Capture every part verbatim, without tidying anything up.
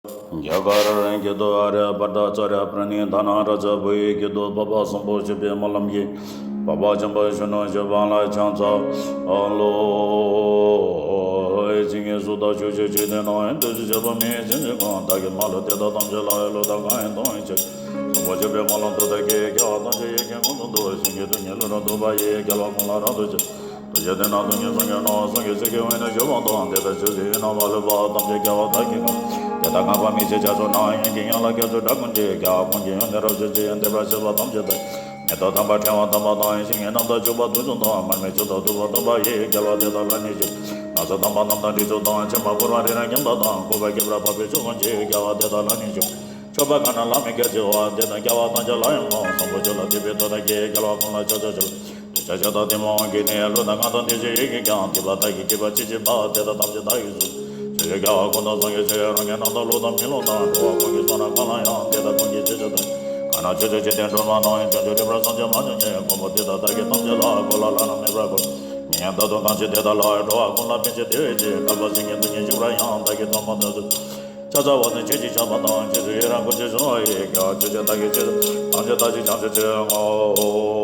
རྒྱ་གར་སྐད་དུ། ཨཱརྱ་བྷ་ཏ་ཙཱ་རྱ་པྲ་ཎི་དྷ་ན་རཱ་ཛ། བོད་ཡིག་སྐད་དུ། འཕགས་པ་སམ་བྷོ་ཤིབ་པའི་སྨོན་ལམ་གྱིས་འཕགས་པ་ཆེན་པོ་གཞོན་ནུ་གཞོན་དབང་ལ་ཕྱག་འཚལ་ལོ། ཇི་སྙེད་སུ་དག་ཆོས་ཀྱི་འཇིག་རྟེན་ན། འདུ་ཤེས་བྱ་བ་མེད་ཅིང་ཅི་གང་དག་གི་མ་ལུས་དེ་དག་ཐམས་ཅད་ལ་ཡང་བློ་དང་གང་ཡིན་དང་ཡིན་ཕྱིར། སམ་བྷོ་ཤིབ་པའི་སྨོན་ལམ་མཐུ་དང་བརྒྱུད། རྒྱལ་བ་ཐམས་ཅད་ཡིད་བཞིན་ཀུན་ཏུ་བསྟོད། ཞིང་གི་རྡུལ་སྙེད་ལུས་རབ་བཏུད་པ་ཡིས། རྒྱལ་བ་ཀུན་ལ་རབ་ཏུ་ཕྱག་འཚལ། རྡོ་རྗེ་གདན་ནང་སྟོང་ཉིད་སངས་རྒྱས་ནོ། སངས་རྒྱས་ཆོས་ཀྱི་དབྱིངས་ནི་བཞུགས་པ་དང་། དེ་ལྟར་ཆོས་ཀྱི་དབྱིངས་རྣམ་པར་དག་པ་ཐམས་ཅད་རྒྱལ་བ་དག་གིས་གང་། དེ་ལྟར་སྔགས་པ་མི་ཕྱེད་རྒྱ་མཚོ་རྣམས། ཡོན་གྱི་དབྱངས་ལ་སྐྱབས་སུ་བགྲང་ཀུན་གྱིས། རྒྱལ་བ་ཀུན་གྱི་ཡོན་ཏན་རབ་ཤེས་ཀྱིས། འདས་པ་ཤེས་པ་ཐམས་ཅད་དག་མེ་ཏོག་དམ་པ་ཕྲེང་བ་དམ་པ་དང་། ཞིང་གི་རྣམ་ཐར་འཇུག་པ་དུས་གསུམ་དུ། མར་མེ་མཆོད་དོ་བདུག་པ་དམ་པ་ཡིས། རྒྱལ་བ་དེ་དག་ལ་ནི་ཕྱག་འཚལ་ལོ། ནགས་ཚལ་དམ་པ་རྣམས་དང་རི་ཚོགས་དང་། ཆེན་པོ་ཕུར་པ་རི་རབ་མཉམ་པ་དང་། བཀོད་པ་ཁྱད་པར་འཕགས་པའི་ཕྱོགས་ཀུན་གྱི། རྒྱལ་བ་དེ་དག་ལ་ནི་ཕྱག་འཚལ་ལོ། མཆོད་པ་གང་རྣམས་ལ་མི་སྐྱོ་བྱེད་པ། དེ་དག་རྒྱལ་བ་ཐམས་ཅད་ལ་ཡང་མོས། སམ་བྷོ་ཆོས་ལ་འདུད་པའི་མཐུ་དང་བརྒྱུད། རྒྱལ་བ་ཀུན་ལ་ཕྱག་འཚལ་ཕྱག་འཚལ་ལོ། འདོད་ཆགས་ཞེ་སྡང་གཏི་མུག་གིས་ནི། བསླུས་དང་ངན་དང་འདུ་ཤེས་ཡིད་ཀྱིས་ཀྱང་། སྡིག་པ་དག་གིས་བགྱིས་པ་ཅི་མཆིས་པ། དེ་དག་ཐམས་ཅད་བདག་གིས་གསོལ། ཞེས་བྱ་རྒྱལ་བ་ཀུན་དང་སངས་རྒྱས་ཆོས། རང་གི་རྣམ་ཐར་བློ་དང་མི་སློབ་དང་། འགྲོ་བ་ཀུན་གྱི་བསོད་ནམས་གང་ལ་ཡང་། དེ་དག་ཀུན་གྱི་རྗེས་སུ་བདག་གང་ན་ཆོས་ཀྱི་འཇིག་རྟེན་སྒྲོན་མ་རྣམས། བྱང་ཆུབ་རིམ་པར་བསམ་གྱིས་མ་ཆོད་ཅིང་། མགོན་པོ་དེ་དག་བདག་གིས་ཐམས་ཅད་ལ། གོ་ལ་ལ་རྣམས་མེད་པར་བཀོད། མི་ཡི་མཐའ་དང་གང་ཞིག་དེ་དག་ལ། འགྲོ་བ་ཀུན་ལ་ཕན་ཕྱིར་དེ་བས་ཀྱང་། བསྐལ་པ་སེང་གེའི་དུས་ཀྱི་འཇིགས་པར་ཡང་། བདག་གིས་ཐོག་མར་དོན་གཟིགས། ཕྱག་འཚལ་བ་ནི་ཆོས་ཀྱི་ཆར་པ་དང་། ཆོས་སྲིད་ཡུལ་རབ་ཀུན་གྱི་གཞོན་ནུ་ཡིས། རྒྱལ་བ་ཆོས་ཀྱི་བདག་གིས་ཆོས་ཐམས་ཅད་བདག་གིས་བྱང་ཆུབ་ཕྱིར་བསྔོ།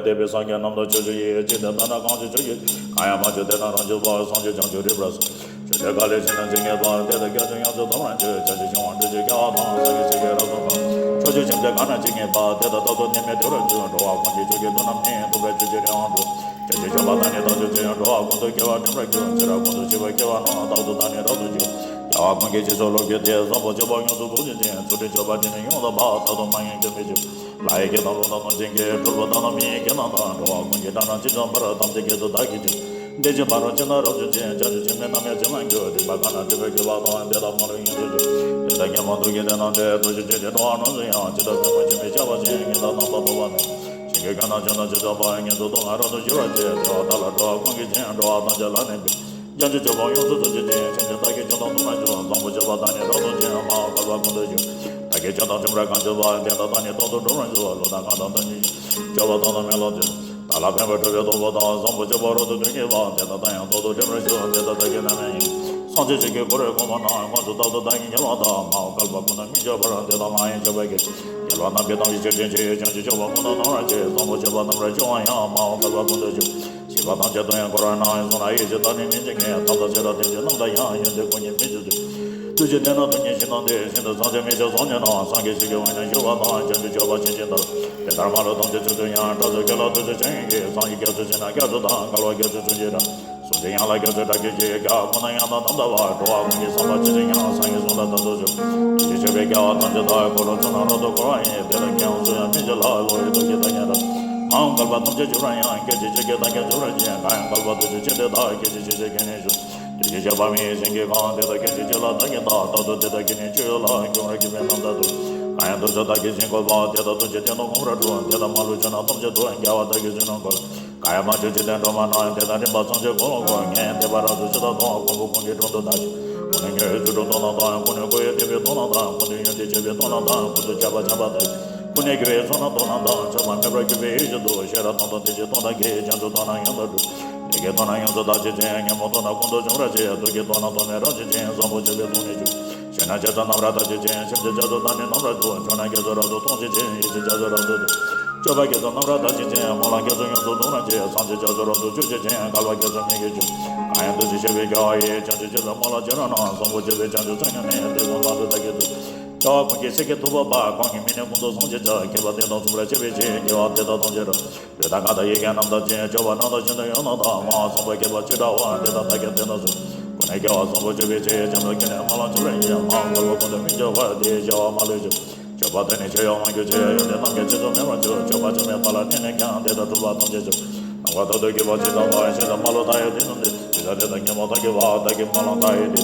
འདས་པའི་སངས་རྒྱས་རྣམས་དང་ཕྱོགས་བཅུའི་ཡི། འཇིག་རྟེན་དག་ན་གང་ཞིག་ཆོས་ཀྱི། གང་ཡང་མ་བྱོན་དེ་དག་རང་བྱོན་པ། སངས་རྒྱས་བྱང་ཆུབ་རིམ་པར་སོང་། ཆོས་འདི་ག་ལས་བྱུང་ན་ཇི་སྙེད་པ། དེ་དག་སྐྱབས་སུ་ཡོངས་སུ་ཐོབ་པར་འགྱུར། བྱང་ཆུབ་ཤིང་དབང་སྤྲུལ་གྱི་རྒྱལ་བ་དང་། སངས་རྒྱས་ཆོས་ཀྱི་རབ་ཏུ་བྱུང་། ཕྱོགས་བཅུའི་སེམས་ཅན་གང་ན་ཇི་སྙེད་པ། དེ་དག་རྟག་ཏུ་ནི་མི་སྡུག་པར་འགྱུར། འགྲོ་བ་ཀུན་གྱི་ཆོས་ཀྱི་མཐུ་རྣམས་ནི། ཐོབ་པར་ཆོས་ཀྱི་རིན་དབང་སྒྲུབ། བྱང་ཆུབ་སྤྱོད་པ་དང་ནི་བདག་ཆོས་ཅན། འགྲོ་བ་ཀུན་ཏུ་སྐྱེ་བ་འགྲིམ་པར་འགྱུར། ཚེ་རབས་ཀུན་ཏུ་ཤི་བར་སྐྱེ་བ་རྣམས། རྟག་ཏུ་བདག་ནི་རབ་ཏུ་འབྱུང་། རྒྱལ་བ་ཀུན་གྱི་རྗེས་སུ་སློབ་གྱུར་ཏེ། བཟང་པོ་སྤྱོད་པ་ཡོངས་སུ་རྫོགས་བྱེད་ཅིང་། ཚུལ་ཁྲིམས་སྤྱོད་པ་དེ་ནི་ཡོངས་དག་པ། རྟག་ཏུ་མ་ངན་སྐྱོན་མེད་ཅིང་། ལྷ་ཡི་སྐད་དང་ཀླུ་དང་གནོད་སྦྱིན་གྱི། གྲུལ་བུམ་དག་དང་མི་ཡི་སྐད་རྣམས་དང་། འགྲོ་བ་ཀུན་གྱི་སྒྲ་རྣམས་ཇི་ཙམ་པར། ཐམས་ཅད་སྐད་དུ་བདག་གིས་ཀྱང་། འདི་ཇི་མ་རུང་ཇི་ལྟར་རབ་བྱུང་ཅིག། བྱང་ཆུབ་ཆོས་མིན་ནམ་ཡང་ཇི་མ་གྱུར། སྡིག་པ་གང་ན་སྒྲིབ་པའི་རྒོད་པ་དང་། དེ་དག་མ་ལུས་ཡོངས་སུ་གྱུར། དེ་ལྟར་ཉོན་མོངས་དུག་གི་ལས་རྣམས་ཏེ། འདུ་ཤེས་ཅན་གྱི་འགྲོ་བ་རྣམས་སུ་ཡང་། ཇི་ལྟར་ཕུང་པོ་ཆུ་མེས་ཆགས་པ་བཞིན། ངན་དང་རྣམ་པར་སྤོབས་པ་རྣམས། ཞིང་གི་རྒོད་རྣམས་ཆུ་དང་ཇི་ཙམ་པར། ངན་སོང་སྡུག་བསྔལ་རབ་ཏུ་ཞི་བར་བྱེད། དེ་བ་དག་ལ་འགྲོ་བ་ཀུན་གྱིས་བྱིན། འགྲོ་བ་ཐམས་ཅད་ལ་ནི་འབུལ། བྱང་ཆུབ་སྤྱོད་པ་ཡོངས་སུ་རྫོགས་བྱེད་ཅིང་། ཕྱིན་ཅི་བདག་གིས་ཆོས་དང་མཐུན་པར་བྱ། བཟང་པོ་སྤྱོད་པ་དག་ནི་རབ་ཏུ་འབྱུང་། མ་འོངས་བསྐལ་པ་ཀུན་ཏུ་ཀྱང་། བདག་གིས་ཆོས་དང་ཁྲིམས་རབ་གང་བྱས་པ། དེ་དག་བདག་ནི་རྟག་ཏུ་སྒྲུབ་པར་ཞུ། བསླུ་དང་ངན་དང་འདུ་ཤེས་ཀྱིས། སྤྱོད་པ་དག་དང་མི་སློབ་ཅིང་། བདག་ལ་ཕན་པར་སྒྲུབ་པའི་སྟོབས་པོ་དང་། བཟང་པོ་སྤྱོད་པ་རབ་ཏུ་སྟོན་མཁས་པ། དེ་དག་བདག་ཡང་རྟག་ཏུ་འགྲིམ་པར་ཞུ། དེ་དག་བདག་གིས་རྣམ་གཡེང་ཡིན། སངས་རྒྱས་ཆོས་ཀྱི་འཁོར་ལོའི་གོང་མ་རྣམས། དངོས་སུ་རྟག་ཏུ་བདག་གིས་ཉེར་ལེན་དང་། མ་འོངས་བསྐལ་པ་ཀུན་ཏུ་མི་འབྱུང་བར། དེ་དག་མ་ཡེངས་སྤྱོད་པ་གིས། ཉེར་ལེན་རྣམས་ཀྱི་དམ་ཚིག་ཆོས་ཅན། ཕྱིན་ཅི་བྱང་ཆུབ་སྤྱོད་པ་ཀུན་ཏུ་ནོར་བར་བྱེད། བཟང་པོ་སྤྱོད་པ་རྣམས་རབ་འབྱུང་བ་ཡང་། མ་འོངས་བསྐལ་པ་ཀུན་ཏུ་འབྱུང་། ཞིང་པ་ཐམས་ཅད་དུ་ཡང་བསྐོར་བ་ན། ཡུལ་ཚོགས་ལ་ཡིད་ཆེས་བདག་ནི་མི་བྱེད་མཁན། ཐབས་དང་ཆོས་དང་ལྡན་ཅིང་རྣམ་དག་ཡང་། ཡོན་ཏན་ཀུན་གྱི་མིང་བརྗོད་དུས། བདུད་ཀྱི་སྡེ་རྣམས་སྟོང་ཉིད་ཞིང་དང་ལྡན། ཤིན་ཏུ་བཟང་ཕྱིར་མི་ཕྱེད་བཟང་ཉིད་རྣམས། སངས་རྒྱས་ཆོས་ཀྱི་དབྱིངས་ན་བཞུགས་པ་དང་། བྱང་ཆུབ་སྤྱོད་པ་ཕྱིན་ཅི་ལྟར། དེ་ལྟར་མ་ལུས་ཐམས་ཅད་ཆོས་སུ་ཡང་། སྐྲག་ཚོགས་སྐད་ལ་ཐུགས་རྗེ་ཅན་ཡོད་ཀྱིས། བསམ་ཡས་རྒྱ་མཚོ་ཆེ་ན་རྒྱ་མཚོ་དང་། བསྐལ་པ་རྒྱ་མཚོའི་ཚུན་ཆད་ར། གཟུགས་ཅན་དབྱངས་ལ་རྒྱ་མཚོའི་སྒྲ་སྐད་ཀྱིས། རྒྱལ་བ་ཀུན་ན་ཡང་དག་དམ་བཏགས་པ། འགྲོ་བ་ཀུན་གྱི་བསམ་པ་ཇི་བཞིན་ཡང་། བསམ་ཡས་གསུང་དང་ལྡན་དུ་གྱུར། དེ་བཞིན་གཤེགས་པའི་རྒྱལ་བ་ཐམས་ཅད་དག། འཁོར་ལོ་ཚུལ་རྣམས་རབ་ཏུ་བསྐོར་བ་ཡི། དེ་ལ་མཁས་དབང་སུ་ཡང་མི་མཆིས་ལ། བསླུ་བའི་སྟོབས་ཀྱིས་བདག་ཉིད་རབ། མ་འོངས་བསྐལ་པ་ཐམས་ཅད་འབྱུང་བར་ཡང་། སྐད་ཅིག་གཅིག་གིས་བདག་ཀྱང་འབྱུང་བར་བྱེད། གང་ཡང་བསྐལ་པ་དུས་གཅིག་ཕྱིན་དེ་དག། སྐད་ཅིག་གཅིག་ཕྱིར་ཁྱེད་ནི་བཞུགས། དུས་གཅིག་ཕྱིན་པ་མི་ཡི་བྱིན་གྱིས་གང་། དེ་དག་སྐད་ཅིག་གཅིག་ལ་བདག་ཉིད་བལྟ། རྟག་ཏུ་དེ་དག་ཁྱེད་ནི་སྤྱོད་ཡུལ་ལ། ཁྱོད་རང་གིས་པའི་རྣམ་ཐར་དུ། གང་ཡང་དུས་གསུམ་བདག་གིས་བྱིན་དགོས་པ། དེ་དག་ཐུགས་རྗེའི་སྤྱན་དང་མངོན་པར་བསྒྲུབ། དེ་དག་མ་ལུས་ཆོས་རྣམས་ཐམས་ཅད་དུ། རྒྱལ་བ་བདག་གིས་བྱིན་ནོ་གོ། གང་ཡང་མ་བྱོན་འཇིག་རྟེན་སྒྲོན་མ་རྣམས། དེ་དག་རིམ་པ་ཚངས་སྤྱོད་ཀུན་ལ་བཀོད། ངས་བསྟན་པ་རབ་ཏུ་ཕྱིར་བདག་དང་། མགོན་པོ་ཀུན་གྱི་དྲུང་དུ་བདག་ཞུ། ཀུན་ནས་དགེ་བའི་རྩོལ་སྒྲུབ་སྟོབས་རྣམས་དང་། ཀུན་ནས་གུས་པས་བསྟེན་པའི་སྟོབས་རྣམས་དང་། ཀུན་ཏུ་ཡོན་ཏན་སྤྱོད་པའི་སྟོབས་རྣམས་དང་། ཀུན་ཏུ་སྤྱད་པ་འཆང་བ་དང་། ཀུན་ནས་དགེ་བའི་ཚོགས་རྣམས་སྟོབས་རྣམས་དང་། ཆགས་པ་མེད་པར་གྱུར་པའི་ཡེ་ཤེས་དང་། ཤེས་རབ་དང་དམ་ཚིག་གི་སྟོབས་དང་། གིས་བྱང་ཆུབ་སྟོབས་རྣམས་ཡང་དག་སྒྲུབ། བདེ་དགེའི་སྟོབས་རྣམས་ཡོངས་སུ་དག་བྱེད་ཅིང་། ཉོན་མོངས་སྟོབས་རྣམས་ཀུན་ཏུ་འཇོམས་པར་བྱེད། སྡུག་བསྔལ་སྟོབས་རྣམས་སྟོབས་མེད་རབ་བྱེད་ཅིང་། བཟང་པོ་སྤྱོད་པའི་སྟོབས་ནི་བཅུ། ཕྱི་ནས་སྐྱེ་ས་རྣམས་རབ་ཏུ་ཕྱེད་ཅིང་། སེམས་ཅན་རྒྱ་མཚོ་དག་ནི་རྣམ་པར་འཇོམས། ཕྱོགས་ན་རྒྱ་མཚོ་རབ་ཏུ་སྟོང་བྱེད་ཅིང་། ཡེ་ཤེས་རྒྱ་མཚོ་རབ་ཏུ་སྟོང་། སྤྱོད་པ་རྒྱ་མཚོ་རྣམས་རབ་དག་བྱེད་ཅིང་། སྨོན་ལམ་རྒྱ་མཚོ་ཡོངས་སུ་འདུ་རུང་བྱེད། བསམ་གཏན་རྒྱ་མཚོ་རབ་ཏུ་སྤྱོད་བྱེད་ཅིང་། བསྐལ་པ་རྒྱ་མཚོའི་མིང་གིས་བརྗོད། གང་ཡང་འདུ་ཤེས་ཞེས་པའི་རྒྱལ་བ་ཡི། བྱང་ཆུབ་སྤྱོད་པའི་སྨོན་ལམ་བྱེད་རབ་རྣམས། བཟང་པོ་སྤྱོད་པའི་བྱང་ཆུབ་ཕྱོགས་ཉིད་ནི། དེ་ཀུན་བླང་དོར་བདག་གིས་བསྒྲུབ། རྒྱལ་བ་ཀུན་གྱི་སེང་གེ་ཐུབ་པ་པ། གང་གི་མིང་ནི་ཀུན་ཏུ་བཟང་ཞེས་བྱ། མཁས་པ་བསྟན་དང་མཚུངས་པར་བྱེད་པའི་ཕྱིར། དགེ་བ་འདི་དག་ཐམས་ཅད་རབ། ལུས་དང་ངག་དང་ཡིད་ཀྱི་རྣམ་དག་ཅིང་། སྤྱོད་པ་རྣམ་དག་བཞིན་དུ་ཡོངས་བླངས་དང་། མ་འོངས་བཟང་པོ་སྐལ་པ་ཅི་འདྲ་བ། དེ་དག་བདག་ཀྱང་བསྟན་དང་གསུངས། ཀུན་ནས་དགེ་བ་བཟང་པོ་སྤྱོད་པའི་ཕྱིར། བྱང་ཆུབ་ཀུན་ནས་སྨོན་ལམ་བྱེད་པར་བགྱི། མ་འོངས་བསྐལ་པ་ཀུན་ཏུ་མི་འབྱུང་བར། དེའི་བྱ་བ་མ་ལུས་ཕྱིར། སྤྱོད་པ་དེ་ནི་ཆོས་ཡང་མང་རྒྱུ་ཆེ། ཡོན་ཏན་རྣམས་ཀྱང་ཆེད་དུ་མེད་པར་འགྱུར། སྤྱོད་པ་ཆོས་མེད་པ་ལ་གནས་ནས་ཀྱང་། དེ་དག་སྒྲུབ་པ་ཐམས་ཅད་ཚུགས། ནམ་མཁའ་ཐུབ་ཏུ་གྱུར་པ་ཇི་ཙམ་པར། ཞིང་དུ་མ་ལུས་མཐའ་ཡས་དུས་གསུམ་དུ། དུས་གསུམ་དེ་དག་ཉོན་མོངས་དག་གི་བ། བདག་གིས་སྨོན་ལམ་མཐའ་ཡས་དེ།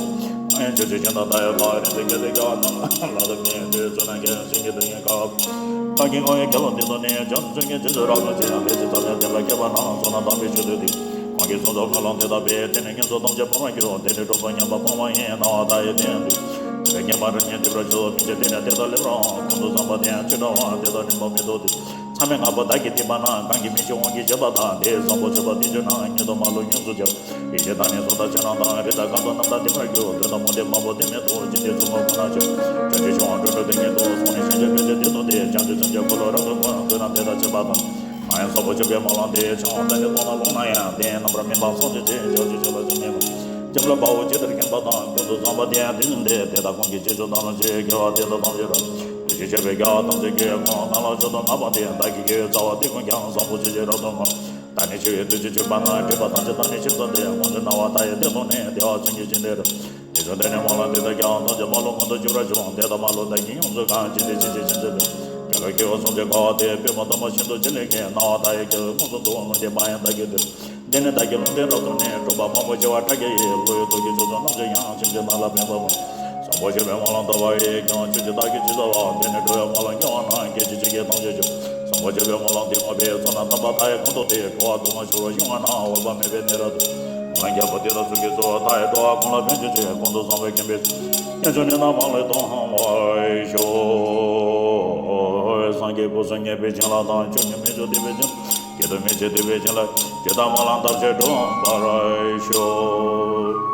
ཡང་ཆོས་ཀྱི་ཞིང་དུ་མཐའ་ཡས་པ། རིང་དུ་གྱུར་ཏེ་དགེ་བ་རྣམས་ལ་ལ་དུ་མྱོང་། དེ་ཚོ་ན་ཀྱང་ཞིང་གི་དུས་ཡུན་ཁ། བདག་གིས་བསྔོ་བའི་དགེ་སློང་འདི་དག་ནི། བྱང་ཆུབ་ཀྱི་རྗེས་སུ་རབ་ཏུ་ཕྱིན། ལས་ཅི་ཙམ་ཡང་བསྟན་པ་མཁས་པ་རྣམས། བསོད་ནམས་དམ་པའི་ཆོས་སྡུད་དེ། གང་གིས་གསུངས་སོ་སྨོན་ལམ་དེ་དག་པས། དེ་ནི་ངན་སོང་ཐམས་ཅད་སྤངས་པར་འགྱུར། དེ་ནི་གྲོགས་པོ་ཉན་པ་སྤངས་པ་ཡིན། སྣང་བ་མཐའ་ཡས་དེ་ཡང་འདུས། དེ་ཉེས་པ་རང་ཉིད་སྒྲིབ་པར་འགྱུར། མི་བྱེད་དེ་ནས་དེ་དག་སླེབས་རུང་། ཀུན་ཏུ་བཟང་པོ་དེ་ཡང་ཅི་འདྲ་བ། དེ་དག་སྙིང་པོ་མི་ཐུབ་སྟེ། མཚམས་མེད་ལྔ་པོ་བདག་གིས་བསྟན་པ་ན། གང་གིས་མི་ཤེས་དབང་གིས་བྱས་པ་དང་། དེས་བཟང་པོ་སྤྱོད་པ་དེ་སྤྱོད་ན། ཉེས་དང་མ་ལུས་ཡོངས་སུ་གྱུར། ཡེ་ཤེས་དང་ནི་གཟུགས་དང་ཕྱི་ནང་དང་། རིགས་དང་ཁམས་དང་རྣམ་དག་བདེ་བར་འགྱུར། དོན་དང་མུ་སྟེགས་མང་པོ་དེ་མི་ཐུབ། ཅི་སྟེ་ཚོགས་མང་ཁོ་ན་ཆོད། བྱང་ཆུབ་ཕྱོགས་དྲུག་འགྲོ་དེ་ཉིད་དུ། སོང་ནས་ཞིང་གཅིག་ཕན་ཕྱིར་དེ་ཐོབ་སྟེ། བྱང་ཆུབ་སེམས་ཀྱི་འཁོར་ལོ་རབ་ཏུ་བསྐོར། དུས་རྣམས་དེ་དག་བྱེད་པ་དང་། གང་ཡང་བཟང་པོ་སྤྱོད་པའི་སྨོན་ལམ་འདི། བྱང་བ་དང་ནི་སྟོང་ན་ལོང་ན་ཡང་། དེ་ཡི་རྣམ་པར་སྨིན་པ་སངས་རྒྱས་ཀྱི། བྱང་ཆུབ་སྤྱོད་པ་ཅན་མིན་པ། སྐྱབས་ལ་དཔའ་བོ་ཇི་ལྟར་མཁྱེན་པ་དང་། ཀུན་ཏུ་བཟང་པོ་དེ་ཡང་དེ་བཞིན་ཏེ། དེ་དག་གང་གིས་ཅི་བྱུང་དང་ལ་ཅི། དགེ་བ་དེ་དག་ཐམས་ཅད་རབ། འདུ་ཤེས་ཆེ་བའི་དགེ་བ་ཐམས་ཅད་ཀྱིས། གང་དག་ལ་མཆོག་ཏུ་བསྔགས་པ་དེ། བདག་གི་དགེ་བའི་རྩ་བ་དེ་ཀུན་ཀྱང་། བཟང་པོ་ཆོས་ཀྱི་རབ་ཏུ་བསྔགས། ད་ནི་འཆི་བའི་དུས་ཀྱི་མཆོད་པ་ན། སྒྲིབ་པ་ཐམས་ཅད་དག་ནི་ཕྱིར་བསལ་ཏེ། དཀོན་མཆོག་སྣང་བ་མཐའ་ཡས་དེ་མཐོང་ནས། བདེ་བ་མཚོན་གྱིས་བརྒྱན་ཏེ་རབ། དེ་བཞིན་དེ་ནས་སྨོན་ལམ་འདི་དག་ཀྱང་། ཐམས་ཅད་མ་ལུས་ཀུན་ཏུ་གྱུར་པར་ཤོག། དེ་དག་མ་ལུས་བདག་གིས་ཡོངས་སུ་གང་། ཇི་སྲིད་ཕྱིན་ཅི་ཕྱིན་ཆད་དུ། དགེ་བའི་སྐྱེ་བོ་སེམས་ཅན་འཁོར་བ་འདིར། པདྨ་དམ་པ་ཤིན་ཏུ་རྗེ་ལེགས་མཁྱེན། སྣང་བ་མཐའ་ཡས་རྒྱལ་བའི་དངོས་སུ་འདུ། ལུང་བསྟན་པ་ཡང་བདག་གིས་བསྟན། འདི་ནི་བདག་གི་ལུང་བསྟན་རབ་ཏུ་གནས། སྤྲུལ་པ་མང་པོ་ཆེ་བ་ཕྲ་རྒྱས་ཡིས། བློ་ཡི་རྟོག་གེའི་ཕྱོགས་སུ་རྣམ་དཔྱོད་དབྱངས། སེམས་ཅན་རྣམས་ལ་ཕན་པ་མ། བཟང་པོ་སྤྱོད་པའི་སྨོན་ལམ་བཏབ་པ་ཡིས། ཀྱང་ཆོས་ཀྱི་བདག་གིས་ཇི་ལྟ་བ། དེ་ནི་འགྲོ་བའི་སྨོན་ལམ་བསྔོ་བ་ན། སྐད་ཅིག་གཅིག་གིས་ཐམས་ཅད་འབྱུང་། བཟང་པོ་སྤྱོད་པའི་སྨོན་ལམ་འདི་བསྔོས་པས། བསོད་ནམས་དམ་པ་མཐའ་ཡས་ཀུན་རྫོགས་ཏེ། འགྲོ་བ་དུ་མ་ཤོར་བར་བཞུགས་པ་ན། འོད་དཔག་མེད་པའི་གནས་རབ་ཏུ། སྨོན་ལམ་རྒྱལ་པོ་འདི་དག་ཚོགས་ཀྱི་གཙོ་བོ་མཐའ་ཡས་འགྲོ་བ་ཀུན་ལ་ཕན་ཕྱིར་བྱེད། ཀུན་ཏུ་བཟང་པོའི་མཁྱེན་པས་བསྐྱངས། ཕྱོགས་ནས་ནམ་མ་ལུས་ཐོབ་པར་ཤོག། སངས་རྒྱས་སྐུ་གསུམ་མཉེས་པའི་བྱིན་རླབས་དང་། བཅུ་གཉིས་མི་བསྐྱོད་བསྟོད་པའི་བྱིན། བརྒྱད་དུ་མི་ཕྱེད་བསྟོད་པའི་བྱིན་རླབས། ཇི་ལྟར་སྨོན་ལམ་བཏབ་ཕྱིར་འགྲུབ་པར་ཤོག།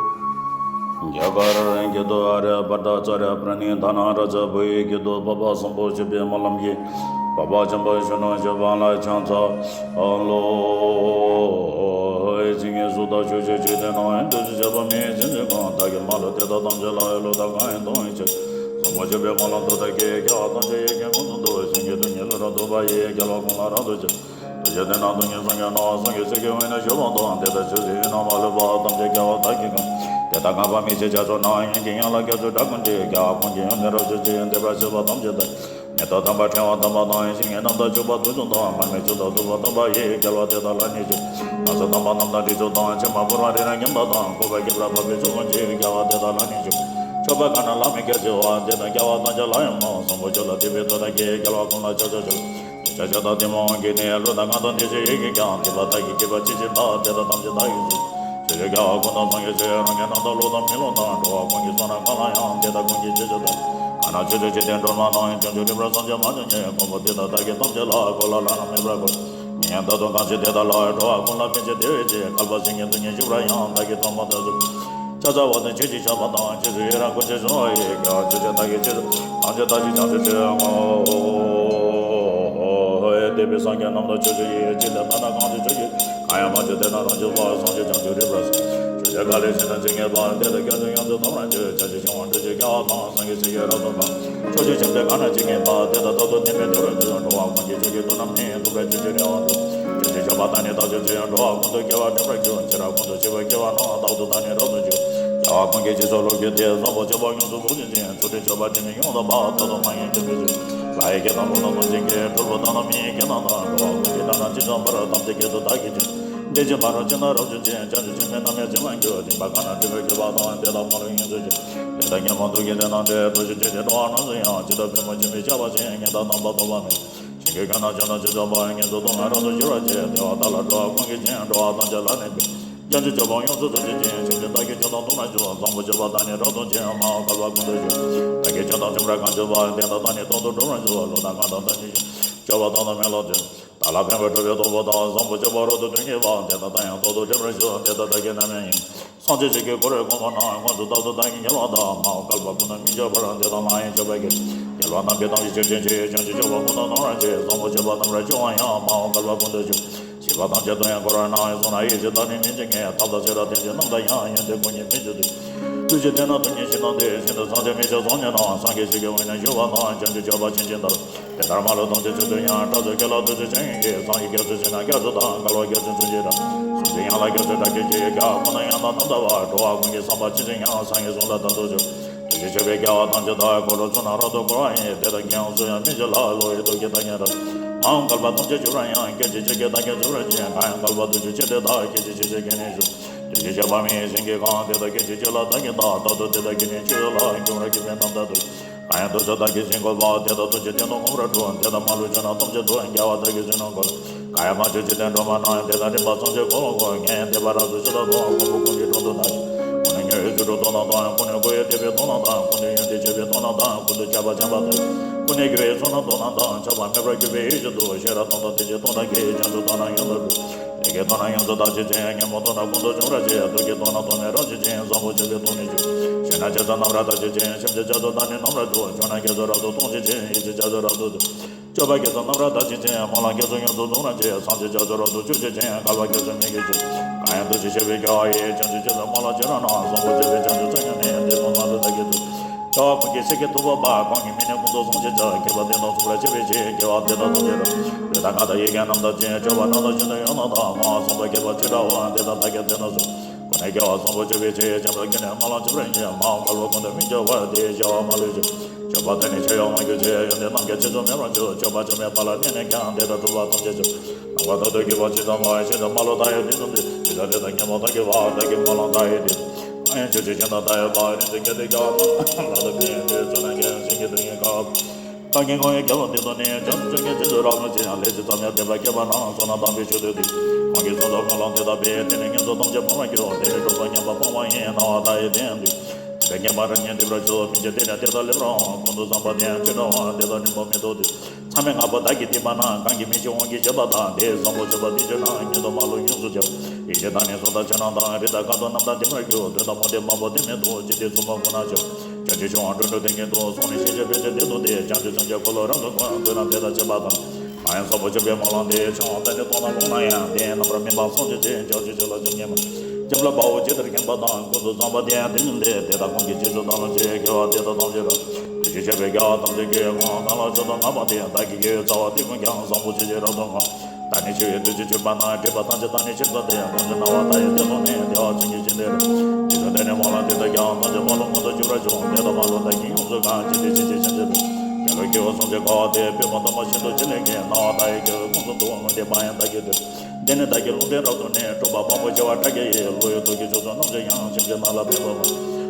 རྒྱ་གར་རྒྱལ་དུ་ཨ་རྱ་པ་ཏ་ཙ་ར་པྲ་ནི་དྷ་ན་ར་ཛ། བོད་ཡུལ་གྱི་དུ་བ་བ་བཟང་པོ་སྤྱོད་པའི་སྨོན་ལམ་གྱིས། བ་བ་ཆེན་པོ་གཞོན་ནུ་སྤྱོད་པ་ལ་ཕྱག་འཚལ་ལོ། བྱིན་གྱིས་བསུ་དང་ཕྱོགས་བཅུའི་འཇིག་རྟེན་ན། འདུ་ཤེས་བྱ་བ་མེད་ཅིང་འཛིན་ཀུན། བདག་གིས་མ་ལུས་དེ་དག་ཐམས་ཅད་ལ། བློ་དང་གང་ཡིན་དང་ཡིན་ཕྱིར། བཟང་པོ་སྤྱོད་པའི་སྨོན་ལམ་མཐུ་དང་བསྐྱེད། དགེ་བ་ཐམས་ཅད་ཡིད་ཀྱིས་ཀུན་དུ་བསྡུ། བྱིན་གྱིས་རློབ་ནས་ལྷ་རབ་ཏུ་བབས་ཡི། རྒྱལ་བ་ཀུན་ལ་རབ་ཏུ་ཕྱིན། ཐུགས་རྗེ་དེ་ན་སྟོང་ཉིད་སངས་རྒྱས་ནོ། སངས་རྒྱས་ཚིག་གི་དབུས་ན་བཞུགས་པ་དང་། དེ་དག་ཆོས་ཀྱི་དབུས་ན་མ་ལུས་པ། ཐམས་ཅད་རྒྱལ་བ་དག་གིས་བཀང་། དེ་དག་བསྔགས་པ་མི་ཕྱེད་རྒྱ་མཚོ་རྣམས། དབྱིངས་ཀྱི་དབྱིངས་ལ་སྐྱབས་སུ་འགྲོ་ཀུན་གྱིས། རྒྱལ་བ་ཀུན་གྱི་དབྱིངས་ནི་རབ་ཏུ་ཕྱིན། འདས་པ་སྲིད་པ་ཐམས་ཅད་དག་མེ་ཏོག་དམ་པ་ཕྲེང་བ་དམ་པ་དང་། ཞིང་གི་རྣམ་དག་བྱུག་པ་དུག་མཚོན་དང་། མར་མེ་མཆོག་དང་ཐུབ་པ་དམ་པ་ཡིས། རྒྱལ་བ་དེ་དག་ལ་ནི་ཕྱག། ལྷ་ཚོགས་དམ་པ་རྣམས་དང་དྲི་མཆོག་དང་། ཕྱེ་མ་ཕུལ་བ་རི་རབ་མཉམ་པ་དང་། བཀོད་པ་རྒྱས་པར་འཕགས་པའི་ཕྱོགས་ཀུན་གྱིས། རྒྱལ་བ་དེ་དག་ལ་ནི་ཕྱག། མཆོད་པ་གང་རྣམས་བླ་མེད་བསྐྱེད་བྱ་བ། དེ་དག་རྒྱལ་བ་ཐམས་ཅད་ལ་ཡང་སྨོན། བཟང་པོ་སྤྱོད་ལ་དད་པའི་ཐོག་མཐའ་བསྐྱེད། རྒྱལ་བ་ཀུན་ལ་ཕྱག་འཚལ་ཕྱག། ཕྱག་རྒྱ་དང་ཐུན་མོང་གི་ནི། བློ་དང་ངག་དང་དེ་བཞིན་ཡིད་ཀྱིས་ཀྱང་། ཐོས་པ་དག་གིས་བགྱིས་པ་ཇི་བཞིན་བདག་དེ་དག་ཐམས་ཅད་བདག་གིས་སུ། ཕྱོགས་བཅུའི་རྒྱལ་བ་ཀུན་དང་སངས་རྒྱས་ཆོས། རང་གི་རྣམ་དག་བློ་དང་མི་བསླུ་དང་། འགྲོ་བ་ཀུན་གྱི་བསོད་ནམས་གང་ལ་ཡང་། དེ་དག་ཀུན་གྱི་རྗེས་སུ་བདག་གང་ན་ཆོས་ཀྱི་འཇིག་རྟེན་སྒྲོན་མ་དང་། བྱང་ཆུབ་རིམ་པར་བསམ་གྱིས་མ་ཆོད་ཉིད། མགོན་པོ་དེ་དག་བདག་གིས་ཐམས་ཅད་ལ། གོ་ལ་ལ་ན་མེད་པར་བསྐོར། ཉན་ཡང་རྟག་ཏུ་གང་ཞིག་དེ་དག་ལ། འགྲོ་བ་ཀུན་ལ་ཕན་ཕྱིར་དེ་བས་ཀྱང་། བསྐལ་པ་སེང་གེའི་དུས་ཉིད་བཞུགས་པར་ཡང་། བདག་གིས་ཐོག་མ་དེ་ཚོ། ཕྱག་འཚལ་བ་དང་ཆོས་ཀྱི་ཆར་པ་དང་། རྗེས་སུ་ཡི་རང་བསྐུལ་ཕྱིར་བྱོན་པ་ཡིས། དགེ་བ་ཆོས་ཅན་བདག་གི་རྗེས་སུ། ཐམས་ཅད་བདག་གིས་བྱང་ཆུབ་ཕྱིར་བསྔོ། འདས་པའི་སངས་རྒྱས་རྣམས་དང་ཕྱོགས་བཅུ་ཡི། ཇི་ལྟར་ན་ན་གང་ཞིག་ཕྱོགས་ཀྱི། གང་ཡང་མ་བྱོན་དེ་རྣམས་རང་བྱོན་པ། བྱང་ཆུབ་བྱང་ཆུབ་རིམ་པར་བྱོན། ཕྱོགས་བཅུའི་བཀའ་ལས་གཞན་དོན་ཇི་སྙེད་པ། དེ་དག་ཀུན་ཏུ་ཡོངས་སུ་དག་པར་འགྱུར། བྱང་ཆུབ་ཤིང་དབང་སྤྲུལ་གྱི་རྒྱལ་བ་དང་། སངས་རྒྱས་ཆོས་ཀྱི་རབ་ཏུ་འཕགས། ཕྱོགས་བཅུའི་ཁྱིམ་བདག་གང་རྣམས་ཇི་སྙེད་པ། དེ་དག་རྟག་ཏུ་བསྟན་པས་བདེ་བར་འགྱུར། འགྲོ་བ་ཀུན་གྱི་ཕྱོགས་ཀྱི་དོན་རྣམས་ནི། ཐུབ་པའི་ཆོས་ཀྱི་རེ་བ་འགྲུབ། བྱང་ཆུབ་སྤྱོད་པ་དང་ནི་དག་ཆོས་ཅི། འགྲོ་བ་ཀུན་ཏུ་དགེ་བ་འགྲུབ་པར་འགྱུར། འཆི་བ་ཀུན་ཏུ་ཤི་བའི་སྐྱེ་བ་རྣམས། རྟག་ཏུ་བདག་ནི་རབ་ཏུ་འབྱུང་། རྒྱལ་བ་ཀུན་གྱི་རྗེས་སུ་སློབ་གྱུར་ཏེ། བཟང་པོ་སྤྱོད་པ་ཡོངས་སུ་རྫོགས་བྱེད་ཅིང་། ཚུལ་ཁྲིམས་སྤྱོད་པ་དེ་ནི་ཡོངས་དག་པ། རྟག་ཏུ་མ་ངན་འགྱུར་མེད་ཕྱིར། ལྷ་ཡི་སྐད་དང་འགྲོ་དོན་ཀུན་བྱེད་ཀྱི། གྲུལ་བུ་དག་རྣམས་མི་ཡི་སྐད་རྣམས་དང་། འགྲོ་བ་ཀུན་གྱི་སྒྲ་རྣམས་ཇི་ཙམ་པར། ཐམས་ཅད་སྐད་དུ་བདག་གིས་ཀྱང་། འདི་ཕྱིར་མ་རུངས་ཅི་རྣམས་རབ་བྱུང་ཅིང་། བྱང་ཆུབ་ཕྱིར་མི་རྣམས་ཡང་ཇི་ལྟར་འགྱུར། སྡིག་པ་གང་རྣམས་སྒྲིབ་པའི་སྐྱེ་བ་དང་། དེ་དག་མ་ལུས་ཡོངས་སུ་གྱུར། ལས་དང་ཉོན་མོངས་དུག་གི་སྡེ་རྣམས་བྲལ། ཐུགས་རྗེ་ཆེན་པོས་འགྲོ་བ་རྣམས་སུ་ཡང་། ཇི་ལྟར་པུས་མོ་སྦྱིན་པས་བྱ་བ་བྱིན། ཉེས་དང་དམ་པ་ཐོགས་པ་མེད། ཆོས་ཀྱི་དགེ་རྣམས་ཆོས་རྣམས་ཇི་ཙམ་པར། ཉེར་འཚོ་སྡུག་བསྔལ་རབ་ཏུ་སྦྱོར་བར་བྱེད། བདེ་བ་དག་ལ་འགྲོ་བ་ཀུན་གྱི་རྒྱན། འགྲོ་བ་ཐམས་ཅད་ལ་ནི་ཕན། བྱང་ཆུབ་སྤྱོད་པ་ཡོངས་སུ་རྫོགས་བྱེད་ཅིང་། ཕྱིན་ཅི་ལྟར་གྱི་ཆོས་དང་མཐུན་པར་འགྱུར། བཟང་པོ་སྤྱོད་པ་དག་ནི་རབ་ཏུ་འབྱུང་། མ་འོངས་བསྐལ་པ་ཀུན་ཏུ་འབྱུང་། བདག་གིས་ཆོས་དང་མཐུན་པར་གང་བྱས་པ། བདེན་དང་བདག་ནི་རྟག་ཏུ་འགྲུབ་པར་འགྱུར། བློ་དང་ངག་དང་ཐམས་ཅད་ཀྱིས། སྤྱོད་པ་དག་ནི་མི་སློབ་ཅིང་། བདག་ལ་ཕན་པར་སྒྲུབ་པའི་སྟོབས་པོ་དང་། བཟང་པོ་སྤྱོད་པ་རབ་ཏུ་སྟོན་བགྱིས་པ། བདེན་དང་བདག་ཡང་རྟག་ཏུ་འགྲུབ་པར་ཤོག། དེ་ལྟར་བདག་གིས་ནམ་ཡང་ཡིན། སངས་རྒྱས་ཆོས་ཀྱི་འཁོར་བའི་གོང་མ་རྣམས། དངོས་སུ་རྟག་ཏུ་བདག་གིས་ཉེར་བ་དག་མ་འོངས་བསྐལ་པ་ཀུན་ཏུ་མི་སྐྱོ་བར། དེ་དག་ལའང་ཡང་སྤྱོད་པར་བགྱི། རྒྱལ་བ་རྣམས་ཀྱི་དམ་ཚིག་ཆོས་ཅན་གྱི། བྱང་ཆུབ་སྤྱོད་པ་ཀུན་ཏུ་སྣང་བར་བྱེད། བཟང་པོ་སྤྱོད་པ་རྣམ་པར་སྤྱོད་པ་ཡང་། མ་འོངས་བསྐལ་པ་ཀུན་ཏུ་འབྱུང་། ཤེས་པ་ཐམས་ཅད་དུ་ཡང་བསྐོར་བ་ན། ཡིད་གསུམ་ན་ཡེ་ཤེས་དང་ནི་མི་མཇེད་ལྔས། ཐབས་དང་ཤེས་རབ་ལྡན་ཞིང་རྣམ་དག་ཡང་། ཡོན་ཏན་ཀུན་གྱི་མི་འཇིགས་ཏེ། ཐུགས་རྗེ་ལྡན་ན་སྟོང་ཉིད་ཤིན་ཏུ་འདས། ཤིན་ཏུ་སངས་རྒྱས་མི་ཤིགས་སངས་རྒྱས་རྣམས། སངས་རྒྱས་ཆོས་ཀྱི་དབུས་ན་བཞུགས་པ་དང་། བྱང་ཆུབ་སྤྱོད་པ་ཕྱིན་ཅི་ལྟར། དེ་ལྟར་མ་ལུས་ཐམས་ཅད་ཆོས་སུ་ཡང་། སྐྲག་སོགས་སྐད་ལ་ཐུགས་རྗེ་ཆེན་ཡོན་གྱིས། བསམ་ཡས་སྐྱབས་སུ་མཆི་ན་སྐྱབས་སུ་དག་བསྐལ་པ་སྐྱབས་སུ་མཆི་ཞེས་བསྒྲགས། གསུང་ཚིག་ཡན་ལག་སྐྱབས་སུ་བཀྲ་ཤིས་ཤིག་རྒྱལ་བ་ཀུན་ན་ཡང་དག་རྣམ་དག་པ། འགྲོ་བ་ཀུན་གྱི་བསམ་པ་ཇི་བཞིན་ཡང་། སངས་རྒྱས་གསུང་ལ་དམ་དུ་ཆུག་ཐུགས་རྗེ་ཆེ་བའི་རྒྱལ་བ་ཐམས་ཅད་དག་འཁོར་ལོ་ཚུལ་རྣམས་རབ་ཏུ་བསྐོར་བ་ཡི། དེ་དག་གི་ཡང་སུ་ཡང་མི་མཇལ་ལ། བློ་ཡི་སྟོབས་ཀྱིས་བདག་ཉིད་རབ། མ་འོངས་བསྐལ་པ་ཐམས་ཅད་འབྱུང་བར་ཡང་། སྐད་ཅིག་གཅིག་གིས་བདག་ཉིད་འཇུག་པར་བྱེད། གང་ཡང་བསྐལ་པ་དུས་ཀྱི་ཕྱེད་དེ་དག་སྐད་ཅིག་གཅིག་གིས་ཉེར་བཞུགས། དུས་ཀྱི་ཕྱེད་པ་མི་ཡི་བཞིན་གྱིས་གང་། དེ་དག་སྐད་ཅིག་གཅིག་ལ་བདག་ཉིད་བལྟ། རྟག་ཏུ་དེ་དག་གི་ནི་སྤྱོད་ཡུལ་ལ། འགྱུར་བར་བགྱིད་པའི་རྣམ་ཐར་དུ། གང་ཡང་དུས་སུ་བདག་གིས་བཞེད་དགོས་པ། དེ་དག་ཐམས་ཅད་སྟན་དང་མངོན་པར་བསྒྲུབ། དེ་དག་མ་ལུས་ཆོས་རྣམས་ཐམས་ཅད་དུ། རྒྱལ་བ་བདག་གིས་བཟོད་ནུས་དཀོན། གང་ཡང་མ་བྱོན་འཇིག་རྟེན་སྒྲོན་མ་ན། དེ་དག་རིམ་པ་ཚངས་སྤྱོད་འཁོར་ལོ་བསྐོར། ངས་འདས་པ་རབ་ཏུ་ཕྱི་ལྟར་མཐོང་། མགོན་པོ་ཀུན་གྱི་དྲུང་དུ་བདག་ཞིང་། དངོས་གནས་མྱུར་བའི་ ཆོས་དྲུག་སྟོང་ནམ་དང་། ཀུན་ནས་བསྐོར་བའི་དད་པའི་སྟོང་ནམ་དང་། ཀུན་ཏུ་ཡོན་ཏན་ཆེ་བའི་སྟོང་ནམ་དང་། ཀུན་ཏུ་ཁྱབ་པ་ཆེན་པོ་དང་། ཀུན་ནས་རྒྱལ་བའི་གཙུག་ན་སྟོང་ནམ་དང་། ཆགས་པ་མེད་པར་གྱུར་པའི་ཡེ་ཤེས་སུ། ཤེས་རབ་སྟོང་དང་ལྡན་ཞིང་སྟོང་དང་རྒྱས། བྱང་ཆུབ་སྟོང་རྣམས་ཡོངས་སུ་རྫོགས། ལས་ཀྱི་སྟོང་རྣམས་ཡོངས་སུ་དག་བྱེད་ཅིང་། ཉོན་མོངས་སྟོང་རྣམས་ཀུན་ཏུ་འཇོམས་པར་བྱེད། ཐུགས་ཀྱི་སྟོང་རྣམས་ཐོགས་མེད་རབ་བྱེད་ཅིང་། བཟང་པོ་སྤྱོད་པའི་སྟོང་ནི་ཆོས། བྱང་ཆུབ་ཕྱོགས་སུ་རྣམ་པར་དག་བྱེད་ཅིང་། ཆོས་ཀྱི་རྒྱ་མཚོ་རྣམས་ནི་རྣམ་པར་འཇོམས། ཕྱོགས་རྣམས་རྒྱ་མཚོ་རབ་ཏུ་སྟོང་བྱེད་ཅིང་། ཡེ་ཤེས་རྒྱ་མཚོ་རབ་ཏུ་སྤྱོད་པ་རྒྱ་མཚོ་རྣམ་པར་དག་བྱེད་ཅིང་། སྨོན་ལམ་རྒྱ་མཚོ་ཡོངས་སུ་རྫོགས་པར་བྱེད། སངས་རྒྱས་རྒྱ་མཚོ་རབ་ཏུ་སྤྱོད་བྱེད་ཅིང་། བསྐལ་པ་རྒྱ་མཚོ་མེད་ཀྱི་ཆོས། གང་ཡང་ཐུགས་རྗེ་ཆེ་བའི་རྒྱལ་བ་ཡི། བྱང་ཆུབ་སྤྱོད་པའི་སྨོན་ལམ་བྱེ་བྲག་རྣམས། བཟང་པོ་སྤྱོད་པའི་བྱང་ཆུབ་རྩ་བརྒྱད་ནི། དེ་དག་མ་ལུས་བདག་གིས་ཐོབ། རྒྱལ་བ་ཀུན་གྱི་སྲས་ཀྱི་ཐུབ་པ་འཕགས། གང་གིས་སྨྲས་ནས་ཀུན་ཏུ་བཟང་ཞེས་བྱ། མཁས་པ་དེ་དག་མཚུངས་པར་བྱ་བའི་ཕྱིར། དགེ་བ་འདི་དག་ཐམས་ཅད་ལ། ལུས་དང་ངག་དང་ཡིད་ཀྱི་རྣམ་དག་ཅིང་། སྤྱོད་པ་རྣམ་དག་བཞིན་དུ་ཡང་དག་དང་། བསམ་པ་མཁས་པ་ཅི་འདྲ་བ། དེ་དག་བདག་གིས་བསྟན་ན་གསོལ། ཀུན་ནས་དགེ་བ་བཟང་པོ་སྤྱོད་པའི་ཕྱིར། བྱང་ཆུབ་ཀུན་ནས་སྨོན་ལམ་བྱེ་བྲག་སྙེད། མ་འོངས་བསྐལ་པ་ཀུན་ཏུ་སྨིན་གྱུར་པ། དེའི་བྱ་བ་མ་ལུས་ཕྱིར། སྤྱོད་པ་དེ་ནི་ཆོས་ཡང་མ་གྱུར་ཅིག། ཡོན་ཏན་རྣམས་ཀྱང་ཆེ་ཆུང་མེད་པར་གྱུར། སྤྱོད་པ་ཆོ་མེད་པ་ལ་གནས་ནས་ཀྱང་། དེ་དག་གྲུབ་པ་ཐམས་ཅད་ཆོས། ནམ་མཁའ་ལྟ་བུར་གྱུར་པ་ཇི་ཙམ་པ། ཤིན་ཏུ་མ་ལུས་མཐའ་ཡས་དུས་གསུམ་དུ། དེ་ལྟར་དེ་དག་སྙན་པོ་བདག་གིས་པ། བདག་གིས་སྨོན་ལམ་མཐའ་ཡས་དེ་དག་ཡང་ཆོས་ཀྱི་རྒྱན་དང་མཐའ་ཡས་པ། རིགས་ཚོགས་བརྒྱད་དེ་རྒྱལ་བ་རྣམས་ལ་ཐོབ་ཅིང་། དེ་ཚོ་ནམ་མཁའི་ཡང་ཤིང་གི་དོན་ཡིན་ཁ། བདག་གིས་གང་ཡང་རྒྱལ་བ་དེ་དག་ནི། བྱང་ཆུབ་མཆོག་གི་རྗེས་སུ་རབ་བསྔོ་ཅིང་། ལས་ཇི་ཙམ་ཡང་དད་པ་བསྐྱེད་པ་རྣམས། བསོད་ནམས་དམ་པའི་ཆོས་ཐོས་ཏེ། གང་གིས་གསུངས་སུ་སྨོན་ལམ་དེ་དག་པས། དེ་ནི་ངན་སོང་ཐམས་ཅད་སྤངས་པར་འགྱུར། དེ་ནི་གྲུབ་པ་བརྙེས་པ་སྤངས་པ་ཡིན། སྣང་བ་མཐའ་ཡས་དེ་ཡང་འདུས། དེ་ཉིད་མ་རིག་ཉིད་འདུས་པར་ཤོག་མི་འཇིགས་དེ་ནི་དེ་དག་ལེགས་པར་འོང་། ཀུན་ཏུ་བཟང་པོ་དེ་ཡང་ཅི་འདྲ་བ། དེ་དག་སྙིང་པོ་མི་ཐོབ་སྟེ། མཚམས་མེད་ལྔ་པོ་བདག་གིས་བསྟན་པ་ན། གང་གིས་མི་ཤེས་དབང་གིས་བྱས་པ་དང་། དེ་བཟང་པོ་སྤྱོད་པ་དེ་ཆོས་རྣམས། ཉིད་དུ་མ་ལུས་ཡོངས་སུ་ཁྱབ། ཡེ་ཤེས་དང་ནི་གཟུགས་དང་ཕྱི་ནང་དང་། རིགས་དང་ཁམས་དང་རྣམ་དག་ལྡན་པར་འགྱུར། དོན་དམ་དཔོན་དེ་དམན་པོ་དེ་མི་ཐོབ། ཇི་སྟེ་མཚུངས་པ་ཀུན་ན་ཁྱབ། བྱང་ཆུབ་ཕྱོགས་དང་འགྲོ་དྲུག་དེ་ཉིད་དུ། གསུངས་ནས་ཤེས་བྱ་ཕལ་ཆེར་དེ་ཐོབ་སྟེ། བྱང་ཆུབ་སེམས་ཀྱི་འཁོར་ལོ་རབ་ཏུ་བསྐོར། དོན་རྣམས་དེ་དག་བྱེད་པ་དང་། གང་ཡང་བཟང་པོ་སྤྱོད་པའི་སྨོན་ལམ་འདི། ཕྱིར་འོང་ལྟར་ནི་སྟོང་ནམ་ལོང་ན་ཡང་། དེ་ཡི་རྣམ་པར་སྨིན་པ་བསམ་བྱེད་ཅིང་། བྱང་ཆུབ་ཕྱོགས་ལ་འཇུག་ངེས་པ། འཇམ་དཔལ་དཔའ་བོས་ཇི་ལྟར་མཁྱེན་པ་དང་། ཀུན་ཏུ་བཟང་པོ་དེ་ཡང་དེ་ཉིད་ལས། དེ་དག་གང་གིས་རྗེས་སུ་བདག་སློབ་ཅིག་དགེ་བ་འདི་དག་ཐམས་ཅད་རབ། ཐུགས་རྗེ་ཆེ་བའི་རྒྱལ་བ་ཐམས་ཅད་ཀྱིས། གང་གང་ལ་མཆོག་ཏུ་བསྔགས་པ་དེ། བདག་གི་དགེ་བའི་རྩ་བ་དེ་ཀུན་ཀྱང་། བཟང་པོ་ཆོས་ཀྱི་རབ་ཏུ་བསྔགས། བདག་ནི་ཆོས་ཀྱི་བདུད་རྩི་བྱུགས་པ་ན། སྒྲིབ་པ་ཐམས་ཅད་དག་ནི་ཕྱིར་འཚོལ་ཏེ། ཀུན་གྱི་སྣང་བ་མཐའ་ཡས་དེ་མཐོང་ནས། བདེ་བ་ཅན་གྱི་ཞིང་དེར། དེ་ཚོ་དེ་ནས་སྨོན་ལམ་འདི་དག་ཀྱང་། ཐམས་ཅད་སྨོན་ལམ་མངོན་དུ་གྱུར་པར་ཤོག་དེ་དག་སྨོན་ལམ་བདག་གིས་ཡོངས་སུ་གང་། ཇི་སྲིད་ཕྱིན་ཅི་མྱ་ངན་འདས་པའི། རྒྱལ་བའི་སྐྱེ་བོ་སུམ་ཅུ་འཁོར་བ་དེ། དཔེ་མ་ཐོན་པ་ཤིན་ཏུ་ཇི་སླད་ཀྱང་། སྣང་བ་མཐའ་ཡས་རྒྱལ་བའི་ཁོངས་སུ་འདུ། དེ་མ་ཡང་བདག་གིས་ཐོས། དེ་ནས་བདག་གིས་ལུང་བསྟན་རབ་ཏུ་ནི། སྤྲུལ་པ་དཔང་པོ་ཆེ་བ་ཁྲ་རྒྱན་ཡིས། བློ་ཡི་ཐུགས་ཀྱི་ཕྱོགས་སུ་རྣམ་དག་ཡང་། ཆེམ་ཆེམ་ནགས་ལ་ཕན་པ་མ།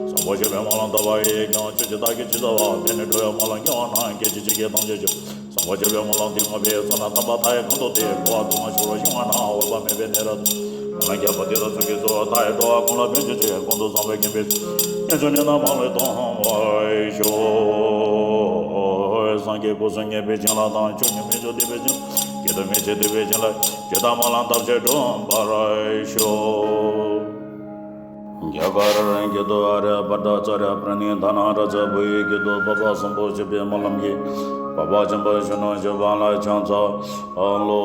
བཟང་པོ་སྤྱོད་པའི་སྨོན་ལམ་བཏབ་པ་ཡིས། ཀྱང་ཆོས་ཀྱི་བདག་གིས་ཇི་ལྟ་བ། དེ་ནི་འགྲོ་བའི་སྨོན་ལམ་ཉེ་བ་ན། སྐད་ཅིག་གཅིག་གིས་ཐམས་ཅད་འཇོམས། བཟང་པོ་སྤྱོད་པའི་སྨོན་ལམ་འདི་བསྔོ་བས། བསོད་ནམས་དམ་པ་མཐའ་ཡས་གང་དུ་སྟེ། འགྲོ་བ་སྡུག་བསྔལ་ཆུ་བུར་བྱུང་བ་ན། འོད་དཔག་མེད་པའི་གནས་རབ་ཏུ། སྨོན་ལམ་རྒྱལ་པོ་དེ་དག་ཚོགས་ཀྱིས་གཙོས། མཐའ་ཡས་འགྲོ་བ་ཀུན་ལ་ཕན་བྱེད་ཅིང་། ཀུན་ཏུ་བཟང་པོའི་རྒྱན་པོས། རྒྱ་མཚོའི་གནས་རྣམས་མ་ལུས་སྟོང་བར་ཤོག་སངས་རྒྱས་སྐུ་གསུམ་མཉེས་པའི་བྱིན་རླབས་དང་། ཆོས་ཉིད་མི་ཆུང་བསྡུས་པའི་བྱིན་རླབས། སྐྱེ་གདུང་མི་ཚེ་བསྡུས་པའི་བྱིན་རླབས། ཇི་ལྟར་སྨོན་ལམ་བཏབ་ཕྱིར་འགྲུབ་པར་ཤོག་རྒྱ་གར་སྐད་དུ། ཨཱརྱ་བྷ་ཏ་ཙཱ་རྱ་པྲ་ཎི་དྷ་ན་རཱ་ཛ། བོད་ཡིག་སྐད་དུ། འཕགས་པ་བཟང་པོ་སྤྱོད་པའི་སྨོན་ལམ་གྱི་འཕགས་པ་ཆེན་པོ་གཞོན་ནུ་སྤྱོད་པ་ལ་ཕྱག་འཚལ་ལོ།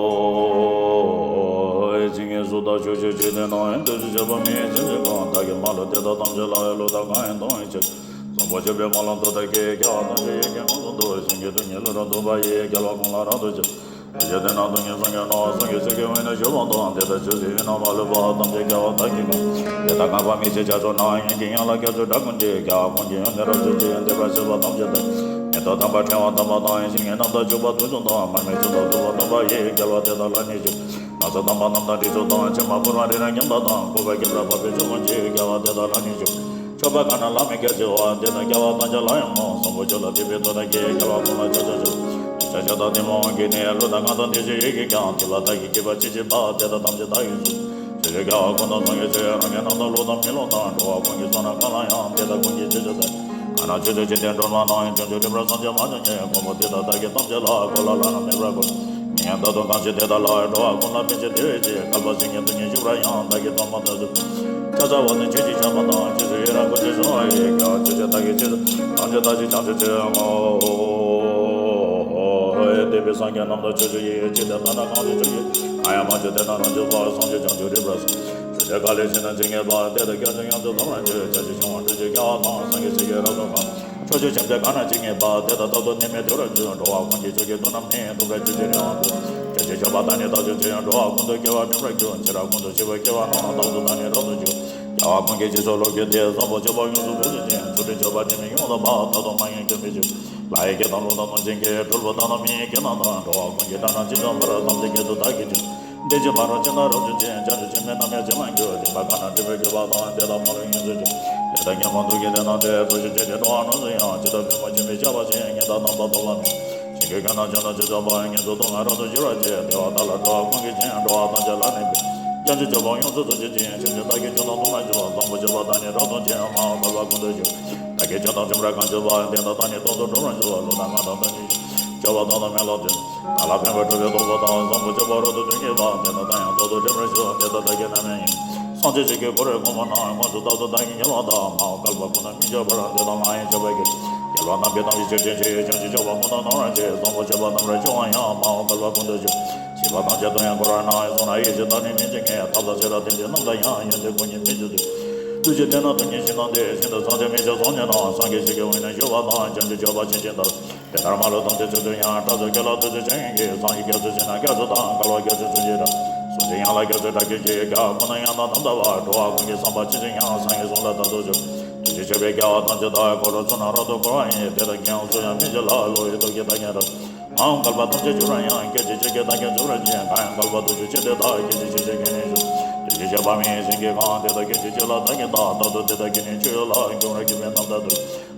བྱིན་གྱིས་བཟོ་ལྟ་ཕྱོགས་བཅུའི་འཇིག་རྟེན་ན། འདིར་བཞུགས་བྱ་བ་མི་ཡི་སེམས་ཅན་ཀུན། བདག་གིས་སྨྲ་ལྷག་དེ་དག་ཐམས་ཅད་ལ། བློ་དང་གང་ཡང་དང་བའི་ཕྱིར། བཟང་པོ་སྤྱོད་པའི་སྨོན་ལམ་མཐུ་དང་བགྱི། རྒྱལ་བ་ཐམས་ཅད་ཡིད་ཀྱིས་མངོན་དུ་འདུ། བྱིན་གྱིས་དོན་གཉིས་བློ་གྲོས་ཐུབ་པ་ཡིས། རྒྱལ་བ་ཀུན་ལ་རབ་ཏུ་ཕྱག་དེ་ཕྱིར་དེ་ནས་སྡུག་བསྔལ་སངས་རྒྱས་ནོ། སངས་རྒྱས་ཚིག་གི་དབུས་ན་བཞུགས་པ་དང་། དེ་དག་ཆོས་ཀྱི་དབྱིངས་རྣམ་པར་ལུས་པ་ཐམས་ཅད་རྒྱལ་བ་བདག་གིས་བཀང་། དེ་དག་བསྔགས་པ་མི་ཕྱེད་ཕྱག་མཆོག་ན། ཡོན་གྱི་ཡན་ལག་རྒྱ་མཚོའི་སྒྲ་ཀུན་གྱིས། རྒྱལ་བ་ཀུན་གྱི་ཡོན་ཏན་རབ་བརྗོད་ཅིང་། བདེ་བར་གཤེགས་པ་ཐམས་ཅད་དང་། མེ་ཏོག་དམ་པ་ཕྲེང་བ་དམ་པ་དང་། ཞིང་གི་རྣམ་དག་བྱུག་པ་དུག་གསུམ་དང་། མར་མེ་མཆོག་ཏུ་བཏུད་པ་དམ་པ་ཡིས། རྒྱལ་བ་དེ་དག་ལ་ནི་ཕྱག་ན་བཟའ་དམ་པ་རྣམས་དང་སྲིད་མཆོག་དང་། ཕྱེ་མ་ཕུལ་བ་རི་རབ་ཉམས་པ་དང་། བཀོད་པ་བརྒྱད་པ་འཕགས་པའི་མཆོག་ཀུན་གྱིས། རྒྱལ་བ་དེ་དག་ལ་ནི་ཕྱག་མཆོད་པ་གང་རྣམས་ལ་མི་སྐྱོ་བྱེད་པ། དེ་དག་རྒྱལ་བ་ཐམས་ཅད་ལ་ཡང་སྨོན། བཟང་པོ་སྤྱོད་ལ་དད་པའི་མཐུ་དང་བགྱི། རྒྱལ་བ་ཀུན་ལ་ཕྱག་འཚལ་ཕྱག་ཕྱག་ཕྱག་བདག་གཏི་མུག་དབང་གིས་ནི། བློ་དང་ངག་དང་ལྟས་ཀྱི་ཡིད་ཀྱིས་ཀྱང་། ཐེག་པ་མཐའ་ཡས་སྐྱེ་བ་ཅི་མཆིས་པ། དེ་དག་ཐམས་ཅད་བདག་གིས་བཟུང་། ཕྱོགས་བཅུའི་རྒྱལ་བ་ཀུན་དང་མཚུངས་ཡོད་ཕྱིར། རང་གི་རྣམ་ཐར་བློ་དང་མི་སློབ་དང་། འགྲོ་བ་ཀུན་གྱི་བསོད་ནམས་གང་ལ་ཡང་། དེ་དག་ཀུན་གྱི་རྗེས་སུ་བདག་གང་ན་ཆོས་ཚུལ་ཇི་ལྟར་སྒྲུབ་ན་ནང་། བྱང་ཆུབ་སྒྲུབ་པར་བསམ་ཀྱང་མ་བྱང་ཉེས། གོང་བུ་དེ་དག་བདག་གིས་ཐམས་ཅད་ལ། གོ་ལ་ལ་རྣམས་མེད་པར་བཀོད། མི་ཡང་རྟག་ཏུ་གང་ཞིག་དེ་དག་ལ། འགྲོ་བ་ཀུན་ལ་ཕན་ཕྱིར་བདེ་བའི་ཕྱིར། བསྐལ་པ་གཟུགས་བརྙན་དུ་ནི་བཞུགས་པར་ཡང་། བདག་གིས་ཐོག་མ་ཐག་ཏུ། ཕྱག་འཚལ་བ་ནི་ཆོས་ཀྱི་ཆར་པ་དང་། རྗེས་སུ་ཡི་རང་བསྐུལ་ཞིང་གསོལ་བ་ཡི། རྒྱལ་བ་ཆོས་ཀྱི་བདག་གིས་ཆོས་ཐམས་ཅད་བདག་ཅེས་བྱང་ཆུབ་ཕྱིར་བསྔོ། འདས་པའི་སངས་རྒྱས་རྣམས་དང་ཕྱོགས་བཅུ་ཡི། ཇི་ལྟར་བདག་ན་གང་ཞིག་ཆོས་ཀྱི་གང་ཡང་མ་བྱོན། དེ་རྣམས་རང་བྱོན་པར། བཟང་སྤྱོད་བྱང་ཆུབ་རིགས་པར་གསུངས། ཆོས་འདི་ག་ལས་ཆེ་ན་ཇི་སྙེད་པ། དེ་དག་རྒྱ་མཚོ་ཡོངས་སུ་འཐོམ་པར་འགྱུར། བྱང་ཆུབ་ཕྱོགས་དབང་སྤྲུལ་གྱི་རྒྱལ་བ་དང་། སངས་རྒྱས་ཆོས་ཀྱི་རབ་ཏུ་བསྔགས། ཕྱོགས་བཅུའི་ཆེམ་ཆེམ་གང་ན་ཇི་སྙེད་པ། དེ་དག་རྟག་ཏུ་ནད་མེད་བདེ་བར་འགྱུར། འགྲོ་བ་ཀུན་གྱི་ཕྱོགས་ཀྱི་དོན་རྣམས་ནི། ཐུབ་པར་གྱུར་ཅིག་རིང་བར་འགྲོ། བྱང་ཆུབ་སྤྱོད་པ་དག་ནི་བདག་ཅེས་བརྗོད་ཡང་། འགྲོ་བ་ཀུན་ཏུ་སྐྱེ་བ་འགྲིམ་པར་འགྱུར། ཚེ་རབས་ཀུན་ཏུ་འཆི་བའི་སྐྱེ་བ་རྣམས། རྟག་ཏུ་བདག་ནི་རབ་ཏུ་འཇུག་རྒྱལ་བ་ཀུན་གྱི་རྗེས་སུ་སློབ་གྱུར་ཏེ། བཟང་པོ་སྤྱོད་པ་ཡོངས་སུ་རྫོགས་བྱེད་ཅིང་། ཚུལ་ཁྲིམས་སྤྱོད་པ་དེ་ནི་ཡོངས་སུ་འཕགས། ཐོག་མཐའ་མ་ཡིན་གྱུར་མི་ཕྱིར། ལྷ་ཡི་སྐད་དང་ཀླུ་དང་གནོད་སྦྱིན་སྐད། གྲུལ་བུ་དག་དང་མི་ཡི་སྐད་རྣམས་དང་། འགྲོ་བ་ཀུན་གྱི་སྒྲ་རྣམས་ཇི་ཙམ་པར། ཐམས་ཅད་སྐད་དུ་བདག་གིས་ཀྱང་། དེ་བཞིན་ཕ་རོལ་ཕྱིན་དང་ཕྱིན་དྲུག་ཡོངས་སུ་འཇུག་ཅིང་། བྱང་ཆུབ་སྤྱོད་པའི་རྣམ་གཉིས་ཇི་སྙེད་ཡོད། སྡིག་པ་གང་རྣམས་སྒྲིབ་པའི་རྒྱུ་བ་དང་། དེ་དག་མ་ལུས་ཡོངས་སུ་གྱུར། ལས་དང་ཉོན་མོངས་དུག་གི་ལས་རྣམས་ཏེ། ཐུགས་རྗེ་ཆེ་སྟེ་འགྲོ་བ་རྣམས་སུ་ཡང་། ཇི་ལྟར་བུ་མོ་ཆེན་པོས་བྱ་བ་བྱས། ཉེས་དག་རྣམ་པར་ཕོག་པ་མེད། ཞིང་གི་རྒོད་རྣམས་ཆུ་དང་ཆུ་འབྱུང་བ། ཉེན་དུ་གཏོང་བས་རབ་ཏུ་བཞུ་བར་བྱེད། དེ་བ་དག་ལ་འགྲོ་བ་ཀུན་གྱིས་བྱིན། འགྲོ་བ་ཐམས་ཅད་ལ་ནི་ཕན། བྱང་ཆུབ་སྤྱོད་པ་ཡོངས་སུ་རྫོགས་བྱེད་ཅིང་། ཆོས་ཀྱི་བདག་གིས་ཆོས་དང་ལྡན་པར་འགྱུར་བ། བཟང་པོ་སྤྱོད་པ་དག་ནི་རབ་ཏུ་འབྱུང་། མ་འོངས་བསྐལ་པ་ཀུན་ཏུ་ཞུགས། བདག་གིས་ཆོས་དང་མཐུན་པར་གང་བྱས་པ། དེ་དག་བདག་ནི་སྟོང་དུ་འགྲོ་བར་འགྱུར། བློ་དང་ངག་དང་དོན་གཉིས་སྤྱོད་པ་དག་དང་མི་སློབ་ཅིང་། བདག་ལ་ཕན་པར་སྒྲུབ་པའི་སྟོབས་པོ་དང་། བཟང་པོ་སྤྱོད་པ་རབ་ཏུ་འབྱུང་བགྱིད་པ། དེ་དག་བདག་ཡང་རྟག་ཏུ་འབྲིང་བར་ཞུ། དེ་དག་བདག་གི་རྣམ་སྨིན་ཡིན། སངས་རྒྱས་ཆོས་ཀྱི་འཁོར་ལོའི་གོང་མ་རྣམས། དངོས་སུ་རྟག་ཏུ་བདག་གིས་མྱུར་བར་བདག་མ་འོངས་བསྐལ་པ་ཀུན་ཏུ་མི་སྐྱོ་བར། དེ་དག་མ་ཡེངས་སྤྱོད་པར་བགྱི། རྒྱལ་བ་རྣམས་ཀྱིས་དམ་ཚིག་ཆོས་ཅན། ཆོས་ཡིན་བྱང་ཆུབ་སྤྱོད་པ་མངོན་དུ་རྣམ་རོལ་ཅན། བཟང་པོ་སྤྱོད་པ་རྣམས་རབ་འབྱུང་བ་ཡང་། མ་འོངས་བསྐལ་པ་ཀུན་ཏུ་འབྱུང་། བྱིས་པ་ཐམས་ཅད་དོན་ཡོད་འཁོར་བར་སྣང་། བསོད་ནམས་ཡེ་ཤེས་དག་ནི་སྨིན་བྱེད་ངེས། ཐབས་དང་ཆོས་རབ་བསྟན་ཅིང་རྣམ་དག་ཡང་། ཡོན་ཏན་ཀུན་གྱི་སྨིན་བྱེད་དོ། ཐུགས་རྗེ་ལྡན་ན་སྟོབས་ཉིད་ཤིན་ཏུ་ལྡན། ཤིན་ཏུ་ཚངས་ཆེན་མི་ཕྱེད་ཚོགས་ཉིད་རྣམས། སངས་རྒྱས་ཆོས་ཀྱི་དབང་ནི་ཞུ་བ་དང་། བྱང་ཆུབ་སྤྱོད་པ་ཤེས་བཞིན་དུ། དེ་ལྟར་མ་ལུས་ཐམས་ཅད་ཚུལ་མཐུན་ཡང་། སྐྲག་ཚོགས་སྐྱེ་ལ་ཐུགས་རྗེ་ཆེ་ཡོན་གྱིས། སངས་རྒྱས་རྒྱ་མཚོ་ཆེ་ན་རྒྱ་མཚོ་དང་། བསྐལ་པ་རྒྱ་མཚོའི་ཚུལ་གྱིས་རབ། གཟུངས་ཆེན་ཡན་ལག་རྒྱ་མཚོའི་སྒྲ་སྐད་ཀྱིས། རྒྱལ་བ་ཀུན་ན་ཡང་དག་དམ་བཏགས་པ། འགྲོ་བ་ཀུན་གྱི་བསམ་པ་ཇི་བཞིན་ཡང་། སངས་རྒྱས་གསུང་ལ་བདག་ཐུགས་ཞུགས། ཐུགས་རྗེ་ཆེ་བའི་རྒྱལ་བ་ཐམས་ཅད་བདག་གི་འཁོར་ལོ་ཚུལ་རྣམས་རབ་ཏུ་བསྐོར་བ་ཡིས། དེ་དག་གི་ཡང་གཟུགས་ཡང་མི་བྱེད་ལ། གློ་བའི་སྟོབས་ཀྱིས་བདག་ཉིད་རབ། མ་འོངས་བསྐལ་པ་ཐམས་ཅད་འབྱུང་བར་ཡང་། སྐད་ཅིག་གཅིག་གིས་བདག་ཀྱང་འབྱུང་བར་བགྱི། གང་ཡང་བསྐལ་པ་དུས་སུ་ཅི་སྟེ་བདག་སྐད་ཅིག་གཅིག་གིས་ཉིད་ནི་བཞུགས། ཐུགས་རྗེ་ཆེ་བ་མི་ཡི་བྱིན་གྱིས་གང་། དེ་དག་སྐད་ཅིག་གཅིག་ལ་བདག་ཉིད་རྟག། རྟག་ཏུ་དེ་དག་གི་ནི་སྤྱོད་ཡུལ་ལ། འགྱུར་བར་གྱུར་པའི་རྣམ་དག་ཏུ།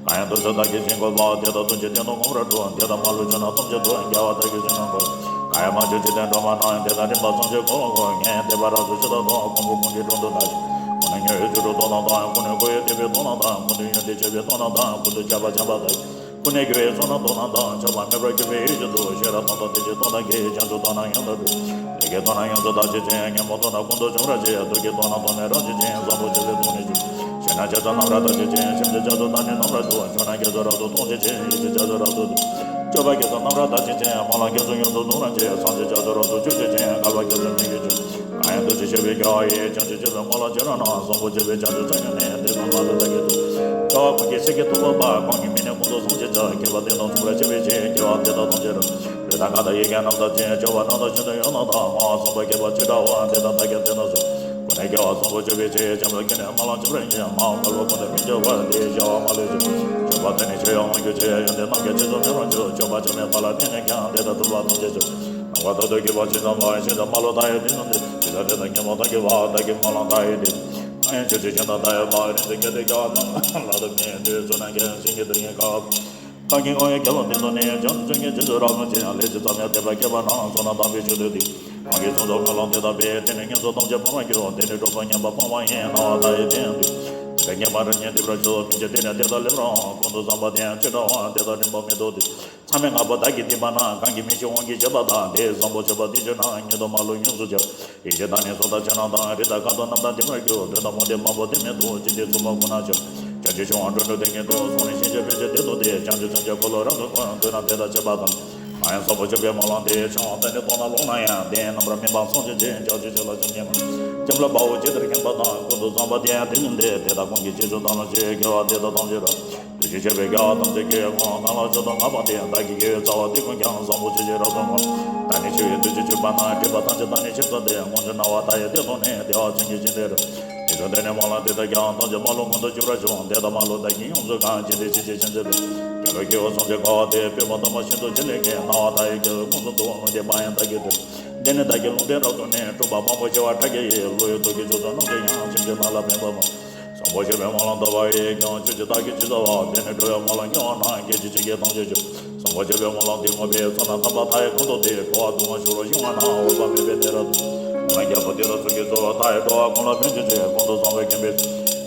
གང་ཡང་དུས་སུ་བདག་གིས་བྱིན་དགོས་པ། དེ་དག་ཐམས་ཅད་སྟེང་དུ་ངོ་བོར་གྲུབ། དེ་དག་མ་ལུས་ཆོས་རྣམས་ཐམས་ཅད་དུ། རྒྱལ་བ་བདག་གིས་བྱིན་ནོ་གོ། གང་ཡང་མ་བྱོན་ཅི་སྟེ་འགྲོ་བ་རྣམས། དེ་དག་རིམ་པ་ཚངས་སྤྱོད་འཁོར་ལོ་བསྐོར། ངས་དད་པ་རབ་ཏུ་ཞུས་དང་ལྡན། ཁོང་པོ་ཀུན་གྱི་དྲུང་དུ་བདག་ཞུགས། ཁོང་ནི་མྱུར་བའི་ཚུལ་ཁྲིམས་སྟོབས་དང་ལྡན། ཁོང་ནི་འཁོར་བའི་བདེ་བའི་སྟོབས་དང་ལྡན། ཁོང་དུ་ཡོན་ཏན་སྤྱོད་པའི་སྟོབས་དང་ལྡན། ཁོང་དུ་ཆགས་པ་བྱམས་པ་དང་། ཁོང་ནི་དགེ་བའི་ཚོགས་རྣམས་སྟོབས་དང་ལྡན། ཆགས་པ་མེད་པར་གྱུར་པའི་ཡེ་ཤེས་མཚོ། ཤེས་རབ་དང་ལྡན་ཏིང་ངེ་འཛིན་སྟོབས་དང་ལྡན། བྱང་ཆུབ་སྟོབས་རྣམས་ཡོངས་སུ་གྲུབ། ལས་ཀྱི་སྟོབས་རྣམས་ཡོངས་སུ་དག་བྱེད་ཅིང་། ཉོན་མོངས་སྟོབས་རྣམས་ཀུན་ཏུ་འཇོམས་པར་བྱེད། སྡུག་བསྔལ་སྟོབས་རྣམས་སྟོབས་མེད་རབ་བྱེད་ཅིང་། བཟང་པོ་སྤྱོད་པའི་སྟོབས་ནི་ཆོས། ཞེ་སྡང་ཅན་རྣམས་རབ་དག་བྱེད་ཅིང་། ཆེམས་ཅན་ཅན་སོགས་དག་ནི་རྣམ་རབ་སྤྱོད། ཕྱོགས་རྣམས་རྒྱ་མཚོ་རབ་ཏུ་གཏོང་བྱེད་ཅིང་། ཡེ་ཤེས་རྒྱ་མཚོ་རབ་ཏུ་སྟོབས། སྤྱོད་པ་རྒྱ་མཚོ་རྣམས་རབ་དག་བྱེད་ཅིང་། རྨ་ལམ་རྒྱ་མཚོ་ཡོངས་སུ་འཛུགས་རབ་བྱེད། སངས་རྒྱས་རྒྱ་མཚོ་རབ་ཏུ་སྤྱོད་བྱེད་ཅིང་། བསྐལ་པ་རྒྱ་མཚོའི་མིང་གིས་བརྗོད། གང་ཡང་ཐུགས་རྗེ་ཆེ་བའི་རྒྱལ་བ་ཡིས། བྱང་ཆུབ་སྤྱོད་པའི་དངོས་ལ་བྱེ་བྲག་རྣམས། བཟང་པོ་སྤྱོད་པའི་བྱང་ཆུབ་རྩ་ཉིད་ནི། དེ་ཚོ་མ་ལུས་བདག་གིས་ཐོབ། རྒྱལ་བ་ཀུན་གྱི་སེང་གེ་ཐུབ་པ་འབར། ཁོང་གི་མིང་ནི་ཀུན་ཏུ་བཟང་ཞེས་བྱ། མཁས་པ་དེ་དག་མཚུངས་པར་བྱ་བའི་ཕྱིར། རྒྱལ་བ་དེ་དག་ཐམས་ཅད་རབ། ལུས་དང་ངག་དང་ཡིད་ཀྱི་རྣམ་དག་ཅན། སྤྱོད་པ་རྣམས་དང་ཤིན་ཏུ་ཡང་དག་དང་། མ་འོངས་བསམ་པ་བསྐྱེད་པ་ཅི་འདྲ་བ། དེ་དག་བདག་གིས་དེ་དག་གསུངས། ཁོང་ནི་རྒྱལ་བ་བཟང་པོ་སྤྱོད་པའི་ཕྱིར། འཇམ་དཔལ་དཀྱིལ་ནས་རྨ་ལམ་འཇུག་པར་བགྱི། མ་འོངས་བསྐལ་པ་ཀུན་ཏུ་མི་སྐྱོ་བར། དེ་ཡི་བྱ་བ་མ་ལུས་ཤོག། སྤྱོད་པ་དེ་ནི་ཆོས་ཡང་མང་གྱུར་ཅིང་། ཡོན་ཏན་རྣམས་ཀྱང་རྗེས་སུ་མི་རུང་འགྱུར། སྤྱོད་པ་ཆགས་མེད་པ་ལ་བརྟེན་ནས་ཀྱང་། དེ་དག་ཐུབ་པ་ཐམས་ཅད་ཆོག། ནམ་མཁའ་ཐུར་དུ་གྱུར་པ་ཇི་ཙམ་པ། ཤིན་ཏུ་མ་ལུས་མཐའ་ཡས་དེ་ཙམ་དུ། དེ་དག་དེ་དང་ཉོན་མོངས་དག་གྱུར་པ། བདག་གི་རྨ་ལམ་མཐའ་ཡས་དེ། ཨ་ཡང་ཆོས་ཀྱི་ཁྱིམ་དང་མཐའ་ཡས་པ། རིང་དུ་གྱུར་ཏེ་རྒྱལ་བ་རྣམས་ལ་ཐུགས་ཉིད་དུ། ཚོགས་རྣམས་ཀྱང་བྱིན་གྱིས་བརླབ་ཅིང་བཀའ། བདག་གི་དབང་ཡོད་རྒྱལ་བ་དེ་ཚོ་ནི། བྱང་ཆུབ་སྤྱོད་ཀྱི་རྗེས་སུ་རབ་བརྩོན་ཅིང་། ལས་ཇི་ཙམ་ཡང་དད་པ་བསྐྱེད་པ་རྣམས། བསོད་ནམས་དམ་པའི་མཆོག་ཏུ་ཐིམ། དབང་གིས་གསུངས་སོ་སྨོན་ལམ་དེ་དག་པས། དེ་ནི་ངན་སོང་ཐམས་ཅད་སྤངས་པར་འགྱུར། དེ་ནི་གྲོགས་པོ་ངན་པ་སྤངས་པ་ཡིན། སྣང་བ་མཐའ་ཡས་དེ་ཡང་དུས། དེ་ལས་ངེས་པར་རིམ་གཉིས་སྡུད་པར་འགྱུར། མིག་གིས་དེ་ནི་དེ་དག་སླེབས་རུང་། ཀུན་ཏུ་བཟང་པོ་དེ་ཡང་ཅི་འདྲ་བ། དེ་དག་རིམ་པ་མི་ཐུབ་སྟེ། མཚམས་མེད་ལྔ་པོ་བདག་གིས་བསྡུས་པ་ན། གང་གིས་མི་ཤེས་དབང་གིས་བྱས་པ་དག། དེ་བཟང་པོ་སྤྱོད་པ་འདི་ཆོས་རྣམས། ཉིད་དུ་མ་ལུས་ཡོངས་སུ་གྱུར། ཡེ་ཤེས་དང་ནི་གཟུགས་དང་ཕྱག་རྣམས་དང་། རིགས་དང་ཁ་དོག་རྣམས་དང་ལྡན་པར་གྱུར། དོན་དང་མུ་སྟེགས་མང་པོ་དེ་མི་ཐུབ། ཅི་སྟེ་མཚུངས་པ་ཀུན་ན་ཆགས། བྱང་ཆུབ་ཕྱོགས་ལ་འགྲོ་དོན་གྱི་དུ། སོང་ནས་ཞིང་གཤེགས་ཕན་ཕྱིར་བདེ་ཐོབ་སྟེ། བྱང་ཆུབ་སེམས་ཀྱི་འཁོར་ལོ་རབ་ཏུ་བསྐོར། དུས་རྣམས་དེ་དག་བྱེད་པ་དང་། གང་ཡང་བཟང་པོ་སྤྱོད་པའི་སྨོན་ལམ་དེ། འཆང་བ་དང་ནི་རྟོགས་ན་ལོག་ན་ཡང་། དེ་ཡི་རྣམ་པར་སྨིན་པ་སངས་རྒྱས་ཀྱི། བྱང་ཆུབ་ཕྱོགས་ལ་འཇུག་ནུས་མ། འཇམ་ལ་དཔའ་བོ་ཇི་ལྟར་མཁྱེན་པ་དང་། ཀུན་ཏུ་བཟང་པོ་དེ་ཡང་དེ་བཞིན་ཏེ། དེ་དག་ཀུན་གྱི་རྗེས་སུ་བདག་སློབ་ཕྱིར། རྒྱལ་བ་དེ་དག་ཐམས་ཅད་རབ། ཐུགས་རྗེ་ཆེ་བའི་རྒྱལ་བ་ཐམས་ཅད་ཀྱི། དབང་དང་ལ་ཕྱོགས་དང་སྔགས་པ་སྟེ། བདག་གི་དགེ་བའི་རྩ་བ་དེ་ཀུན་ཀྱང་། བཟང་པོ་སྤྱོད་ཕྱིར་རབ་ཏུ་བསྔོ། བདག་ནི་ཆོས་ཀྱི་བདུད་ཀྱིས་གཅོད་པ་ན། སྒྲིབ་པ་ཐམས་ཅད་དག་ནི་ཕྱིར་བཟློག་སྟེ། དངོས་འབྱོར་སྣང་བ་མཐའ་ཡས་དེ་མཐོང་ནས། བདེ་བ་མཚོན་གྱི་ཞིང་དེར། དེ་ཚོ་དེ་ནས་སྨོན་ལམ་དེ་དག་ཀྱང་། ཐམས་ཅད་མ་ལུས་ཀུན་ཏུ་འཇུག་པར་ཤོག། དེ་དག་མ་ལུས་བདག་གིས་ཡོངས་སུ་གང་། ཇི་སྲིད་ཕྱིན་ཅི་མྱ་ངན་འདས། རྒྱལ་བའི་སྐྱེ་བོ་སངས་རྒྱས་འཁོར་བ་དེ། སྤྱོད་པ་དམ་པ་ཤིན་ཏུ་ཇི་སླད་མཁྱེན། སྣང་བ་མཐའ་ཡས་སྐྱེ་བོའི་ཁོངས་སུ་འདུ། ལུང་བསྟན་པ་ཡང་བདག་གིས་སྒྲུབ། འདི་ནི་བདག་གི་ལུང་བསྟན་རབ་ཏུ་གནས། སྒྲུབ་པ་མང་པོ་བྱེ་བ་ཕྲག་བརྒྱ་ཡི། བློ་ཡི་ཐོག་གི་ཕྱོགས་སུ་རྣམ་དག་ཡང་། ཆེམས་ཅན་རྣམས་ལ་ཕན་པ་མང་། བཟང་པོ་སྤྱོད་པའི་སྨོན་ལམ་བཏབ་པ་ཡིས་ཀྱང་། ཆོས་ཀྱི་བདག་གིས་ཇི་ཙམ་བ། དེ་ནི་འགྲོ་བའི་སྨོན་ལམ་ཉེ་བར་གནང་། སྐད་ཅིག་གཅིག་གིས་ཐམས་ཅད་སྐྱོབ། བཟང་པོ་སྤྱོད་པའི་སྨོན་ལམ་འདི་བསྔོ་བས། བསོད་ནམས་དམ་པ་མཐའ་ཡས་གང་དུ་སྟེ། འགྲོ་བ་སྡུག་བསྔལ་ཆོས་རབ་ཤིང་བར་སྣང་། འོད་དཔག་མེད་པའི་གནས་རབ་ཏུ། སྨོན་ལམ་རྒྱལ་པོ་དེ་དག་ཚོགས་ཀྱི་གཙོ་བོ། མཐའ་ཡས་འགྲོ་བ་ཀུན་ལ་ཕན་ཕྱིར་ཆོས། ཀུན་ཏུ་བཟང་པོས་ཁེངས་པའི་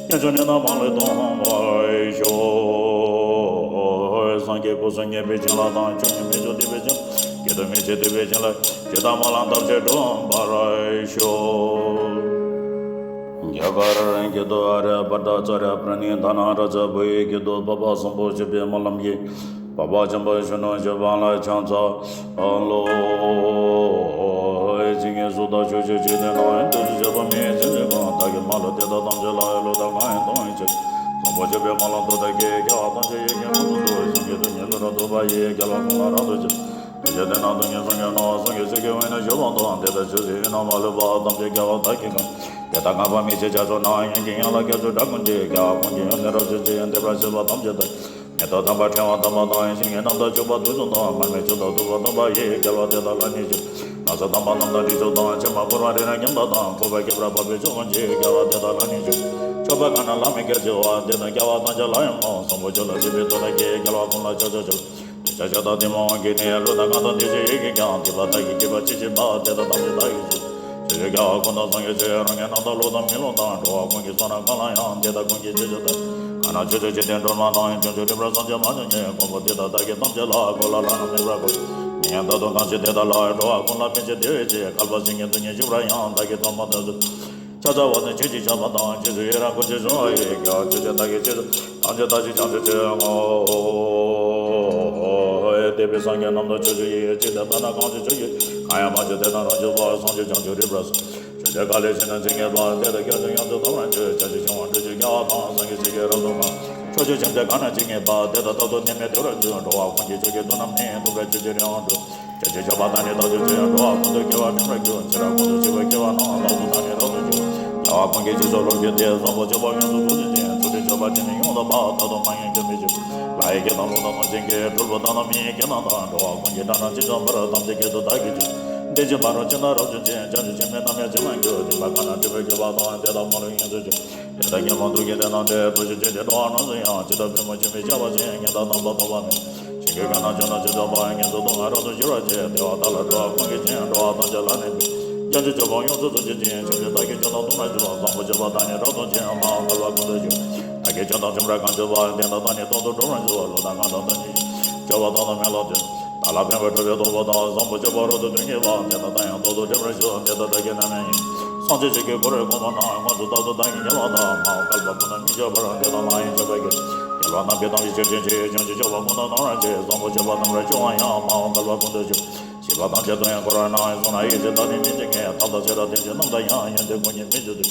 ཚུལ། དཀོན་མཆོག་ནི་དང་མ་ལུས་མཐོང་བར་ཤོག། སངས་རྒྱས་སྐུ་གསུམ་མཉེས་པའི་བྱིན་རླབས་དང་། ཆོས་ཉིད་མི་འཇིགས་བདེ་བའི་བྱིན་རླབས། སྐྱེ་གདུང་མི་འཆི་བདེ་བའི་བྱིན་རླབས། ཇི་ལྟར་སྨོན་ལམ་བཏབ་ཕྱིར་འགྲུབ་པར་ཤོག། རྒྱ་གར་སྐད་དུ། ཨཱརྱ་བྷ་དྲ་ཙཱ་རྱ་པྲ་ཎི་དྷ་ན་རཱ་ཛ། བོད་ཡིག་སྐད་དུ། འཕགས་པ་བཟང་པོ་སྤྱོད་པའི་སྨོན་ལམ་གྱིས། འཕགས་པ་འཇམ་དཔལ་གཞོན་ནུ་སྤྱོད་པ་ལ་ཕྱག་འཚལ་ལོ། ཇི་སྙེད་གཟུགས་དང་ཕྱོགས་བཅུའི་འཇིག་རྟེན་ན། ཡོངས་སུ་གྲགས་པ་མི་ཡི་བྱིན་གྱིས་གང་། བདག་གིས་མ་ལུས་དེ་དག་ཐམས་ཅད་ལ། ཡིད་བློ་དང་ངག་ཡིད་གཏོང་བའི་ཕྱིར། བཟང་པོ་སྤྱོད་པའི་སྨོན་ལམ་མཐུ་དང་བགྱི། རྒྱལ་བ་ཐམས་ཅད་ཡིད་བཞིན་ཀུན་ཏུ་བསྟོད། བྱིན་གྱིས་དོན་གཉིས་བློ་རབ་རྟོགས་པ་ཡིས། རྒྱལ་བ་ཀུན་ལ་རབ་ཏུ་ཕྱག། ཐུགས་རྗེ་དེ་རྣམས་སྟོབས་ཉིད་གསུང་གི་ནོར། གསུང་གི་ཚིག་གི་དབྱིངས་ནི་བཞུགས་པ་དང་། དེ་ལྟར་ཆོས་ཀྱི་དབྱིངས་རྣམ་པར་ལུས་པ་ཐམས་ཅད་རྒྱལ་བ་བདག་གིས་གང་། དེ་དག་བསྔགས་པ་མི་ཕྱེད་རྒྱ་མཚོ་རྣམས། ཡོན་གྱི་ཡན་ལག་རྒྱ་མཚོའི་སྒྲ་ཀུན་གྱིས། རྒྱལ་བ་ཀུན་གྱི་ཡོན་ཏན་རབ་བརྗོད་ཅིང་། འདས་པ་ཕྱི་མ་ཐམས་ཅད་དག་མེ་ཏོག་དམ་པ་ཕྲེང་བ་དམ་པ་དང་། ཞིང་གི་རྣམ་དག་བྱུག་པ་དུག་གསུམ་དང་། མར་མེ་མཆོག་དང་བདུག་སྤོས་དམ་པ་ཡིས། རྒྱལ་བ་དེ་དག་ལ་ནི་ཕྱག། ན་བཟའ་དམ་པ་རྣམས་དང་དྲི་བསུང་དང་། ཕྱེ་མ་བསྐོལ་བ་རིགས་དང་ཉམས་དག་དང་། ཕོར་པ་ཁྱད་པར་འཕགས་པའི་མཆོག་ཀུན་གྱིས། རྒྱལ་བ་དེ་དག་ལ་ནི་ཕྱག། མཆོད་པ་གང་རྣམས་ལྷ་མིའི་སྐད་བྱེ་བ། དེ་དག་རྒྱལ་བ་ཐམས་ཅད་ལ་ཡང་སྨོད། བཟང་པོ་ཆོས་ལ་སྤྱོད་པའི་མཐུ་དང་བགྱི། རྒྱལ་བ་ཀུན་ལ་ཕྱག་ཕྱག་ཕྱག། ཕྱག་ཕྱག་བདག་བདེ་མ་འོངས་ཀྱི་ནི། བློ་དང་ངག་དང་དེ་བཞིན་ཡིད་ཀྱིས་ཀྱང་། སྡིག་པ་བདག་གིས་བགྱིས་པ་ཅི་མཆིས་པ། དེ་དག་ཐམས་ཅད་བདག་གིས་གསོལ། ཆོས་ཀྱི་རྒྱལ་བ་ཀུན་ཏུ་བཟང་གི་ཆོས། རང་གི་རྣམ་དག་བློ་དང་མི་བསླུ་དང་། འགྲོ་བ་ཀུན་གྱི་བསོད་ནམས་གང་ལ་ཡང་། དེ་དག་ཀུན་གྱི་རྗེས་སུ་བདག་གང་ན་ཆོས་ཀྱི་འཇིག་རྟེན་སྒྲོན་མ་དང་། བྱང་ཆུབ་རིག་པར་བསམ་གྱིས་མ་ཆོག་མཁན། མགོན་པོ་དེ་དག་བདག་གིས་ཐམས་ཅད་ལ། གོ་ལ་ལྷ་རྣམས་མེད་པར་བཀོད། མི་ཡང་རྟག་ཏུ་གང་ཕྱིར་དེ་དག་ལ། འགྲོ་བ་ཀུན་ལ་ཕན་ཕྱིར་བདེ་བའི་ཕྱིར། བསྐལ་པ་སེང་གེའི་སྟོང་ཉིད་བཞུགས་པར་ཡང་། བདག་གིས་ཐོག་མ་དུས་སུ། ཕྱག་འཚལ་བ་ནི་ཆོས་ཀྱི་ཆབ་འབངས་དང་། ཆོས་སྲུང་ཡི་རང་བཀུར་ཆོས་སྲུང་བ་ཡི། རྒྱལ་བ་ཆོས་ཀྱི་བདག་གིས་ཆོས་སུ། ཐམས་ཅད་བདག་གིས་བྱང་ཆུབ་སྤྱོད་དགོས། དེ་བས་སངས་རྒྱས་རྣམས་དང་ཕྱོགས་བཅུ་ཡི། ཇི་ལྟར་ལྟ་ན་གང་ཞིག་ཆོས་ཀྱི། གང་ཡང་མ་བྱོན་དེ་དག་རང་བྱོན་པ། བྱང་ཆུབ་བྱང་ཆུབ་རིག་པར་གསུངས། ཆོས་ཀྱི་བཀའ་ལས་ཕྱིར་ན་ཇི་སྙེད་པ། དེ་དག་སྐྱབས་སུ་ཡོངས་སུ་ཐོབ་པར་འགྱུར། བྱང་ཆུབ་ཕྱོགས་མ་སྤྲོས་ཀྱི་རྒྱལ་བ་དང་། སངས་རྒྱས་ཆོས་ཀྱི་རབ་ཏུ་བསྔགས། ཕྱོགས་བཅུའི་ཆོས་འདི་གང་ན་ཇི་སྙེད་པ། དེ་དག་རྟག་ཏུ་ནད་མེད་བདེ་བར་གྱུར། འགྲོ་བ་ཀུན་གྱི་མཆོག་གི་མཐུ་རྣམས་ནི། ཐུབ་པས་ཆོས་ཀྱི་རི་དབང་སྒྲོལ། ཕྱོགས་བཅུའི་ཆོས་འཕགས་དང་ནི་རྟག་ཏུ་མཆོད། འགྲོ་བ་ཀུན་ཏུ་དགེ་བ་འགྲིམ་པར་འགྱུར། ཚེ་རབས་ཀུན་ཏུ་བྱིས་པའི་སྐྱེ་བ་རྣམས། རྟག་ཏུ་དང་ནི་རབ་ཏུ་འབྱུང་། རྒྱལ་བ་ཀུན་གྱི་རྗེས་སུ་སློབ་གྱུར་ཏེ། བཟང་པོ་སྤྱོད་པ་ཡོངས་སུ་རྫོགས་བྱེད་ཅིང་། ཆོས་དྲུག་སྤྱོད་པ་དེ་ནི་ཡོངས་དག་པ། རྟག་ཏུ་མ་ཡེངས་སྐྱོན་མེད་ཕྱིར། ལྷ་ཡི་སྐད་དང་ཀླུ་དང་གནོད་སྦྱིན་སྐད། གྲུལ་བུ་དག་དང་མི་ཡི་སྐད་རྣམས་དང་། འགྲོ་བ་ཀུན་གྱི་སྒྲ་རྣམས་ཇི་ཙམ་པར། ཐམས་ཅད་སྐད་དུ་བདག་གིས་ཆོས། བདེན་བཞི་མ་རུངས་ཇི་ལྟར་རབ་བྱུང་ཅིང་། བྱང་ཆུབ་ཆོས་མིན་ནམ་ཡང་ཇི་སྙེད་འགྱུར། སྡིག་པ་གང་ན་སྒྲིབ་པས་གོས་པ་དང་། དེ་དག་མ་ལུས་ཡོངས་སུ་གྱུར། དེ་ལྟར་ཉོན་མོངས་དུག་གི་ལས་རྣམས་ཏེ། འགྲོ་ཞིང་བྱེད་ཅིང་འགྲོ་བ་རྣམས་སུ་ཡང་། ཇི་ལྟར་པུས་མོ་ཆུ་མིག་བྱ་བ་བཞིན། ཉམ་ཐག་རྣམ་པར་དག་པ་མེད། ཞིང་གི་རྒོད་རྣམས་ཆུ་དང་ཇི་ཙམ་འབབ། ཉམས་སུ་བཏུབ་ན་རབ་ཏུ་བཞུར་བར་བྱེད། བདེ་བ་དག་ལ་འགྲོ་བ་ཀུན་གྱི་སྤྱན། འགྲོ་བ་ཐམས་ཅད་ལ་ནི་འབུལ། བྱང་ཆུབ་སྤྱོད་པ་ཡོངས་སུ་རྫོགས་བྱེད་ཅིང་། ཆོས་འདི་བདག་གིས་ཇི་ལྟར་མཐོང་བར་འགྱུར། བཟང་པོ་སྤྱོད་པ་དག་ནི་རབ་ཏུ་བྱུང་། མ་འོངས་བསྐལ་པ་ཀུན་ཏུ་བཞུགས། བདག་གིས་ཆོས་དང་ཁྲིམས་རབ་གང་བྱས་པ། དེ་དག་བདག་ནི་རྟག་ཏུ་སྒྲུབ་པར་འགྱུར། ལུས་དང་ངག་དང་དོན་གཉིས་ཀྱི། སྤྱོད་པ་དག་དང་མི་སློབ་སྟེ། བདག་ལ་ཕན་པར་སྒྲུབ་པའི་སྟོབས་པོ་དང་། བཟང་པོ་སྤྱོད་པ་རབ་ཏུ་སྟོན་གྱུར་པ། དེ་དག་བདག་ཡང་རྟག་ཏུ་འགྲུབ་པར་ཤོག། དེ་དག་བདག་གིས་ནམ་ཡང་ཡིན། སངས་རྒྱས་ཆོས་ཀྱི་འཁོར་བའི་གོང་མ་རྣམས། མངོན་སུམ་རྟག་ཏུ་བདག་གིས་མཉེས་པ་དང་། མ་འོངས་བསྐལ་པ་ཀུན་ཏུ་མི་སྐྱོ་བར། དེ་དག་མ་ཡེངས་སྤྱོད་པར་བགྱི། རྒྱལ་བ་རྣམས་ཀྱི་དམ་ཚིག་ཆོས་ཅན་ཕྱིར། བྱང་ཆུབ་སྤྱོད་པ་ཀུན་ཏུ་སྣང་བར་བྱེད། བཟང་པོ་སྤྱོད་པ་རྣམས་རབ་སྤྱོད་པ་ཡང་། མ་འོངས་བསྐལ་པ་ཀུན་ཏུ་སྤྱོད། བྱིས་པ་ཐམས་ཅད་དུ་ཡང་བསྐོར་བ་ན། གསུང་ན་ཡིད་ཆེས་དག་ནི་མི་བྱེད་མཁན། ཐབས་དང་ཆོས་དང་དེ་བཞིན་རྣམས་དང་ཡང་། ཡོན་ཏན་ཀུན་གྱི་མི་བྱེད་དེ།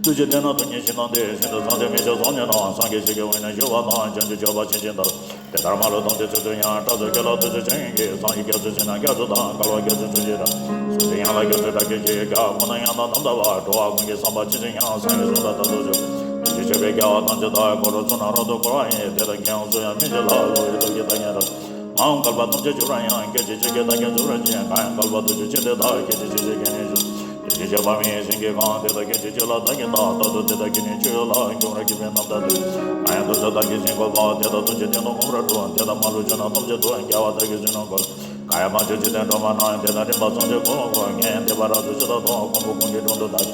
བདུད་ཀྱི་སྡེ་རྣམས་དུ་ནི་ཞིང་དང་ལྡན། ཤིན་ཏུ་བཟང་ཕྱིར་མི་སྐྱོ་བཟང་ཉིད་རྣམས། སངས་རྒྱས་ཆོས་ཀྱི་དབྱིངས་ནི་བཞུགས་པ་དང་། བྱང་ཆུབ་སྤྱོད་པ་ཕྱིན་ཅི་ལྟར། དེ་ལྟར་མ་ལུས་ཐམས་ཅད་ཚུལ་དུ་ཡང་། སྐྲག་ཚོར་སྐྱེ་ལ་ཐུགས་རྗེ་ཆེ་ཡོན་གྱིས། སངས་རྒྱས་རྒྱ་མཚོའི་ཚལ་ན་རྒྱ་མཚོ་དང་། བསྐལ་པ་རྒྱ་མཚོའི་ཆུ་ཞེས་གྲགས། སུམ་ཅུ་ཡན་ལ་རྒྱ་མཚོའི་སྒྲ་སྐད་ཀྱིས། རྒྱལ་བ་ཀུན་ཏུ་ཡང་དག་རྣམ་དག་པ། འགྲོ་བ་ཀུན་གྱི་བསམ་པ་ཇི་བཞིན་དབྱངས། སངས་རྒྱས་གསུང་དང་ཐག་ཆོད་ཕྱིར། ཡེ་ཤེས་ཆེ་བའི་རྒྱལ་བ་ཐམས་ཅད་དག་འཁོར་ལོ་ཚུལ་རྣམས་རབ་ཏུ་བསྐོར་བ་ཡི། དེ་དག་ཀུན་དབང་སུ་ཡང་མི་འབྱེད་ལ། བསླུ་བའི་སྟོབས་ཀྱིས་བདག་ཉིད་རང་། མ་འོངས་བསྐལ་པ་ཐམས་ཅད་འགྱུར་བར་ཡང་། སྐད་ཅིག་གཅིག་གིས་བདག་ཀྱང་འཇུག་པར་བྱེད། གང་ཡང་བསྐལ་པ་དུས་ཀྱི་ཕྱིར་དེ་དག་སྐད་ཅིག་གཅིག་གིས་ཀྱང་ནི་འཇུག་དེ་བཞིན་གཤེགས་པ་མི་ཡི་སེང་གེ་གང་། དེ་དག་སྐད་ཅིག་གཅིག་ལ་བདག་གིས་བལྟ། རྟག་ཏུ་དེ་དག་གིས་ནི་ཆོས་ལ་འགྱུར་བར་གྱུར་པའི་རྣམ་ཐར་ཏེ། གང་ཡང་ཐུགས་སུ་བདག་གིས་བཞེད་དགོས་པ། དེ་དག་ཐུགས་ཀྱི་སྟེང་དུ་མངོན་པར་སྒྲུབ། དེ་དག་མ་ལུས་ཆོས་རྣམས་ཐམས་ཅད་དུ། རྒྱལ་བ་བདག་གིས་གཟིགས་ནུས་དགོས། གང་ཡང་མ་བྱོན་འཇིག་རྟེན་སྒྲོན་མ་རྣམས། དེ་དག་རིམ་པ་ཙམ་ཞིག་གོ་ལོང་གོ། ངས་འདས་པ་རབ་ཏུ་ཕྱི་དང་ཐོག་ཀོང་པོ་ཀོང་གི་དྲུང་དུ་བདག་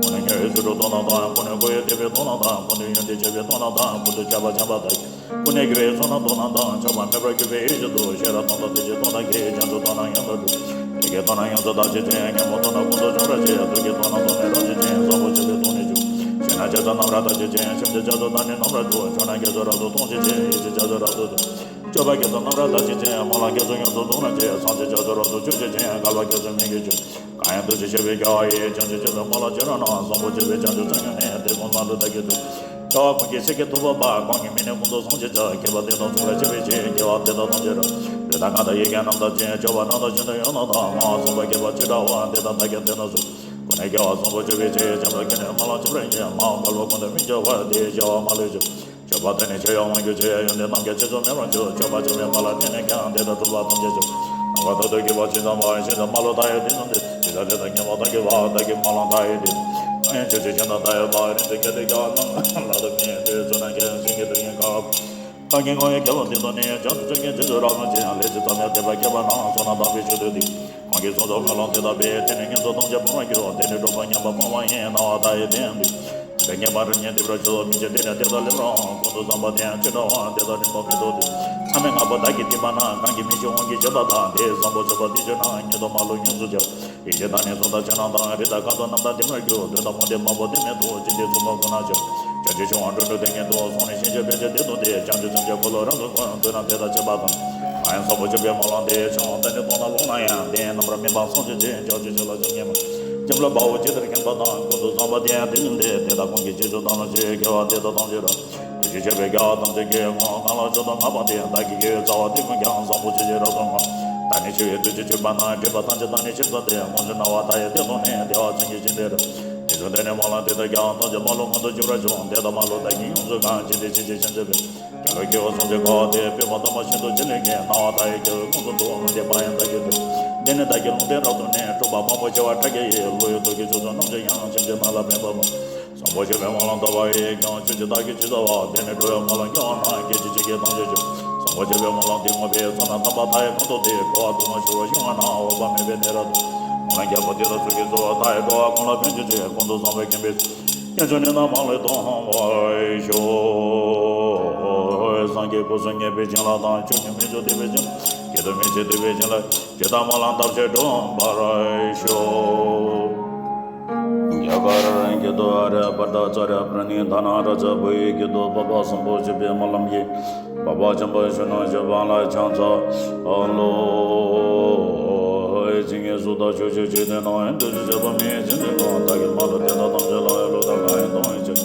ཀུན་ནས་མྱུར་བའི་ཚུལ་དུ་མཐོང་ནས་དང་། ཀུན་ནས་འགུགས་པའི་བདེ་བའི་མཐོང་ནས་དང་། ཀུན་ཏུ་ཡོན་ཏན་ཆེ་བའི་མཐོང་ནས་དང་། ཀུན་ཏུ་ཁྱབ་པ་འཆང་བ་དག་ཀུན་ནས་རྒྱལ་བའི་ཚོགས་རྣམས་མཐོང་ནས་དང་། ཆགས་པ་མེད་པར་གྱུར་པའི་ཡེ་ཤེས་སུ། ཤེས་རབ་དང་ཐུགས་རྗེ་མཐོང་ནས་ཀྱི། བྱང་ཆུབ་མཐོང་ནས་ཡོངས་སུ་གྲུབ། དེ་སྐད་མཐོང་ན་ཡོངས་སུ་དག་བྱེད་ཅིང་། ཉོན་མོངས་མཐོང་ན་ཀུན་ཏུ་འཇོམས་པར་བྱེད། ཐུགས་ཀྱི་མཐོང་ན་མཐོང་ནས་རབ་བྱེད་ཅིང་། བཟང་པོ་སྤྱོད་པའི་མཐོང་ནས་འཇུག་ཤེས་ན་ཆགས་ཚུལ་རྣམས་རབ་བརྟག་བྱེད་ཅིང་། ཆོས་འདི་རྒྱ་མཚོ་དང་ནི་རྣམ་རབ་འཇུག་ཆོས་རྣམས་རྒྱ་མཚོ་རབ་ཏུ་མཐོང་བྱེད་ཅིང་། ཡེ་ཤེས་རྒྱ་མཚོ་རབ་ཏུ་སྟོན། སྤྱོད་པ་རྒྱ་མཚོ་རྣམས་རབ་བརྟག་བྱེད་ཅིང་། སྨོན་ལམ་རྒྱ་མཚོ་ཡོངས་སུ་རྫོགས་པར་བྱེད། སངས་རྒྱས་རྒྱ་མཚོ་རབ་ཏུ་སྤྱོད་བྱེད་ཅིང་། བསྐལ་པ་རྒྱ་མཚོའི་མིང་གིས་བརྗོད། གང་ཡང་ཐུགས་རྗེ་ཆེ་བའི་རྒྱལ་བ་ཡིས། བྱང་ཆུབ་སྤྱོད་པའི་སྨོན་ལམ་བྱེ་བྲག་རྣམས། བཟང་པོ་སྤྱོད་པའི་བྱང་ཆུབ་རྩ་ཉིད་ནི། དེ་ཀུན་མ་ལུས་བདག་གིས་ཐོས། བསྐལ་པ་ཀུན་གྱི་སེང་གེ་ཐུབ་པ་པ། གང་གིས་མི་ནུས་ཀུན་ཏུ་བཟང་སྤྱོད་བྱ། མཁས་པ་དེ་དག་མཚུངས་པར་སྤྱད་པའི་ཕྱིར། རྒྱལ་བ་དེ་དག་ཐམས་ཅད་རབ། ལུས་དང་ངག་དང་ཡིད་ཀྱི་རྣམ་དག་ཅིང་། སྤྱོད་པ་རྣམ་དག་ཤིན་ཏུ་ཡོངས་རྣམས་དང་། མ་འོངས་བསམ་པ་བསྐྱེད་པ་ཅི་འདྲ་བ། དེ་དག་བདག་ཀྱང་དེ་རྣམས་སུ། ཀུན་ནས་རྒྱལ་བ་བཟང་པོ་སྤྱོད་པའི་ཕྱིར། བྱང་ཆུབ་ཀུན་ནས་སྨོན་ལམ་བྱེ་བྲག་སྙེད། མ་འོངས་བསྐལ་པ་ཀུན་ཏུ་མི་སྐྱོ་བར། དེ་ཡི་བྱ་བ་མ་ལུས་འགྲུབ། སྤྱོད་པ་དེ་ནི་ཆོས་ཡང་མངོན་གྱུར་ཅིང་། ཡོན་ཏན་རྣམས་ཀྱང་ཆེད་དུ་མེད་པར་འགྱུར། སྤྱོད་པ་སྤྱོད་པའི་སྨོན་ལམ་བརྟེན་ནས་ཀྱང་། དེ་དག་ཐུབ་པ་ཐམས་ཅད་འགྲུབ། ནམ་མཁའ་ཐོག་ཏུ་གྱུར་པ་ཇི་ཙམ་པ། ཤིན་ཏུ་མ་ལུས་མཐའ་ཡས་དུས་གསུམ་དུ། དེ་དག་དེ་ལྟར་མཁྱེན་པ་བདག་གིས་པ། བདག་གི་སྨོན་ལམ་མཐའ་ཡས་དུས། གང་ཡང་ཆོས་ཅན་གཞན་དང་མཐའ་ཡས་པ། རིང་དུ་གྱུར་ཏེ་རྒྱལ་བ་རྣམས་ལ་དུ་མེད། དེ་ཚོ་ན་ཀྱང་སེང་གེ་དུ་ཡིན་ཁ། གང་གིས་བསྔོ་བའི་རྒྱལ་པོ་དེ་དག་ནི། བྱང་ཆུབ་སྤྱོད་ཀྱི་རྗེས་སུ་རབ་བརྟག་ཅིང་། ལས་ཅི་ཙམ་ཡང་དད་པ་བསྐྱེད་པ་རྣམས། བསོད་ནམས་དམ་པའི་ཆོས་སྟོན་ཏེ། གང་གིས་གསུངས་སུ་སྨོན་ལམ་དེ་དག་པས། དེ་ནི་ངན་སོང་ཐམས་ཅད་སྤང་བར་འགྱུར། དེ་ནི་གྲོགས་པོ་ཉམས་པ་སྤང་བ་ཡིན། སྣང་བ་མཐའ་ཡས་དེ་ཡང་འདུས། དེ་ལྟར་མཁྱེན་པ་རིམ་གཉིས་འདུས་པར་གྱུར། མི་ཕྱེད་དེ་ནས་དེ་དག་སླེབས་རུང་། ཀུན་ཏུ་བཟང་པོ་དེ་ཡང་ཅི་འདྲ་བ། དེ་དག་རིམ་པ་མི་ཐོགས་ཏེ། མཚམས་མེད་ལྔ་པོ་བདག་གིས་བསྟན་པ་ན། གང་གིས་མི་ཤེས་དབང་གིས་བྱས་པ་དག་དེ་བཟང་པོ་སྤྱོད་པ་འདི་ཕྱིར་ན། ཉིད་དུ་མ་ལུས་ཡོངས་སུ་གྱུར། ཡེ་ཤེས་དང་ནི་གསུང་དང་ཕྱག་རྣམས་དང་། རིགས་དང་ཁ་དོག་རྣམས་དང་ལྡན་པར་གྱུར། དོན་དམ་དབང་ལྡན་མང་པོ་ལྡན་མིན་འདུག་ཅི་སྟེ་མཚུངས་པ་ཀུན་ན་ཆགས། བྱང་ཆུབ་ཕྱོགས་དབང་འགྲོ་དྲུག་དེ་ཉིད་དུ། སོང་ནས་ཤེས་བྱ་ཕལ་ཆེར་དེ་དང་ལྡན། བྱང་ཆུབ་སེམས་ཀྱི་འཁོར་ལོ་རབ་ཏུ་བསྐོར། དོན་རྣམས་དེ་དང་ཕྱད་པ་དང་། གང་ཡང་བཟང་པོ་སྤྱོད་པའི་སྨོན་ལམ་འདི། ཕྱོགས་དང་ལྡན་ཏེ་བཏང་ན་ལོང་ན་ཡང་། དེ་ཡི་རྣམ་པར་སྨིན་པ་སངས་རྒྱས་ཀྱི། བྱང་ཆུབ་ཕྱོགས་ལ་བྱམས་སྙིང་མ། འཇམ་ལུས་དཔའ་བོས་ཇི་ལྟར་མཁྱེན་པ་དང་། ཀུན་ཏུ་བཟང་པོ་དེ་ཡང་དེ་བཞིན་ཏེ། དེ་དག་ཀུན་གྱི་རྗེས་སུ་བདག་སློབ་ཅིང་། དགེ་བ་འདི་དག་ཐམས་ཅད་རབ། ཐུགས་རྗེ་ཆེ་བའི་རྒྱལ་བ་ཐམས་ཅད་ཀྱིས། བསྔོ་བ་གང་ལ་མཆོག་ཏུ་བསྔགས་པ་དེས། བདག་གི་དགེ་བའི་རྩ་བ་དེ་ཀུན་ཀྱང་། བཟང་པོ་ཆོས་ཀྱི་རབ་ཏུ་བསྔགས། བདག་ནི་འཆི་བའི་དུས་ཀྱི་མཆོད་པ་ན། སྒྲིབ་པ་ཐམས་ཅད་དག་ནི་ཕྱིར་བཟློག་སྟེ། དངོས་གྲུབ་སྣང་བ་མཐའ་ཡས་དེ་ཐོབ་ནས། བདེ་བ་ཅན་གྱི་ཞིང་དེར། དེ་ཚུལ་འདི་ནི་སྨོན་ལམ་དེ་དག་ཀྱང་། ཐམས་ཅད་མ་ལུས་མངོན་དུ་གྱུར་པར་ཤོག། དེ་དག་མ་ལུས་བདག་གིས་ཡོངས་སུ་གང་། ཇི་འདྲའི་ཆོས་ཅན་ཕྱིན་ཅི་ཕི། རྒྱལ་བའི་སྐྱེ་བོ་སུམ་ཅུ་གང་བ་དེ། པུས་མོ་དམ་པ་ཤིན་ཏུ་ཇི་ལེགས་ཀྱིས། སྣང་བ་མཐའ་ཡས་སྐྱེ་བོའི་ཁོངས་སུ་འདུ། དེ་མ་ཡིན་བདག་གིས་ཐོས། འདི་ནི་བདག་གི་ལུང་བསྟན་རབ་ཏུ་གནས། སྤྲུལ་པ་མང་པོ་ཆེ་བ་ཕྲག་བརྒྱ་ཡིས། བསླུ་བའི་སྟོབས་ཀྱིས་ཕྱོགས་བཅུ་རྣམས་ཀྱང་ཡང་། ཆོས་ཀྱི་ནགས་ལ་ཕན་པ་མང་། བཟང་པོ་སྤྱོད་པའི་སྨོན་ལམ་བཏབ་པ་ཡིས་ཀྱང་། ཆོས་ཀྱི་བདག་གིས་ཇི་བཟླ་བ། དེ་ནི་འགྲོ་བའི་སྨོན་ལམ་ཉེ་བ་ན། སྐད་ཅིག་གཅིག་གིས་ཐམས་ཅད་འགྲུབ། བཟང་པོ་སྤྱོད་པའི་སྨོན་ལམ་འདི་བསྔོ་བས། བསོད་ནམས་དམ་པ་མཐའ་ཡས་གང་ཐོབ་སྟེ། འགྲོ་བ་སྡུག་བསྔལ་ཆུ་བོར་ཤིང་བ་ན། འོད་དཔག་མེད་པའི་གནས་རབ་ཏུ། ལ་རྒྱལ་པོ་དེ་དག་ཚུལ་གྱིས་གསོལ་བ་མཐའ་ཡས་འགྲོ་བ་ཀུན་ལ་ཕན་ཕྱིར་ཅེས་ཀུན་ཏུ་བཟང་པོའི་ཁྱིམ་པའི་སྙན་ཆུང་ནི་རྣམས་མང་ལས་གཏོང་བར་ཤོག་སངས་རྒྱས་སྐུ་གསུམ་མཉེས་པའི་བྱིན་རླབས་དང་། ཆོས་ཀྱི་མེ་ལྕེ་འདུས་པའི་བྱིན་རླབས། སྐྱེ་དུ་མི་འཆི་འདུས་པའི་བྱིན་རླབས། ཇི་ལྟར་སྨོན་ལམ་བཏབ་ཕྱིར་འགྲུབ་པར་ཤོག་རྒྱ་གར་གྱི་དུ་ཨ་ར་པར་ཏ་ཙ་ར་པྲ་ནི་དྷ་ན་ར་ཙ། བོད་ཡུལ་གྱི་དུ་བབ་པ་གསུམ་པོ་བཞི་པའི་སྨོན་ལམ་གྱིས། བབ་པ་ཆེན་པོ་གཞོན་ནུ་གཞོན་པ་ལ་ཕྱག་འཚལ་ལོ། བྱིན་གྱིས་བརླབ་ཏུ་ཕྱག་འཚལ་ལོ། བདུད་ཀྱི་སྲིད་པ་མི་ཡི་སེམས་ཅན་ཀུན། བདག་གིས་མ་ལུས་དེ་དག་ཐམས་ཅད་ལ། བློ་དང་ངག་ཡིད་གཏོང་བའི་ཕྱིར།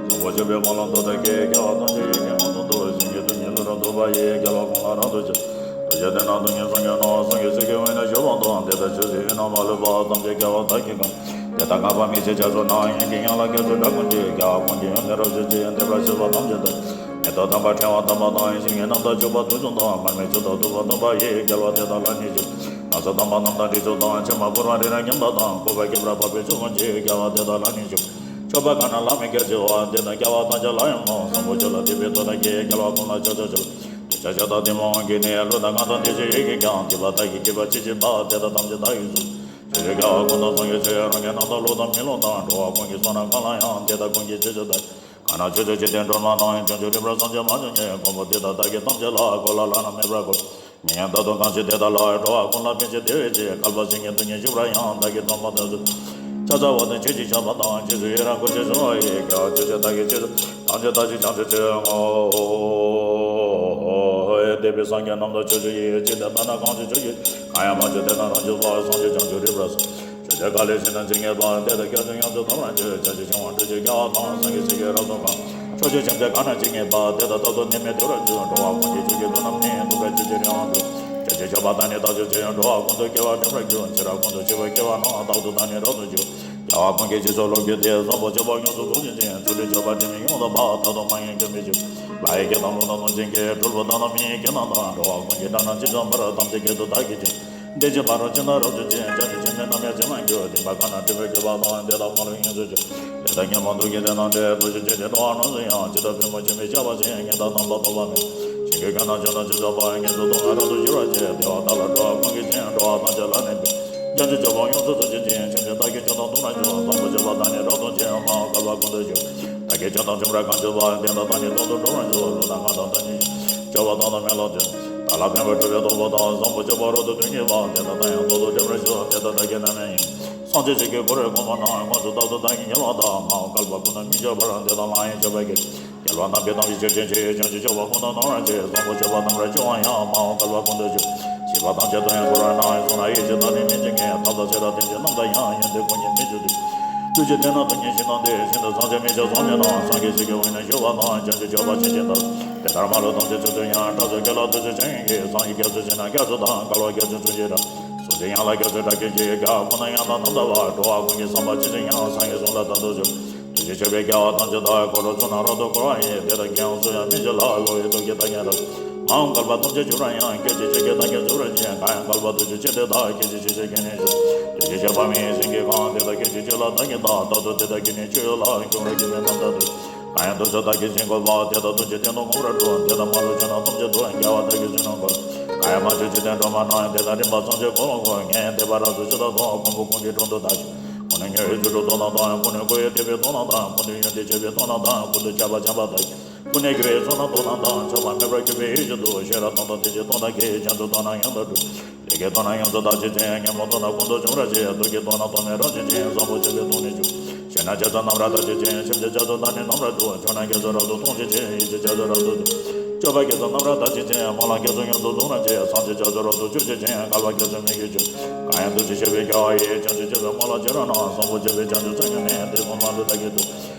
བཟང་པོ་སྤྱོད་པའི་སྨོན་ལམ་མདོར་བསྡུས་ཀྱིས། དགེ་བ་ཐམས་ཅད་ཡིད་ཀྱིས་མངོན་དུ་བསྡུ། བྱིན་གྱིས་བརླབ་ཏུ་མི་ལུས་རབ་ཏུ་འཕེལ་བ་ཡི། རྒྱལ་བ་ཀུན་ལ་རབ་ཏུ་ཕྱིན། ཐུགས་རྗེ་ལྡན་ན་སྟོང་ཉིད་སངས་རྒྱས་ནོ། སངས་རྒྱས་ཚིག་གི་དབུས་ན་བཞུགས་པ་དང་། དེ་དག་ཆོས་ཀྱི་དབུས་ན་མ་ལུས་པ། ཐམས་ཅད་རྒྱལ་བ་དག་གིས་བསྐོར། དེ་དག་བསྔགས་པ་མི་ཕྱེད་རྒྱ་མཚོ་ནང་། དབྱིངས་ཀྱི་ཡན་ལག་རྒྱ་མཚོའི་སྒྲ་ཀུན་གྱིས། རྒྱལ་བ་ཀུན་གྱི་ཡོན་ཏན་རབ་བརྗོད་ཅིང་། འདས་པ་ཕྱི་མ་ཐམས་ཅད་དག་མེ་ཏོག་དམ་པ་ཕྲེང་བ་དམ་པ་དང་། ཞིང་གི་རྣམ་དག་བྱུག་པ་དུག་གསུམ་དང་། མར་མེ་མཆོད་དོ་བདུག་པ་དམ་པ་ཡིས། རྒྱལ་བ་དེ་དག་ལ་ནི་ཕྱག་འཚལ་ལོ། སྣ་ཚོགས་དམ་པ་རྣམས་དང་དྲི་མཆོག་དང་། ཕྱེ་མ་ཕུལ་བ་རི་རབ་མཉམ་པ་དང་། བཀོད་པ་ཁྱད་པར་འཕགས་པའི་མཆོག་ཀུན་གྱིས། རྒྱལ་བ་དེ་དག་ལ་ནི་ཕྱག་འཚལ་ལོ། མཆོད་པ་གང་རྣམས་བླ་མེད་བརྒྱ་བྱིན་པ། དེ་རྣམས་རྒྱལ་བ་ཐམས་ཅད་ལ་ཡང་སྨོན། བཟང་པོ་སྤྱོད་ལ་དད་པའི་ཐོག་མཐའ་བརྒྱད། རྒྱལ་བ་ཀུན་ལ་ཕྱག་འཚལ་ལོ། གདུལ་བྱ་ཕྱག་དང་གཏི་མུག་གིས་ནི། བསླུས་དང་ངན་དང་འདོད་ཆེན་ཡིད་ཀྱིས་ཀྱང་། སྡིག་པ་དག་གིས་བགྱིས་པ་ཅི་མཆིས་པ། དེ་དག་ཐམས་ཅད་བདག་གིས་སོལ། ཕྱོགས་བཅུའི་རྒྱལ་བ་ཀུན་དང་། སངས་རྒྱས་ཆོས་དབྱིངས་རང་གི་རྣམ་ཐར་ཀླུ་དང་མི་ཀླུ་དང་། འགྲོ་བ་ཀུན་གྱི་བསོད་ནམས་གང་ལ་ཡང་། དེ་དག་ཀུན་གྱི་རྗེས་སུ་བདག་གང་རྣམས་ཕྱོགས་བཅུའི་འཇིག་རྟེན་སྒྲོན་མ་དང་། བྱང་ཆུབ་རིམ་པར་བསམ་གྱིས་མ་ཆོད་ཉིད། མགོན་པོ་དེ་དག་བདག་གིས་ཐམས་ཅད་ལ། འཁོར་ལ་བླ་ན་མེད་པར་བསྐོར། མི་ཡི་མཐར་ཐུག་གང་ཞིག་དེ་དག་ལ། འགྲོ་བ་ཀུན་ལ་ཕན་ཕྱིར་བདེ་བའི་ཕྱིར། བསྐལ་པ་སེང་གེ་དུས་གཉིས་བཞུགས་པར་ཡང་། བདག་གིས་དང་པོ་དེ་ཚུ་ཕྱག་འཚལ་བ་དང་། ཆོས་ཀྱི་ཆར་པ་དང་། རྗེས་སུ་ཡི་རང་བསྐུལ་ཞིང་གསོལ་བ་ཡི། རྒྱལ་བ་ཆོས་ཀྱི་བདག་གིས་རྗེས་སུ་ཐམས་ཅད་བདག་གིས་བྱང་ཆུབ་ཕྱིར་བསྔོ། འདས་པའི་སངས་རྒྱས་རྣམས་དང་ཕྱོགས་བཅུ་ཡི། འཇིག་རྟེན་དག་ན་གང་ཞིག་ཕྱོགས་བཅུའི། གང་ཡང་མ་བྱོན་དེ་དག་རང་བྱོན་པ། སངས་རྒྱས་བྱང་ཆུབ་རིམ་པར་སོང་། ཕྱོགས་བཅུའི་བསྐལ་ལས་ཕྱི་ནང་ཇི་སྙེད་པ། དེ་དག་སྐྱབས་སུ་ཡོངས་སུ་དོར་བར་འགྱུར། བྱང་ཆུབ་ཤིང་དབང་སྤྲུལ་གྱི་རྒྱལ་བ་དང་། སངས་རྒྱས་ཆོས་ཀྱིས་རབ་ཏུ་གང་། ཕྱོགས་བཅུའི་ཁྱིམ་བདག་གང་རྣམས་ཇི་སྙེད་པ། དེ་དག་རྟག་ཏུ་ནད་མེད་བདེ་བར་འགྱུར། འགྲོ་བ་ཀུན་གྱི་མཆོག་གི་དོན་རྣམས་ནི། ཐུགས་ཀར་ཆུད་ཅིང་རིང་བར་འགྲོ། བྱང་ཆུབ་ཤིང་དབང་སྤྲུལ་གྱི་རྒྱལ་བ་འགྲོ་བ་ཀུན་ཏུ་སྐྱེ་བ་འགྲིམ་པར་འགྱུར། ཚེ་རབས་ཀུན་ཏུ་འཆི་བའི་སྐྱེ་བ་རྣམས། རྟག་ཏུ་བདག་ནི་རབ་ཏུ་འབྱུང་། རྒྱལ་བ་ཀུན་གྱི་རྗེས་སུ་སློབ་གྱུར་ཏེ། བཟང་པོ་སྤྱོད་པ་ཡོངས་སུ་རྫོགས་བྱེད་ཅིང་། ཆོས་དྲིན་སྤྱོད་པ་དྲི་མེད་ཡོངས་དག་པ། མཐར་ཐུག་མ་ངེས་འགྱུར་མེད་ཕྱིར། ལྷ་ཡི་སྐད་དང་ཀླུ་དང་གནོད་སྦྱིན་སྐད། གྲུལ་བུ་དག་དང་མི་ཡི་སྐད་རྣམས་དང་། འགྲོ་བ་ཀུན་གྱི་སྒྲ་རྣམས་ཇི་ཙམ་པར། ཐམས་ཅད་སྐད་དུ་བདག་གིས་ཀྱང་། འདི་ཕྱི་མ་རུ་ཇི་ལྟར་རབ་བརྗོད་ཅིང་། བྱང་ཆུབ་ཆེན་པོའི་རྣམ་གཞག་ཇི་ལྟར་འགྱུར། སྡིག་པ་གང་རྣམས་སྒྲིབ་པས་གོས་པ་དང་། དེ་དག་མ་ལུས་ཡོངས་སུ་གྱུར། དེ་དག་ཉོན་མོངས་དུག་གི་སྡེ་རྣམས་ཏེ། བདུད་ཀྱི་ཆོས་ཅན་འགྲོ་བ་རྣམས་སུ་ཡང་། ཇི་ལྟར་པུས་མོ་ཆུ་མིག་བྱ་བ་བཞིན། ཉི་ཟླ་དང་པ་འཕགས་པ་མེད། ཞིང་གི་རྒོད་རྣམས་ཆུ་དང་ཇི་ཙམ་པར། མངོན་དུ་རྟོགས་པས་རབ་ཏུ་བཞུ་བར་བྱེད། དེ་བ་དག་ལ་འགྲོ་བ་ཀུན་གྱིས་ཀྱང་། འགྲོ་བ་ཐམས་ཅད་ལ་ནི་ཕན། བྱང་ཆུབ་སྤྱོད་པ་ཡོངས་སུ་རྫོགས་བྱེད་ཅིང་། ཆོས་ཀྱི་བདག་གིས་ཇི་ལྟར་མཐོང་རབ་འགྱུར། བཟང་པོ་སྤྱོད་པ་དག་ནི་རབ་ཏུ་འབྱུང་། མ་འོངས་བསྐལ་པ་ཀུན་ཏུ་བཞུགས། བདག་གིས་ཇི་ལྟར་བྱུང་རབ་གང་བྱུང་བ། དེ་དག་བདག་ནི་རྟག་ཏུ་འགྲུབ་པར་འགྱུར། བློ་དང་ངག་དང་ཐམས་ཅད་ཀྱིས། སྤྱོད་པ་དག་དང་མི་སློབ་སྟེ། བདག་ལ་ཕན་པར་སྒྲུབ་པའི་སྟོབས་པོ་དང་། བཟང་པོ་སྤྱོད་པ་རབ་ཏུ་དོན་གཉེར་བ། དེ་དག་བདག་ཡང་རྟག་ཏུ་འགྲིམ་པར་ཞུ། དེ་དག་བདག་གི་རྣམ་སྨིན་ཡིན། སངས་རྒྱས་ཆོས་ཀྱིས་བསྐོར་བའི་གོང་མ་རྣམས། དངོས་སུ་རྟག་ཏུ་བདག་གིས་ཉེར་བ་དག་མ་འོངས་བསྐལ་པ་ཀུན་ཏུ་མི་སྐྱོ་བར། དེ་དག་ལའང་སྐྱོབ་པར་བགྱི། རྒྱལ་བ་རྣམས་ཀྱི་དམ་པའི་ཆོས་ཅན་ཕྱིར། བྱང་ཆུབ་སྤྱོད་པ་ཀུན་ཏུ་སྣང་བར་བྱེད། བཟང་པོ་སྤྱོད་པ་རྣམ་པར་སྤྱོད་པ་ཡང་། མ་འོངས་བསྐལ་པ་ཀུན་ཏུ་བཞུགས། ཤེས་པ་ཐམས་ཅད་དོན་ཡང་བསྐོར་བ་ན། གསུང་རབ་ཡེ་ཤེས་དག་ནི་མི་མཇེད་ངས། ཐབས་དང་ཤེས་རབ་རྟེན་ཅིང་རྣམ་དག་ཡང་། ཡོན་ཏན་ཀུན་གྱི་མིང་བརྗོད་དུས། ཐུགས་རྗེ་ལྡན་ན་སྟོང་ཉིད་ཞིང་དང་ལྡན། ཤིན་ཏུ་ཕྱག་རྒྱ་མི་ཆགས་བཟང་མོའི་ནང་། སངས་རྒྱས་ཆོས་ཀྱི་དབུས་ན་བཞུགས་པ་དང་། བྱང་ཆུབ་སྤྱོད་པ་ཆོས་ཅན་དག་དེ་ལྟར་མ་ལུས་ཐམས་ཅད་ཚུལ་དུ་ཡང་། སྐྲ་ཚོགས་སྐེ་ལ་བདུད་རྩི་ཕྱག་གཡོན་གྱིས། བསམ་ཡས་སྐྱབས་སུ་མཆི་ན་སྐྱབས་སུ་དག་བསྐལ་པ་སྐྱབས་སུ་མཆི་ཕྱིར། གཟུངས་བཞིན་ཡན་ལག་སྐྱབས་སུ་གྲགས་གྱུར་ཅིག་རྒྱལ་བ་ཀུན་ཏུ་ཡང་དག་རྣམ་དག་པ། འགྲོ་བ་ཀུན་གྱི་བསམ་པ་ཇི་བཞིན་ཡང་། སངས་རྒྱས་གསུང་ལ་བདག་ཏུ་གསོལ། ཐུགས་རྗེ་ཆེ་བའི་རྒྱལ་བ་ཐམས་ཅད་དག་འཁོར་ལོ་ཚོགས་རྣམས་རབ་ཏུ་བསྐོར་བ་ཡི། དེ་དག་གི་ཡང་གསུང་ཡང་མི་མཇེད་ལ། གློ་བུར་དུག་གི་རྟགས་ཀྱང་རབ། མ་འོངས་བསྐལ་པ་ཐམས་ཅད་འགྱུར་བར་ཡང་། སྐད་ཅིག་གཅིག་གིས་བདག་ཀྱང་འཇུག་པར་བགྱི། གང་ཡང་བསྐལ་པ་དུས་ཀྱི་ཆོས་དེ་དག་སྐད་ཅིག་གཅིག་ཕྱིར་ཁས་ནས་ཞུ། དུས་ཀྱི་ཆོས་པ་མི་ཡི་སེང་གེ་གང་། དེ་དག་སྐད་ཅིག་གཅིག་ལ་བདག་གིས་བལྟ། རྟག་ཏུ་དེ་དག་གིས་ནི་ཆོས་ལ་འགྱུར་བར་བགྱིད་པའི་རྣམ་ཐར་དུ། གང་ཡང་དུས་སུ་བདག་གིས་བཞེད་དགོས་པ། དེ་དག་ཐུགས་ཀྱི་སྟེང་དུ་ངོ་བོར་སྒྲུབ། དེ་དག་མ་ལུས་ཕྱོགས་རྣམས་ཐམས་ཅད་དུ། རྒྱལ་བ་བདག་གིས་བཞུགས་གནང་དགོས། གང་ཡང་མ་བྱོན་འཇིག་རྟེན་སྒྲོན་མ་རྣམས། དེ་དག་རིམ་པ་ཚངས་སྤྱོད་འཁོར་ལོ་བསྐོར། ངས་དད་པ་རབ་ཏུ་ཞུ་དག་དང་། མགོན་པོ་ཀུན་གྱི་དྲུང་དུ་བདག་ཞུ། ཀུན་ནས་མྱུར་བའི་རྒྱུ་སྒྲུབ་སྟོབས་རྣམས་དང་། ཀུན་ནས་འཁོར་བའི་འདུལ་བའི་སྟོབས་རྣམས་དང་། ཀུན་ཏུ་ཡོན་ཏན་སྤྱོད་པའི་སྟོབས་རྣམས་དང་། ཀུན་ཏུ་ཁྱབ་པ་འཆང་བ་དག་གིས། ཀུན་ནས་རྒྱུ་བའི་ཚོགས་རྣམས་སྟོབས་རྣམས་དང་། ཆགས་པ་མེད་པར་གྱུར་པའི་ཡེ་ཤེས་དང་། ཤེས་རབ་སྟོབས་དང་ཐུགས་རྗེའི་སྟོབས་དག་གིས། བྱང་ཆུབ་སྟོབས་རྣམས་ཡོངས་སུ་འགྲུབ། ལས་ཀྱི་སྟོབས་རྣམས་ཡོངས་སུ་དག་བྱེད་ཅིང་། ཉོན་མོངས་སྟོབས་རྣམས་ཀུན་ཏུ་འབྱུང་བར་བྱེད། དུག་གི་སྟོབས་རྣམས་སྟོབས་མེད་རབ་བྱེད་ཅིང་། བཟང་པོ་སྤྱོད་པའི་སྟོབས་ནི་འབྱུང་། ཞེ་ན་རྒྱ་མཚོ་རྣམས་རབ་དག་བྱེད་ཅིང་། ཁྱིམ་བདག་རྒྱ་མཚོ་རྣམས་ནི་རྣམ་པར་འགྲོ། ཕྱོགས་རྣམས་རྒྱ་མཚོ་རབ་ཏུ་སྟོང་བྱེད་ཅིང་། ཡེ་ཤེས་རྒྱ་མཚོ་རབ་ཏུ་འདུ། སྤྱོད་པ་རྒྱ་མཚོ་རྣམས་རབ་དག་བྱེད་ཅིང་། སྨོན་ལམ་རྒྱ་མཚོ་ཡོངས་སུ་འཛུགས་རབ་བྱེད། སངས་རྒྱས་རྒྱ་མཚོ་རབ་ཏུ་སྤྱོད་བྱེད་ཅིང་། བསྐལ་པ་རྒྱ་མཚོའི་མུ་གེས་འཇོམས། གང་ཡང་ཐུགས་རྗེ་ཆེ་བའི་རྒྱལ་བ་ཡིས། བྱང་ཆུབ་སྤྱོད་པའི་སྨོན་ལམ་བྱེ་བྲག་རྣམས། བཟང་པོ་སྤྱོད་པའི་བྱང་ཆུབ་ཚོགས་ཉིད་ནི། དེ་ཀུན་མ་ལུས་བདག་གིས་ཐོབ།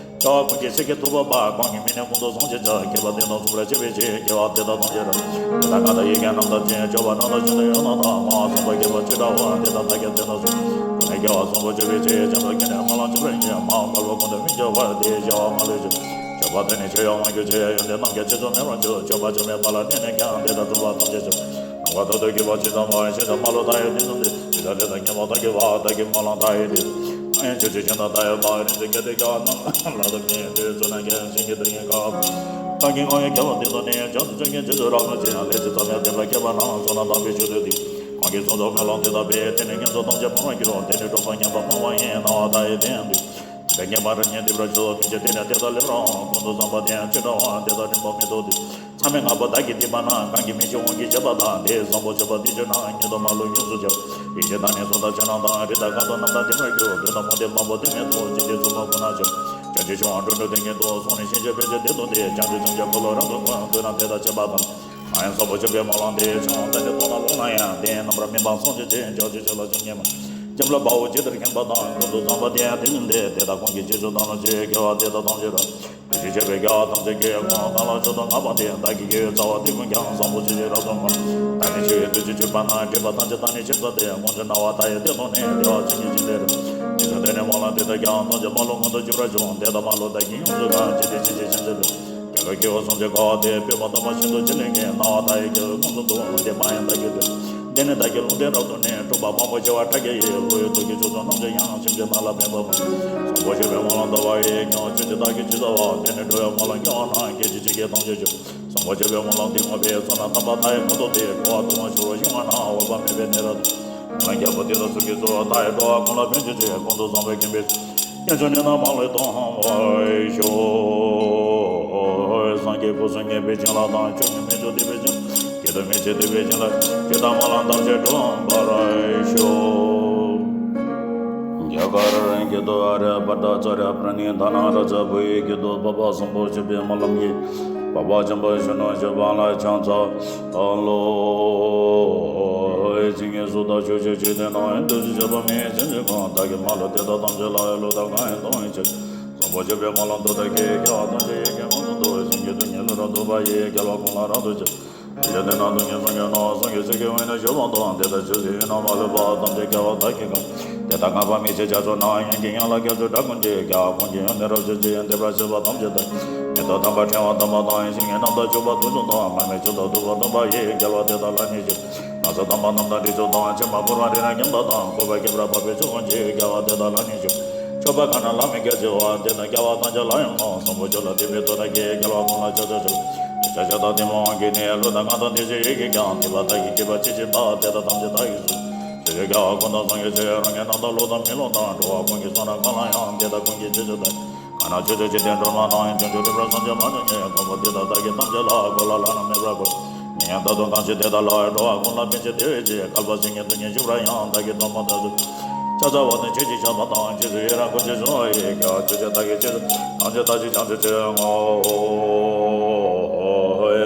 རྒྱལ་བ་ཀུན་གྱི་སེང་གེ་ཐུབ་པ་པ། གང་གི་མིང་ནི་ཀུན་ཏུ་བཟང་ཞེས་བྱ། མཁས་པ་དེ་དག་མཚུངས་པར་བྱེད་པའི་ཕྱིར། དགེ་བ་འདི་དག་ཐམས་ཅད་རབ། དེ་དག་གང་དག་ཡིད་ཀྱིས་རྣམ་དག་ཅིང་། སྤྱོད་པ་རྣམས་དང་ཤིན་ཏུ་ཡོངས་རྣམ་དག་མ་འོངས་བསམ་པ་ཁྱད་པར་ཅི་འདྲ་བ། དེ་དག་བདག་གིས་དེ་དག་གསོལ། ཀུན་ནས་རྒྱལ་བ་བཟང་པོ་སྤྱོད་པའི་ཕྱིར། བྱང་ཆུབ་ཀུན་ནས་སྨོན་ལམ་འཇུག་པར་བགྱི། མ་འོངས་བསྐལ་པ་ཀུན་ཏུ་མི་འགྱུར་བར། དེ་ཡི་བྱ་བ་མ་ལུས་འབྱུང་། སྤྱོད་པ་དེ་ནི་ཆོས་ཡང་མངོན་གྱུར་ཕྱིར། ཡོན་ཏན་རྣམས་ཀྱང་ཆེད་དུ་མེད་པར་འགྱུར། སྤྱོད་པ་ཆོ་མེད་པ་ལ་གནས་ནས་ཀྱང་། དེ་དག་གྲུབ་པ་ཐམས་ཅད་འབྱུང་། ནམ་མཁའ་ཐོག་ཏུ་གྱུར་པ་ཇི་ཙམ་པར། ཤིན་ཏུ་མ་ལུས་མཐའ་ཡས་དུས་གསུམ་དུ། དུས་དང་རིགས་དང་ཉོན་མོངས་དག་གི་བར། བདག་གིས་སྨོན་ལམ་མཐའ་ཡས་ཏེ། གང་ཡང་ཆོས་ཅན་ཞིང་དང་མཐའ་ཡས་པ། རིགས་དང་སྐལ་ཏེ་རྒྱལ་བ་རྣམས་ལ། ཐོབ་ནས་དུས་ཚོད་ན་མཁྱེན། བྱིན་གྱིས་བརླབ་ཀྱང་དཀའ། བདག་གིས་བསྔོ་བའི་དགེ་བ་འདི་དག་ནི། བྱང་དུ་སྤྱོད་ཀྱང་རྗེས་སུ་རབ་ཏུ་འབྱུང་། ལས་ཀྱི་མཚམས་ཡང་འདས་པ་ཁྱད་པར་རྣམས། བསོད་ནམས་དམ་པའི་མཆོག་ཏུ་ཐིམ། ཁོང་གིས་ཚོགས་རྫོགས་སྨོན་ལམ་འདི་དག་པས། དེ་ནས་ངན་སོང་ཐམས་ཅད་སྤངས་པར་འགྱུར། དེ་ནས་གྲོགས་པོ་ངན་པ་སྤངས་པ་ཡིན། སྣང་བ་མཐའ་ཡས་དེ་ཡང་འདུས། དེ་ངན་པ་རིམ་གཉིས་འདུས་པར་གྱུར། ཕན་ཕྱིར་དེ་ནི་དེ་དག་སླེབས་རུང་། ཀུན་ཏུ་བཟང་པོ་དེ་ཡང་ཅི་འདྲ་བ། དེ་དག་རིམ་པ་མི་ཐོགས་ཏེ། མཚམས་མེད་ལྔ་པོ་བདག་གིས་བསྡུས་པ་ན། གང་གིས་མི་ཤེས་དབང་གིས་བྱས་པ་དག། དེ་བཟང་པོ་སྤྱོད་པ་འདི་ཕྱིར་ན། ཉིད་དུ་མ་ལུས་ཡོངས་སུ་གྱུར། ཡེ་ཤེས་དང་ནི་གཟུགས་དང་ཕྱི་ནང་དང་། རིགས་དང་ཁམས་དང་རྣམ་དག་འདུས་པར་གྱུར། དོན་དམ་དབང་དེ་མང་པོ་དེ་མེད་དོ། ཅི་སྟེ་ཚོགས་པ་ཁོ་ན་ཆེ། བྱང་ཆུབ་ཕྱོགས་འགྲོ་འགྲོ་དོན་གྱི་མཐུ། སོང་ནས་ཞིང་གཤེགས་ཕན་ཕྱིར་དེ་ཐོབ་སྟེ། བྱང་ཆུབ་སེམས་ཀྱི་འཁོར་ལོ་རབ་ཏུ་བསྐོར། དོན་དམ་དེ་དག་བྱེད་པ་དང་། ང་ཡང་བཟང་པོ་སྤྱོད་པའི་སྨོན་ལམ་འདི། ཆུང་ངུ་ཙམ་གྱིས་རྟོགས་ན་ལོང་ན་ཡང་། དེ་རྣམ་པར་སྨིན་པ་བསམ་བྱེད་ཅིང་། བྱང་ཆུབ་ཕྱོགས་ལ་ཆོས་ཉན་པ། འཇམ་ལ་དཔའ་བོ་ཇི་ལྟར་མཁྱེན་པ་དང་། ཀུན་ཏུ་བཟང་པོ་དེ་ཡང་དེ་བཞིན་ཏེ། དེ་དག་ཀུན་གྱི་རྗེས་སུ་བདག་སློབ་ཅིང་། དགེ་བ་དེ་དག་ཐམས་ཅད་རབ། དེ་བཞིན་གཤེགས་པའི་རྒྱལ་བ་ཐམས་ཅད་ཀྱིས། ཁོང་དང་བླངས་མཆོག་ཏུ་བསྔགས་པ་འདི། བདག་གི་དགེ་བའི་རྩ་བ་འདི་ཀུན་ཀྱང་། བཟང་པོ་སྤྱོད་ཕྱིར་རབ་ཏུ་བསྔོ། བདག་ནི་འཆི་བའི་དུས་སུ་གྱུར་པ་ན། སྒྲིབ་པ་ཐམས་ཅད་བདག་ནི་ཕྱིར་བསལ་ཏེ། དཀོན་མཆོག་སྣང་བ་མཐའ་ཡས་དེ་མཐོང་ནས། བདེ་བ་ཅན་གྱི་ཞིང་དེར། དེ་ཚེ་དེ་ནས་སྨོན་ལམ་འདི་དག་ཀྱང་། ཐམས་ཅད་མ་ལུས་མངོན་དུ་གྱུར་པར་ཤོག། དེ་དག་མ་ལུས་བདག་གིས་ཡོངས་སུ་གང་། ཇི་སྲིད་ཕྱིན་ཅི་མྱ་ངན་འདས། རྒྱལ་བའི་སྐྱེ་བོ་སུམ་ཅུ་གང་བ་དེ། སྤྱོད་པ་སྟོན་པ་ཤིན་ཏུ་ཇི་སླད་མཁྱེན། སྣང་བ་མཐའ་ཡས་སྐྱེ་བོའི་ཁོངས་སུ་འདུ། དེ་མ་ཡིན་བདག་གི་དོན། དེ་ནི་བདག་གི་ལུང་བསྟན་རབ་ཏུ་གནས། སྒྲུབ་པ་མང་པོ་ཆེ་བ་ཕྲ་རྒྱས་ཡིན། བློ་ཡི་ཐུགས་ཀྱི་ཕྱོགས་སུ་རྣམ་དག་ཡང་། སེམས་ཅན་རྣམས་ལ་ཕན་པ་མང་། བཟང་པོ་སྤྱོད་པའི་སྨོན་ལམ་འདི་བ་ཡིས་ཀྱང་། ཆོས་ཀྱི་བདག་གིས་ཅི་བསྩལ་བ། དེ་ནི་འགྲོ་བའི་སྨོན་ལམ་སྐྱེ་བ་ན། སྐད་ཅིག་གཅིག་གིས་ཐམས་ཅད་སྤྱོད། བཟང་པོ་སྤྱོད་པའི་སྨོན་ལམ་འདི་བསྔོ་བས། བསོད་ནམས་དམ་པ་མཐའ་ཡས་ཀུན་ཐོབ་སྟེ། འགྲོ་བ་ཀུན་ལ་ཕྱོགས་རིས་ཞི་བ་ན། འོད་དཔག་མེད་པའི་གནས་རབ་ཏུ། སྨོན་ལམ་རྒྱལ་པོ་འདི་དག་ཚོགས་ཀྱིས་གཙོས། མཐའ་ཡས་འགྲོ་བ་ཀུན་ལ་ཕན་བྱེད་ཅིང་། ཀུན་ཏུ་བཟང་པོས་ཁེངས་པའི་ཕྱིར། དཀོན་མཆོག་ནི་རྣམས་མ་ལུས་གཏོང་བར་ཤོག། སངས་རྒྱས་སྐུ་གསུམ་མཉེས་པའི་བྱིན་རླབས་དང་། ཕྱོགས་བཅུའི་མི་ཕྱུགས་བདེ་བའི་བྱིན་རླབས། སྐྱེ་གདོད་མའི་ཚེ་བདེ་བའི་བྱིན་རླབས། ཆོས་དང་སྨོན་ལམ་ཐམས་ཅད་འཁྲུངས་པར་ཤོག། རྒྱ་གར་སྐད་དུ། ཨཱརྱ་བྷ་ཏ་ཙཱ་རྱ་པྲ་ཎི་དྷ་ན་རཱ་ཛ། བོད་ཡིག་སྐད་དུ། འཕགས་པ་བཟང་པོ་སྤྱོད་པའི་སྨོན་ལམ་གྱིས། འཕགས་པ་ཆེན་པོ་གཞོན་ནུ་སྤྱོད་པ་ལ་ཕྱག་འཚལ་ལོ། བྱིན་གྱིས་བརླབ་ཏུ་ཕྱག་འཚལ་ལོ། བདག་གི་མ་ལུས་དེ་དག་ཐམས་ཅད་ལ། བློ་དང་གང་ཡིན་དང་བའི་ཕྱིར། བཟང་པོ་སྤྱོད་པའི་སྨོན་ལམ་འདི་དག་གིས། རྒྱལ་བ་ཐམས་ཅད་ཡིད་ཀྱིས་ཀུན་དུ་བསྟོད། སེམས་ཀྱི་སྡུག་བསྔལ་རབ་ཏུ་སྦ་ཡི། རྒྱལ་བ་ཀུན་ལ་རབ་ཏུ་ཕྱག། ཐམས་ཅད་དེ་ན་སྡུག་བསྔལ་སངས་རྒྱས་ནོ། སངས་རྒྱས་ཚིག་གི་དབུས་ན་བཞུགས་པ་དང་། དེ་དག་ཆོས་ཀྱི་དབྱིངས་རྣམས་མ་ལུས་པ། ཐམས་ཅད་རྒྱལ་བ་དག་གིས་བཀང་། དེ་དག་བསྔགས་པ་མི་ཕྱེད་རྒྱ་མཚོ་ནང་། ཡོན་གྱི་ཡན་ལག་རྒྱ་མཚོའི་སྒྲ་ཀུན་གྱིས། རྒྱལ་བ་ཀུན་གྱི་ཡོན་ཏན་རབ་བརྗོད་ཅིང་། འདས་པ་ཕྱི་མ་ཐམས་ཅད་དག་མེ་ཏོག་དམ་པ་ཕྲེང་བ་དམ་པ་དང་། ཞིང་གི་རྣམ་དག་བྱུག་པ་དུག་གསུམ་དང་། མར་མེ་མཆོད་དོ་བདུག་པ་བཏང་བ་ཡིས། རྒྱལ་བ་དེ་དག་ལ་ནི་ཕྱག། ན་བཟའ་དམ་པ་རྣམས་དང་དྲི་མཆོག་དང་། ཕྱེ་མར་ཕུལ་བ་རི་རབ་ཉམས་དག་དང་། བཀོད་པ་ཁྱད་པར་འཕགས་པའི་མཆོག་ཀུན་གྱིས། རྒྱལ་བ་དེ་དག་ལ་ནི་ཕྱག། མཆོད་པ་གང་རྣམས་ལ་མི་འགལ་བྱེད་པ། དེ་རྣམས་རྒྱལ་བ་ཐམས་ཅད་ལ་ཡང་སྨོན། བཟང་པོ་སྤྱོད་ལ་དད་པའི་མཐུ་དག་གིས། རྒྱལ་བ་ཀུན་ལ་ཕྱག་འཚལ་ཕྱག། ཕྱག་རྒྱ་དང་ཐུན་མོང་དབང་གིས་ནི། ཀླུ་དང་གངས་དང་དེ་བཞིན་ཡུལ་གྱི་ཀྱང་། ཐེག་པ་དག་གི་བརྒྱུད་པ་ཇི་བཞིན་པ། དེ་དག་ཐམས་ཅད་བདག་གིས་སུ། ཆོས་ཀྱི་རྒྱལ་བ་ཀུན་དང་མཚུངས་ཀྱི་ཕྱིར། རང་གི་རྣམ་དག་བློ་དང་མི་རློམ་དང་། འགྲོ་བ་ཀུན་གྱི་བསོད་ནམས་གང་ལ་ཡང་། དེ་དག་ཀུན་གྱི་རྗེས་སུ་བདག་གང་ན་ཆོས་སྤྱོད་ཇི་ལྟར་སྒྲུབ་ན་ནའང་། བྱང་ཆུབ་རིགས་པར་བསམ་གྱིས་མ་ཆགས་ཤིང་། དཀོན་པོ་འདི་དག་བདག་གིས་ཐམས་ཅད་ལ། དགོས་ལ་བླ་ན་མེད་པར་བཀོད། ངས་ཡང་ད་དུང་གང་ཞིག་དེ་དག་ལ། འགྲོ་བ་ཀུན་ལ་ཕན་ཕྱིར་དེ་བས་ཀྱང་། བསྐལ་པ་སེང་གེའི་སྟོང་ཉིད་བཞུགས་པར་ཡང་། བདག་གིས་ཐོག་མ་ཐག་ཏུ། ཕྱག་འཚལ་བ་ནི་ཆོས་ཀྱི་ཞགས་པ་དང་། རྗེས་སུ་ཡི་རང་སྐུ་ཅི་བྱུང་བ་ཡི། རྒྱལ་བ་ཆོས་ཀྱི་བདག་གིས་རྗེས་སུ་ཐམས་ཅད་བདག་གིས་བྱང་ཆུབ་ཕྱིར་བསྔོ།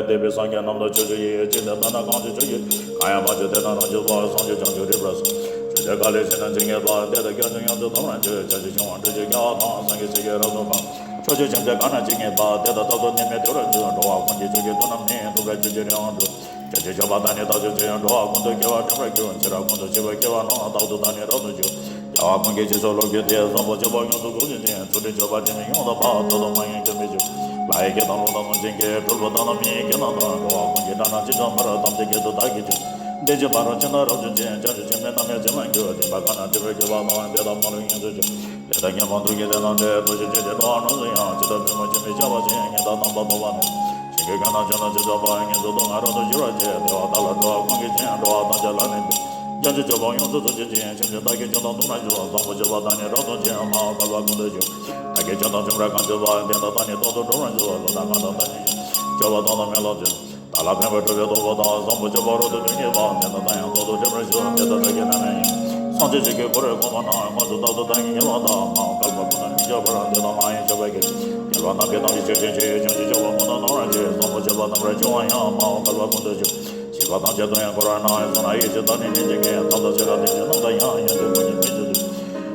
དད་པས་སངས་རྒྱས་རྣམས་དང་ཕྱོགས་བཅུ་ཡི། ཅི་འདོད་ལྟར་སྣང་གང་བྱོའི་ཆོས་ཀྱི། གང་ཡང་མ་བྱོ་དེ་དག་རྣམས་བྱོས་པ། བཟང་སྤྱོད་བྱང་ཆུབ་རིགས་པར་སོགས། ཆོས་སྤྱོད་ག་ལས་བྱས་ན་ཇི་སྙེད་པ། དེ་དག་སྐྱབས་སུ་ཡོངས་སུ་ཐོབ་པར་འགྱུར། བྱང་ཆུབ་ཕྱོགས་ལ་འགྲོ་ཕྱིར་རྒྱལ་བ་དང་། སངས་རྒྱས་ཆོས་ཀྱི་རབ་ཏུ་བཀང་། ཕྱོགས་བཅུའི་སེམས་ཅན་གང་ན་ཇི་སྙེད་པ། དེ་དག་རྟག་ཏུ་ནད་མེད་བདེ་བར་འགྱུར། འགྲོ་བ་ཀུན་གྱི་ཕྱོགས་ཀྱི་དོན་རྣམས་ནི། ཐུགས་ཀར་གྱུར་ཅིང་རིང་བར་འགྲོ། བྱང་ཆུབ་སྤྱོད་པ་དག་ནི་བདག་ཅག་ཚེ། འགྲོ་བ་ཀུན་ཏུ་དགེ་བ་འགྲུབ་པར་འགྱུར། འཆི་བ་ཀུན་ཏུ་ཞི་བའི་སྐྱེ་བ་རྣམས། རྟག་ཏུ་བདག་ནི་རབ་ཏུ་འགྱུར། རྒྱལ་བ་ཀུན་གྱི་རྗེས་སུ་སློབ་གྱུར་ཏེ། བཟང་པོ་སྤྱོད་པ་ཡོངས་སུ་རྫོགས་བྱེད་ཅིང་། ཚུལ་ཁྲིམས་སྤྱོད་པ་དྲི་མེད་ཡོངས་དག་པ། ཐོབ་ཐང་མ་ཡིན་སྐྱོན་མེད་ཕྱིར། ལྷ་ཡི་སྐད་དང་ཀླུ་དང་གནོད་སྦྱིན་སྐད། གྲུལ་བུ་དག་དང་མི་ཡི་སྐད་རྣམས་དང་། འགྲོ་བ་ཀུན་གྱི་སྒྲ་རྣམས་ཇི་ཙམ་པར། ཐམས་ཅད་སྐད་དུ་བདག་གིས་ཆོས་བསྟན་པར། ཇི་ལྟར་འབད་རུང་ཇི་ཙམ་བྱས་ཀྱང་། བྱང་ཆུབ་ཆེན་པོའི་རྣམ་གཡོ་ཇི་མ་གྱུར། སྡིག་པ་གང་རྣམས་སྒྲིབ་པར་གྱུར་པ་དང་། དེ་དག་མ་ལུས་ཡོངས་སུ་གྱུར། དེ་དག་ཉོན་མོངས་དུག་གི་ལས་རྣམས་ཏེ། ཐུགས་རྗེ་ཆེན་པོས་འགྲོ་བ་རྣམས་སུ་ཡང་། ཇི་ལྟར་པུས་མོ་ཆུ་མིག་བྱ་བ་བཞིན། ཉེན་བརྡ་དམ་པ་ཐོབ་པ་ནི། ཞིང་གི་རྒོད་ན་ཆུ་ནང་ཆུ་འཇོམས་པ། ངན་སོང་སྡུག་བསྔལ་རབ་ཏུ་ཞི་བར་བྱེད། བདེ་བ་དག་ལ་འགྲོ་བ་ཀུན་གྱི་རྒྱན། འགྲོ་བ་ཐམས་ཅད་ལ་ནི་ཕན། བྱང་ཆུབ་སྤྱོད་པ་ཡོངས་སུ་རྫོགས་བྱེད་ཅིང་། སེམས་ཅན་བདག་གིས་སྐྱོབ་དང་སྡུག་བསྔལ་ཆེ་བ། བཟང་པོ་སྤྱོད་པ་དག་ནི་རབ་ཏུ་བྱིན། མ་འོངས་བསྐལ་པ་ཀུན་ཏུ་ཞི་བ། བདག་གིས་སྐྱོབ་དང་བྱིན་པར་གང་བྱེད་པ། དེ་དག་དག་ནི་རྟག་ཏུ་འགྲུབ་པར་འགྱུར། ཀླུ་དང་གངས་དང་དེ་བཞིན་གཤེགས། སྤྱོད་པ་དག་དང་མི་སློབ་ཅིང་། བདག་ལ་ཕན་པར་སྒྲུབ་པའི་སྟོབས་པོ་དང་། བཟང་པོ་སྤྱོད་པ་རབ་ཏུ་དོན་གཉེར་བ། དེ་དག་དག་ཡང་རྟག་ཏུ་འགྲུབ་པར་ཤོག། དེ་དག་བདག་གིས་རྣམ་གཡེང་ཡིན། སངས་རྒྱས་ཆོས་ཀྱི་འཁོར་བའི་གོ་འཕང་རྣམས། དངོས་སུ་རྟག་ཏུ་བདག་གིས་ཉེར་བ་དང་། མ་འོངས་བསྐལ་པ་ཀུན་ཏུ་མི་སྐྱོ་བར། དེ་དག་མ་ཡེངས་སྤྱོད་པར་བགྱི། རྒྱལ་བ་རྣམས་ཀྱི་ནང་གི་ཆོས་ཅན་མཆོག། བྱང་ཆུབ་སྤྱོད་པ་ཀུན་ཏུ་སྣང་བར་བྱེད། བཟང་པོ་སྤྱོད་པ་རྣམ་པར་སྦྱོང་བ་ཡང་། མ་འོངས་བསྐལ་པ་ཀུན་ཏུ་ཞི་བ། ཞི་བ་ཐམས་ཅད་དུ་ཡང་འཁོར་བ་ན། བསོད་ནམས་ཡེ་ཤེས་དང་ནི་ཉིན་གཅིག་གིས། ཐབས་དང་ཤེས་རབ་ལྡན་ཞིང་རྣམ་དག་ཡང་། ཡོན་ཏན་ཀུན་གྱི་ཕན་ཕྱིར་བརྩོན་པ།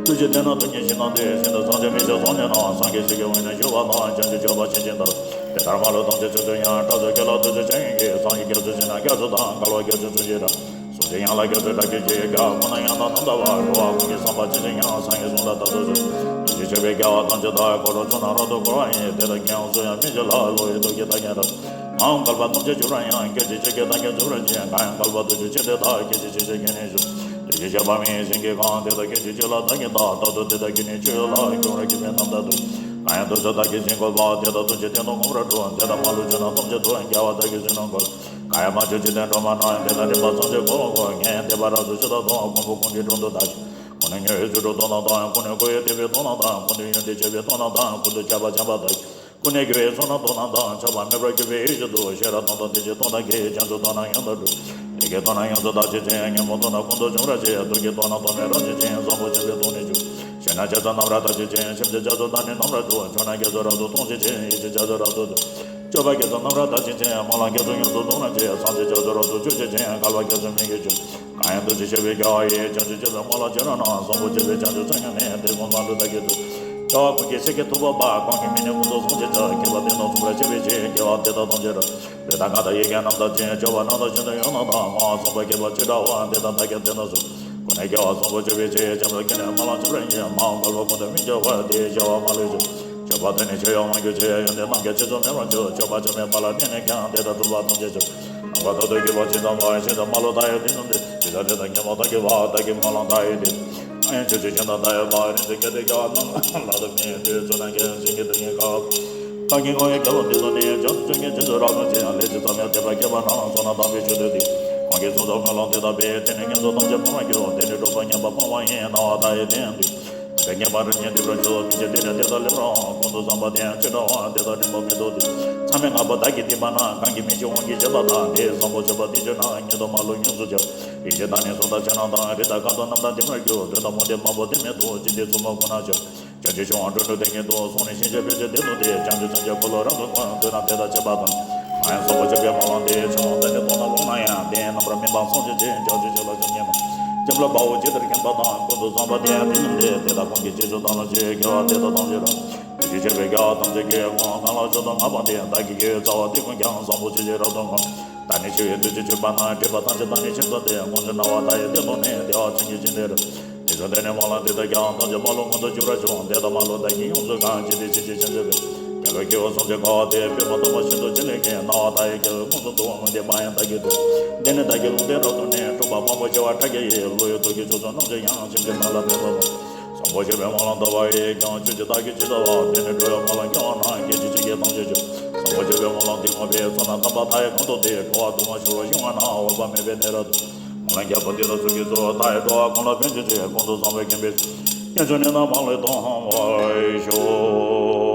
ཐུགས་རྗེ་ལྡན་ན་སྡུག་བསྔལ་ཞི་གནང་སྟེ། ཤིན་ཏུ་ཚངས་སྤྱོད་མི་བྱ་བཟང་ཉིད་རྣམས། སངས་རྒྱས་ཆོས་ཀྱི་དབུས་ན་བཞུགས་པ་དང་། བྱང་ཆུབ་སྤྱོད་པ་ཆེན་ཞིང་དུ། དེ་ལྟར་མ་ལུས་ཐམས་ཅད་ཚུལ་དུ་ཡང་། སྐྲག་སོགས་སྐྱེ་ལ་ཐུགས་རྗེ་ཆེ་ཡོན་གྱིས། སངས་རྒྱས་རྒྱ་མཚོའི་ཞིང་ན་རྒྱ་མཚོ་དང་། བསྐལ་པ་རྒྱ་མཚོའི་ཚུལ་བཞིན་རབ། གཟུགས་ཅན་ཡན་ལག་རྒྱ་མཚོའི་སྒྲ་སྐད་ཀྱིས། རྒྱལ་བ་ཀུན་ན་ཡང་དག་རྣམ་དག་པ། འགྲོ་བ་ཀུན་གྱི་བསམ་པ་ཇི་བཞིན་ཡང་། སངས་རྒྱས་གསུང་ལ་རྟག་ཏུ་གསོལ། ཐུགས་རྗེ་ཆེ་བའི་རྒྱལ་བ་ཐམས་ཅད་དག་འཁོར་ལོ་ཚོགས་རྣམས་རབ་ཏུ་བསྐོར་བ་ཡི། དེ་དག་ཀྱང་སུ་ཡང་མི་བྱེད་ལ། བློ་ཡི་སྟོབས་ཀྱིས་བདག་ཉིད་རབ། མ་འོངས་བསྐལ་པ་ཐམས་ཅད་འཇུག་པར་ཡང་། སྐད་ཅིག་གཅིག་གིས་བདག་ཉིད་འཇུག་པར་བྱེད། གང་ཡང་བསྐལ་པ་དུས་གཅིག་ཕྱིར་དེ་དག་སྐད་ཅིག་གཅིག་ཕྱིར་ཁས་ནི་ཞུ། དུས་གཅིག་ཕྱིར་དཔག་མེད་ཡིད་བཞིན་གྱིས་གང་། དེ་དག་སྐད་ཅིག་གཅིག་ལ་བདག་ཉིད་བལྟ། རྟག་ཏུ་དེ་དག་གིས་ནི་ཆོས་ལ་ཁྱོད་རང་གིས་པའི་རྣམ་ཐར་དུ། གང་ཡང་དུས་སུ་བདག་གིས་བྱིན་དགོས་པ། དེ་དག་ཐུགས་རྗེའི་སྟེང་དུ་མངོན་པར་སྒྲུབ། དེ་དག་མ་ལུས་ཆོས་རྣམས་ཐམས་ཅད་དུ། རྒྱལ་བ་བདག་གིས་བྱིན་ནོ་འགོད། ང་ཡང་མ་བྱོན་འཇིག་རྟེན་སྒྲོན་མ་ན། དེ་དག་སྒྲིབ་པ་ཚངས་སྤྱོད་འཁོར་ལོ་བསྐོར། ངས་འདས་པ་རབ་ཏུ་ཞུས་དང་མཐུན། ཁོང་ཁུ་ཁོང་གི་དྲུང་དུ་བདག་ཀྱང་། ཁོང་ནི་མྱུར་བའི་ཚུལ་དུ་སྟོན་དང་དང་། ཁོང་ནི་འཁོར་བའི་བསྟན་པའི་སྟོན་དང་དང་། ཁོང་ནི་ཡོན་ཏན་སྤྱོད་པའི་སྟོན་དང་དང་། ཁོང་དུ་ཁྱབ་པ་བྱམས་པ་དང་། ཁོང་ནི་དགེ་བའི་ཚོགས་རྣམས་སྟོན་དང་དང་། ཆགས་པ་མེད་པར་གྱུར་པའི་ཡེ་ཤེས་སུ། ཤེས་རབ་སྟོན་དང་བདེ་གཤེགས་སྟོན་དང་གི། བྱང་ཆུབ་སྟོན་རྣམས་ཡོངས་སུ་གྲུབ། ལས་ཀྱི་སྟོན་རྣམས་ཡོངས་སུ་དག་བྱེད་ཅིང་། ཉོན་མོངས་སྟོན་རྣམས་ཀུན་ཏུ་འཇོམས་པར་བྱེད། ཐུགས་ཀྱི་སྟོན་རྣམས་སྟོན་མེད་རབ་བྱེད་ཅིང་། བཟང་པོ་སྤྱོད་པའི་སྟོན་ནི་བཅུ། ཞེ་ན་བྱ་ཚོགས་རྣམས་རབ་དག་བྱེད་ཅིང་། ཆེམ་གྱི་བྱ་ཚོགས་དང་ནི་རྣམ་པར་གྲོལ། ཕྱོགས་རྣམས་རྒྱ་མཚོ་རབ་ཏུ་སྟོན་བྱེད་ཅིང་། ཡེ་ཤེས་བྱ་ཚོགས་རབ་ཏུ་འཇོམས། སྤྱོད་པ་རྒྱ་མཚོ་རྣམས་རབ་དག་བྱེད་ཅིང་། སྨོན་ལམ་རྒྱ་མཚོ་ཡོངས་སུ་སྟོན་རབ་བྱེད། སངས་རྒྱས་རྒྱ་མཚོ་རབ་ཏུ་སྤྱོད་བྱེད་ཅིང་། བསྐལ་པ་རྒྱ་མཚོ་མིག་གིས་ཕྱུང་། གང་ཡང་ཐུགས་རྗེ་ཆེ་བའི་རྒྱལ་བ་ཡིས། བྱང་ཆུབ་སྤྱོད་པའི་སྨོན་ལམ་བྱེ་བྲག་རྣམས། བཟང་པོ་སྤྱོད་པའི་བྱང་ཆུབ་སེམས་མྱང་ནས། དེ་ཀུན་དཔལ་ལུས་དག་གིས་ཚུགས། རྒྱལ་བ་ཀུན་གྱི་སྲས་ཀྱི་ཐུབ་པ་འབར། གང་གི་མིང་ནི་ཀུན་ཏུ་བཟང་ཞེས་བྱ། མཁས་པ་དེ་དག་མཚུངས་པར་སྤྱད་པའི་ཕྱིར། རྒྱལ་བ་དེ་དག་ཐམས་ཅད་རབ། ལུས་དང་ངག་དང་ཡིད་ཀྱི་རྣམ་དག་ཅིང་། སྤྱོད་པ་རྣམས་དང་ཤིན་ཏུ་ཡོངས་དག་དང་། བསྔོ་བ་བསམ་པ་ཁྱད་པར་ཅི་འདྲ་བ། དེ་དག་བདག་གིས་དེ་དག་གཟིགས། ཀུན་ནས་རྒྱལ་བ་བཟང་པོ་སྤྱོད་པའི་ཕྱིར། བྱམས་པ་ཀུན་ནས་སྨོན་ལམ་བྱེ་བྲག་སྙེད། མ་འོངས་བསྐལ་པ་ཀུན་ཏུ་མི་སྐྱོ་བར། དེ་བྱ་བ་མ་ལུས་ཤོག། སྤྱོད་པ་དེ་ནི་ཆོས་ཡང་མང་གྱུར་ཅིང་། ཡོན་ཏན་རྣམས་ཀྱང་ཆེ་ཆུང་མེད་པར་འགྱུར། སྤྱོད་པ་བྱམས་པའི་ཐབས་ལ་བརྟེན་ནས་ཀྱང་། དེ་དག་གྲུབ་པ་ཐམས་ཅད་ཆོས། ནམ་མཁའ་ཐོག་ཏུ་གྱུར་པ་ཇི་ཙམ་པ། ཤིན་ཏུ་མ་ལུས་མཐའ་ཡས་དེ་རྣམས་ཏེ། དེ་དག་དེ་དག་ཉོན་མོངས་མཐའ་ཡས་པ། བདག་གི་སྨོན་ལམ་མཐའ་ཡས་དེ། ཨ་ཡང་ཕྱོགས་བཅུའི་ཁྱིམ་བདག་མཐའ་ཡས་པ། རིགས་དྲུག་སྐྱེ་དེ་སྐྱེ་བ་རྣམས་ལ། བདག་མི་འདོད་ཚུལ་རྣམས་ཀྱང་བྱིན་གྱིས་དུ་ཉིད་བཀའ། བདག་གིས་བསྔོ་བའི་དགེ་བ་འདི་དག་ནི། བྱང་ཆུབ་ཕྱོགས་ཀྱི་རྗེས་སུ་རབ་བརྩོན་ཅིང་། ལས་ཇི་ཙམ་ཡང་དད་པ་བསྐྱེད་པ་རྣམས། བསོད་ནམས་དམ་པའི་མཆོག་ཏུ་ཐིམ། ཁོང་གིས་གསུངས་དང་སྨོན་ལམ་དེ་དག་པས། དེ་ནི་ངན་སོང་ཐམས་ཅད་སྤངས་པར་འགྱུར། དེ་ནི་སྒྲུབ་པ་ཉམས་པ་སྤངས་པ་ཡིན། སྣང་བ་མཐའ་ཡས་དེ་ཡང་དུས། དེ་ཉེས་པ་རིམ་གཉིས་འདུལ་བར་ཤོག། མི་ཕྱེད་དེ་ནི་དེ་དག་སླེབས་རུང་། ཀུན་ཏུ་བཟང་པོ་དེ་ཡང་ཅི་འདྲ་བ། དེ་དག་འབྲིང་པོ་མི་ཐུབ་སྟེ། མཚམས་མེད་ལྔ་པོ་བདག་གིས་བསྟན་པ་ན། གང་གིས་མི་ཕྱེད་དབང་གིས་བྱས་པ་དག། དེ་ཡི་བཟང་པོ་སྤྱོད་པ་འདི་སྤྱོད་ན། ཉེས་ལྟུང་མ་ལུས་ཉུང་སུ་འགྱུར། ཡེ་ཤེས་དང་ནི་གཟུགས་དང་ཕྱི་ནང་དང་། རིགས་དང་ཁམས་དང་རྣམ་གྲངས་འདུས་མར་འགྱུར། དོན་དམ་དབང་ལྡན་མང་པོ་དེ་མི་ཐུབ། ཅི་སྟེ་མཚུངས་མེད་ཁོ་ན་ཆགས། བྱང་ཆུབ་ཕྱོགས་དབང་འགྲོ་དྲུག་དེ་ཉིད་དུ། གསུང་ནས་ཤེས་བྱ་ཕལ་ཆེར་དེ་དང་དེ། བྱང་ཆུབ་སེམས་ཀྱི་འཁོར་ལོ་རབ་ཏུ་བསྐོར། དོན་རྣམས་དེ་དག་བྱེད་པ་དང་། ང་ཡང་བཟང་པོ་སྤྱོད་པའི་སྨོན་ལམ་འདི། ཆུང་བ་ལྟར་ནི་མཐོང་ན་ལོང་ན་ཡང་། དེ་ཡི་རྣམ་པར་སྨིན་པ་སངས་རྒྱས་ཀྱི། བྱང་ཆུབ་ཕྱོགས་ལ་སྤྱོད་ཉེས་མེད། ལྕེ་ལ་དཔའ་བོ་ཇི་ལྟར་མཁྱེན་པ་དང་། ཀུན་ཏུ་བཟང་པོ་དེ་ཡང་དེ་ཉིད་ལས། དེ་དག་ཁོང་གི་རྗེས་སུ་བདག་སློབ་ཕྱིར། དགེ་བ་དེ་དག་ཐམས་ཅད་རབ། ཐུགས་རྗེ་ཆེ་བའི་རྒྱལ་བ་ཐམས་ཅད་ཀྱིས། ཁོང་གང་ལ་མཆོག་ཏུ་བསྔགས་པ་དེ། བདག་གིས་དགེ་བའི་རྩ་བ་དེ་ཀུན་ཀྱང་། བཟང་པོ་སྤྱོད་ཕྱིར་རབ་ཏུ་བསྔོ། ད་ནི་ཆེ་བའི་ཐུགས་རྗེས་སྤྱོད་པ་ན། སྒྲིབ་པ་ཐམས་ཅད་དག་ནས་ཕྱིར་འཚོལ་ཏེ། དཀོན་མཆོག་སྣང་བ་མཐའ་ཡས་དེ་མཐོང་ནས། བདེ་བ་ཅན་གྱི་སྤྱན་ལས་རབ། དེ་ཚེ་འདི་ནི་སྨོན་ལམ་འདི་དག་ཀྱང་། ཐམས་ཅད་མ་ལུས་མངོན་དུ་གྱུར་པར་ཤོག། དེ་དག་མ་ལུས་བདག་གིས་ཡོངས་སུ་གང་། ཇི་སྲིད་ཕྱིན་ཅི་མཛད་པའི། རྒྱལ་བའི་སྐྱེས་བུ་སངས་རྒྱས་འཁོར་བ་དེ། དཔེ་མ་དམ་པ་བཞིན་དུ་ཅི་ལེགས་མཁྱེན། སྣང་བ་མཐའ་ཡས་རྒྱལ་བའི་དངོས་སུ་འདུ། འོད་དཔག་མེད་པ་ཡང་བདག་གིས་ཐོས། འདི་ནི་བདག་གི་ལུང་བསྟན་རབ་ཏུ་གནས། སྒྲུབ་པ་མང་པོ་བྱེ་བ་ཕྲག་བརྒྱ་ཡིས། བློ་ཡི་ཐུགས་ཀྱི་ཕྱོགས་སུ་རྣམ་དག་ཡང་། སེམས་ཅན་རྣམས་ལ་ཕན་པ་དང་། བཟང་པོ་སྤྱོད་པའི་སྨོན་ལམ་བཏབ་པ་ཡིས་ཀྱང་། ཆོས་ཀྱི་བདག་གིས་ཇི་ལྟ་བ། དེ་ནི་འགྲོ་བའི་སྨོན་ལམ་སྐྱེ་བ་ན། སྐད་ཅིག་གཅིག་གིས་ཐམས་ཅད་སྤྱོད། བཟང་པོ་སྤྱོད་པའི་སྨོན་ལམ་འདི་བསྔོས་པས། བསོད་ནམས་དམ་པ་མཐའ་ཡས་གང་ཐོབ་སྟེ། འགྲོ་བ་དུ་མ་ཤོར་བར་ཤིང་བ་ན། འོད་དཔག་མེད་པའི་གནས་རབ་ཏུ། སྨོན་ལམ་རྒྱལ་པོ་འདི་དག་ཚོགས་ཀྱིས་ཚོགས། མཐའ་ཡས་འགྲོ་བ་ཀུན་ལ་ཕན་བྱེད་ཅིང་། ཀུན་ཏུ་བཟང་པོའི་ཁེངས་པའི་ཚུལ། སྙན་བརྒྱུད་ནས་ནམ་མ་ལུས་མཐོང་བར་ཤོག།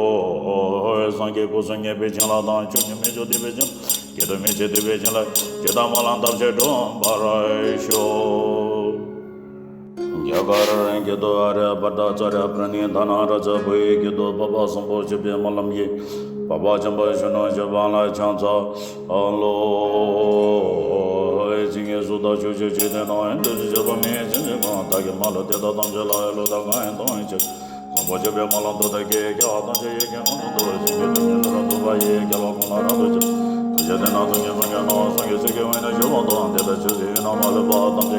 སངས་རྒྱས་སྐུ་གསུམ་མཉེས་པའི་བྱིན་རླབས་དང་། ཕྱོགས་བཅུའི་མི་མཆོག་བདེ་བའི་བྱིན་རླབས། སྐྱིད་སྡུག་མི་ཕྱེད་འདུས་པའི་བྱིན་རླབས། ཇི་ལྟར་སྨོན་ལམ་བཏབ་ཕྱིར་འགྲུབ་པར་ཤོག། རྒྱ་གར་སྐད་དུ། ཨཱརྱ་བྷ་ཏ་ཙཱ་རྱ་པྲ་ཎི་དྷ་ན་རཱ་ཛ། བོད་ཡིག་སྐད་དུ། འཕགས་པ་བཟང་པོ་སྤྱོད་པའི་སྨོན་ལམ་གྱིས། འཕགས་པ་འཇམ་དཔལ་གཞོན་ནུ་སྤྱོད་པ་ལ་ཕྱག་འཚལ་ལོ། བྱིན་གྱིས་བརླབ་ཏུ་ཕྱོགས་བཅུའི་འཇིག་རྟེན་ན། ཐུགས་རྗེ་ཆེ་བའི་མིག་ཡིས་བྱིན་གྱིས་བརླབས། བདག་གིས་མ་ལུས་དེ་དག་ཐམས་ཅད་ལ། ཡིད་བློ་དང་ངག་ཡིད་གཏོང་བའི་ཕྱིར། བཟང་པོ་སྤྱོད་པའི་སྨོན་ལམ་འདི་དག་གིས། རྒྱལ་བ་ཐམས་ཅད་ཡིད་ཀྱིས་མངོན་སུམ་དུ། བྱིན་གྱིས་བརླབ་ཏུ་ཕྱོགས་བཅུའི་འཇིག་རྟེན་ན། ཐུགས་རྗེ་ཆེ་བའི་མིག་ཡིས་བྱིན་གྱིས་བརླབས། བདག་གིས་མ་ལུས་དེ་དག་ཐམས་ཅད་ལ། ཡིད་བློ་དང་ངག་ཡིད་གཏོང་བའི་ཕྱིར། བཟང་པོ་སྤྱོད་པའི་སྨོན་ལམ་འདི་དག་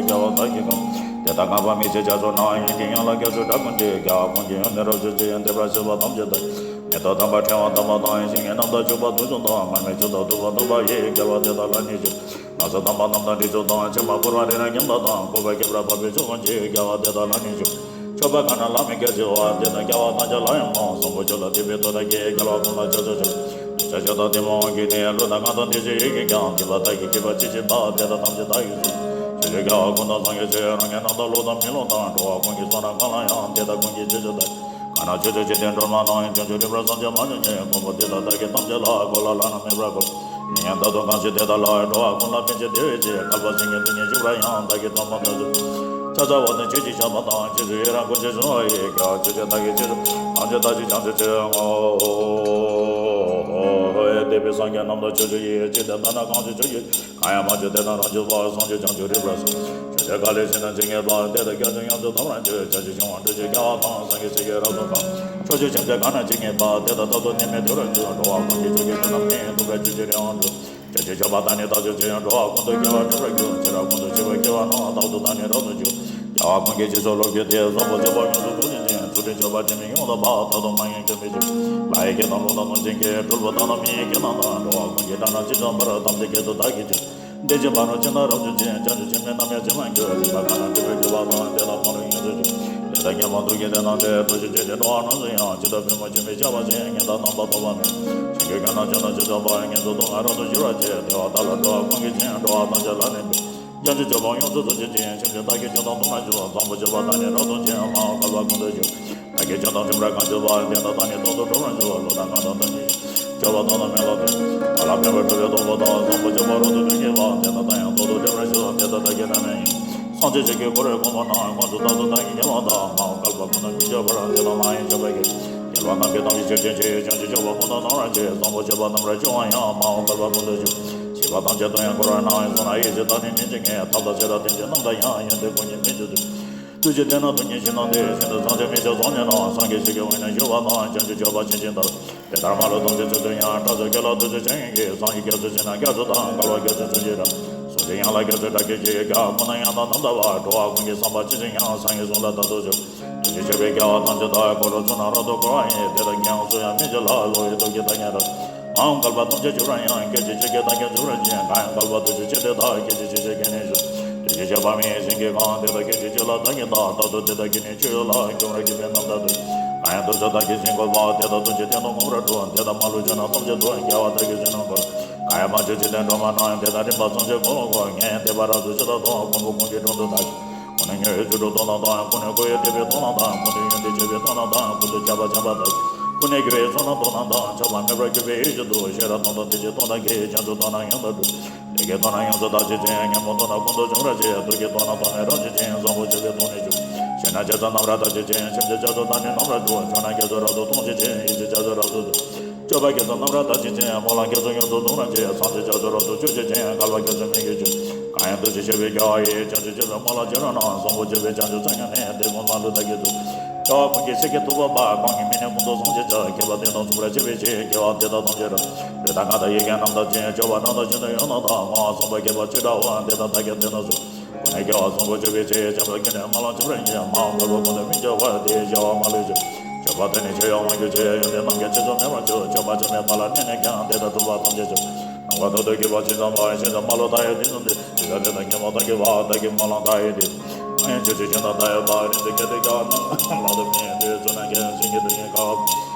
གིས། རྒྱལ་བ་ཐམས་ཅད་ཀྱང་། དེ་དག་ངེས་པར་མི་ཕྱེད་རྒྱ་མཚོ་ནང་། ཡོན་གྱི་ཡན་ལག་རྒྱ་མཚོའི་སྒྲ་ཀུན་གྱིས། རྒྱལ་བ་ཀུན་གྱི་ཡོན་ཏན་རབ་བརྗོད་ཅིང་། འདས་པ་ཕྱི་མ་ཐམས་ཅད་དག་མེ་ཏོག་དམ་པ་ཕྲེང་བ་དམ་པ་དང་། ཞིང་གི་རྣམ་དག་བྱུག་པ་དུག་གསུམ་དང་། མར་མེ་མཆོད་དང་བདུག་པ་བདུག་པ་ཡིས། རྒྱལ་བ་དེ་དག་ལ་ནི་ཕྱུག། སྣང་སྲིད་དམ་པ་རྣམས་དང་དྲི་ཆུ་དང་། ཕྱེ་མ་བསྐོལ་བ་རི་རབ་ཉམས་དག་དང་། བཀོད་པ་ཁྱད་པར་འཕགས་པའི་མཆོག་ཀུན་གྱིས། རྒྱལ་བ་དེ་དག་ལ་ནི་ཕྱུག། མཆོད་པ་གང་རྣམས་ལ་མི་སྐྱོ་བྱེད་པ། དེ་རྣམས་རྒྱལ་བ་ཐམས་ཅད་ལ་ཡང་སྨོན། བཟང་པོ་སྤྱོད་ལ་དད་པའི་ཐོག་ལྟ་བགྱི། རྒྱལ་བ་ཀུན་ལ་ཕྱག་འཚལ་ཕྱོགས། ལུས་ཅན་ཕྱོགས་དང་ཐུན་མོང་དབང་གིས་ནི། ལུས་དང་ངག་དང་དེ་བཞིན་ཡིད་ཀྱིས་ཀྱང་། སྡིག་པ་བདག་གིས་བགྱིས་པ་ཅི་མཆིས་པ། དེ་དག་ཐམས་ཅད་བདག་གིས་གསོལ། ཕྱོགས་བཅུའི་རྒྱལ་བ་ཀུན་དང་སངས་རྒྱས་ཆོས། རང་གི་རྣམ་དག་བློ་དང་མི་སློབ་དང་། འགྲོ་བ་ཀུན་གྱི་བསོད་ནམས་གང་ལ་ཡང་། དེ་དག་ཀུན་གྱི་རྗེས་སུ་བདག་གང་རྣམས་ཕྱོགས་བཅུའི་འཇིག་རྟེན་སྒྲོན་མ་ན། བྱང་ཆུབ་རིམ་པར་བཟང་སྤྱོད་མང་ཆེ་བརྙེས། དཀོན་པོ་དེ་དག་བདག་གིས་ཐམས་ཅད་ལ། གོ་ལ་ལ་ན་མེད་པར་བསྐོར། མི་ཡང་ད་དུང་གང་བཞེད་དེ་དག་ལ། འགྲོ་བ་ཀུན་ལ་ཕན་ཕྱིར་བདེ་བའི་ཕྱིར། བསྐལ་པ་སེང་གེ་དུས་གཉིས་བཞུགས་པར་ཡང་། བདག་གིས་ཐོག་མར་བདག་ཚུལ། ཕྱག་འཚལ་བ་ནི་ཆོས་ཀྱི་ཞགས་པ་དང་། རྗེས་སུ་ཡི་རང་སྐུ་མཆེད་བཟུང་བ་ཡིས། རྒྱལ་བ་ཆོས་ཀྱི་བདག་གིས་རྗེས་སུ་ཐམས་ཅད་བདག་གི་བྱང་ཆུབ་ཕྱིར་བསྔོ། འདས་པའི་སངས་རྒྱས་རྣམས་དང་ཕྱོགས་བཅུ་ཡི། ཇི་ལྟར་བདག་ནི་གང་བཞེད་ཕྱོགས་བཅུའི། གང་ཡང་མ་བྱོན་དེ་དག་རང་བྱོན་པ། བཟང་སྤྱོད་བྱང་ཆུབ་རིམ་པར་བསགས། ཕྱོགས་བཅུའི་དགའ་ལས་བཞེངས་ནས་ཇི་སྙེད་པ། དེ་དག་རྒྱ་མཚོ་ཡོངས་སུ་དག་པར་འགྱུར། བྱང་ཆུབ་ཤིང་དབང་འགྲུབ་ཕྱིར་རྒྱལ་བ་དང་། སངས་རྒྱས་ཆོས་ཀྱི་རབ་ཏུ་འཕགས། ཕྱོགས་བཅུའི་ཁྱིམ་བདག་གང་རྣམས་ཇི་སྙེད་པ། དེ་དག་རྟག་ཏུ་ནད་མེད་བདེ་བར་འགྱུར། འགྲོ་བ་ཀུན་གྱི་མཆོག་གི་དོན་རྣམས་ནི། ཐུབ་པའི་ཆོས་ཀྱི་རིག་དབང་འགྲུབ། བྱང་ཆུབ་སྤྱོད་པ་དང་ནི་བདག་སྤྱོད་ཕྱིར། འགྲོ་བ་ཀུན་ཏུ་དགེ་བ་འགྲུབ་པར་འགྱུར། ཕྱི་རབས་ཀུན་ཏུ་སྤྱོད་པ་སྐྱེ་བ་རྣམས། རྟག་ཏུ་བདག་ནི་རབ་ཏུ་འབྱུང་། རྒྱལ་བ་ཀུན་གྱི་རྗེས་སུ་སློབ་གྱུར་ཏེ། བཟང་པོ་སྤྱོད་པ་ཡོངས་སུ་རྫོགས་བྱེད་ཅིང་། ཚུལ་ཁྲིམས་སྤྱོད་པ་དེ་ནི་ཡོངས་དག་པ། ཐོག་མཐའ་མ་ཡང་སྐྱོན་མེད་ཅིང་། ལྷ་ཡི་སྐད་དང་ཀླུ་དང་གནོད་སྦྱིན་སྐད། གྲུལ་བུ་དག་དང་མི་ཡི་སྐད་རྣམས་དང་། འགྲོ་བ་ཀུན་གྱི་སྒྲ་རྣམས་ཇི་ཙམ་པར། ཐམས་ཅད་སྐད་དུ་བདག་གིས་ཀྱང་། དེ་ཇི་མ་རུང་ཇི་ལྟར་རབ་བརྗོད་ཅིང་། བྱང་ཆུབ་ཕྱིར་མི་སྣང་མེད་ཇི་ཙམ་གྱུར། སྡིག་པ་གང་རྣམས་སྒྲིབ་པས་གོས་པ་དང་། དེ་དག་མ་ལུས་ཡོངས་སུ་གྱུར། ལས་དང་ཉོན་མོངས་དུག་གི་སྡེ་རྣམས་ཏེ། འགྲོ་ཞིང་འབྱོན་ཏེ་འགྲོ་བ་རྣམས་སུ་ཡང་། ཇི་ལྟར་བུས་མོ་ཆུ་མིག་བཅག་པ་བཞིན། ཉམ་ཐག་རྣམ་པར་རྟོག་པ་མེད། ཞིང་ ཡོད་ཀྱང་ན་ཆོས་དང་ཆོས་སྐྱོང་པ། ངན་སོང་སྡུག་བསྔལ་རབ་ཏུ་ཞི་བར་བྱེད། བདེ་བ་དག་ལ་འགྲོ་བ་ཀུན་གྱི་རྒྱུ། འགྲོ་བ་ཐམས་ཅད་ལ་ནི་ཕན། བྱང་ཆུབ་སྤྱོད་པ་ཡོངས་སུ་རྫོགས་བྱེད་ཅིང་། སེམས་ཅན་བདག་གིས་ཇི་ལྟར་བཟློག་པར་བྱ། བཟང་པོ་སྤྱོད་པ་དག་ནི་རབ་ཏུ་བྱེད། མ་འོངས་བསྐལ་པ་ཀུན་ཏུ་ཞི་བར། བདག་གིས་ཅི་ལྟར་བྱམས་པར་གང་བྱེད་པ། དེ་དག་བདག་ནི་རྟག་ཏུ་སྒྲུབ་པར་བྱ། བློ་དང་ངག་དང་དོན་གཉིས་ཀྱིས། སྤྱོད་པ་དག་དང་མི་སློབ་སྟེ། བདག་ལ་ཕན་པར་སྒྲུབ་པའི་སྟོབས་པོ་དང་། བཟང་པོ་སྤྱོད་པ་རབ་ཏུ་སྒྲུབ་བྱེད་པ། དེ་དག་ད་ཡང་རྟག་ཏུ་སྒྲུབ་པར་བྱ། དེ་དག་བདག་གི་རྣམ་སྨིན་ཡིན། སངས་རྒྱས་ཆོས་ཀྱི་འཁོར་བའི་གོང་མ་རྣམས། དངོས་སུ་རྟག་ཏུ་བདག་གིས་མཉེས་པ་དང་། མ་འོངས་བསྐལ་པ་ཀུན་ཏུ་མི་སྐྱོ་བར། དེ་དག་མ་ཡེངས་སྤྱོད་པར་བགྱི། རྒྱལ་བ་རྣམས་ཀྱི་དམ་ཚིག་ཆོས་ཅན། ཆོས་ཡི་བྱང་ཆུབ་སྤྱོད་པ་སྨོན་ལམ་རབ་བརྗོད། བཟང་པོ་སྤྱོད་པ་རྣམས་རབ་སྤྱོད་པ་ཡང་། མ་འོངས་བསྐལ་པ་ཀུན་ཏུ་ཞི་བར། བྱིས་པ་ཐམས་ཅད་དོན་ཡོད་འཁོར་བར་སྣང་། བསོད་ནམས་ཡེ་ཤེས་དག་ནི་སྨིན་བྱེད་ངེས། ཐབས་དང་ཤེས་རབ་ལྡན་ཅིང་རྣམ་དག་ཡང་། ཡོན་ཏན་ཀུན་གྱི་སྨིན་བྱེད་དོ། ཐུགས་རྗེ་ལྡན་ན་སྟོང་ཉིད་ཞིང་དང་ལྡན། ཤིན་ཏུ་སངས་རྒྱས་མི་ཕྱེད་ཚོགས་གཉིས་རྣམས། སངས་རྒྱས་ཆོས་ཀྱི་དབྱིངས་ནི་བཞུགས་པ་དང་། བྱང་ཆུབ་སྤྱོད་པ་ཆེན་ཞིང་དར། དེ་ལྟར་མ་ལུས་ཐམས་ཅད་ཚུལ་དུ་ཡང་། སྐྲག་ཚོགས་སྐྱེ་ལ་ཐུགས་རྗེ་ཅན། ཡོན་གྱི་སངས་རྒྱས་རྒྱ་མཚོ་ཆེ་ན་རྒྱ་མཚོ་དང་། བསྐལ་པ་རྒྱ་མཚོའི་ཚུལ་བཞིན་རབ། སངས་རྒྱས་ཡང་ལ་རྒྱ་མཚོའི་བདག་བསྐྱེད་ཀྱིས། རྒྱལ་བ་ཀུན་ན་ཡང་དག་རྣམ་དག་པ། འགྲོ་བ་ཀུན་གྱི་བསམ་པ་ཇི་བཞིན་ཡང་། སངས་རྒྱས་གསུང་ལ་བདག་ཐུགས་ཆུབ། ཐུགས་རྗེ་ཆེ་བའི་རྒྱལ་བ་ཐམས་ཅད་དག་འཁོར་ལོ་གཙུག་ན་རབ་ཏུ་བསྐོར་བ་ཡི། དེ་དག་གིས་ཡང་སུ་ཡང་མི་བྱ་ལ། བློ་ཡི་སྟོབས་ཀྱིས་བདག་ཉིད་རབ། མ་འོངས་བསྐལ་པ་ཐམས་ཅད་འཇུག་པར་ཡང་། སྐད་ཅིག་གཅིག་གིས་བདག་གིས་འཇུག་པར་བགྱི། གང་ཡང་བསྐལ་པ་ཐུགས་རྗེ་ཆེ་དེ་དག་སྐད་ཅིག་གཅིག་ཕྱིར་སྐྱེ་ནས་ཞུགས། ཐུགས་རྗེ་ཆེ་བ་མི་ཡི་ཞིང་གི་གང་། དེ་དག་སྐད་ཅིག་གཅིག་ལ་བདག་ཉིད་བདག། རྟག་ཏུ་དེ་དག་གིས་ནི་ཆོས་ཡོད་ལ། འགྱུར་བར་གྱུར་པའི་རྣམ་ཐར་དུ། གང་ཡང་ཐུགས་སུ་བདག་གིས་བྱིན་དགོས་པ། དེ་དག་ཐུགས་རྗེའི་སྟེང་དུ་མངོན་པར་སྒྲུབ། དེ་དག་མ་ལུས་ཕྱོགས་རྣམས་ཐམས་ཅད་དུ། རྒྱལ་བ་བདག་གིས་བྱིན་རླབས་འཁོར། གང་ཡང་མ་བྱོན་ཕྱིར་དེ་སྒྲོལ་མ་རྣམས། དེ་དག་རིམ་པ་བརྩམས་ཕྱིར་འཁོར་ལོ་བསྐོར། ངལ་བ་འདས་པ་རབ་ཏུ་ཞི་དྲག་ཏུ། ཁོང་པོ་ཀུན་གྱི་དྲུང་དུ་བདག་གིས། ཀུན་ནས་མྱུར་བའི་ཚུལ་དུ་སྟོན་པ་དང་། ཀུན་ནས་འཁོར་བའི་འདས་པའི་སྟོན་པ་དང་། ཀུན་ཏུ་ཡོན་ཏན་སྤྱོད་པའི་སྟོན་པ་དང་། ཀུན་ཏུ་ཁྱབ་པ་འཆང་བ་དང་། ཀུན་ནས་རྒྱལ་བའི་གསུང་རྣམས་སྟོན་པ་དང་། ཆགས་པ་མེད་པར་གྱུར་པའི་ཡེ་ཤེས་སུ། ཤེས་རབ་སྟོན་དང་ཐུགས་རྗེའི་སྟོན་དང་གི། བྱང་ཆུབ་སྟོན་རྣམས་ཡོངས་སུ་གྲུབ། ལས་ཀྱི་སྟོན་རྣམས་ཡོངས་སུ་དག་བྱེད་ཅིང་། ཉོན་མོངས་སྟོན་རྣམས་ཀུན་ཏུ་འཇོམས་པར་བྱེད། ཐུགས་ཀྱི་སྟོན་རྣམས་ཐོགས་མེད་རབ་བྱེད་ཅིང་། བཟང་པོ་སྤྱོད་པའི་སྟོན་ནི་བཅུ། ཞེ་ན་བྱ་བྱེད་རྣམས་རབ་དག་བྱེད་ཅིང་། སེམས་ཅན་བྱ་བྱེད་དག་ནི་རྣམ་རབ་སྒྲོལ། ཕྱོགས་རྣམས་རྒྱ་མཚོ་རབ་ཏུ་གཏོང་བྱེད་ཅིང་། ཡེ་ཤེས་བྱ་བྱེད་རབ་ཏུ་འདུལ། སྤྱོད་པ་རྒྱ་མཚོ་རྣམས་རབ་དག་བྱེད་ཅིང་། སྨོན་ལམ་རྒྱ་མཚོ་ཡོངས་སུ་འདུ་བར་བྱེད། སངས་རྒྱས་བྱ་བྱེད་རབ་ཏུ་སྤྱོད་བྱེད་ཅིང་། བསྐལ་པ་རྒྱ་མཚོའི་མིང་གིས་བརྗོད། གང་ཡང་ཐུགས་རྗེ་ཆེ་བའི་རྒྱལ་བ་ཡིས། བྱང་ཆུབ་སྤྱོད་པའི་སྨོན་ལམ་བརྗོད་རབ་རྣམས། བཟང་པོ་སྤྱོད་པའི་བྱང་ཆུབ་རྩ་ཉམས་ནས། དེ་ཀུན་མ་ལུས་བདག་གིས་བསྩལ། རྒྱལ་བ་ཀུན་གྱི་སྲས་ཀྱི་ཐུབ་པ་པ། གང་གིས་མི་ནུས་ཀུན་ཏུ་བཟང་བྱེད་ཅིང་། ཁྱད་པར་དེ་དག་མཚུངས་པར་བྱེད་པའི་ཕྱིར། རྒྱལ་བ་དེ་དག་ཐམས་ཅད་རབ། ལུས་དང་ངག་དང་ཡིད་ཀྱི་རྣམ་དག་ཅིང་། སྤྱོད་པ་རྣམ་དག་ཤིན་ཏུ་ཡོངས་དག་དང་། བསྔོ་བ་བཟང་པོ་བསྐལ་པ་ཅི་འདྲ་བ། དེ་དག་བདག་གིས་དེ་དག་སུ། ཀུན་ནས་རྒྱལ་བ་བཟང་པོ་སྤྱོད་པའི་ཕྱིར། བྱམས་པ་ཀུན་ནས་སྨོན་ལམ་བྱེད་པར་བགྱི། མ་འོངས་བསྐལ་པ་ཀུན་ཏུ་མི་སྐྱོ་བར། དེ་ཡི་བྱ་བ་མ་ལུས་ཀྱི། སྤྱོད་པ་དེ་ནི་ཆོས་ཡང་མང་གྱུར་ཅིང་། ཡོན་ཏན་རྣམས་ཀྱང་ཆེས་སུ་མེད་པར་འགྱུར། སྤྱོད་པ་ཆོ་མེད་པ་ལ་གནས་ནས་ཀྱང་། དེ་དག་ཐུབ་པ་ཐམས་ཅད་ཆོ། ནམ་མཁའ་ཐོག་ཏུ་གྱུར་པ་ཇི་ཙམ་པ། ཤིན་ཏུ་མ་ལུས་མཐའ་ཡས་དུས་གསུམ་དུ། དེ་དག་དེ་དག་ཉོན་མོངས་དག་གྱུར་པ། བདག་གི་སྨོན་ལམ་མཐའ་ཡས་དུས། གང་ཡང་ཆོས་ཅན་ཤིན་ཏུ་མཐའ་ཡས་པ། རིགས་དྲུག་སྐྱེ་གདུང་རྒྱལ་བ་རྣམས། ལག་ཏུ་མེད་དུས་ཚུལ་རྣམས་ཀྱང་། བྱིན་གྱིས་བརླབ་ཀྱང་དཀའ་བ།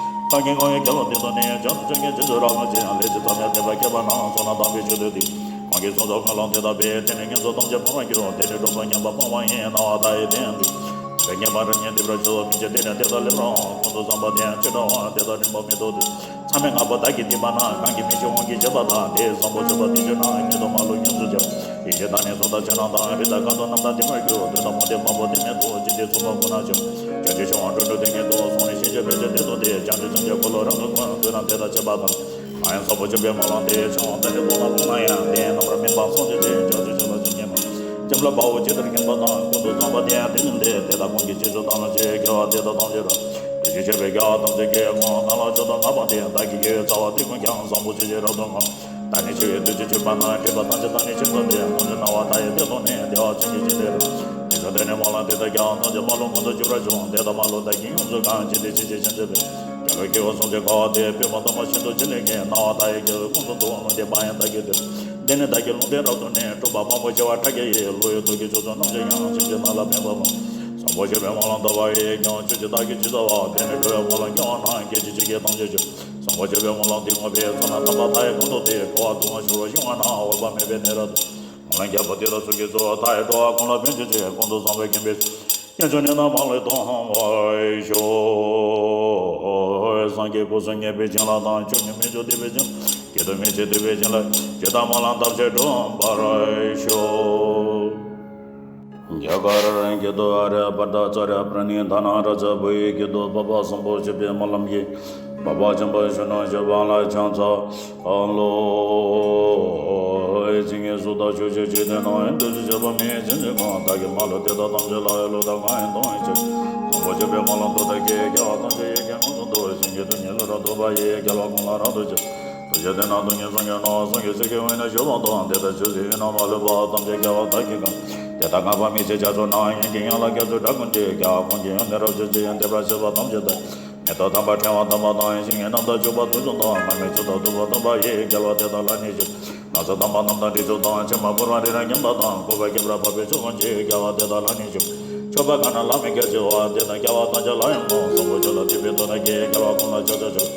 བདག་གིས་བསྔོ་བའི་དགེ་སློང་དེ་དག་ནི། བྱང་དུ་སྤྱོད་མཁན་རྗེས་སུ་རབ་བསྔོ་ཞིང་། ལས་ཇི་ཙམ་ཡང་དད་པ་བསྐྱེད་པ་རྣམས། བསོད་ནམས་དམ་པའི་མཆོག་ཏུ་ཐིམ། ཁོང་གིས་གསུངས་སོ་སྨོན་ལམ་དེ་དག་པས། དེ་ནི་ངན་སོང་ཐམས་ཅད་སྤངས་པར་འགྱུར། དེ་ནི་གྲོགས་པོ་ཉན་པ་སྤངས་པ་ཡིན། སྣང་བ་མཐའ་ཡས་དོན་ཡང་དུས། དེ་ཉན་པ་རབ་ཉིད་འདུས་པར་གྱུར། ཕན་ཕྱིར་དེ་ནི་དེ་དག་སླེབས་རུང་། ཀུན་ཏུ་བཟང་པོ་དེ་ཡང་ཅི་འདྲ་བ། དེ་དག་རིམ་པ་མི་ཐོགས་ཏེ། མཚམས་མེད་ལྔ་པོ་བདག་གིས་བསྟན་པ་ན། གང་གིས་མི་ཤེས་དབང་གིས་བྱས་པ་དག། དེ་ཡི་བཟང་པོ་སྤྱོད་པ་དེ་ཆོས་རྣམས། ཉིད་དུ་མ་ལུས་ཡོངས་སུ་ཁྱབ། ཡེ་ཤེས་དག་ནི་གཟུགས་དང་ཕྱག་རྣམས་དང་། རིགས་དང་ཁ་དོག་རྣམས་དང་ལྡན་པར་གྱུར། དོན་དམ་མུ་སྟེགས་མང་པོ་དེ་མེད་དོ། ཇི་སྟེ་མཚུངས་པ་ཀུན་ན་ཁྱབ། བྱང་ཆུབ་ཕྱོགས་དབང་འགྲོ་དྲུག་དེ་ཉིད་དུ། སོང་ནས་ཤེས་བྱ་ཕལ་ཆེར་དེ་མཐོང་སྟེ། བྱང་ཆུབ་ཐམས་ཅད་འཁོར་ལོ་རབ་ཏུ་བསྐོར། དོན་རྣམས་དེ་དང་ཕྱད་པ་དང་། གང་ཡང་བཟང་པོ་སྤྱོད་པའི་སྨོན་ལམ་དེ། བྱང་བ་བདག་གི་སྟོང་ན་སྤངས་ན་ཡང་། དེ་ཡི་རྣམ་པར་སྨིན་པ་སངས་རྒྱས་ཏེ། བྱང་ཆུབ་སྤྱོད་པ་ཆོས་ཉིད་མ། འཇམ་ལ་དཔའ་བོ་ཇི་ལྟར་མཁྱེན་པ་དང་། ཀུན་ཏུ་བཟང་པོ་དེ་ཡང་དེ་ཉིད་དེ། དེ་དག་ཀུན་གྱི་རྗེས་སུ་བདག་སློབ་ཅིང་། དགེ་བ་འདི་དག་ཐམས་ཅད་རབ། ཐུགས་རྗེ་ཆེ་བའི་རྒྱལ་བ་ཐམས་ཅད་ཀྱིས། ཁོང་རྣམས་ལ་མཆོག་ཏུ་བསྔགས་པ་འདི། བདག་གི་དགེ་བའི་རྩ་བ་འདི་ཀུན་ཀྱང་། བཟང་པོ་སྤྱོད་ཕྱིར་རབ་ཏུ་བསྔོ། བདག་ནི་འཆི་བའི་དུས་སུ་གྱུར་པ་ན། སྒྲིབ་པ་ཐམས་ཅད་དག་ནི་ཕྱིར་བཏང་སྟེ། ཁོང་གི་སྣང་བ་མཐའ་ཡས་དེ་མཐོང་ནས། བདེ་བ་ཅན་གྱི་སྤྱན་ལས་རབ། དེ་ཚེ་དེ་ནས་སྨོན་ལམ་འདི་དག་ཀྱང་། ཐམས་ཅད་མ་ལུས་མངོན་དུ་གྱུར་པར་འབྱུང་། དེ་དག་མ་ལུས་བདག་གིས་ཡོངས་སུ་གང་། ཇི་སྟེ་ཇི་སྲིད་བྱང་ཆུབ་པའི། རྒྱལ་བའི་སྐྱེ་བོ་སུམ་ཅུ་འཁོར་བ་དེ། པདྨོ་སྟག་མོ་ཤིན་ཏུ་ཇི་སླད་མཁྱེན། སྣང་བ་མཐའ་ཡས་རྒྱལ་བའི་ཁོངས་སུ་འདུ། ལོངས་སྤྱོད་པ་ཡང་བདག་གིས་སྟེར། འདི་ནི་བདག་གི་ལུང་བསྟན་རབ་ཏུ་གནས། སྤྲུལ་པ་མང་པོ་བྱེ་བ་ཕྲག་བརྒྱ་ཡིས། བློ་ཡི་ཐུགས་ཀྱི་ཕྱོགས་སུ་རྣམ་དག་ཡང་། སེམས་ཅན་རྣམས་ལ་ཕན་པ་མང་། བཟང་པོ་སྤྱོད་པའི་སྨོན་ལམ་བཏབ་པ་ཡིས་ཀྱང་། ཆོས་ཀྱི་བདག་གིས་ཇི་ལྟ་བ། དེ་ནི་འགྲོ་བའི་སྨོན་ལམ་སྐྱེ་བ་ན། སྐད་ཅིག་གཅིག་གིས་ཐམས་ཅད་འཇོམས། བཟང་པོ་སྤྱོད་པའི་སྨོན་ལམ་འདི་བསྔོས་པས། ཚོགས་རྣམས་དམ་པ་མཐའ་ཡས་ཁོང་དུ་བསྡུས། འགྲོ་བ་སྡུག་བསྔལ་ཆུ་བོར་ཤོང་བ་ན། འོད་དཔག་མེད་པའི་གནས་རབ་ཏུ། སྨོན་ལམ་རྒྱལ་པོ་འདི་དག་ཚོགས་ཀྱི་གཙོ། མཐའ་ཡས་འགྲོ་བ་ཀུན་ལ་ཕན་བྱེད་ཅིང་། ཀུན་ཏུ་བཟང་པོས་ཁེངས་པའི་ཕྱིར། དཀོན་མཆོག་ནི་རྣམས་མ་ལུས་མཐོང་བར་ཤོག། སངས་རྒྱས་སྐུ་གསུམ་མཉེས་པའི་བྱིན་རླབས་དང་། ཆོས་ཉིད་མི་འཇིག་སྟོན་པའི་བྱིན་རླབས། སྐྱེ་གདུང་མི་འཆི་སྟོན་པའི་བྱིན་རླབས། ཇི་ལྟར་སྨོན་ལམ་བཏབ་ཕྱིར་འགྲུབ་པར་ཤོག། རྒྱ་གར་ཀེ་ཏུ་ཨ་ར་པར་ཏ་ཙརྱ་པྲ་ཎི་དྷ་ན་རཱ་ཛ་བུ་ཡི་ཀེ་ཏུ་བ་པ་བཟང་པོ་སྤྱོད་པའི་སྨོན་ལམ་གྱིས། བ་པ་ཆེན་པོ་གཞོན་ནུ་སྤྱོད་པ་ལ་ཕྱག་འཚལ་ལོ། བྱིན་གྱིས་བཟོ་ལྟ་ཕྱོགས་བཅུའི་འཇིག་རྟེན་ན། ཡོན་ཏན་ཚུལ་འཆོས་པ་མི་ཡི་བྱིན་གྱིས་བརླབས། བདག་གིས་མ་ལུས་དེ་དག་ཐམས་ཅད་ལ་ཡོད་ལུགས་དང་། གང་ཡིན་དོན་ཡིན་ཕྱིར། བཟང་པོ་སྤྱོད་པའི་སྨོན་ལམ་མཐུ་དག་གིས། རྒྱལ་བ་ཐམས་ཅད་ཡིད་ཀྱིས་མངོན་དུ་བསྟོད། བྱིན་གྱིས་དོན་གཉིས་བློ་རབ་ཐོབ་པ་ཡིས། རྒྱལ་བ་ཀུན་ལ་རབ་ཏུ་ཕྱག། ཐུགས་རྗེ་ལྡན་ན་སྟོང་ཉིད་སངས་རྒྱས་རྣམས། སངས་རྒྱས་ཆོས་ཀྱི་དབྱིངས་ནི་བཞུགས་པ་དང་། དེ་ལྟར་ཆོས་ཀྱི་དབྱིངས་རྣམས་མ་ལུས་པ། ཐམས་ཅད་རྒྱལ་བ་དག་གིས་གང་། དེ་ལྟར་བསྔགས་པ་མི་ཕྱེད་རྒྱ་མཚོ་རྣམས། ཡོན་གྱི་ཡན་ལག་རྒྱ་མཚོའི་སྒྲ་ཀུན་གྱིས། རྒྱལ་བ་ཀུན་གྱི་ཡོན་ཏན་རབ་བརྗོད་ཅིང་། འདས་པ་ཕྱི་མ་ཐམས་ཅད་དག། མེ་ཏོག་དམ་པ་ཕྲེང་བ་དམ་པ་དང་། ཞིང་གི་རྣམ་དག་སྤྱོད་པ་དུས་གསུམ་དུ། མར་མེ་མཆོག་ཏུ་གཏུགས་པ་དམ་པ་ཡིས། རྒྱལ་བ་དེ་དག་ལ་ནི་ཕྱག། སྣ་ཚོགས་དམ་པ་རྣམས་དང་དྲི་མཆོག་དང་། ཕྱེ་མ་ཕུལ་བ་རི་རབ་རྣམས་དང་། བཀོད་པ་ཁྱད་པར་འཕགས་པའི་མཆོག་ཀུན་གྱིས། རྒྱལ་བ་དེ་དག་ལ་ནི་ཕྱག། མཆོད་པ་གང་རྣམས་ལ་མི་སྐྱོ་བྱེད་པ། དེ་དག་རྒྱལ་བ་ཐམས་ཅད་ལ་ཡང་སྨོན། བཟང་པོ་སྤྱོད་ལ་བརྟེན་པའི་མཐུ་རྣམས་ཀྱིས། རྒྱལ་བ་ཀུན་ལ་ཕྱག་འཚལ་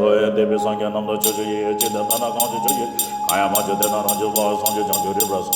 ཧོ། དེ་བས་སངས་རྒྱས་རྣམས་དང་ཕྱོགས་བཅུ་ཡི། ཇི་ལྟར་ལྟ་ན་གང་ཞིག་ཆོས་ཀྱི། གང་ཡང་མ་བྱོན་དེ་དག་རང་བྱོན་པ། སངས་རྒྱས་བྱང་ཆུབ་རིག་པར་སོ།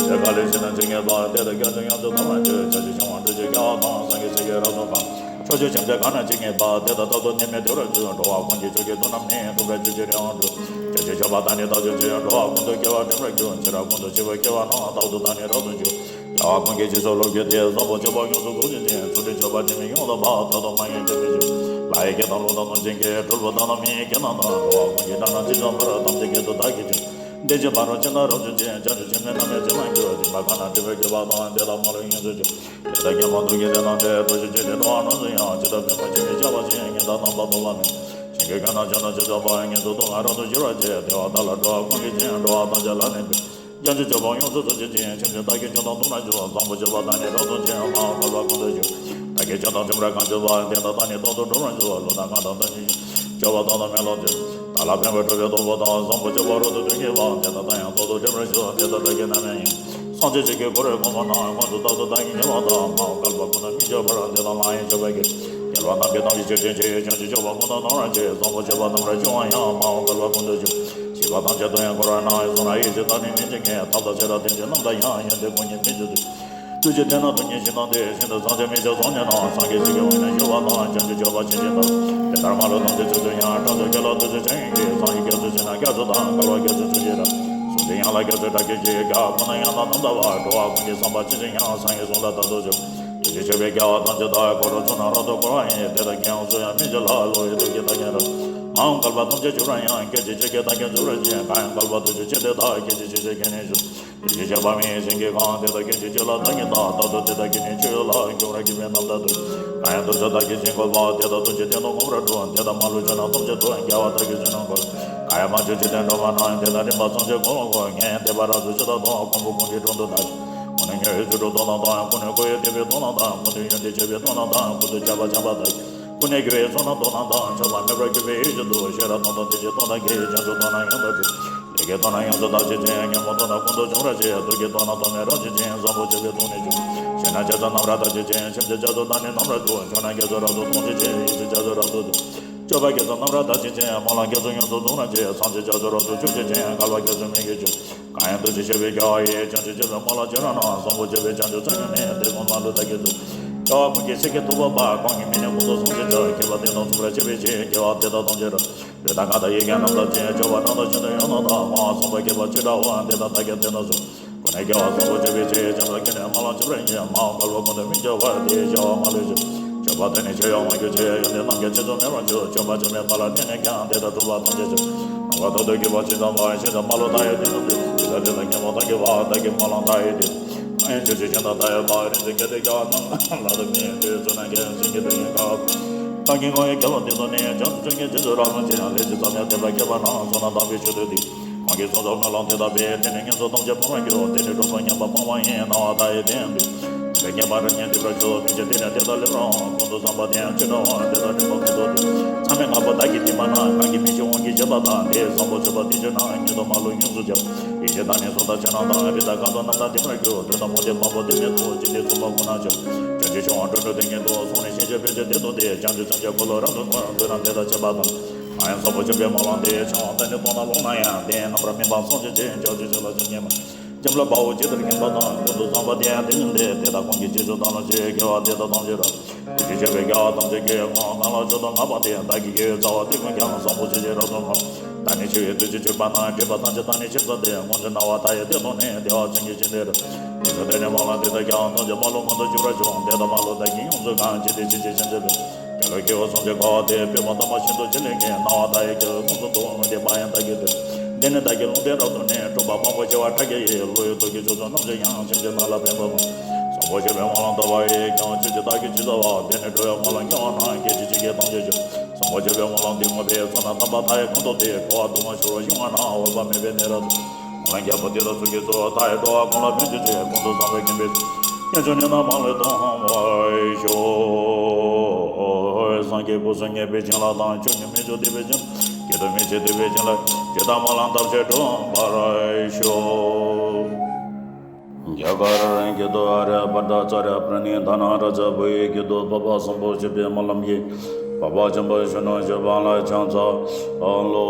ཆོས་ཀྱི་ཁ་ལས་ཕྱི་ནང་ཇི་སྙེད་པ། དེ་དག་སྐད་ཅིག་ཡོངས་སུ་དག་པར་འགྱུར། བྱང་ཆུབ་སྤྱོད་པ་སྤྲོས་བཅས་རྒྱལ་བ་དང་། སངས་རྒྱས་ཆོས་ཀྱི་རབ་ཏུ་འཕགས། ཕྱོགས་བཅུའི་ཁྱིམ་བདག་གང་རྣམས་ཇི་སྙེད་པ། དེ་དག་རྟག་ཏུ་ནད་མེད་བདེ་བར་འགྱུར། འགྲོ་བ་ཀུན་གྱི་ཕྱོགས་ཀྱི་དོན་རྣམས་ནི། ཐོབ་པའི་རྒྱུ་ཇི་རིང་འགྲོ། བྱང་ཆུབ་སྤྱོད་པ་དང་ནི་བདག་སྤྱོད་ཅིང་། འགྲོ་བ་ཀུན་ཏུ་སྐྱེ་བ་འགྲིམ་པར་འགྱུར། ཚེ་རབས་ཀུན་ཏུ་འཆི་བའི་སྐྱེ་བ་རྣམས། རྟག་ཏུ་བདག་ནི་རབ་ཏུ་འབྱུང་། རྒྱལ་བ་ཀུན་གྱི་རྗེས་སུ་སློབ་གྱུར་ཏེ། བཟང་པོ་སྤྱོད་པ་ཡོངས་སུ་རྫོགས་བྱེད་ཅིང་། ཚུལ་ཁྲིམས་སྤྱོད་པ་དྲི་མེད་ཡོངས་དག་པ། ཐོབ་ཏུ་མ་ཡིན་དྲི་མེད་ཆོས། ལྷ་ཡི་སྐད་དང་ཀླུ་དང་གནོད་སྦྱིན་སྐད། གྲུལ་བུམ་དག་དང་མི་ཡི་སྐད་རྣམས་དང་། འགྲོ་བ་ཀུན་གྱི་སྒྲ་རྣམས་ཇི་ཙམ་པར། ཐམས་ཅད་སྐད་དུ་བདག་གིས་ཀྱང་། དེ་བཞིན་ཕ་རོལ་ཕྱིན་དང་རབ་བྱུང་ཆེན། བྱང་ཆུབ་ཆེན་པོའི་རྣམ་སྨིན་ཇི་ལྟར་འགྱུར། སྦྱིན་པ་གང་རྣམས་སྤྲུལ་པས་བསྐྱེད་པ་དང་། དེ་དག་མ་ལུས་ཡོངས་སུ་གྱུར། དེ་དག་ཀྱང་མ་ཐོབ་ཀྱི་དེ་རྣམས་ཏེ། ཐོབ་བྱའི་ཆོས་ནི་འགྲོ་བ་རྣམས་སུ་ཡང་། ཇི་ལྟར་པདྨོ་ཆེན་པོས་ཁྱབ་པ་བཞིན། ཉི་ཟླ་དང་པ་ཐོབ་པ་མེད། ཞིང་གི་རྒོད་རྣམས་ཆུ་དང་ཆུ་འབྱུང་བ། ཉམས་སུ་བཏུབ་པས་རབ་ཏུ་འགྱུར་བར་བྱེད། དེ་བ་དག་ལ་འགྲོ་བ་ཀུན་གྱིས་ཤིང་། འགྲོ་བ་ཐམས་ཅད་ལ་ནི་ཕན། བྱང་ཆུབ་སྤྱོད་པ་ཡོངས་སུ་རྫོགས་བྱེད་ཅིང་། ཆོས་ཀྱི་བདག་གིས་ཆོས་དང་ལྡན་པར་འགྱུར། བཟང་པོ་སྤྱོད་པ་དག་ནི་རབ་ཏུ་འབྱུང་། མ་འོངས་བསྐལ་པ་ཀུན་ཏུ་འབྱུང་། བདག་གིས་ཆོས་དང་མཐུན་པར་གང་བྱས་པ། དེ་དག་བདག་ནི་རྟག་ཏུ་སྒྲུབ་པར་འགྱུར། ལུས་དང་ངག་དང་དོན་གཉིས་ཀྱིས། སྤྱོད་པ་དག་དང་མི་སློབ་ཅིང་། བདག་ལ་ཕན་པར་སྒྲུབ་པའི་སྟོབས་པོ་དང་། བཟང་པོ་སྤྱོད་པ་རབ་ཏུ་སྟོན་བགྱིད་པ། དེ་དག་བདག་ཡང་རྟག་ཏུ་སྒྲུབ་པར་ཞུ། དེ་དག་བདག་གི་རྣམ་སྨིན་ཡིན། སངས་རྒྱས་ཆོས་ཀྱི་འཁོར་ལོའི་གོང་མ་རྣམས། མངོན་སུམ་རྟག་ཏུ་བདག་གིས་མཉེས་པ་དང་། མ་འོངས་བསྐལ་པ་ཀུན་ཏུ་སྨིན་གྱུར་པར། དེ་དག་ལའང་སྤྱོད་པར་བགྱི། རྒྱལ་བ་རྣམས་ཀྱིས་ཐམས་ཅད་མཁྱེན་ཅིང་མཁྱེན། བྱང་ཆུབ་སྤྱོད་པ་ཀུན་ཏུ་རྣམ་པར་བྱེད། བཟང་པོ་སྤྱོད་པ་རྣམ་པར་སྦྱོང་བ་ཡང་། མ་འོངས་བསྐལ་པ་ཀུན་ཏུ་འབྱུང་། བྱིས་པ་ཐམས་ཅད་དོན་ཡོད་འཁོར་བ་ན། གསུང་རབ་ཡིད་བཞིན་བདག་ནི་སྨིན་བྱེད་མཁས། ཐབས་དང་ཤེས་རབ་ལྡན་ཅིང་རྣམ་དག་ཡངས། ཡོན་ཏན་ཀུན་གྱི་སྨིན་བྱེད་ལྡན། ཐུགས་རྗེ་ལྡན་ན་སྟོབས་ཉིད་ཤིན་ཏུ་ལྡན། ཤིན་ཏུ་བཟང་ཕྱིར་མི་སྐྱོ་བཟང་ཉིད་རྣམས། སངས་རྒྱས་ཆོས་ཀྱི་དབང་ནི་ཡོད་པ་དང་། བྱང་ཆུབ་སྤྱོད་པ་ཕྱིན་ཅི་ལྟར། དེ་ལྟར་མ་ལུས་ཐམས་ཅད་ཆོས་སུ་ཡང་། སྐྲག་ཚོར་སྐྱེ་ལ་ཐུགས་རྗེ་ཆེ་ཡོན་གྱིས། སངས་རྒྱས་སྐྱབས་སུ་མཆི་ན་སྐྱབས་སུ་དང་། བསྐལ་པ་སྐྱེ་ཚུལ་ཚུལ་གྱིས་རབ། གཟུགས་འཛིན་ཡང་ལ་སྐྱབས་སུ་གྲགས་སྐད་ཅིག། རྒྱལ་བ་ཀུན་ན་ཡང་དག་རྣམ་དག་པ། འགྲོ་བ་ཀུན་གྱི་བསམ་པ་ཇི་བཞིན་ཡང་། སངས་རྒྱས་གསུང་ལ་བདག་ཐུགས་ཆུད། ཐུགས་རྗེ་ཆེ་བའི་རྒྱལ་བ་ཐམས་ཅད་བདག། འཁོར་ལོ་ཚོགས་རྣམས་རབ་ཏུ་བསྐོར་བ་ཡི། དེ་དག་གི་དབང་སུ་ཡང་སྨིན་བྱེད་ལ། བསླུ་བའི་སྟོབས་ཀྱིས་བདག་ཀྱང་རབ། མ་འོངས་བསྐལ་པ་ཐམས་ཅད་འགྱུར་བར་ཡང་། སྐད་ཅིག་གཅིག་གིས་བདག་ཀྱང་འཇུག་པར་བྱེད། གང་ཡང་བསྐལ་པ་ཐམས་ཅད་འཇིག་རྟེན་དག་སྐད་ཅིག་གཅིག་ཕྱིར་ཁྱེད་ནི་བཞུགས། དེ་བཞིན་གཤེགས་པ་མི་ཡི་བྱིན་གྱིས་གང་། དེ་དག་སྐད་ཅིག་གཅིག་ལ་བདག་ཉིད་བལྟ། རྟག་ཏུ་དེ་དག་གིས་ནི་ཆོས་ལ་འགྱུར་བར་བགྱིད་པའི་རྣམ་ཐར་ཐོས། གང་ཡང་ཐུགས་སུ་བདག་གིས་བྱིན་དགོས་པ། དེ་དག་ཐམས་ཅད་སྟན་དང་མངོན་པར་བསྒྲུབ། དེ་དག་མ་ལུས་ཕྱོགས་རྣམས་ཐམས་ཅད་དུ། རྒྱལ་བ་བདག་གིས་བྱིན་ནོ་འགོད། གང་ཡང་མ་བྱོན་འཇིག་རྟེན་སྒྲོན་མ་རྣམས། དེ་དག་རིམ་པ་ཐམས་ཅད་གང་ལ་གང་། ངས་བསྟན་པ་རབ་ཏུ་ཕྱི་དང་དང་། ཀོང་པོ་ཀོང་གི་དྲུང་དུ་བདག་གིས། ཀུན་ནས་མྱུར་བའི་ཚུལ་དུ་སྟོན་ན་དང་། ཀུན་ནས་འཁོར་བའི་དེད་དཔོན་སྟོན་ན་དང་། ཀུན་ཏུ་ཡོན་ཏན་སྤྱོད་པའི་སྟོན་ན་དང་། ཀུན་ཏུ་ཁྱབ་པ་འཆང་བ་དང་། ཀུན་ནས་རྒྱུ་བའི་ཚོགས་རྣམས་སྟོན་ན་དང་། ཆགས་པ་མེད་པར་གྱུར་པའི་ཡེ་ཤེས་སྟོན། ཤེས་རབ་སྟོན་དང་ཐུགས་རྗེ་སྟོན་དང་། གི་བྱང་ཆུབ་སྟོན་ན་ཡང་དག་འགྲུབ། ལས་ཀྱི་སྟོན་ན་ཡོངས་སུ་དག་བྱེད་ཅིང་། ཉོན་མོངས་སྟོན་ན་ཀུན་ཏུ་འབྱུང་བར་བྱེད། སྡུག་གི་སྟོན་ན་སྟོབས་མེད་རབ་བྱེད་ཅིང་། བཟང་པོ་སྤྱོད་པའི་སྟོན་ནི་འཇུག། ཞེ་ན་རྒྱ་མཚོ་རྣམ་པར་དག་བྱེད་ཅིང་། ཁྱིམ་བྱ་རྒྱ་མཚོ་དག་ནི་རྣམ་པར་འཇུག། ཕྱུག་ན་རྒྱ་མཚོ་རབ་ཏུ་སྟོན་བྱེད་ཅིང་། ཡིད་བྱེད་རྒྱ་མཚོ་རབ་ཏུ་སྟོན། སྤྱོད་པ་རྒྱ་མཚོ་རྣམ་པར་དག་བྱེད་ཅིང་། སྨོན་ལམ་རྒྱ་མཚོ་ཡོངས་སུ་འདུ་བར་བྱེད། སངས་རྒྱས་རྒྱ་མཚོ་རབ་ཏུ་སྤྱོད་བྱེད་ཅིང་། བསྐལ་པ་རྒྱ་མཚོ་མིག་གིས་ཕྱུང་། གང་ཡང་ཐུགས་རྗེ་ཆེ་བའི་རྒྱལ་བ་ཡིས། བྱང་ཆུབ་སྤྱོད་པའི་སྨོན་ལམ་བྱེ་བྲག་རྣམས། བཟང་པོ་སྤྱོད་པའི་བྱང་ཆུབ་མཚོ་ཡང་ནི། དེ་ཀུན་མ་ལུས་བདག་གིས་བསྡུས། རྒྱལ་བ་ཀུན་གྱི་སེང་གེ་ཐུབ་པ་པ། གང་གི་མིང་ནི་ཀུན་ཏུ་བཟང་ཞེས་བྱ། མཁས་པ་དེ་དག་མཚུངས་པར་སྤྱད་པའི་ཕྱིར། དགེ་བ་འདི་དག་ཐམས་ཅད་རབ། ལུས་དང་ངག་དང་ཡིད་ཀྱང་རྣམ་དག་ཅིང་། སྤྱོད་པ་རྣམས་དང་ཅི་འདོད་ཡོངས་རྣམ་དག་མ་བསམ་པ་བསྐལ་པ་ཅི་འདྲ་བ། དེ་དག་བདག་གིས་དེ་དག་སྩོལ། ཀུན་ནས་རྒྱལ་བ་བཟང་པོ་སྤྱོད་པའི་ཕྱིར། བྱང་ཆུབ་ཀུན་ནས་སྨོན་ལམ་བྱེ་བྲག་ཡིན། མ་འོངས་བསྐལ་པ་ཀུན་ཏུ་སྨིན་གྱུར་པར། དེ་ཡི་བྱ་བ་མ་ལུས་ཕྱིར། སྤྱོད་པ་དག་ནི་ཆོས་ཡང་མ་གྱུར་ཅིག། ཡོན་ཏན་རྣམས་ཀྱང་ཕྱིས་སུ་མེད་པར་འགྱུར། སྤྱོད་པ་ཕྱིར་མེད་པ་ལ་བརྟེན་ནས་ཀྱང་། དེ་དག་གྲུབ་པ་ཐམས་ཅད་ཕྱིར། སྣང་བ་ཐོབ་ཏུ་གྱུར་པ་ཇི་ཙམ་པར། ཕྱིན་ཅི་མ་ལོག་མཐའ་ཡས་དོན་དུ་འདུས། དེ་དག་དེ་དག་ཉོན་མོངས་དག་གྱུར་པ། བདག་གི་སྨོན་ལམ་མཐའ་ཡས་དོན་དུ་འདུས། ཕྱོགས་བཅུའི་ཁྱིམ་བདག་མཐའ་ཡས་པ། རིགས་ཀྱི་དགེ་འདུན་རྒྱལ་བ་རྣམས། ལ་དང་མིའི་དོན་དུ། ཚོགས་རྣམས་ཀྱང་བྱིན་གྱིས་བརླབ་ཅིང་བཀའ། བདག་གི་དངོས་ཡོད་དགེ་སློང་དེ་ཚོ་ནི། བྱང་ཆུབ་སྤྱོད་ཀྱི་རྗེས་སུ་རབ་བརྩོན་ཅིང་། ལས་ཅི་བསམ་ཡང་དད་པ་བསྐྱེད་པ་རྣམས། ཚོགས་རྣམས་དག་པའི་མཆོག་ཏུ་ཐིམ། གང་གིས་ཚོགས་རྫོགས་སྨོན་ལམ་དེ་དག་པའི། དེ་ནི་ངན་སོང་ཐམས་ཅད་སྤངས་པར་འགྱུར། དེ་ནི་གྲོགས་པོ་ངན་པ་སྤངས་པ་ཡིན། སྣང་བ་མཐའ་ཡས་དོན་དུ་འདུས། དེ་ངན་པ་རབ་ཉིད་འདུལ་བར་ཤོག། ཕན་ཕྱིར་དེ་ནི་དེ་དག་སླེབས་རུང་། ཀུན་ཏུ་བསམ་པ་དེ་ཡང་ཅི་འདྲ་བ། དེ་དག་རིམ་པ་ཀུན་ཏུ་འདུས། མཚམས་མེད་ངང་པོ་བདག་གིས་བསྟིམ་པ་ན། གང་གིས་མི་ཤེས་དབང་གིས་བྱས་པ་དག། དེ་བཟང་པོ་སྤྱོད་པ་དེ་ཕྱིར་ན། ཉིད་དུ་མ་ལུས་ཡོངས་སུ་ཁྱབ། ཡེ་ཤེས་དང་ནི་གཟུགས་དང་ཕྱག་རྣམས་དང་། རིགས་དང་ཁམས་དང་རྣམ་དག་ལྡན་པར་འགྱུར། དོན་དམ་དབང་དེ་མང་པོ་དེ་མི་ཐོགས། ཇི་སྙེད་གསུངས་པ་ཁོ་ན་ཁྱབ། བྱང་ཆུབ་ཕྱོགས་དྲུག་ཏུ་ཉིད་དུ་སོང་ནས། ཤེས་བྱ་ཕལ་ཆེར་དེ་ཐོབ་སྟེ། བྱང་ཆུབ་སེམས་ཀྱི་འཁོར་ལོ་རབ་ཏུ་བསྐོར། དུས་རྣམས་དེ་དང་ཕྱད་པ་དང་། གང་ཡང་བཟང་པོ་སྤྱོད་པའི་སྨོན་ལམ་དེ། འཆང་བ་དང་ནི་སྟོན་ན་ལོང་ན་ཡང་། དེ་རྣམ་པར་སྨིན་པ་སངས་རྒྱས་ཀྱི། བྱང་ཆུབ་ཕྱོགས་ལ་ཕྱོགས་ངེས་མ། འཇམ་ལ་དཔའ་བོ་ཇི་ལྟར་མཁྱེན་པ་དང་། ཀུན་ཏུ་བཟང་པོ་དེ་ཡང་དེ་བཞིན་ཏེ། དེ་དག་ཀུན་གྱི་རྗེས་སུ་བདག་སློབ་ཕྱིར། དགེ་བ་འདི་དག་ཐམས་ཅད་རབ། དེ་བཞིན་གཤེགས་པའི་རྒྱལ་བ་ཐམས་ཅད་ཀྱིས། གང་གང་ལ་མཆོག་ཏུ་བསྔགས་པ་དེ། བདག་གི་དགེ་བའི་རྩ་བ་དེ་ཀུན་ཀྱང་། བཟང་པོ་སྤྱོད་ཕྱིར་རབ་ཏུ་བསྔགས། བདག་ནི་འཆི་བའི་དུས་སུ་གྱུར་པ་ན། སྒྲིབ་པ་ཐམས་ཅད་དག་ནི་ཕྱིར་བསལ་ཏེ། སྔོན་གྱི་སྣང་བ་མཐའ་ཡས་དེ་མཐོང་ནས། བདེ་བ་ཅན་གྱི་སྤྱན་ལས་རབ། དེ་ཚེ་དེ་ནས་སྨོན་ལམ་འདི་དག་ཀྱང་། ཐམས་ཅད་མ་ལུས་ཀུན་ཏུ་འབྱུང་བར་ཤོག། དེ་དག་མ་ལུས་བདག་གིས་ཡོངས་སུ་གང་། ཇི་སྲིད་འཆི་བྱེད་སེམས་ཅན་ཕན། གྱ་ནོམ་སྐྱེ་བོ་སངས་རྒྱས་འཁོར་བ་དེ། དཔེ་མ་དམ་པ་བཞིན་དུ་ཅི་ལས་མཁྱེན། སྣང་བ་མཐའ་ཡས་སྐྱེ་བོའི་ཁམས་སུ་འདུག། སྔོན་གྱི་མ་ཡིན་བདག་གི་དོན། དེ་ནས་བདག་གིས་ལུང་བསྟན་རབ་ཏུ་ནི། སྒྲུབ་པ་མང་པོ་བྱེ་བ་ཕྲག་བརྒྱ་ཡིས། བློ་ཡི་ཐུགས་ཀྱི་ཆོས་ཚོགས་རྣམས་ཀྱིས་ཡང་། སེམས་ཅན་རྣམས་ལ་ཕན་པ་མང་། བཟང་པོ་སྤྱོད་པའི་སྨོན་ལམ་བཏབ་པ་ཡིས་ཀྱང་། ཆོས་ཀྱི་བདག་གིས་ཇི་ལྟ་བ། དེ་ནས་འགྲོ་བའི་སྨོན་ལམ་སྐྱེ་བ་ན། སྐད་ཅིག་གཅིག་གིས་ཐམས་ཅད་སྐྱོབ། བཟང་པོ་སྤྱོད་པའི་སྨོན་ལམ་འདི་བསྔོ་བའི་ཚེ་ན། དམ་པ་མཐའ་ཡས་གང་དུ་སྡོད། འགྲོ་བ་སྡུག་བསྔལ་ཆེ་རུ་ཞི་བ་ན། འོད་དཔག་མེད་པའི་གནས་རབ་ཏུ། སྨོན་ལམ་རྒྱལ་པོ་འདི་དག་ཚོགས་ཀྱི་གཙོ། མཐའ་ཡས་འགྲོ་བ་ཀུན་ལ་ཕན་བྱེད་ཅིང་། ཀུན་ཏུ་བཟང་པོའི་ཁྱིམ་པའི་ཚུལ། ངེས་འབྱུང་ནད་རྣམས་མ་ལུས་སྟོངས་པར་ཤོག། སངས་རྒྱས་སྐུ་གསུམ་མཉེས་པའི་བྱིན་རླབས་དང་། ཕྱོགས་བཅུའི་མི་ཕྱུགས་འདུས་པའི་བྱིན་རླབས། སྐྱེ་གདུང་མི་མཇེད་འདུས་པའི་བྱིན་རླབས། ཇི་ལྟར་སྨོན་ལམ་བཏབ་ཕྱིར་འགྲུབ་པར་ཤོག། རྒྱ་གར་སྐད་དུ། ཨཱརྱ་བྷ་ཏ་ཙཱ་རྱ་པྲ་ནི་དྷ་ན་རཱ་ཛ། བོད་ཡིག་སྐད་དུ། འཕགས་པ་བཟང་པོ་སྤྱོད་པའི་སྨོན་ལམ་གྱིས། འཕགས་པ་ཆེན་པོ་གཞོན་ནུ་སྤྱོད་པ་ལ་ཕྱག་འཚལ་ལོ།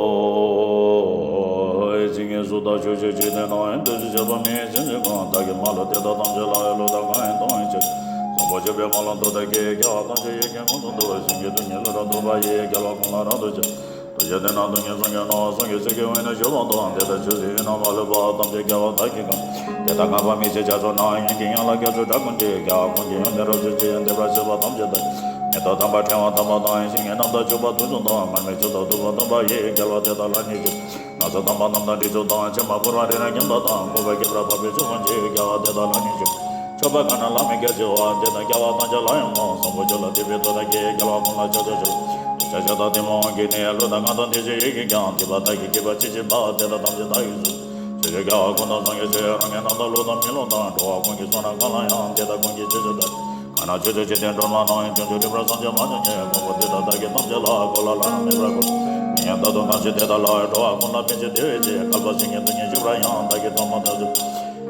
ཇི་སྙེད་སུ་དག་ཕྱོགས་བཅུའི་འཇིག་རྟེན་ན། འདུ་ཤེས་བྱ་བ་མེད་ཅིང་འཇིགས་པ། བདག་གིས་མ་ལུས་དེ་དག་ཐམས་ཅད་ལ། བློ་དང་གང་ཡིན་དང་ཡིན་ཕྱིར། བཟང་པོ་སྤྱོད་པའི་སྨོན་ལམ་འདི་བདག་གིས། རྒྱལ་བ་ཐམས་ཅད་ཡིད་ཀྱིས་མངོན་དུ་བསྟོད། སེང་གེའི་གདུང་བརྙན་ཀླུ་ལྟར་གདུག་པ་ཡིས། རྒྱལ་བ་ཀུན་ལ་རབ་ཏུ་ཕྱག་དུས་བཞི་དེ་ན་སྟོང་ཉིད་སངས་རྒྱས་རྣམས། སངས་རྒྱས་ཆོས་ཀྱི་འོད་རྣམས་བཞུ་བ་དང་། དེ་ལྟར་ཆོས་སྲིད་ཡུལ་རྣམས་མ་ལུས་པ། ཐམས་ཅད་རྒྱལ་བ་དག་གིས་བཀང་། དེ་ལྟར་བཀང་བ་མི་ཕྱེད་ཕྱག་མཚན་རྣམས། ཡང་ཀུན་དབྱངས་ལ་སྐྱབས་སུ་གྲགས་ཀུན་གྱིས། རྒྱལ་བ་ཀུན་གྱི་ཡོན་ཏན་རབ་བརྗོད་ཅིང་། འདོད་པ་ཆེ་བ་ཐམས་ཅད་དག་མེ་ཏོག་དམ་པ་ཕྲེང་བ་དམ་པ་དང་། ཞིང་གི་རྣམ་དག་བྱུག་པ་དུག་གསུམ་དང་། མར་མེ་མཆོད་དང་བདུག་སྤོས་དམ་པ་ཡིས། རྒྱལ་བ་དེ་དག་ལ་ནི་ཕྱག་མནོ་བསམ་དམ་པ་རྣམས་དང་དྲི་མཆོག་དང་། ཕྱེ་མ་ཕུལ་བ་རིགས་རྣམས་ཉམས་དག་དང་། བཀོད་པ་སྐྱེ་བར་འཕགས་པའི་ཆོས་ཀུན་གྱིས། རྒྱལ་བ་དེ་དག་ལ་ནི་ཕྱག་མཆོད་པ་གང་རྣམས་བླ་མེད་རྒྱ་ཆེ་བ། དེ་དག་རྒྱལ་བ་ཐམས་ཅད་ལ་ཡང་སྨོན། བཟང་པོ་སྤྱོད་ལ་དད་པའི་ཐོག་ཐག་གིས། རྒྱལ་བ་ཀུན་ལ་ཕྱག་འཚལ་ཕྱག་ཕྱག་ཕྱག་བདེ་མོ་གི་ནི། བློ་དང་ངག་དང་དེ་བཞིན་ཡིད་ཀྱིས་ཀྱང་། སྡིག་པ་བདག་གིས་བགྱིས་པ་ཅི་མཆིས་པ། དེ་དག་ཐམས་ཅད་བདག་གིས་སོ། ཆོས་ཀྱི་རྒྱལ་བ་ཀུན་དང་སངས་རྒྱས་ཆོས། རང་གི་རྣམ་དག་བློ་དང་མི་རློམ་དང་། འགྲོ་བ་ཀུན་གྱི་བསོད་ནམས་གང་ལ་ཡང་། དེ་དག་ཀུན་གྱི་རྗེས་སུ་བདག་གང་ན་ཕྱོགས་བཅུའི་འཇིག་རྟེན་སྒྲོན་མ་རྣམས། བྱང་ཆུབ་རིམ་པར་བསམ་གྱིས་མ་ཆོད་ཅིང་། མགོན་པོ་དེ་དག་བདག་གིས་ཐམས་ཅད་ལ། འཁོར་ལོ་ལ་རྣམ་མེད་པར་བསྐོར། མི་མངོན་རྟག་ཏུ་བསྟན་ཕྱིར་དེ་དག་ལ། འགྲོ་བ་ཀུན་ལ་ཕན་ཕྱིར་དེ་བས་ཀྱང་། བསྐལ་པ་སེང་གེའི་སྟོང་ཉིད་བཞུགས་པར་ཡང་། བདག་གིས་ཐོག་མ་ཐག་ཆོད།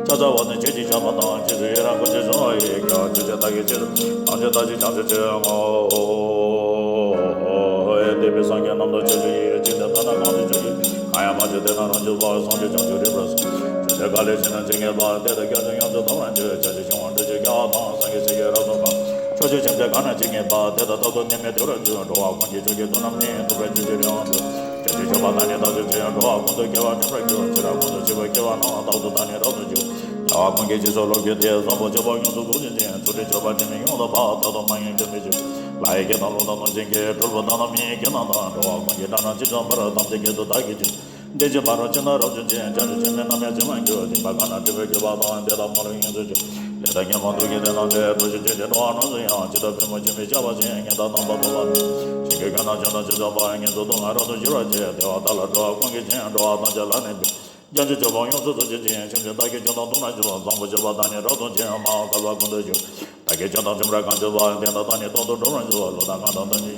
ཕྱག་འཚལ་བ་ནི་ཆོས་ཀྱི་ཆབ་དང་། རྗེས་སུ་ཡི་རང་བསྐུལ་ཞིང་གསོལ་བ་ཡིས་ཀྱང་། ཆོས་ཀྱི་བདག་གིས་ཆོས་ཐམས་ཅད་བདག་གིས་ཐམས་ཅད་བདག་གིས་ཐམས་ཅད་ཀྱང་ངོ་། འདས་པའི་སངས་རྒྱས་རྣམས་དང་ཕྱོགས་བཅུ་ཡི། ཇི་སྙེད་ཐབས་རྣམས་གང་དུ་བྱོན་ཀྱང་། གང་ཡང་མ་བྱོན་དེ་རྣམས་རབ་བྱུང་བ། བྱང་ཆུབ་བྱང་ཆུབ་རིམ་པར་སོང་། ཆོས་འདི་ག་ལས་བྱུང་ན་ཇི་སྙེད་པ། དེ་དག་སྐྱབས་སུ་ཡོངས་སུ་ཐོབ་པར་འགྱུར། བྱང་ཆུབ་ཕྱོགས་ཀྱི་སྤྲུལ་པའི་རྒྱལ་བ་དང་། སངས་རྒྱས་ཆོས་ཀྱི་རབ་ཏུ་བཀང་། ཕྱོགས་བཅུའི་ཁྱིམ་བདག་གང་ན་ཇི་སྙེད་པ། དེ་དག་རྟག་ཏུ་ནད་མེད་བདེ་བར་འགྱུར། འགྲོ་བ་ཀུན་གྱི་ཕྱོགས་ཀྱི་སྡུག་བསྔལ་ནི། ཐུབ་པས་ཆོས་ཀྱི་རིགས་དབང་ཕྱུག། བྱང་ཆུབ་སྤྱོད་པ་དག་ནི་བདག་ཐོབ་ཕྱིར། འགྲོ་བ་ཀུན་ཏུ་དགེ་བ་འགྲུབ་པར་འགྱུར། ཚེ་རབས་ཀུན་ཏུ་བྱིས་པའི་སྐྱེ་བ་རྣམས། རྟག་ཏུ་བདག་ནི་རབ་ཏུ་བྱུང་། རྒྱལ་བ་ཀུན་གྱི་རྗེས་སུ་སློབ་གྱུར་ཏེ། བཟང་པོ་སྤྱོད་པ་ཡོངས་སུ་རྫོགས་བྱེད་ཅིང་། ཚུལ་ཁྲིམས་སྤྱོད་པ་དྲི་མེད་ཡོངས་སུ་འཕགས། རྟག་ཏུ་མ་ངེས་འགྱུར་མེད་ཕྱིར། ལྷ་ཡི་སྐད་དང་ཀླུ་དང་གནོད་སྦྱིན་གྱི། གྲུལ་བུ་དག་དང་མི་ཡི་སྐད་རྣམས་དང་། འགྲོ་བ་ཀུན་གྱི་སྒྲ་རྣམས་ཇི་ཙམ་པར། ཐམས་ཅད་སྐད་དུ་བདག་གིས་ཀྱང་། བདེ་ཆེན་ཕ་རོལ་ཕྱིན་ནི་རབ་བྱུང་ཅིང་། བྱང་ཆུབ་ཆེན་པོའི་རྣམ་གཡེང་ཇི་མ་གྱུར། སྡིག་པ་གང་ན་སྒྲིབ་པའི་སྐྱེ་བ་དང་། དེ་དག་མ་ལུས་ཡོངས་སུ་གྱུར། ལས་དང་ཉོན་མོངས་དུག་གི་སྡེ་རྣམས་ཏེ། ཐོག་ཆུང་ཆུང་དེ་འགྲོ་བ་རྣམས་སུ་ཡང་། ཇི་ལྟར་པུས་མོ་ཆུ་མིག་བྱ་བ་བཞིན། ཉམ་ཐག་རྣམ་པར་འཕངས་པ་ལྟར། ཞིང་གི་ཁམས་རྣམས་ཆུ་དང་ཆུ་བྱུག་པ། ངན་སོང་སྡུག་བསྔལ་རབ་ཏུ་ཞི་བར་བྱེད། དེ་བ་དག་ལ་འགྲོ་བ་ཀུན་གྱིས་ཤིན། འགྲོ་བ་ཐམས་ཅད་ལ་ནི་འབུལ། བྱང་ཆུབ་སྤྱོད་པ་ཡོངས་སུ་རྫོགས་བྱེད་ཅིང་། སེམས་ཅན་བདག་གིས་ཀྱང་དང་སྡུག་བསྔལ་ཆེ་བ། བཟང་པོ་སྤྱོད་པ་དག་ནི་རབ་ཏུ་འབྱུང་། མ་འོངས་བསྐལ་པ་ཀུན་ཏུ་འབྱུང་། བདག་གིས་ཀྱང་དང་ཁྱིམ་རབས་གང་བྱུང་བ། དེ་དག་བདག་ནི་རྟག་ཏུ་འགྲུབ་པར་འགྱུར། བློ་དང་ངག་དང་དོན་གྱི་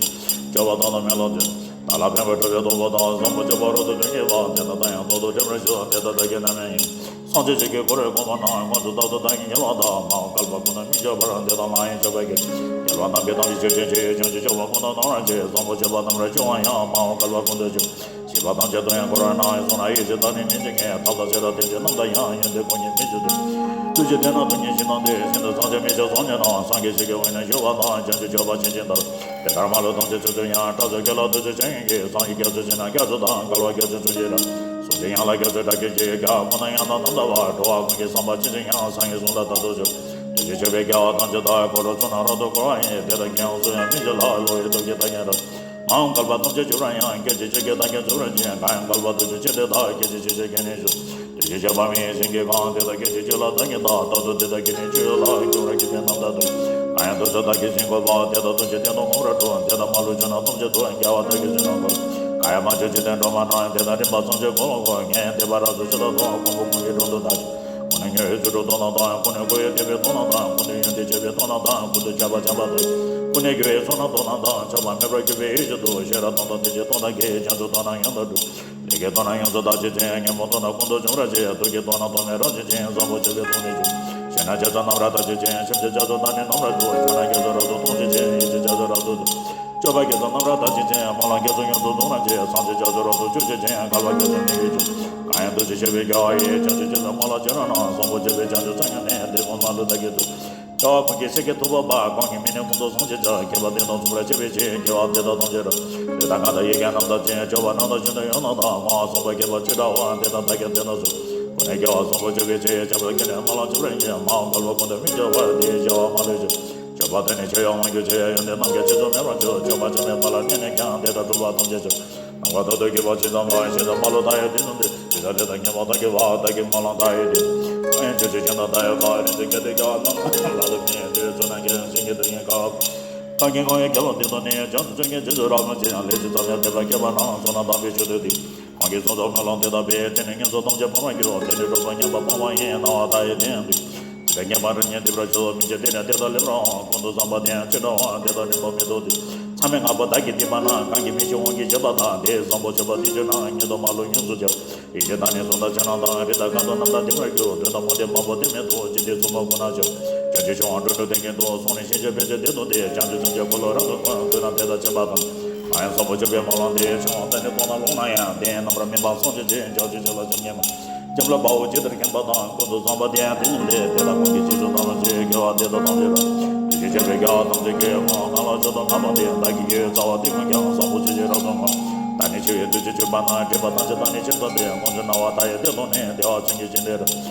སྤྱོད་པ་དག་དང་མི་སློབ་ཅིང་། བདག་ལ་ཕན་པར་གྲུབ་པའི་སྟོབས་པོ་དང་། བཟང་པོ་སྤྱོད་པ་རབ་ཏུ་འབྱུང་བྱེད་པ། དེ་དག་བདག་ཡང་རྟག་ཏུ་འགྲུབ་པར་ཤོག། དེ་དག་བདག་གི་རྣམ་སྨིན་ཡིན། སངས་རྒྱས་ཆོས་ཀྱི་འཁོར་བའི་གོང་མ་རྣམས། དངོས་སུ་རྟག་ཏུ་བདག་གིས་ཉེ་བར་བལྟ། མ་འོངས་བསྐལ་པ་ཀུན་ཏུ་སྨིན་བྱེད་པར། དེ་དག་མ་ཡེངས་སྤྱོད་པ་གིས། རྒྱལ་བ་རྣམས་ཀྱི་དམ་ཚིག་ཆོས་ཅན་ཆོས། བྱང་ཆུབ་སྤྱོད་པ་ཀུན་ཏུ་དམ་བར་བྱེད། བཟང་པོ་སྤྱོད་པ་རྣམས་རབ་སྤྱོད་པ་ཡང་། མ་འོངས་བསྐལ་པ་ཀུན་ཏུ་འབྱུང་། བྱིས་པ་ཐམས་ཅད་དུ་ཡང་འཁོར་བ་ན། སོང་ན་ཡིད་ཆེས་བདག་ནི་སྨིན་བྱེད་ངེས། ཐབས་དང་བྱེ་བྲག་དོན་བྱེད་རྣམ་དག་ཡང་། ཡོན་ཏན་ཀུན་གྱི་སྨིན་བྱེད་དོ། ཐུགས་རྗེ་ལྡན་ན་སྟོང་ཉིད་ཞིང་དང་ལྡན། ཤིན་ཏུ་བཟང་ཕྱོགས་མི་ཕྱེད་བཟང་ངན་རྣམས། སངས་རྒྱས་ཆོས་ཀྱི་འོད་རྣམས་བཞུ་བ་དང་། བྱང་ཆུབ་སྤྱོད་པ་ཆེན་ཞིང་དར། དེ་ལྟར་མ་ལུས་ཐམས་ཅད་ཚུལ་བཞིན་ཡང་། སྐྲག་ཚོར་སྐྱེ་ལ་ཐུགས་རྗེ་ཆེན་ཡོན་གྱིས། སངས་རྒྱས་སྐྱབས་སུ་མཆི་ན་སྐྱབས་སུ་དང་། བསྐལ་པ་སྐྱབས་སུ་མཆི་ཞེས་ར། གཟུགས་ཅན་ཡང་ལ་སྐྱབས་སུ་གྲགས་གྱུར་ཅིག། རྒྱལ་བ་ཀུན་ན་ཡང་དག་དམ་བཏགས་པ། འགྲོ་བ་ཀུན་གྱི་བསམ་པ་ཇི་བཞིན་ཡང་། སངས་རྒྱས་གསུང་ལ་བདག་ཐོབ་ཕྱིར། ཐུགས་རྗེ་ཆེ་བའི་རྒྱལ་བ་ཐམས་ཅད་དག། འཁོར་ལོ་གསུམ་རྣམས་རབ་ཏུ་བསྐོར་བ་ཡི། དེ་དག་གིས་ཡང་སུ་ཡང་སྨིན་བྱེད་ལ། བློ་ཡི་ཐབས་ཀྱིས་བདག་ཉིད་རབ། མ་འོངས་བསྐལ་པ་ཐམས་ཅད་འབྱུང་བར་ཡང་། སྐད་ཅིག་གཅིག་གིས་བདག་ཉིད་འཇུག་པར་བྱེད། གང་ཡང་བསྐལ་པ་ཐུགས་རྗེ་ཆེ་དེ་དག། སྐད་ཅིག་གཅིག་ཕྱིར་ཁས་ནི་ཞུ། ཐུགས་རྗེ་ཆེ་བ་མི་ཡི་བྱིན་གྱིས་གང་། དེ་དག་སྐད་ཅིག་གཅིག་ལ་བདག་ཉིད་བདག། རྟག་ཏུ་དེ་དག་གིས་ནི་ཆོས་ལ་སྐྱོབ་པར་གྱུར་པའི་རྣམ་ཐར་ཏེ། གང་ཡང་དུས་སུ་བདག་གིས་བྱིན་དགོས་པ། དེ་དག་ཐམས་ཅད་བསྟན་དུ་འོང་བར་སྤྲོ། དེ་དག་མ་ལུས་ཆོས་རྣམས་ཐམས་ཅད་དུ། རྒྱལ་བ་བདག་གིས་བྱིན་རླབས་འཁོར། གང་ཡང་མ་བྱོན་འཇིག་རྟེན་སྒྲོན་མ་རྣམས། དེ་དག་རིམ་པ་ཚངས་སྤྱོད་འཁོར་ལོ་བསྐོར། ངལ་དུབ་པ་རབ་ཏུ་ཞི་དང་ལྡོག། ཕུང་པོ་ཀུན་གྱི་དྲུང་དུ་བདག་ཀུན་ནས་མྱུར་བའི་ཚུལ་དུ་ཐོབ་རྣམས་དང་། ཀུན་ནས་འཁོར་བའི་སྡིག་པའི་དོན་རྣམས་དང་། ཀུན་ཏུ་ཡོན་ཏན་སྤྱོད་པའི་དོན་རྣམས་དང་། ཀུན་ཏུ་ཆགས་པ་བྱམས་པ་དང་། ཀུན་ནས་དགེ་བའི་ཚོགས་རྣམས་ཐོབ་རྣམས་དང་། ཆགས་པ་མེད་པར་གྱུར་པའི་ཡེ་ཤེས་དང་། ཤེས་རབ་དང་ལྡན་ཏིང་ངེ་འཛིན་དང་། བྱང་ཆུབ་ཐོབ་རྣམས་ཡང་དག་འགྲུབ། ལས་ཀྱི་དོན་རྣམས་ཡོངས་སུ་དག་བྱེད་ཅིང་། ཉོན་མོངས་དོན་རྣམས་ཀུན་ཏུ་སྦྱོང་བར་བྱེད། དུག་གི་དོན་རྣམས་ཐོགས་མེད་རབ་བྱེད་ཅིང་། བཟང་པོ་སྤྱོད་པའི་དོན་ནི་ཆོས། ཞེ་ན་སྐྱབས་སུ་རྣམ་རབ་དག་བྱེད་ཅིང་། སེམས་ཅན་སྐྱབས་སུ་བདག་ནི་རྣམ་རབ་འགྲུབ། ཕྱག་ན་སྐྱབས་སུ་རབ་ཏུ་ལྟུང་བྱེད་ཅིང་། ཡིད་ཆེས་སྐྱབས་སུ་རབ་ཏུ་འདུད། སྤྱོད་པ་སྐྱབས་སུ་རྣམ་རབ་དག་བྱེད་ཅིང་། སྨོན་ལམ་སྐྱབས་སུ་ཡོངས་སུ་རྫོགས་རབ་བྱེད། བསམ་ཚུལ་སྐྱབས་སུ་རབ་ཏུ་ཆོས་བྱེད་ཅིང་། བསྐལ་པ་སྐྱབས་སུ་སྨིན་གྱུར་ཅིག། གང་ཡང་དུས་གཅིག་སྤྱོད་པའི་རྒྱལ་བ་ཡིས། བྱང་ཆུབ་སྤྱོད་པའི་སྨོན་ལམ་ཅི་རིགས་རྣམས། བཟང་པོ་སྤྱོད་པའི་བྱང་ཆུབ་མཚན་ཉིད་ནི། དེ་ཀུན་མ་ལུས་བདག་གིས་ཐོབ། རྒྱལ་བ་ཀུན་གྱི་སྲས་ཀྱིས་ཐུབ་པ་པ། གང་གིས་སྨིན་ནས་ཀུན་ཏུ་བཟང་བྱེད་ཅིང་། མཁས་པ་བདེན་དང་མཚུངས་པར་སྤྱད་པའི་ཕྱིར། དགེ་བ་འདི་དག་ཐམས་ཅད་རབ། ལུས་དང་ངག་དང་ཡིད་ཀྱིས་རྣམ་དག་ཅིང་། སྤྱོད་པ་རྣམས་དང་ཅི་འདོད་ཡོད་རྣམས་དང་། བསྔོ་བ་བཟང་པོ་བགྱིས་པ་ཅི་འདྲ་བ། དེ་དག་བདག་གིས་དེ་དག་སོ། ཀུན་ནས་དགེ་བ་བཟང་པོ་སྤྱོད་པའི་ཕྱིར། བྱང་ཆུབ་ཀུན་ནས་སྨོན་ལམ་འཇུག་པར་བགྱི། མ་འོངས་བསྐལ་པ་ཀུན་ཏུ་སྨིན་བྱེད་པར། དེ་ཡི་བྱ་བ་མ་ལུས་ཕྱིར། སྤྱོད་པ་དེ་ནི་ཆོས་ཡང་མངོན་གྱུར་ཅིང་། ཡོན་ཏན་རྣམས་ཀྱང་རྗེས་སུ་མེད་པར་འགྱུར། སྤྱོད་པ་ཅན་མའི་ཕ་ལ་བརྟེན་ནས་ཀྱང་། དེ་དག་སྒྲུབ་པ་ཐམས་ཅད་ཚུགས། ནམ་མཁའ་ཐོག་ཏུ་གྱུར་པ་ཇི་ཙམ་པ། ཤིན་ཏུ་མ་ལུས་མཐའ་ཡས་དུས་གསུམ་དུ། དེ་ ཡ་དེ་དང་ཉེ་བ་དག་གི་བ་དག་གི་སྨོན་ལམ་དག་ཡོད་དེ། ཨེ་ཆོས་ཅན་གྱི་དང་དག་ཡོད་པ་རིན་ཆེན་གྱི་དེ་ཀྱང་རྣམ་ལ་དུ་མེད་དེ་ཚོད་ན་མཁན་སེང་གེ་དུ་ཡིན་ཀ། ད་གིན་གང་ཡོད་རྒྱལ་བ་དེ་དང་ནི་བྱང་སུ་ཆོས་ཀྱི་རྗེས་སུ་རབ་ཏུ་ཕྱིན་ཡང་ལས་ཅི་ཙམ་ཡང་དད་པ་མཁས་པ་རྣམས་ཚོགས་རྣམས་དམ་པའི་ཆོས་སྟོན་ཏེ། གང་གིས་གསུངས་སོ་སྨོན་ལམ་དེ་དག་པས། དེ་ནི་ངན་སོང་ཐམས་ཅད་སྤངས་པར་འགྱུར་རོ། དེ་ནི་གྲོགས་པོ་ཉམས་པ་སྤངས་པ་ཡིན་སྣང་བ་དག་ཡོད་དེ། དེ་ཉེས་པ་རིམ་གཉིས་འདི་པར་ཤོག་མི་བྱེད་དེ་ནི་དེ་དག་ལེགས་རང་ཀུན་ཏུ་བཟང་པོ་དེ་ཡང་ཅི་འདྲ་བ་དེ་དག་རིམ་པ་མི་ཐོག་སྟེ། མཚམས་མེད་ལྔ་པོ་བདག་གིས་བསྟན་པ་ན། གང་གིས་མི་ཤེས་དབང་གིས་བྱས་པ་དག་དེ་བཟང་པོ་སྤྱོད་པ་འདི་བརྗོད་ན། ཉེས་དང་མ་ལུས་ཡོངས་སུ་བྱབ། ཡེ་ཤེས་དང་ནི་གསུང་དང་ཕྱག་ན་དང་། རིགས་དང་ཁ་དོག་རྣམས་དང་ལྡན་པར་གྱུར། དོན་དང་མུ་སྟེགས་མང་པོ་དེ་མི་ཐོགས། ཅི་སྟེ་མཚུངས་པ་ཁོ་ན་བྱ། བྱང་ཆུབ་ཕྱོགས་འགྲོ་དྲུག་དེ་ཉིད་དུ། གསུང་ནི་ཤེས་བྱ་ཕལ་ཆེར་དེ་ལྟ་སྟེ། བྱང་ཆུབ་ཐམས་ཅད་འཁོར་ལོ་རབ་ཏུ་འཁོར། དུས་རྣམས་དེ་དག་བྱེད་པ་དང་། གང་ཡང་བཟང་པོ་སྤྱོད་པའི་སྨོན་ལམ་འདི། ཕྱོགས་ལྟ་ནས་མཐོང་ན་ལོང་ན་ཡང་། དེ་རྣམ་པར་སྨིན་པ་བསམ་བྱེད་ཅིང་། བྱང་ཆུབ་སྤྱོད་ལ་བྱམས་སྙིང་མ། བྱམས་ལ་དཔའ་བོ་ཇི་ལྟར་མཁྱེན་པ་དང་། ཀུན་ཏུ་བཟང་པོ་དེ་ཡང་དེ་ཉིད་ལས། དེ་དག་ཀུན་གྱི་རྗེས་སུ་བདག་སློབ་ཅིང་། དགེ་བ་འདི་དག་ཐམས་ཅད་རབ། དེ་བཞིན་གཤེགས་པའི་རྒྱལ་བ་ཐམས་ཅད་ཀྱིས། གང་ལ་མཆོག་ཏུ་བསྔགས་པ་དེ། བདག་གི་དགེ་བའི་རྩ་བ་དེ་ཀུན་ཀྱང་། བཟང་པོ་སྤྱོད་ཕྱིར་རབ་ཏུ་བསྔགས། ད་ནི་ཆོས་ཡོད་དུས་ཅི་བྱེད་པ་ན། དྲེགས་པ་ཐམས་ཅད་ད་ནི་ཕྱིར་འཚོལ་ཏེ། དབང་ཕྱུག་སྣང་བ་མཐའ་ཡས་དེ་མཐོང་ནས། བདེ་བ་ཅན་གྱི་སྤྱན་སྟེང་རབ།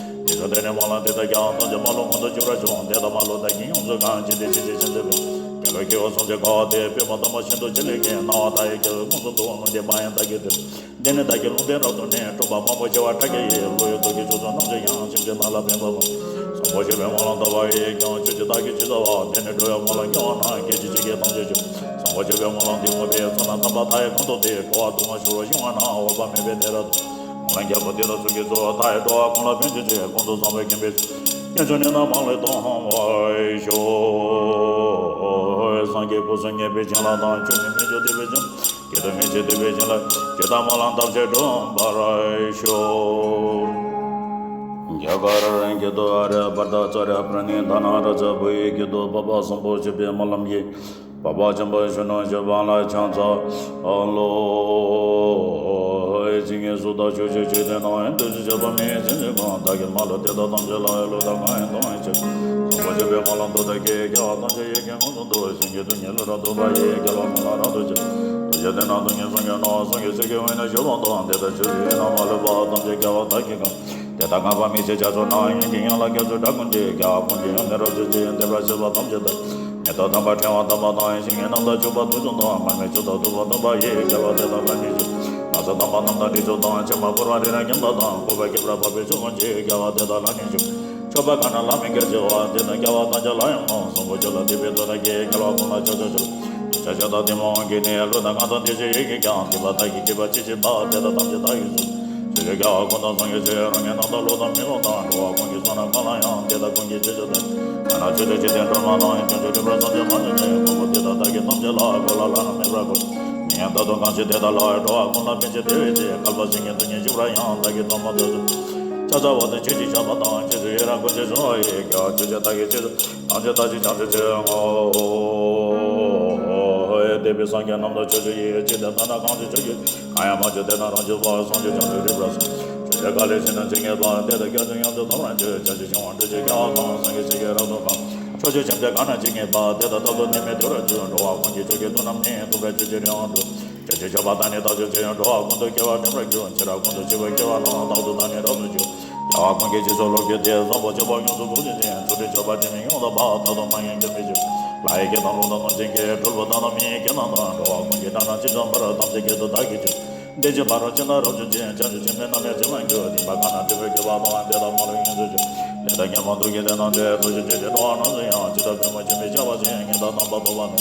དེ་ཚུལ་དེ་ནས་སྨོན་ལམ་འདི་དག་ཀྱང་། ཐམས་ཅད་མ་ལུས་མངོན་དུ་གྱུར་པར་ཤོག་དེ་དག་མ་ལུས་བདག་གིས་ཡོངས་སུ་གང་། ཇི་སྟེ་ཆོས་ཀྱི་སྤྱན་མཛད་པའི། དགེ་བའི་སྐྱེ་བོ་སུམ་ཅུ་འཁོར་བ་དེ། པདྨོ་དམ་པ་ཤིན་ཏུ་རྗེ་ལེགས་ཀྱིས། སྣང་བ་མཐའ་ཡས་རྒྱལ་བའི་དབང་དུ་བསྡུ། ལུང་བསྟན་མ་ཡིན་བདག་གིས་སྟོན། འདི་ནི་བདག་གི་ལུང་བསྟན་རབ་ཏུ་གནས། སྤྲུལ་པ་མང་པོ་ཞི་བ་ཕྲ་རྒྱས་ཡིས། བློ་ཡི་རྟོག་གེའི་ཕྱོགས་སུ་རྣམ་དག་ཡང་། ཆེམས་ཅན་རྣམས་ལ་ཕན་པ་མ། བཟང་པོ་སྤྱོད་པའི་སྨོན་ལམ་བཏབ་པ་ཡིས་ཀྱང་། ཆོས་ཀྱི་བདག་གིས་ཇི་ལྟ་བ། དེ་ནི་འགྲོ་བའི་སྨོན་ལམ་བསྙེན་བ་ན། སྐད་ཅིག་གཅིག་གིས་ཐམས་ཅད་འབྱུང་། བཟང་པོ་སྤྱོད་པའི་སྨོན་ལམ་འདི་བསྔོས་པས། བསོད་ནམས་དམ་པ་མཐའ་ཡས་གང་དུ་སྟེ། འགྲོ་བ་སྡུག་བསྔལ་ཆུ་བོར་གཡེང་བ་ན། འོད་དཔག་མེད་པའི་གནས་རབ་ཏུ། སྨོན་ལམ་རྒྱལ་པོ་འདི་དག་ཚོགས་ཀྱིས་གཙོ། མཐའ་ཡས་འགྲོ་བ་ཀུན་ལ་ཕན་ཕྱིར་བྱེད། ཀུན་ཏུ་བཟང་པོས་ཁེངས་པའི་ཚུལ། དཀོན་མཆོག་ནི་རྣམས་མ་ལུས་མཐོང་བར་ཤོག་སངས་རྒྱས་སྐུ་གསུམ་བརྙེས་པའི་བྱིན་རླབས་དང་། ཆོས་ཉིད་མི་བསྐྱོད་ཐུབ་པའི་བྱིན། སྐྱེ་དང་མི་འཆི་ཐུབ་པའི་བྱིན་རླབས། ཇི་ལྟར་སྨོན་ལམ་བཏབ་ཕྱིར་འགྲུབ་པར་ཤོག་རྒྱ་གར་རྒྱ་དུ་ཨ་ར་བར་ད་ཙ་ར་པྲ་ནི་དྷ་ན་ར་ཙ་བུ་ཡི་སྐད་དུ། འཕགས་པ་བཟང་པོ་སྤྱོད་པའི་སྨོན་ལམ་གྱིས། འཕགས་པ་ཆེན་པོ་གཞོན་ནུ་སྤྱོད་པ་ལ་ཕྱག་འཚལ་ལོ། ཇི་སྙེད་སུ་དག་ཕྱོགས་བཅུའི་འཇིག་རྟེན་ན། དུས་གསུམ་གྱི་འཕགས་མའི་སྤྱན་གཟིགས་ཀུན། བདག་གིས་མ་ལུས་དེ་དག་ཐམས་ཅད་ལ། བློ་དང་ངག་ཡིད་གདངས་ཡིད་ཆེས། བཟང་པོ་སྤྱོད་པའི་སྨོན་ལམ་འདི་དག་གིས། རྒྱལ་བ་ཐམས་ཅད་ཡིད་ཀྱིས་མངོན་དུ་འདུ། བྱིན་གྱིས་རློབ་ནས་ལུས་རབ་ཏུ་འཕགས་པ་ཡི། རྒྱལ་བ་ཀུན་ལ་རབ་ཏུ་ཕྱིན། ཐུགས་རྗེ་ལྡན་ན་སྟོང་ཉིད་སངས་རྒྱས་ནོ། སངས་རྒྱས་ཆོས་ཀྱི་དབུས་ན་བཞུགས་པ་དང་། དེ་ལྟར་ཆོས་ཀྱི་དབུས་ན་མ་ལུས་པ་ཐམས་ཅད་རྒྱལ་བ་བདག་གིས་བཀང་། དེ་དག་བསྔགས་པ་མི་ཕྱེད་རྒྱ་མཚོ་ནང་། ཡོན་གྱི་ཡང་ལག་རྒྱ་མཚོའི་སྒྲ་ཀུན་གྱིས། རྒྱལ་བ་ཀུན་གྱི་ཡང་ནི་རབ་ཏུ་ཕྱིན། འདས་པར་གཤེགས་པ་ཐམས་ཅད་དང་། མི་ལྟ་དམ་པ་ཕྲེང་བ་དམ་པ་དང་། ཞིང་གི་རྣམ་དག་ཕྱུག་པོ་དུག་གསུམ་དང་། མར་མེ་མཆུ་ཏོ་དུམ་བུ་གདོང་པ་ཡིས། རྒྱལ་བ་དེ་དག་ལ་ནི་ཕྱག། ན་བཟའ་དམ་པ་རྣམ་དག་དྲི་ཆབ་དང་། ཕྱེ་མ་ཕུར་བ་རི་རབ་འགེམས་པ་དང་། སྐུད་པ་སྐེམ་པ་འཕགས་པའི་མཆོག་ཀུན་གྱིས། རྒྱལ་བ་དེ་དག་ལ་ནི་ཕྱག། མཆོད་པ་གང་རྣམས་ལ་མི་འགལ་བྱེད་པ། དེ་དག་རྒྱལ་བ་ཐམས་ཅད་ལ་ཡང་བསྔོ། བཟང་པོ་སྤྱོད་ལ་དད་པའི་བདག་ཉིད་ཀྱིས། རྒྱལ་བ་ཀུན་ལ་ཕྱག་འཚལ་ཕྱག། གདུལ་བྱ་ཕྱོགས་དང་ལྡན་མིན་དབང་གིས་ནི། བློ་དང་ངག་དང་ལྡན་ཞིང་ཡིད་ཀྱིས་ཀྱང་། བསྟན་པ་བདག་གིས་བསྐྱེད་པ་ཅི་མཆིས་པ། དེ་དག་ཐམས་ཅད་བདག་གིས་སྩོལ། ཕྱོགས་བཅུའི་རྒྱལ་བ་ཀུན་དང་སངས་རྒྱས་ཆོས། རང་གི་རྣམ་ཐར་བློ་དང་མི་ལོག་དང་། འགྲོ་བ་ཀུན་གྱི་བསོད་ནམས་གང་ལ་ཡང་། དེ་དག་ཀུན་གྱི་རྗེས་སུ་བདག་གང་ན་ཕྱོགས་བཅུའི་འཇིག་རྟེན་སྒྲོན་མ་དང་། བྱང་ཆུབ་རིག་པར་བསམ་གྱིས་མ་ཆོད་ཅིང་། དཀོན་པོ་དེ་དག་བདག་གིས་ཐམས་ཅད་ལ། འཁོར་ལ་བླ་ན་མེད་པར་བསྐོར། མི་ཡི་མཐའ་དང་གང་ཕྱིར་དེ་དག་ལ། འགྲོ་བ་ཀུན་ལ་ཕན་ཕྱིར་དེ་བས་ཏེ། བསྐལ་པ་སེང་གེ་དུས་གཉིས་འཇིག་པར་ཡང་། བདག་གིས་ཐོགས་མ་ཐོབ་ཚུལ། ཕྱག་འཚལ་བ་དང་ཆོས་ཀྱི་ཆབ་དང་། རྗེས་སུ་ཡི་རང་བསྐུལ་ཞིང་གསོལ་བ་ཡི། རྒྱལ་བ་ཆོས་ཀྱི་བདག་གིས་ཆོས་ཐམས་ཅད་བདག་གིས་ཆོས་ཀྱི་ངོ་བོ། དེ་བས་སངས་རྒྱས་རྣམས་དང་ཕྱོགས་བཅུ་ཡི། ཇི་ལྟར་ལྟ་ན་གང་ཕྱིར་ཆོས་ཀྱི། གང་ཡང་མ་བྱོན་དེ་རྣམས་རང་བྱོན་པ། བྱང་ཆུབ་བྱང་ཆུབ་རིག་པར་གསུངས། ཕྱོགས་བཅུའི་བཀའ་ལས་ཕྱིར་ན་ཇི་སྙེད་པ། དེ་དག་སྐད་དུ་ཡོངས་སུ་ཐོབ་རང་བྱོན། བྱང་ཆུབ་ཕྱོགས་འགྲོ་ཕྱིར་རྒྱལ་བ་དང་། སངས་རྒྱས་ཆོས་ཀྱི་རབ་ཏུ་བསྔགས། ཕྱོགས་བཅུའི་ཁྱིམ་བདག་གང་རྣམས་ཇི་སྙེད་པ། དེ་དག་རྟག་ཏུ་ནི་མི་སྡོད་པར་འགྱུར། འགྲོ་བ་ཀུན་གྱི་ཕྱོགས་ཀྱི་དོན་རྣམས་ནི། ཐོབ་པར་གྱུར་ཅིག་རིང་དུ། བྱང་ཆུབ་སྤྱོད་པ་དང་ནི་བདག་ཕྱོགས་ཆོས། འགྲོ་བ་ཀུན་ཏུ་སྐྱེ་བ་འདྲེན་པར་འགྱུར། འཆི་བ་ཀུན་ཏུ་འཆི་བའི་སྐྱེ་བ་རྣམས། རྟག་ཏུ་བདག་ནི་རབ་ཏུ་འབྱུང་། རྒྱལ་བ་ཀུན་གྱི་རྗེས་སུ་སློབ་གྱུར་ཏེ། བཟང་པོ་སྤྱོད་པ་ཡོངས་སུ་རྫོགས་བྱེད་ཅིང་། ཚུལ་ཁྲིམས་སྤྱོད་པ་དྲི་མེད་ཡོངས་དག་པ། རྟག་ཏུ་མ་ངན་སྐྱོན་མེད་ཕྱིར། ལྷ་ཡི་སྐད་དང་ཀླུ་དང་གནོད་སྦྱིན་གྱི། གྲུལ་བུམ་དག་དང་མི་ཡི་སྐད་རྣམས་དང་། འགྲོ་བ་ཀུན་གྱི་སྒྲ་རྣམས་ཇི་ཙམ་པར། ཐམས་ཅད་སྐད་དུ་བདག་གིས་ཆོས། དེ་བཞིན་ཕ་རོལ་ཕྱིན་དང་རབ་བྱུང་ཆེན། བྱང་ཆུབ་ཆེན་པོའི་རྣམ་སྨིན་ཇི་ཙམ་གྱུར། སྡིག་པ་གང་རྣམས་སྒྲིབ་པའི་སྐྱེ་བ་དང་། དེ་དག་མ་ལུས་ཡོངས་སུ་གྱུར། ལས་དང་ཉོན་མོངས་དུག་གི་སྡེ་རྣམས་ཏེ། འགྲོ་བཞིན་སྤྱོད་ཅིང་འགྲོ་བ་རྣམས་སུ་ཡང་། ཇི་ལྟར་བེམ་པོ་ཆེན་པོས་བཅག་པ་བཞིན། ཉེས་དང་དམ་པ་ཐོབ་པ་ནི།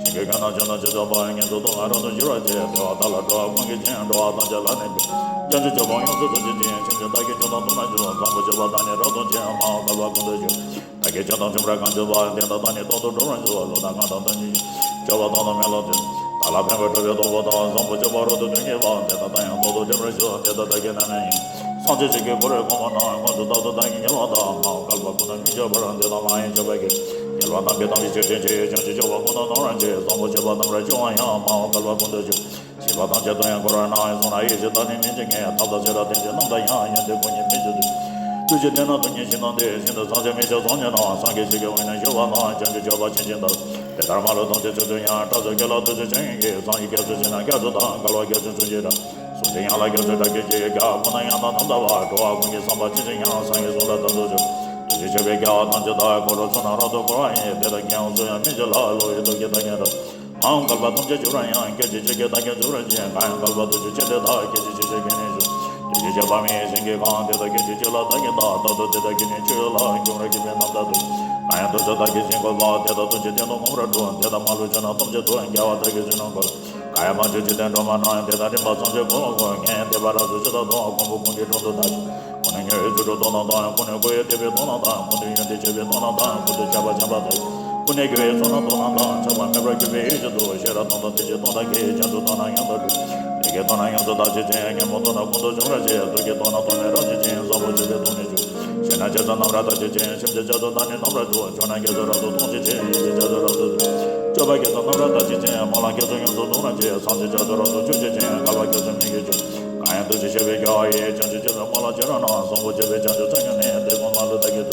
ཞིང་གི་ཁམས་རྣམས་ཕྱོགས་དང་ཇི་ཙམ་པར། ངན་སོང་སྡུག་བསྔལ་རབ་ཏུ་འབྱུང་བར་བྱེད། དེ་བ་དག་ལ་འགྲོ་བ་ཀུན་གྱིས་ཤིན། འགྲོ་བ་ཐམས་ཅད་ལ་ནི་འབུལ། བྱང་ཆུབ་སྤྱོད་པ་ཡོངས་སུ་རྫོགས་བྱེད་ཅིང་། ཆོས་ཀྱི་བདག་གིས་ཆོས་དང་མཐུན་པར་འགྱུར། བཟང་པོ་སྤྱོད་པ་དག་ནི་རབ་ཏུ་ཕྱིན། མ་འོངས་བསྐལ་པ་ཀུན་ཏུ་བཞུགས། བདག་གིས་ཆོས་དང་མཐུན་པར་གང་བྱས་པ། དེ་དག་བདག་ནི་རྟག་ཏུ་འགྲུབ་པར་འགྱུར། བློ་དང་ངག་དང་དོན་གྱི་སྤྱོད་པ་དག་དང་མི་སློབ་ཅིང་། བདག་ལ་ཕན་པར་གྲུབ་པའི་སྟོབས་པོ་དང་། བཟང་པོ་སྤྱོད་པ་རབ་ཏུ་སྟོན་མཁས་པ། དེ་དག་བདག་ཡང་རྟག་ཏུ་འགྲུབ་པར་ཤོག་དེ་དག་བདག་གི་རྣམ་སྨིན་ཡིན། སངས་རྒྱས་ཆོས་ཀྱི་འཁོར་བའི་གོང་མ་རྣམས། ཀུན་ཏུ་རྟག་ཏུ་བདག་གིས་མཉེས་པ་དང་། མ་འོངས་བསྐལ་པ་ཀུན་ཏུ་མི་སྐྱོ་བར། དེ་དག་ལའང་སྐྱོབ་པར་བགྱི། རྒྱལ་བ་རྣམས་ཀྱི་དམ་ཚིག་ཆོས་ཅན་ཆོས། བྱང་ཆུབ་སྤྱོད་པ་ཀུན་ཏུ་མཐོང་བར་བྱེད། བཟང་པོ་སྤྱོད་པ་དམ་པར་བཅུག་པ་ཡང་། མ་འོངས་བསྐལ་པ་ཀུན་ཏུ་སྐྱོབ། བྱིས་པ་ཐམས་ཅད་དོན་ཡང་གོ་བར་སྣང་། གསུང་ན་ཡིད་ཆེས་བདག་ནི་མི་བྱེད་མཁན། ཐབས་དང་ཤེས་རབ་ལྡན་ཅིང་རྣམ་དག་ཡང་། ཡོན་ཏན་ཀུན་གྱི་མི་བྱེད་དུ། ཐུགས་རྗེ་ལྡན་ན་སྟོང་ཉིད་ཤིན་ཏུ་འདས། ཤིན་ཏུ་བཟང་ཞིང་མི་ཕྱེད་བཟང་ཉིད་རྣམས། སངས་རྒྱས་ཆོས་ཀྱི་དབུས་ན་བཞུགས་པ་དང་། བྱང་ཆུབ་སྤྱོད་པ་ཆེན་ཅན་ལྟར། དེ་ལྟར་མ་ལུས་ཐམས་ཅད་ཕྱོགས་བཅུར་ཡང་། སྐྲག་སོགས་སྐྱེ་ལ་ཐུགས་རྗེ་ཅན་གྱིས། སངས་རྒྱས་སྐྱབས་སུ་མཆི་ན་སྐྱབས་སུ་དང་། བསྐལ་པ་སྐྱབས་སུ་མཆི་ཕྱིར་རབ། གསུངས་ཏེ་ཡང་ལ་སྐྱབས་སུ་བདག་བསྐྱོད་ཅིག་དགེ་བ་ཀུན་ལ་ཡང་དག་རྣམ་དག་པ། འགྲོ་བ་ཀུན་གྱི་བསམ་པ་ཇི་བཞིན་ཡང་། སངས་རྒྱས་གསུང་ལྟར་དམ་དུ་བཅུག་ཐུགས་རྗེ་ཆེ་བའི་རྒྱལ་བ་ཐམས་ཅད་དག་འཁོར་ལོ་ཚུལ་རྣམས་རབ་ཏུ་བསྐོར་བ་ཡི། དེ་དག་གིས་ཡང་སུ་ཡང་མི་བྱ་ལ། བློ་ཡི་སྟོབས་ཀྱིས་བདག་ཉིད་རབ། མ་འོངས་བསྐལ་པ་ཐམས་ཅད་འབྱོར་བར་ཡང་། སྐད་ཅིག་གཅིག་གིས་བདག་ཉིད་རྫོགས་པར་བྱེད། གང་ཡང་བསྐལ་པ་དུས་ཚོད་ཅི་སྟེ་བདག་སྐད་ཅིག་གཅིག་ཕྱིར་འགྱུར་ནས་བཞུགས། དུས་ ཞེས་བྱ་བ་མིན་ཞིང་གི་གང་དེ་དག་སྐད་ཅིག་གཅིག་ལ་བདག་གིས་བདག་རྟག་ཏུ་དེ་དག་གི་ནི་ཆོས་ལ་འགྱུར་བར་གྱུར་པའི་རྣམ་ཐར་དུ། གང་ཡང་དུ་ཆོས་བདག་གིས་བཞིན་གོ་བ་དེ་དག་ཐམས་ཅད་སྟེང་དུ་ངོ་བོར་གྲུབ། དེ་དག་མ་ལུས་ཕྱིར་ན་ཐམས་ཅད་དུ་རྒྱལ་བ་བདག་གིས་བཞིན་དུ་བཀོད། གང་ཡང་མ་བྱོན་ཅི་སྟེ་འགྲོ་མ་ནང་དེ་དག་རིམ་པ་ཐམས་ཅད་གོ་ལ་གོ། ངས་དེ་བར་རབ་ཏུ་ཞུས་དང་དུ་ཁོང་པོ་ཀུན་གྱི་དྲུང་དུ་བདག་གིས། ཁོང་ནི་ཉེ་བའི་ཚུལ་དུ་སྟོན་ན་དང་། ཁོང་ནི་གོ་བས་དད་པས་སྟོན་ན་དང་། ཁོང་ནི་ཡོན་ཏན་ཆེ་བས་སྟོན་ན་དང་། ཁོང་དུ་ཆགས་པ་བྱམས་པ་དང་། ཁོང་ནི་དགེ་བའི་ཚོགས་རྣམས་སྟོན་ན་དང་། ཆགས་པ་མེད་པར་གྱུར་པའི་ཡེ་ཤེས་དང་། ཤེས་རབ་སྟོན་དང་ཐུགས་རྗེ་སྟོན་དང་། སྐད་ཅིག་ཙམ་དུ་སྟོན་ན་ཡང་དག་པའི། ལས་ཀྱིས་སྟོན་ན་ཡོངས་སུ་དག་བྱེད་ཅིང་། ཉོན་མོངས་སྟོན་ན་ཀུན་ཏུ་འཇོམས་པར་བྱེད། དུག་གིས་སྟོན་ན་སྟོབས་མེད་རབ་བྱེད་ཅིང་། བཟང་པོ་བྱེད་པས་སྟོང་ཉིད་བྱེད། ཤེས་ན་ཆགས་ཚུལ་རྣམ་པར་དག་བྱེད་ཅིང་། ཞེན་ཆགས་ཆགས་ཚུལ་དག་ནི་རྣམ་པར་འཇོམས། ཆགས་ན་སྐྱེ་ཚུལ་རབ་ཏུ་སྟོང་བྱེད་ཅིང་། ཡེ་ཤེས་ཆགས་ཚུལ་རབ་ཏུ་འཇོམས། སྤྱོད་པ་སྐྱེ་ཚུལ་རྣམ་པར་དག་བྱེད་ཅིང་། སྨོན་ལམ་སྐྱེ་ཚུལ་ཡོངས་སུ་སྟོང་རབ་བྱེད། སངས་རྒྱས་སྐྱེ་ཚུལ་རབ་ཏུ་ཆོས་བྱེད་ཅིང་། བསྐལ་པ་སྐྱེ་ཚུལ་མི་སྐྱེ་བྱེད། གང་ཡང་འདུ་ཤེས་ཆགས་པའི་དགེ་བ་ཡིས། བྱང་ཆུབ་སྤྱོད་པའི་སྨོན་ལམ་བྱེ་བྲག་རྣམས། བཟང་པོ་སྤྱོད་པའི་བྱང་ཆུབ་ཚོལ་སྙེགས་ནས། དེ་ཀུན་མ་ལུས་བདག་གིས་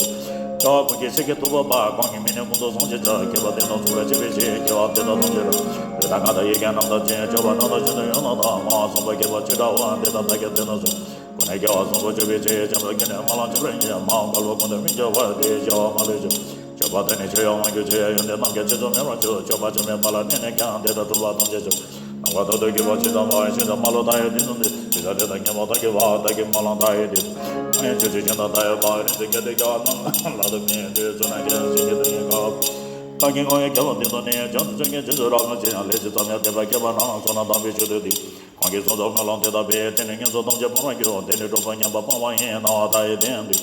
ཐོབ། སྐྱེ་བ་ཀུན་གྱི་ཚེ་གི་ཐོབ་པ་པ། གང་གིས་མི་ནུས་ཀུན་ཏུ་བཟང་བྱེད་ཅིང་། བསྐལ་པ་སྟེང་དུ་འཚོ་བར་བྱེད་པའི་ཕྱིར། དགེ་བ་འདི་དག་ཐམས་ཅད་རབ། རིགས་དང་ངག་དང་ཡིད་ཀྱི་རྣམ་ཐར་ཅན། སྤྱོད་པ་རྣམ་དག་བཞིན་དུ་ཡོངས་བསྔགས་དང་། མ་བསམ་པ་བསྐལ་པ་ཆེ་དྲགས་པ། འདི་དག་བདག་གིས་བསྟན་ན་གསུངས། ཀུན་ནས་སྐྱེ་བ་བཟང་པོ་སྤྱོད་པའི་ཕྱིར། བྱང་ཆུབ་ཀུན་ནས་སྨོན་ལམ་འཇུག་པར་བགྱི། མ་འོངས་བསྐལ་པ་ཀུན་ཏུ་མི་སྐྱེ་བར། དེ་ཡི་བྱ་བ་མ་ལུས་ཤོག། སྤྱོད་པ་དེ་ནི་ཆོས་ཡང་མངོན་གྱུར་ཕྱིར། ཡོན་ཏན་རྣམས་ཀྱང་ཆེ་ཆུང་མེད་པར་འགྱུར། སྤྱོད་པ་ཆོ་མེད་པ་ལ་བརྟེན་ནས་ཀྱང་། དེ་དག་གྲུབ་པ་ཐམས་ཅད་ཆོས། ནམ་མཁའ་ཐོག་ཏུ་གྱུར་པ་ཇི་ཙམ་པ། ཤིན་ཏུ་མ་ལུས་མཐའ་ཡས་དེ་ཙམ་དུ། དེ་དག་དེ་དག་ཉོན་མོངས་དག་གི་བ། དག་གི་སྨོན་ལམ་མཐའ་ཡས་དེ་ཙམ་དུ། ཡང་ཆོས་ཅན་ཞིང་དང་མཐའ་ཡས་པ། རིགས་ཀྱི་སྐད་དོད་རྒྱལ་བ་རྣམས་ལ། ལ་དུ་མི་འདོད་ཚོར་སྣང་སྐྱེ། བཞིན་གྱི་སྡུག་བསྔལ་དག་གི་སྐབས་ཀྱི་ངོ་བོའི་རྒྱལ་བ་དེ་དག་ནི། བྱང་ཆུབ་སྤྱོད་མཁན་ཇི་སྲིད་རབ་ཏུ་ཕྱིན། ལས་ཇི་ཙམ་ཡང་དད་པ་བསྐྱེད་པ་རྣམས། ཚོར་སྣང་དང་པོའི་ཆོས་སྟོན་ཏེ། ཁོང་གིས་གསུངས་སོ། སྨོན་ལམ་དེ་དག་པས། དེ་ནི་ངན་སོང་ཐམས་ཅད་སྤངས་པར་འགྱུར། དེ་ནི་གྲོགས་པོ་ཉན་པ་སྤངས་པ་ཡིན། སྣང་བ་མཐའ་ཡས་དེ་ཡང་དུ།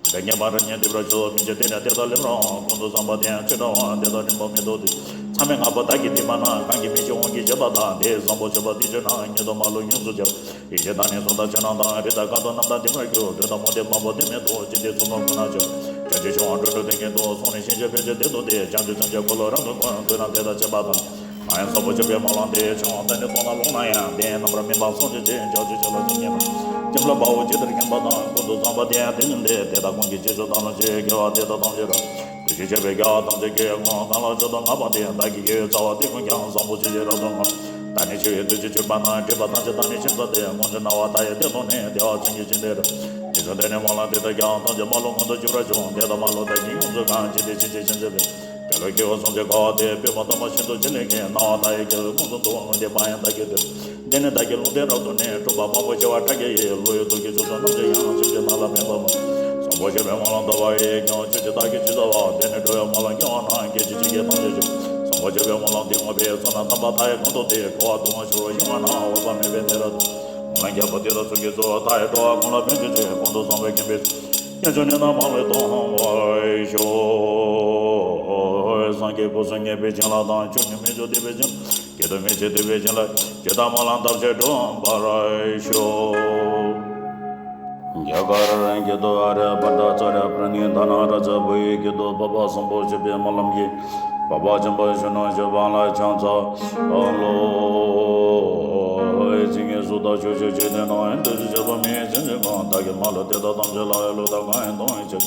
དེ་དག་ངེས་པར་ཉན་ཐོས་པར་ཤོག། མི་འཇིགས་དེ་ནི་དེ་དག་སླེབས་རུང་། ཀུན་ཏུ་བཟང་པོ་དེ་ཡང་ཆེས་དྲག་པ། དེ་དག་རིང་པོ་མི་ཐོགས་ཏེ། མཚམས་མེད་ལྔ་པོ་བདག་གིས་བསྡུས་པ་ན། གང་གིས་མི་ཤེས་དབང་གིས་བྱས་པ་དག། དེ་བཟང་པོ་སྤྱོད་པ་འདི་ཆོས་རྣམས། ཉིད་དུ་མ་ལུས་ཡོངས་སུ་ཁྱབ། ཡེ་ཤེས་དང་ནི་གསུང་དང་ཕྱག་རྣམས་དང་། རིགས་དང་ཁ་དོག་རྣམས་དང་ལྡན་པར་གྱུར། དོན་དང་མུ་སྟེགས་མང་པོ་དེ་མེད་དོ། ཅི་སྟེ་ཚུལ་ཁྲིམས་ཀུན་ལ་ཆགས། བྱང་ཆུབ་ཕྱོགས་འགྲོ་དྲུག་དེ་ཉིད་དུ། སོང་ནས་ཞིང་གཤེགས་ཕན་ཕྱིར་དེར་འདུག་སྟེ། བྱང་ཆུབ་སེམས་ཀྱི་འཁོར་ལོ་རབ་ཏུ་བསྐོར། དུས་རྣམས་དེ་དག་བྱེད་པ་དང་། གང་ཡང་བཟང་པོ་སྤྱོད་པའི་སྨོན་ལམ་འདི། ཆོས་དབང་བསྟན་ནས་སྟོང་ལ་ལོངས་ན་ཡང་། དེ་ཡི་རྣམ་པར་སྨིན་པ་སངས་རྒྱས་ཀྱི། བྱང་ཆུབ་ཕྱོགས་ལ་ཆོས་ཉན་པ། ལྕམ་ལུག་དཔའ་བོ་ཇི་ལྟར་མཁྱེན་པ་དང་། ཀུན་ཏུ་བཟང་པོ་དེ་ཡང་དེ་བཞིན་ཏེ། དེ་དག་ཀུན་གྱི་རྗེས་སུ་བདག་སློབ་ཕྱིར། དགེ་བ་འདི་དག་ཐམས་ཅད་རབ། འདུ་ཤེས་ཆགས་པའི་དགེ་བ་ཐམས་ཅད་ཀྱི། གང་ལ་མཆོག་ཏུ་བསྔགས་པ་དེ། བདག་གི་དགེ་བའི་རྩ་བ་དེ་ཀུན་ཀྱང་། བཟང་པོ་སྤྱོད་ཕྱིར་རབ་ཏུ་བསྔགས། བདག་ནི་ཆེ་བའི་འདུ་བྱེད་ཆོད་པ་ན། སྒྲིབ་པ་ཐམས་ཅད་དག་ནི་ཕྱིར་འཚོལ་ཏེ། ཀུན་ཏུ་སྣང་བ་མཐའ་ཡས་དེ་མཐོང་ནས། བདེ་བ་ཅན་གྱི་ཞིང་དེར། དེ་ཚུལ་འདི་ནི་སྨོན་ལམ་འདི་དག་ཀྱང་། ཐམས་ཅད་མ་ལུས་མངོན་དུ་གྱུར་པར་ཤོག། དེ་དག་མ་ལུས་བདག་གིས་ཡོངས་སུ་གང་། ཅི་སྟེ་ཆེས་ཆེར་ཕྱིན་ཆེན་པོའི། དགེ་སློང་སྐྱེ་བོ་སུམ་ཅུ་དཀའ་བ་སྟེ། དཔེ་མ་དམ་པ་བཞིན་དུ་ཅི་ལས་ཀྱང་། སྣང་བ་མཐའ་ཡས་རྒྱལ་བའི་དབང་དུ་འདུ། འོན་ཏེ་མ་ཡེངས་བདག་གིས་ཐོས། འདི་ནི་བདག་གི་ལུང་བསྟན་རབ་ཏུ་གནས། སྤྲུལ་པ་དཔང་པོ་ཆེ་བ་ཁྲ་རྒྱན་ཡིས། བསླུ་བའི་དུག་གིས་བྱུགས་སོ་རྣམ་དག་ཡང་། སེམས་ཅན་རྣམས་ལ་ཕན་པ་མ། བཟང་པོ་སྤྱོད་པའི་སྨོན་ལམ་བཏབ་པ་ཡིས་ཀྱང་། ཆོས་ཀྱི་བདག་གིས་ཇི་ལྟ་བ། དེ་ནི་འགྲོ་བའི་སྨོན་ལམ་སྐྱེ་བ་ན། སྐད་ཅིག་གཅིག་གིས་ཐམས་ཅད་འཇོམས། བཟང་པོ་སྤྱོད་པའི་སྨོན་ལམ་འདི་བསྔོས་པས། ཚོར་སྣང་དམ་པ་མཐའ་ཡས་ཀུན་རྟོགས་ཏེ། འཁོར་བ་སྡུག་བསྔལ་ཆུ་བོར་ཞིང་བ་ན། འོད་དཔག་མེད་པའི་གནས་རབ་ཏུ། སྨོན་ལམ་རྒྱལ་པོ་འདི་དག་ཚོགས་ཀྱི་གཙོ། མཐའ་ཡས་འགྲོ་བ་ཀུན་ལ་ཕན་བྱེད་ཕྱིར། ཀུན་ཏུ་བཟང་པོའི་ཁེངས་པའི་ཚུལ། སྐྱེ་བཅུ་ནད་རྣམས་མ་ལུས་སྟོངས་པར་ཤོག། སངས་རྒྱས་སྐུ་གསུམ་མཉེས་པའི་བྱིན་རླབས་དང་། ཕྱོགས་བཅུ་མི་བསྐྱོད་བདེ་བའི་བྱིན་རླབས། སྐྱེ་གདུང་མི་འཆི་བདེ་བའི་བྱིན་རླབས། ཇི་ལྟར་སྨོན་ལམ་བཏབ་ཕྱིར་འགྲུབ་པར་ཤོག། རྒྱ་གར་སྐད་དུ། ཨཱརྱ་བྷ་དྲ་ཙཱ་རྱ་པྲ་ཎི་དྷ་ན་རཱ་ཛ། བོད་ཡིག་སྐད་དུ། འཕགས་པ་བཟང་པོ་སྤྱོད་པའི་སྨོན་ལམ་གྱིས། འཕགས་པ་ཆེན་པོ་གཞོན་ནུ་གཞོན་པ་ལ་ཕྱག་འཚལ་ལོ། ཇི་སྙེད་སུ་དག་ཕྱོགས་བཅུའི་འཇིག་རྟེན་ན། འདུ་ཤེས་ཆགས་པ་མེད་ཅིང་ཅི་གང་། བདག་གིས་མ་ལུས་དེ་དག་ཐམས་ཅད་ལ། ཡ་ལོ་དང་གང་ཡང་གཏོང་བའི་ཕྱིར།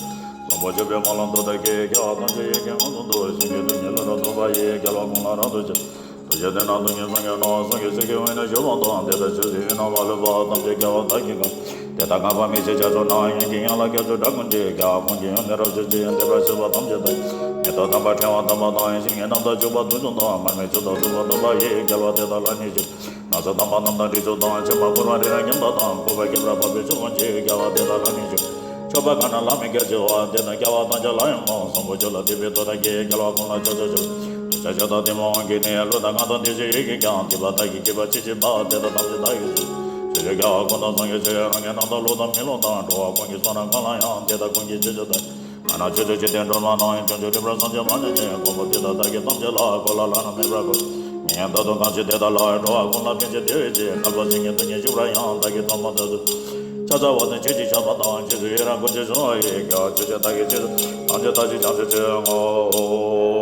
བཟང་པོ་སྤྱོད་པའི་སྨོན་ལམ་མཐུ་དག་གིས། དགེ་བ་ཐམས་ཅད་ཡིད་ཀྱིས་མངོན་དུ་འདོད། སེམས་ཀྱི་སྡུག་བསྔལ་ལས་རབ་ཐར་པ་ཡི། རྒྱལ་བ་ཀུན་ལ་རབ་ཏུ་ཕྱིན། ཐུགས་རྗེ་ལྡན་ན་སྡུག་བསྔལ་སངས་རྒྱས་ནོ། གསུང་གི་ཚིག་གིས་འོད་ནི་བཞུ་བར་འདོད། དེ་ལྟར་ཆོས་ཀྱི་འོད་སྣང་མ་ལུས་པ། ཐམས་ཅད་རྒྱལ་བ་དག་གིས་གང་། དེ་དག་བསྔགས་པ་མི་ཕྱེད་རྒྱ་མཚོ་ནང་། ཡོན་གྱི་ཡན་ལག་བརྒྱ་མཚོའི་སྒྲ་ཀུན་གྱིས། རྒྱལ་བ་ཀུན་གྱི་ཡོན་ཏན་རབ་བརྗོད་ཅིང་། དད་པར་གསོལ་བ་ཐམས་ཅད་དག་མེ་ཏོག་དམ་པ་ཕྲེང་བ་དམ་པ་དང་། ཞིང་གི་རྣམ་དག་བྱུག་པ་དུག་གསུམ་དང་། མར་མེ་མཆོད་དང་བདུག་སྤོས་དམ་པ་ཡིས། རྒྱལ་བ་དེ་དག་ལ་ནི་བྱུག། སྣང་གསལ་དམ་པ་རྣམས་དང་དྲི་མཆོག་དང་། ཕྱེ་མ་བསྐོལ་བ་རི་རབ་མཉམ་པ་དང་། བཀོད་པ་བསྐལ་པར་འཕགས་པའི་ཆོས་ཀུན་གྱིས། རྒྱལ་བ་དེ་དག་ལ་ནི་བྱུག། མཆོད་པ་གང་རྣམས་ལྷ་མིའི་སྐད་ཅེས་པ། དེ་རྣམས་རྒྱལ་བ་ཐམས་ཅད་ལ་ཡང་སྨོན། བཟང་པོ་སྤྱོད་ལ་དད་པའི་མཐུ་དག་གིས། རྒྱལ་བ་ཀུན་ལ་ཕྱག་འཚལ་ཕྱིར། འདོད་ཆགས་ཞེ་སྡང་གཏི་མུག་དབང་གིས་ནི། བློ་དང་ངག་དང་དེ་བཞིན་ཡིད་ཀྱིས་ཀྱང་། སྡིག་པ་བདག་གིས་བགྱིས་པ་ཅི་མཆིས་པ། དེ་དག་ཐམས་ཅད་བདག་གིས་གསོལ། ཕྱོགས་བཅུའི་རྒྱལ་བ་ཀུན་དང་ཚོགས་བརྒྱད་ཀྱིས། རང་གི་རྣམ་དག་བསླུ་དང་མི་བསླུ་དང་། འགྲོ་བ་ཀུན་གྱི་བསོད་ནམས་གང་ལ་ཡང་། དེ་དག་ཀུན་གྱི་རྗེས་སུ་བདག་གང་རྣམས་ཕྱོགས་བཅུའི་འཇིག་རྟེན་སྒྲོན་མ་ན། བྱང་ཆུབ་རིམ་པར་སངས་རྒྱས་མ་ནུབ་ནས། གོ་འཕང་དེ་དག་བདག་གིས་ཐམས་ཅད་ལ། གོ་ལ་བླ་ན་མེད་པར་བཀོད། མི་མཉམ་རྟག་ཏུ་གང་བྱེད་དེ་དག་ལ། འགྲོ་བ་ཀུན་ལ་ཕན་ཕྱིར་བདེ་བའི་ཕྱིར། བསྐལ་པ་སེང་གེ་དུ་མའི་འཇིགས་པར་ཡང་། བདག་གིས་ཐོག་མར་བདག་ཏུ། ཕྱག་འཚལ་བ་དང་ཆོས་ཀྱི་ཆར་པ་དང་། རྗེས་སུ་ཡི་རང་བསྐུལ་ཞིང་གསོལ་བ་ཡི། རྒྱལ་བ་ཆོས་ཀྱི་བདག་གིས་ཆོས་ཐམས་ཅད་བདག་གིས་བྱང་ཆུབ་ཕྱིར་བསྔོ།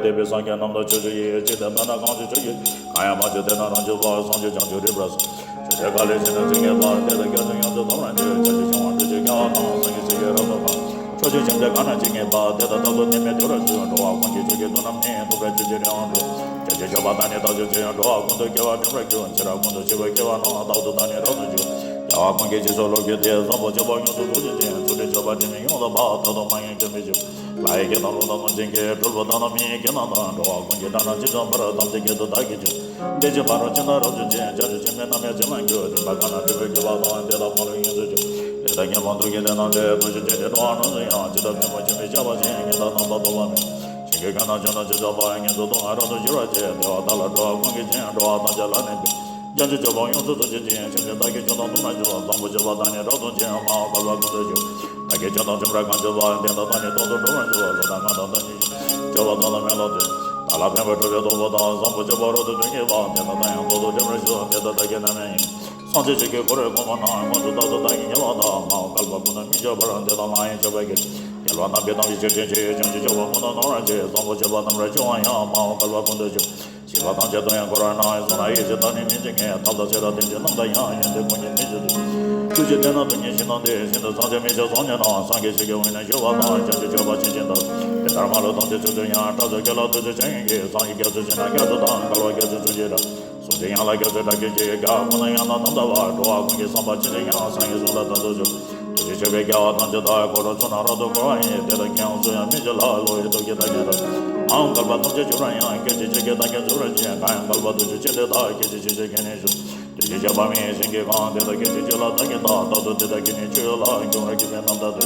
འདས་པའི་སངས་རྒྱས་རྣམས་དང་ཕྱོགས་བཅུ་ཡི། ཇི་ལྟར་བདག་རྣམས་གང་བྱོན་ཕྱོགས་བཅུའི། གང་ཡང་མ་བྱོན་དེ་རྣམས་རང་བྱོན་པར། བྱང་ཆུབ་བྱང་ཆུབ་རིམ་པར་སོགས། ཆོས་ཀྱི་ཁ་ལས་ཕྱིན་ནས་ཇི་སྙེད་པ། དེ་དག་སྐད་དུ་ཡོངས་སུ་གཏམ་རབ་འགྲེལ། བྱང་ཆུབ་ཤིང་དབང་སྤྲུལ་གྱི་རྒྱལ་བ་དང་། སངས་རྒྱས་ཆོས་ཀྱི་རབ་ཏུ་འཕགས། ཕྱོགས་བཅུའི་སེམས་ཅན་གང་རྣམས་ཇི་སྙེད་པ། དེ་དག་རྟག་ཏུ་ནད་མེད་བདེ་བར་འགྱུར། འགྲོ་བ་ཀུན་གྱི་ཕྱོགས་ཀྱི་སྡུག་རྣམས་ནི། ཐུབ་པར་གྱུར་ཅིག་རིམ་གྲོ། བྱང་ཆུབ་སྤྱོད་པ་དག་ནི་རྟག་བྱུང་ཕྱིར། འགྲོ་བ་ཀུན་ཏུ་སྐྱེ་བ་འགྲིམ་པར་འགྱུར། ཚེ་རབས་ཀུན་ཏུ་སྐྱེ་བའི་སྐྱེ་བ་རྣམས། རྟག་ཏུ་བདག་ནི་རབ་ཏུ་འབྱུང་། རྒྱལ་ འགྲོ་བ་ཀུན་གྱི་རྗེས་སུ་བསླབ་གྱུར་ཏེ། བཟང་པོ་སྤྱོད་པ་ཡོངས་སུ་རྫོགས་བྱེད་ཅིང་། ཚུལ་ཁྲིམས་སྤྱོད་པ་དྲི་མེད་ཡོངས་དག་པ། ཐོབ་ཐང་མ་ཡིན་སྐྱོན་མེད་ཕྱུག་ལྷ་ཡི་སྐད་དང་ཀླུ་དང་གནོད་སྦྱིན་སྐད། གྲུལ་བུ་དག་དང་མི་ཡི་སྐད་རྣམས་དང་། འགྲོ་བ་ཀུན་གྱི་སྒྲ་རྣམས་ཇི་ཙམ་པར། ཐམས་ཅད་རྒྱ་མཚོ་དག་གིས་ཆོད། འདི་ཕྱི་བར་དུ་ཇི་ལྟར་རབ་ཏུ་ཕྱིན། བྱང་ཆུབ་ཕྱོགས་མིན་ནམ་མཁའི་མྱུར་མཐའ་ཡང་། འགྲིམ་པ་གང་ན་འགྲིམ་པའི་སྐྱོབ་པ་དང་། དེ་དག་མ་ལུས་ཡོངས་སུ་སྐྱོབ། ལས་དང་ཉོན་མོངས་དུག་གི་ནད་དང་བྲལ། བདག་གཞན་གཅེས་ཏེ་འགྲོ་བ་རྣམས་སུ་ཡང་། ཇི་ལྟར་མཉམ་པར་སྤྱོད་པའི་ཆར་པ་བཞིན། ཉམ་ཐག་རྣམ་པར་རྟོག་པ་མེད། གཞན་གྱི་སྐད་རྣམས་ཅུང་ཟད་ཅི་ཙམ་པར། ཉམས་སུ་བླང་བས་རབ་ཏུ་འགྱུར་བར་བྱེད། དེ་བ་དག་ལ་འགྲོ་བ་ཀུན་གྱི་སྤྱན། འགྲོ་བ་ཐམས་ཅད་ལ་ནི་ཕན། བྱང་ཆུབ་སྤྱོད་པ་ཡོངས་སུ་རྫོགས་བྱེད་ཅིང་། ཆོས་ཀྱི་བདག་གིས་ཆོས་རྣམས་སྟོང་པར་འགྱུར། བཟང་པོ་སྤྱོད་པ་དག་ནི་རབ་ཏུ་འབྱུང་། མ་འོངས་བསྐལ་པ་ཀུན་ཏུ་སྤྱོད། བདག་གིས་ཆོས་དང་མཐུན་པར་གང་བྱེད་པ། དེ་དག་དག་ནི་རྟག་ཏུ་འགྲོ་བར་འགྱུར། ལུས་དང་ངག་དང་དོན་གཉིས་ཀྱིས། སྤྱོད་པ་དག་ལ་མི་སློབ་སྟེ། བདག་ལ་ཕན་པར་སྒྲུབ་པའི་སྟོབས་པོ་དང་། བཟང་པོ་སྤྱོད་པ་རབ་ཏུ་འབྱུང་བགྱིད་པ། དེ་དག་དག་ཡང་རྟག་ཏུ་འགྲིམ་པར་ཞུ། དེ་དག་བདག་གི་རྣམ་སྨིན་ཡིན། སངས་རྒྱས་ཆོས་ཀྱི་འཁོར་ལོའི་གོང་མ་རྣམས། མངོན་སུམ་རྟག་ཏུ་བདག་གིས་བསྙེན་པ་དང་། མ་འོངས་བསྐལ་པ་ཀུན་ཏུ་སྨིན་གྱུར་པར། དེ་དག་ལའང་མཆོད་པར་བགྱི། རྒྱལ་བ་རྣམས་ཀྱི་དམ་པའི་ཆོས་ཅན། ཆོས་ཡི་བྱང་ཆུབ་སྤྱོད་པ་ཀུན་ཏུ་རྣམ་པར་རྒྱལ། བཟང་པོ་སྤྱོད་པ་རྣམ་པར་སྤྱོད་པ་ཡང་། མ་འོངས་བསྐལ་པ་ཀུན་ཏུ་སྤྱོད། བྱིས་པ་ཐམས་ཅད་དོན་ཡང་འཁོར་བར་སྣང་། བསོད་ནམས་ཡེ་ཤེས་དང་ནི་སྨིན་བྱེད་མཁན། ཐབས་དང་ཆོས་དང་དེ་བཞིན་རྣམ་དག་ཡང་། ཡོན་ཏན་ཀུན་གྱི་མཐུ་ཆེན་ཏུ། ཐུགས་རྗེ་ལྡན་ན་སྟོབས་ཉིད་ཤིན་ཏུ་ལྡན། ཤིན་ཏུ་བཟང་ཕྱོགས་མི་ཕྱེད་ཚོགས་ཉིད་རྣམས། སངས་རྒྱས་ཆོས་ཀྱི་དབང་ནི་ཞུ་བ་དང་། བྱང་ཆུབ་སྤྱོད་པ་ཆེན་ཞིང་དག། དེ་ལྟར་མ་ལུས་ཐམས་ཅད་ཆོས་སྤྱོད་ཡང་། སྐྲག་ཚོགས་སྐྱེ་ལ་ཐུགས་རྗེ་ཆེན་ཡོད་ཀྱིས། བསམ་ཡས་རྒྱ་མཚོ་ཆེ་ན་རྒྱ་མཚོ་དང་། འགལ་བ་རྒྱ་མཚོའི་མཚོན་བྱེད་འདྲ། གཟུང་འཛིན་ཡང་ལ་རྒྱ་མཚོའི་སྒྲ་སྐད་ཀྱིས། རྒྱལ་བ་ཀུན་ཏུ་ཡང་དག་རྣམ་དག་པ། འགྲོ་བ་ཀུན་གྱི་བསམ་པ་ཇི་བཞིན་དབྱངས། བསམ་ཡས་གཟུངས་ལ་དག་ཏུ་གསོལ། ཐུགས་རྗེ་ཆེ་བའི་རྒྱལ་བ་ཐམས་ཅད་དག། འཁོར་ལོ་ཚོགས་རྣམས་རབ་ཏུ་བསྐོར་བ་ཡི། དེ་དག་གི་དབང་སུ་ཡང་སྨིན་བྱེད་ལ། བློ་ཡི་སྟོབས་ཀྱིས་བདག་ཉིད་རབ། མ་འོངས་བསྐལ་པ་ཐམས་ཅད་འགྱུར་བར་ཡང་། སྐད་ཅིག་གཅིག་གིས་བདག་གིས་འཇུག་པར་བགྱི། གང་ཡང་བསྐལ་པ་ཐུགས་རྗེ་ཆེ་དེ་དག། སྐད་ཅིག་གཅིག་ཕྱིར་སྐད་ནས་ཞུ། ཐུགས་རྗེ་ཆེ་བ་མི་ཡི་ཞིང་གི་ཁམས། དེ་དག་སྐད་ཅིག་གཅིག་ལ་བདག་གིས་བལྟ། རྟག་ཏུ་དེ་དག་གི་ནི་སྤྱོད་ཡུལ་ལ། འགྱུར་བར་གྱུར་པའི་རྣམ་ཐར་ཏེ།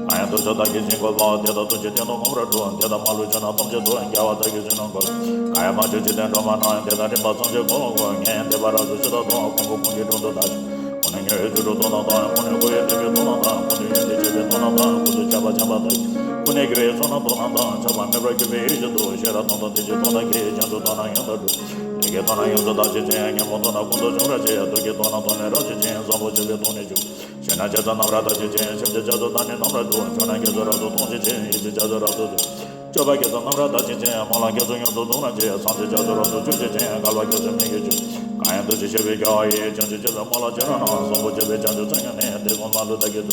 གང་ཡང་ཐུགས་སུ་བདག་གིས་བྱིན་དགོས་པ། དེ་དག་ཐུགས་རྗེའི་སྟེང་དུ་མངོན་པར་སྒྲུབ། དེ་དག་མ་ལུས་ཕྱིར་ན་ཐམས་ཅད་དུ། རྒྱལ་བ་བདག་གིས་བྱིན་ནོ་འགོད། གང་ཡང་མ་བྱོན་འཇིག་རྟེན་སྒྲོན་མ་རྣམས། དེ་དག་འདྲེན་པ་ཙམ་ཞིག་ཁོ་ལ་བསྐུར། ངས་བསྟན་པ་རབ་ཏུ་ཕྱི་དང་སྟོང་། ཁོང་པོ་ཀུན་གྱི་དྲུང་དུ་བདག་ཀུན་ནས་མྱུར་བའི་ཚུལ་དུ་སྟོན་དང་དང་། ཀུན་ནས་སྒོ་ཡི་ཐེག་པའི་སྟོན་དང་དང་། ཀུན་ཏུ་ཡོན་ཏན་སྤྱོད་པའི་སྟོན་དང་དང་། ཀུན་ཏུ་ཁྱབ་པ་འཆང་བ་དང་། ཀུན་ནས་དགེ་བའི་ཚོགས་རྣམས་སྟོན་དང་དང་། ཆགས་པ་མེད་པར་གྱུར་པའི་ཡེ་ཤེས་སུ། ཤེས་རབ་སྟོན་དང་ཐུགས་རྗེ་སྟོན་དང་གི། བྱང་ཆུབ་སྟོན་ན་ཡང་དག་འགྲུབ། ལས་ཀྱི་སྟོན་ན་ཡོངས་སུ་དག་བྱེད་ཅིང་། ཉོན་མོངས་སྟོན་ན་ཀུན་ཏུ་འབྱུང་བར་བྱེད། ཐབས་ཀྱི་སྟོན་ན་ཐོགས་མེད་རབ་བྱེད་ཅིང་། བཟང་པོ་སྤྱོད་པའི་སྟོན་ནི་བཅུ། ཞེ་ན་བྱ་ཚོགས་རྣམས་རབ་དག་བྱེད་ཅིང་། ཆོས་ཀྱི་བྱ་ཚོགས་དག་ནི་རྣམ་པར་སྒྲུབ། ཕྱོགས་ན་རྒྱ་མཚོ་རབ་ཏུ་གཏོང་བྱེད་ཅིང་། ཡེ་ཤེས་བྱ་ཚོགས་རབ་ཏུ་སྒྲུབ། སྤྱོད་པ་རྒྱ་མཚོ་རྣམས་རབ་དག་བྱེད་ཅིང་། སྨོན་ལམ་རྒྱ་མཚོ་ཡོངས་སུ་འདུ་བར་བྱེད། སངས་རྒྱས་བྱ་ཚོགས་རབ་ཏུ་སྤྱོད་བྱེད་ཅིང་། འགལ་བ་རྒྱ་མཚོའི་མིང་གིས་བརྗོད། གང་ཡང་ཐུགས་རྗེ་ཆེ་བའི་རྒྱལ་བ་ཡིས། བྱང་ཆུབ་སྤྱོད་པའི་སྨོན་ལམ་བཅས་ར་རྣམས། བཟང་པོ་སྤྱོད་པའི་བྱང་ཆུབ་ཚོགས་ཉིད་ནི། དེ་ཀུན་མ་ལུས་བདག་གིས་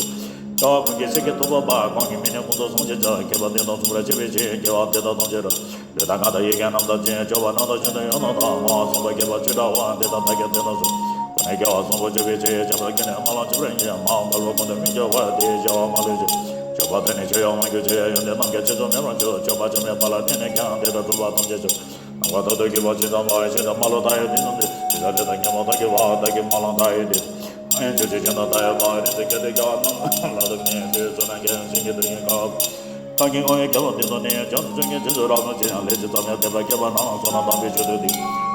སྩོལ། རྒྱལ་བ་ཀུན་གྱི་སྲས་ཀྱི་ཐུབ་པ་འབར། གང་གིས་མི་ནུས་ཀུན་ཏུ་བཟང་བྱེད་ཅིང་། མཁས་པ་དེ་དང་མཚུངས་པར་བྱེད་པའི་ཕྱིར། དགེ་བ་འདི་དག་ཐམས་ཅད་རབ། ལུས་དང་ངག་དང་ཡིད་ཀྱི་རྣམ་དག་ཅིང་། སྤྱོད་པ་རྣམས་དང་ཤིན་ཏུ་ཡོན་དང་ལྡན། མ་འོངས་བསམ་པ་བསྐྱེད་པ་ཅི་འདྲ་བ། དེ་དག་བདག་གིས་བསྟན་དང་གསུངས། ཀུན་ནས་དགེ་བ་བཟང་པོ་སྤྱོད་པའི་ཕྱིར། བྱམས་པ་ཀུན་ནས་སྨོན་ལམ་བྱེད་པར་བགྱི། མ་འོངས་བསྐལ་པ་ཀུན་ཏུ་སྨིན་གྱུར་པ། དེ་ཡི་བྱ་བ་མ་ལུས་ཕྱིར། སྤྱོད་པ་དེ་ནི་ཆོས་ཡང་མང་གྱུར་ཅིང་། ཡོན་ཏན་རྣམས་ཀྱང་ཆེ་ཆུང་མེད་པར་འགྱུར། སྤྱོད་པ་ཆོ་མེད་པ་ལ་བརྟེན་ནས་ཀྱང་། དེ་དག་གྲུབ་པ་ཐམས་ཅད་ཆོས། ནམ་མཁའ་ཐོག་ཏུ་གྱུར་པ་ཇི་ཙམ་པ། ཤིན་ཏུ་མ་ལུས་མཐའ་ཡས་དེ་ཙམ་དུ། དེ་དག་དེ་དག་ཉོན་མོངས་དག་གི་བ། དག་གི་སྨོན་ལམ་མཐའ་ཡས་དེ། གང་ཡང་ཆོས་ཅན་ཇི་ལྟར་མཐའ་ཡས་པ། རིགས་ཀྱི་སྐད་དེ་རྒྱལ་བ་རྣམས་ལ་དུ་མིན་ཏེ། བསོད་ནམས་ཀྱི་ཤིང་གི་དུས་ཡུན་ཁ། གང་གིས་བསྔོ་བའི་དགེ་བ་འདི་དག་ནི། བྱང་ཆུབ་ཀྱི་རྗེས་སུ་རབ་ཏུ་ཕྱིན། ལས་ཇི་ཙམ་ཡང་དད་པ་བསྐྱེད་པ་རྣམས། བསོད་ནམས་དམ་པའི་ཆོས་སྟོན་ཏེ།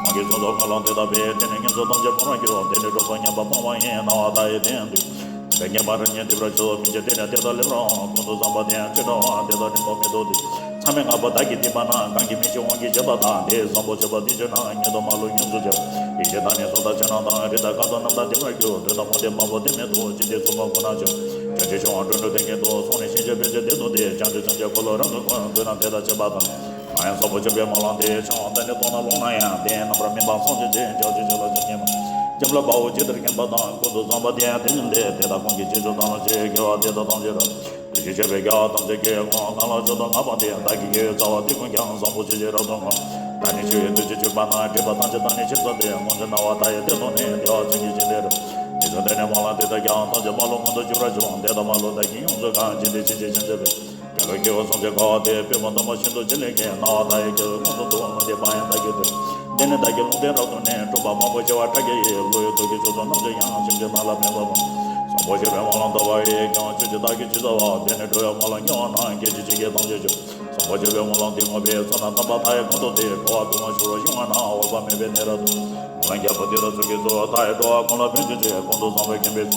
གང་གིས་གསུངས་སོ་སྨོན་ལམ་དེ་དག་པས། དེ་ནི་ངན་སོང་ཐམས་ཅད་སྤོང་བར་འགྱུར། དེ་ནི་གྲོགས་པོ་ཉན་པ་སྤངས་པ་ཡིས། སྣང་བ་མཐའ་ཡས་དེ་ཡང་དུ། དེ་ཉན་པ་རིམ་གཉིས་འདུལ་བར་ཤོག་མི་བྱེད་དེ་ནི་དེ་དག་ལེགས་པར་འོང་། ཀུན་ཏུ་བཟང་པོ་དེ་ཡང་ཅི་འདྲ་བ། དེ་དག་འདྲེན་པར་མི་བདོག་སྟེ། མཚམས་མེད་ལྔ་པོ་བདག་གིས་བསྟན་པ་ན། གང་གིས་མི་ཤེས་དབང་གིས་བྱས་པ་དག། དེ་བཟང་པོ་སྤྱོད་པ་འདི་སྤྱོད་ན། ཉིད་དུ་མ་ལུས་ཡོངས་སུ་གྱུར། ཡེ་ཤེས་དང་ནི་གཟུངས་དང་ཕྱག་རྣམས་དང་། རིགས་དང་རྐང་དང་རྣམ་དག་ལྡན་པར་འགྱུར། དོན་དམ་དབང་དེ་མ་བུ་དེ་མེད་དོ། ཅི་སྟེ་གཟུངས་མ་གོང་ན་ཆོས། བྱང་ཆུབ་ཕྱོགས་དབང་དྲུག་ཏུ་ཐིམ་གྱིན་འདུག་གསུངས་ནས་ཕྱིན་ཆད་ཕལ་ཆེར་དེ་མཐོང་སྟེ། བྱང་ཆུབ་ཐམས་ཅད་འཁོར་ལོ་རབ་ཏུ་བསྐོར། དུས་རྣམས་དེ་དག་བྱེད་པ་དང་། གང་ཡང་བཟང་པོ་སྤྱོད་པའི་སྨོན་ལམ་དེ། ཕྱིར་འོང་བདག་ནི་མཐོང་ན་ལོང་ན་ཡང་། དེ་ཡི་རྣམ་པར་སྨིན་པ་སངས་རྒྱས་ཀྱི། བྱང་ཆུབ་ཕྱོགས་ལ་ཇི་སྙེད་མ། འཇམ་ལུས་དཔའ་བོས་ཇི་ལྟར་མཁྱེན་པ་དང་། ཀུན་ཏུ་བཟང་པོ་དེ་ཡང་དེ་བཞིན་ཏེ། དེ་དག་ཀུན་གྱི་རྗེས་སུ་བདག་སློབ་ཕྱིར། དགེ་བ་འདི་དག་ཐམས་ཅད་རབ། ཐུགས་རྗེ་ཆེ་བའི་རྒྱལ་བ་ཐམས་ཅད་ཀྱིས་བསྔོ། གང་ལ་མཆོག་ཏུ་བསྔགས་པ་དེ། བདག་གི་དགེ་བའི་རྩ་བ་དེ་ཀུན་ཀྱང་། བཟང་པོ་ཆོས་ཀྱི་རབ་ཏུ་བསྔོ། བདག་ནི་ཆོས་ཡི་བདུད་རྩིས་ཕྱུག་པ་ན། སྒྲིབ་པ་ཐམས་ཅད་དག་ནི་ཕྱིར་བཟློག་སྟེ། དབང་ཕྱུག་སྣང་བ་མཐའ་ཡས་དེ་མཐོང་ནས། བདེ་བ་ཚིམ་གྱིས་བརྗིད་ལྡན་རབ། དེ་ཚུ་འདི་ནི་སྨོན་ལམ་དེ་དག་ཀྱང་། ཐམས་ཅད་མ་ལུས་མངོན་དུ་གྱུར་པར་ཤོག་དེ་དག་མ་ལུས་བདག་གིས་ཡོངས་སུ་གང་། བྱིན་ཏེ་ཕྱིན་ཆད་ཕྱིན་ཆད་པའི། རྒྱལ་བའི་སྐྱེ་བོ་ཐམས་ཅད་དགའ་བ་དེ། དཔེ་མ་དམ་པ་བཞིན་དུ་བྱིན་ལེན་མཁན། སྣང་བ་མཐའ་ཡས་རྒྱལ་བའི་དབང་དུ་འདུ། མངོན་དེ་བག་ཡངས་བདག་གིས་བཏུལ། འདི་ནི་བདག་གི་ལུང་བསྟན་རབ་ཏུ་གནས། སྤྲུལ་པ་མང་པོ་བྱེ་བ་ཕྲག་བརྒྱ་ཡིས། བློ་ཡི་རྡོ་རྗེ་ཕྱོགས་སུ་རྣམ་དག་ཡངས། སེམས་ཅན་རྣམས་ལ་ཕན་པ་མང་། བཟང་པོ་སྤྱོད་པའི་སྨོན་ལམ་བཏབ་པ་ཡིས། ཀྱང་ཆོས་ཀྱི་བདག་གིས་ཇི་ལྟ་བ། དེ་ནི་འགྲོ་བའི་སྨོན་ལམ་བསྙེན་པ་ན། སྐད་ཅིག་གཅིག་གིས་ཐམས་ཅད་འཇོམས། བཟང་པོ་སྤྱོད་པའི་སྨོན་ལམ་འདི་བསྔོ་བས། བསོད་ནམས་དམ་པ་མཐའ་ཡས་གང་དུ་སྟེ། འགྲོ་བ་དུད་འགྲོ་ཕྱོགས་རུ་ཤོང་བ་ན། འོད་དཔག་མེད་པའི་གནས་རབ་ཏུ། སྨོན་ལམ་རྒྱལ་པོ་འདི་དག་ཚོགས་ཀྱི་གཙོ། མཐའ་ཡས་འགྲོ་བ་ཀུན་ལ་ཕན་བྱེད་ཅིང་། ཀུན་ཏུ་བཟང་པོའི་མཁྱེན་པས།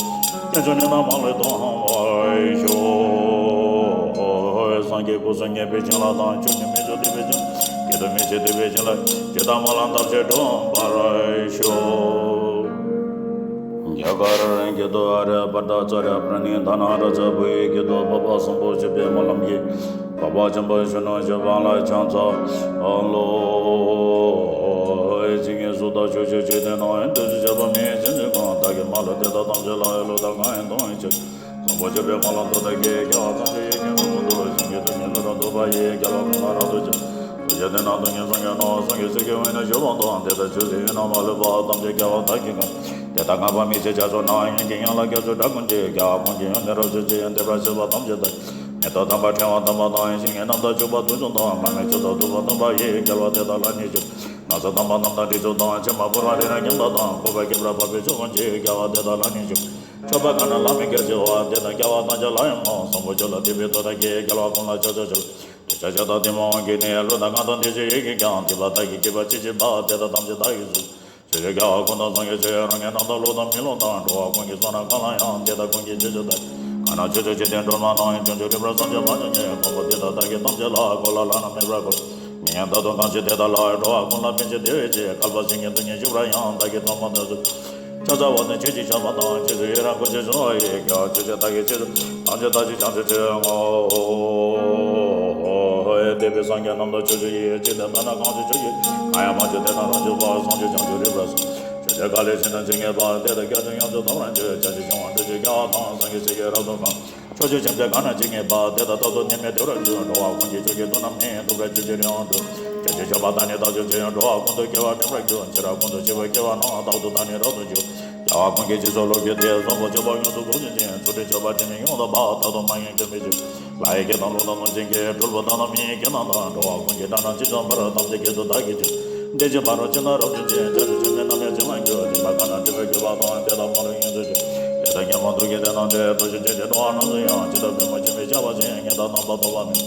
དཀོན་མཆོག་ནི་རྣམས་མ་ལུས་སྟོན་པར་ཤོག་སངས་རྒྱས་སྐུ་གསུམ་མཉེས་པའི་བྱིན་རླབས་དང་། བཅུ་གཉིས་མི་བསྐྱོད་བསྡུས་པའི་བྱིན། བརྒྱད་དུ་མི་ཕྱེད་བསྡུས་པའི་བྱིན་རླབས། ཇི་ལྟར་སྨོན་ལམ་བཏབ་ཕྱིར་འགྲུབ་པར་ཤོག་རྒྱ་གར་སྐད་དུ། ཨཱརྱ་པ་ཏ་ཙཱ་རྱ་པྲ་ཎི་དྷ་ན་རཱ་ཛ། བོད་ཡིག་སྐད་དུ། འཕགས་པ་བཟང་པོ་སྤྱོད་པའི་སྨོན་ལམ་གྱིས། འཕགས་པ་འཇམ་དཔལ་གཞོན་ནུ་གཞོན་པ་ལ་ཕྱག་འཚལ་ལོ། ཇི་སྙེད་གཟུགས་དང་ཕྱོགས་བཅུའི་འཇིག་རྟེན་ན། འདུ་ཤེས་བྱ་བ་མི་ཡི་སེམས་ཅན་ཀུན། བདག་གིས་མ་ལུས་དེ་དག་ཐམས་ཅད་ལ། ཡིད་བློ་དང་ངག་ཡིད་གདངས་ཡིད་ཆེས། བཟང་པོ་སྤྱོད་པའི་སྨོན་ལམ་འདི་དག་གིས། རྒྱལ་བ་ཐམས་ཅད་ཡིད་ཀྱི་ནང་དུ་འདུ། བྱིན་གྱིས་བརླབ་ནས་ལྷུན་གྲུབ་པ་ཡི། རྒྱལ་བ་ཀུན་ལ་རབ་ཏུ་ཕྱིན། ཆོས་ཀྱི་དོན་དང་སྟོང་ཉིད་སངས་རྒྱས་ནོ། སངས་རྒྱས་ཚིག་གི་དབུས་ན་བཞུགས་པ་དང་། དེ་ལྟར་ཆོས་ཀྱི་དབུས་ན་མ་ལུས་པ་ཐམས་ཅད་རྒྱལ་བ་དག་གིས་བཀང་། དེ་ལྟར་བཀང་བ་མི་ཕྱེད་ཕྱག་མཆོག་ནི། དབྱིངས་ཀྱི་དབྱིངས་ལ་རྒྱ་མཚོའི་སྒྲ་ཀུན་གྱིས། རྒྱལ་བ་ཀུན་གྱི་ཡུལ་ནི་རབ་ཏུ་ཕྱེ། དེ་པར་གཤེགས་པ་ཐམས་ཅད་དག་མེ་ཏོག་དམ་པ་ཕྲེང་བ་དམ་པ་དང་། ཞིང་གི་རྣམ་དག་བྱུག་པ་དུག་མཆོག་དང་། མར་མེ་མཆོག་དང་བདུག་སྤོས་དམ་པ་ཡིས། རྒྱལ་བ་དེ་དག་ལ་ནི་ཕྱག་ན་བཟའ་དམ་པ་རྣམས་དང་དྲི་མཆོག་དང་། ཕྱེ་མར་ཕུལ་བ་རིགས་ལྔ་མཉམ་དག་དང་། བཀོད་པ་ཁྱད་པར་འཕགས་པའི་མཆོག་ཀུན་གྱིས། རྒྱལ་བ་དེ་དག་ལ་ནི་ཕྱག་མཆོད་པ་གང་རྣམས་བླ་མེད་སྐད་ཅིག་འོང་། དེ་དག་རྒྱལ་བ་ཐམས་ཅད་ལ་ཡང་མོས། བཟང་པོ་སྤྱོད་ལ་དད་པའི་ཐོག་ཐག་གིས། རྒྱལ་བ་ཀུན་ལ་ཕྱག་འཚལ་ཕྱག་འཚལ་ལོ། དེ་ཕྱག་མཆོད་དང་གཏི་མུག་གིས་ནི། བློ་ལྡན་ངག་དང་ལྡན་ཞིང་ཡིད་ཀྱིས་ཀྱང་། སྡིག་པ་དག་གིས་བགེགས་པ་ཅི་མཆིས་པ། དེ་དག་ཐམས་ཅད་བདག་གིས་གསོལ། ཕྱག་མཆོད་རྒྱལ་བ་ཀུན་དང་སངས་རྒྱས་ཆོས། རང་གི་རྣམ་ཐར་ལུགས་དང་མི་ལུས་དང་། འགྲོ་བ་ཀུན་གྱི་བསོད་ནམས་གང་ལ་ཡང་། དེ་དག་ཀུན་གྱི་རྗེས་སུ་བདག་གང་རྣམས་ཆོས་ཀྱི་ཆོས་ཀྱི་སྒྲོན་མ་དང་། བྱང་ཆུབ་རིམ་པར་བསམ་གྱིས་མ་ཆོད་ཅིང་། མཁའ་འགྲོ་དེ་དག་བདག་གིས་ཐམས་ཅད་ལ། འཁོར་ལོ་བླ་ན་མེད་པར་བསྐོར། མི་མཉམ་དག་ཏུ་གང་བྱེད་དེ་དག་ལ། འགྲོ་བ་ཀུན་ལ་ཕན་ཕྱིར་དེ་བས་ཀྱང་། བསྐལ་པ་སེང་གེའི་སྟོང་ཉིད་བཞུགས་པར་ཡང་། བདག་གིས་ཐོག་མར་བདག་སོགས་ཕྱག་འཚལ་བ་དང་། ཆོས་ཀྱི་ཆབ་འབངས་དང་། རྗེས་སུ་ཡི་རང་བསྐུལ་ཞིང་གསོལ་བ་ཡི། རྒྱལ་བ་ཆོས་ཀྱི་བདག་གིས་ཆོས་ཐམས་ཅད་བདག་གིས་བྱང་ཆུབ་སྤྱོད། ཨོ། འདས་པའི་སངས་རྒྱས་རྣམས་དང་ཆོས་ཀྱི་ཡུལ། ཇི་ལྟར་བལྟ་ན་གང་བྱེད་ཆོས་ཀྱི། གང་ཡང་མ་བྱོན་དེ་དག་རབ་བྱུང་བ། བྱང་ཆུབ་བྱང་ཆུབ་རིམ་པར་སོང་། ཆོས་ཀྱི་དགའ་ལས་ཕྱིར་འདོན་ཇི་སྙེད་པ། དེ་དག་སྐྱབས་སུ་ཡོངས་སུ་ཐོབ་པར་འགྱུར། བྱང་ཆུབ་ཕྱོགས་དབང་སྤྲུལ་པའི་རྒྱལ་བ་དང་། སངས་རྒྱས་ཆོས་ཀྱི་རབ་ཏུ་གང་། ཕྱོགས་བཅུའི་སེམས་ཅན་གང་རྣམས་ཇི་སྙེད་པ། དེ་དག་རྟག་ཏུ་ནད་མེད་བདེ་བར་འགྱུར། འགྲོ་བ་ཀུན་གྱི་ཕྱོགས་ཀྱི་དོན་རྣམས་ནི། ཐོབ་པར་ཆོས་ཀྱི་རིན་དབང་སྒྲུབ། བྱང་ཆུབ་སྤྱོད་པ་དག་ནི་བདག་ཅག་ཅི་ཡང་། འགྲོ་བ་ཀུན་ཏུ་སྐྱེ་བ་དྲན་པར་འགྱུར། འཆི་བ་ཀུན་ཏུ་འཆི་བའི་སྐྱེ་བ་རྣམས། རྟག་ཏུ་བདག་ནི་རབ་ཏུ་འབྱུང་། རྒྱལ་བ་ཀུན་གྱི་རྗེས་སུ་བསླབ་གྱུར་ཏེ། བཟང་པོ་སྤྱོད་པ་ཡོངས་སུ་རྫོགས་བྱེད་ཅིང་། ཆོས་དྲིན་སྤྱོད་པ་དྲི་མེད་ཡོངས་དག་པ། རྟག་ཏུ་མ་ངེས་འགྱུར་མེད་ཕྱིར། ལྷ་ཡི་སྐད་དང་ཀླུ་དང་གནོད་སྦྱིན་སྐད། གྲུལ་བུ་དག་དང་མི་ཡི་སྐད་རྣམས་དང་། འགྲོ་བ་ཀུན་གྱི་སྒྲ་རྣམས་ཇི་ཙམ་པར། ཐམས་ཅད་སྐད་དུ་བདག་གིས་ཆོས་འདི་ཇི་ལྟར་བརྗོད་ན་རབ་ཏུ་བྱེད། བྱང་ཆུབ་སྤྱོད་པའི་རྣམ་གཡེང་ཇི་ལ་འགྱུར། སྡིག་པ་གང་རྣམས་སྒྲིབ་པས་གོས་པ་དང་། དེ་དག་མ་ལུས་ཡོངས་སུ་གྱུར། དེ་དག་ཉོན་མོངས་དུག་གི་སྡེ་རྣམས་ཏེ། དུག་ཤིང་ཅན་གྱི་འགྲོ་བ་རྣམས་སུ་ཡང་། ཇི་ལྟར་བུས་མོ་ཆེན་པོས་བཅག་པ་བཞིན། ཉེས་དང་རྣམ་པར་དག་པ་མེད།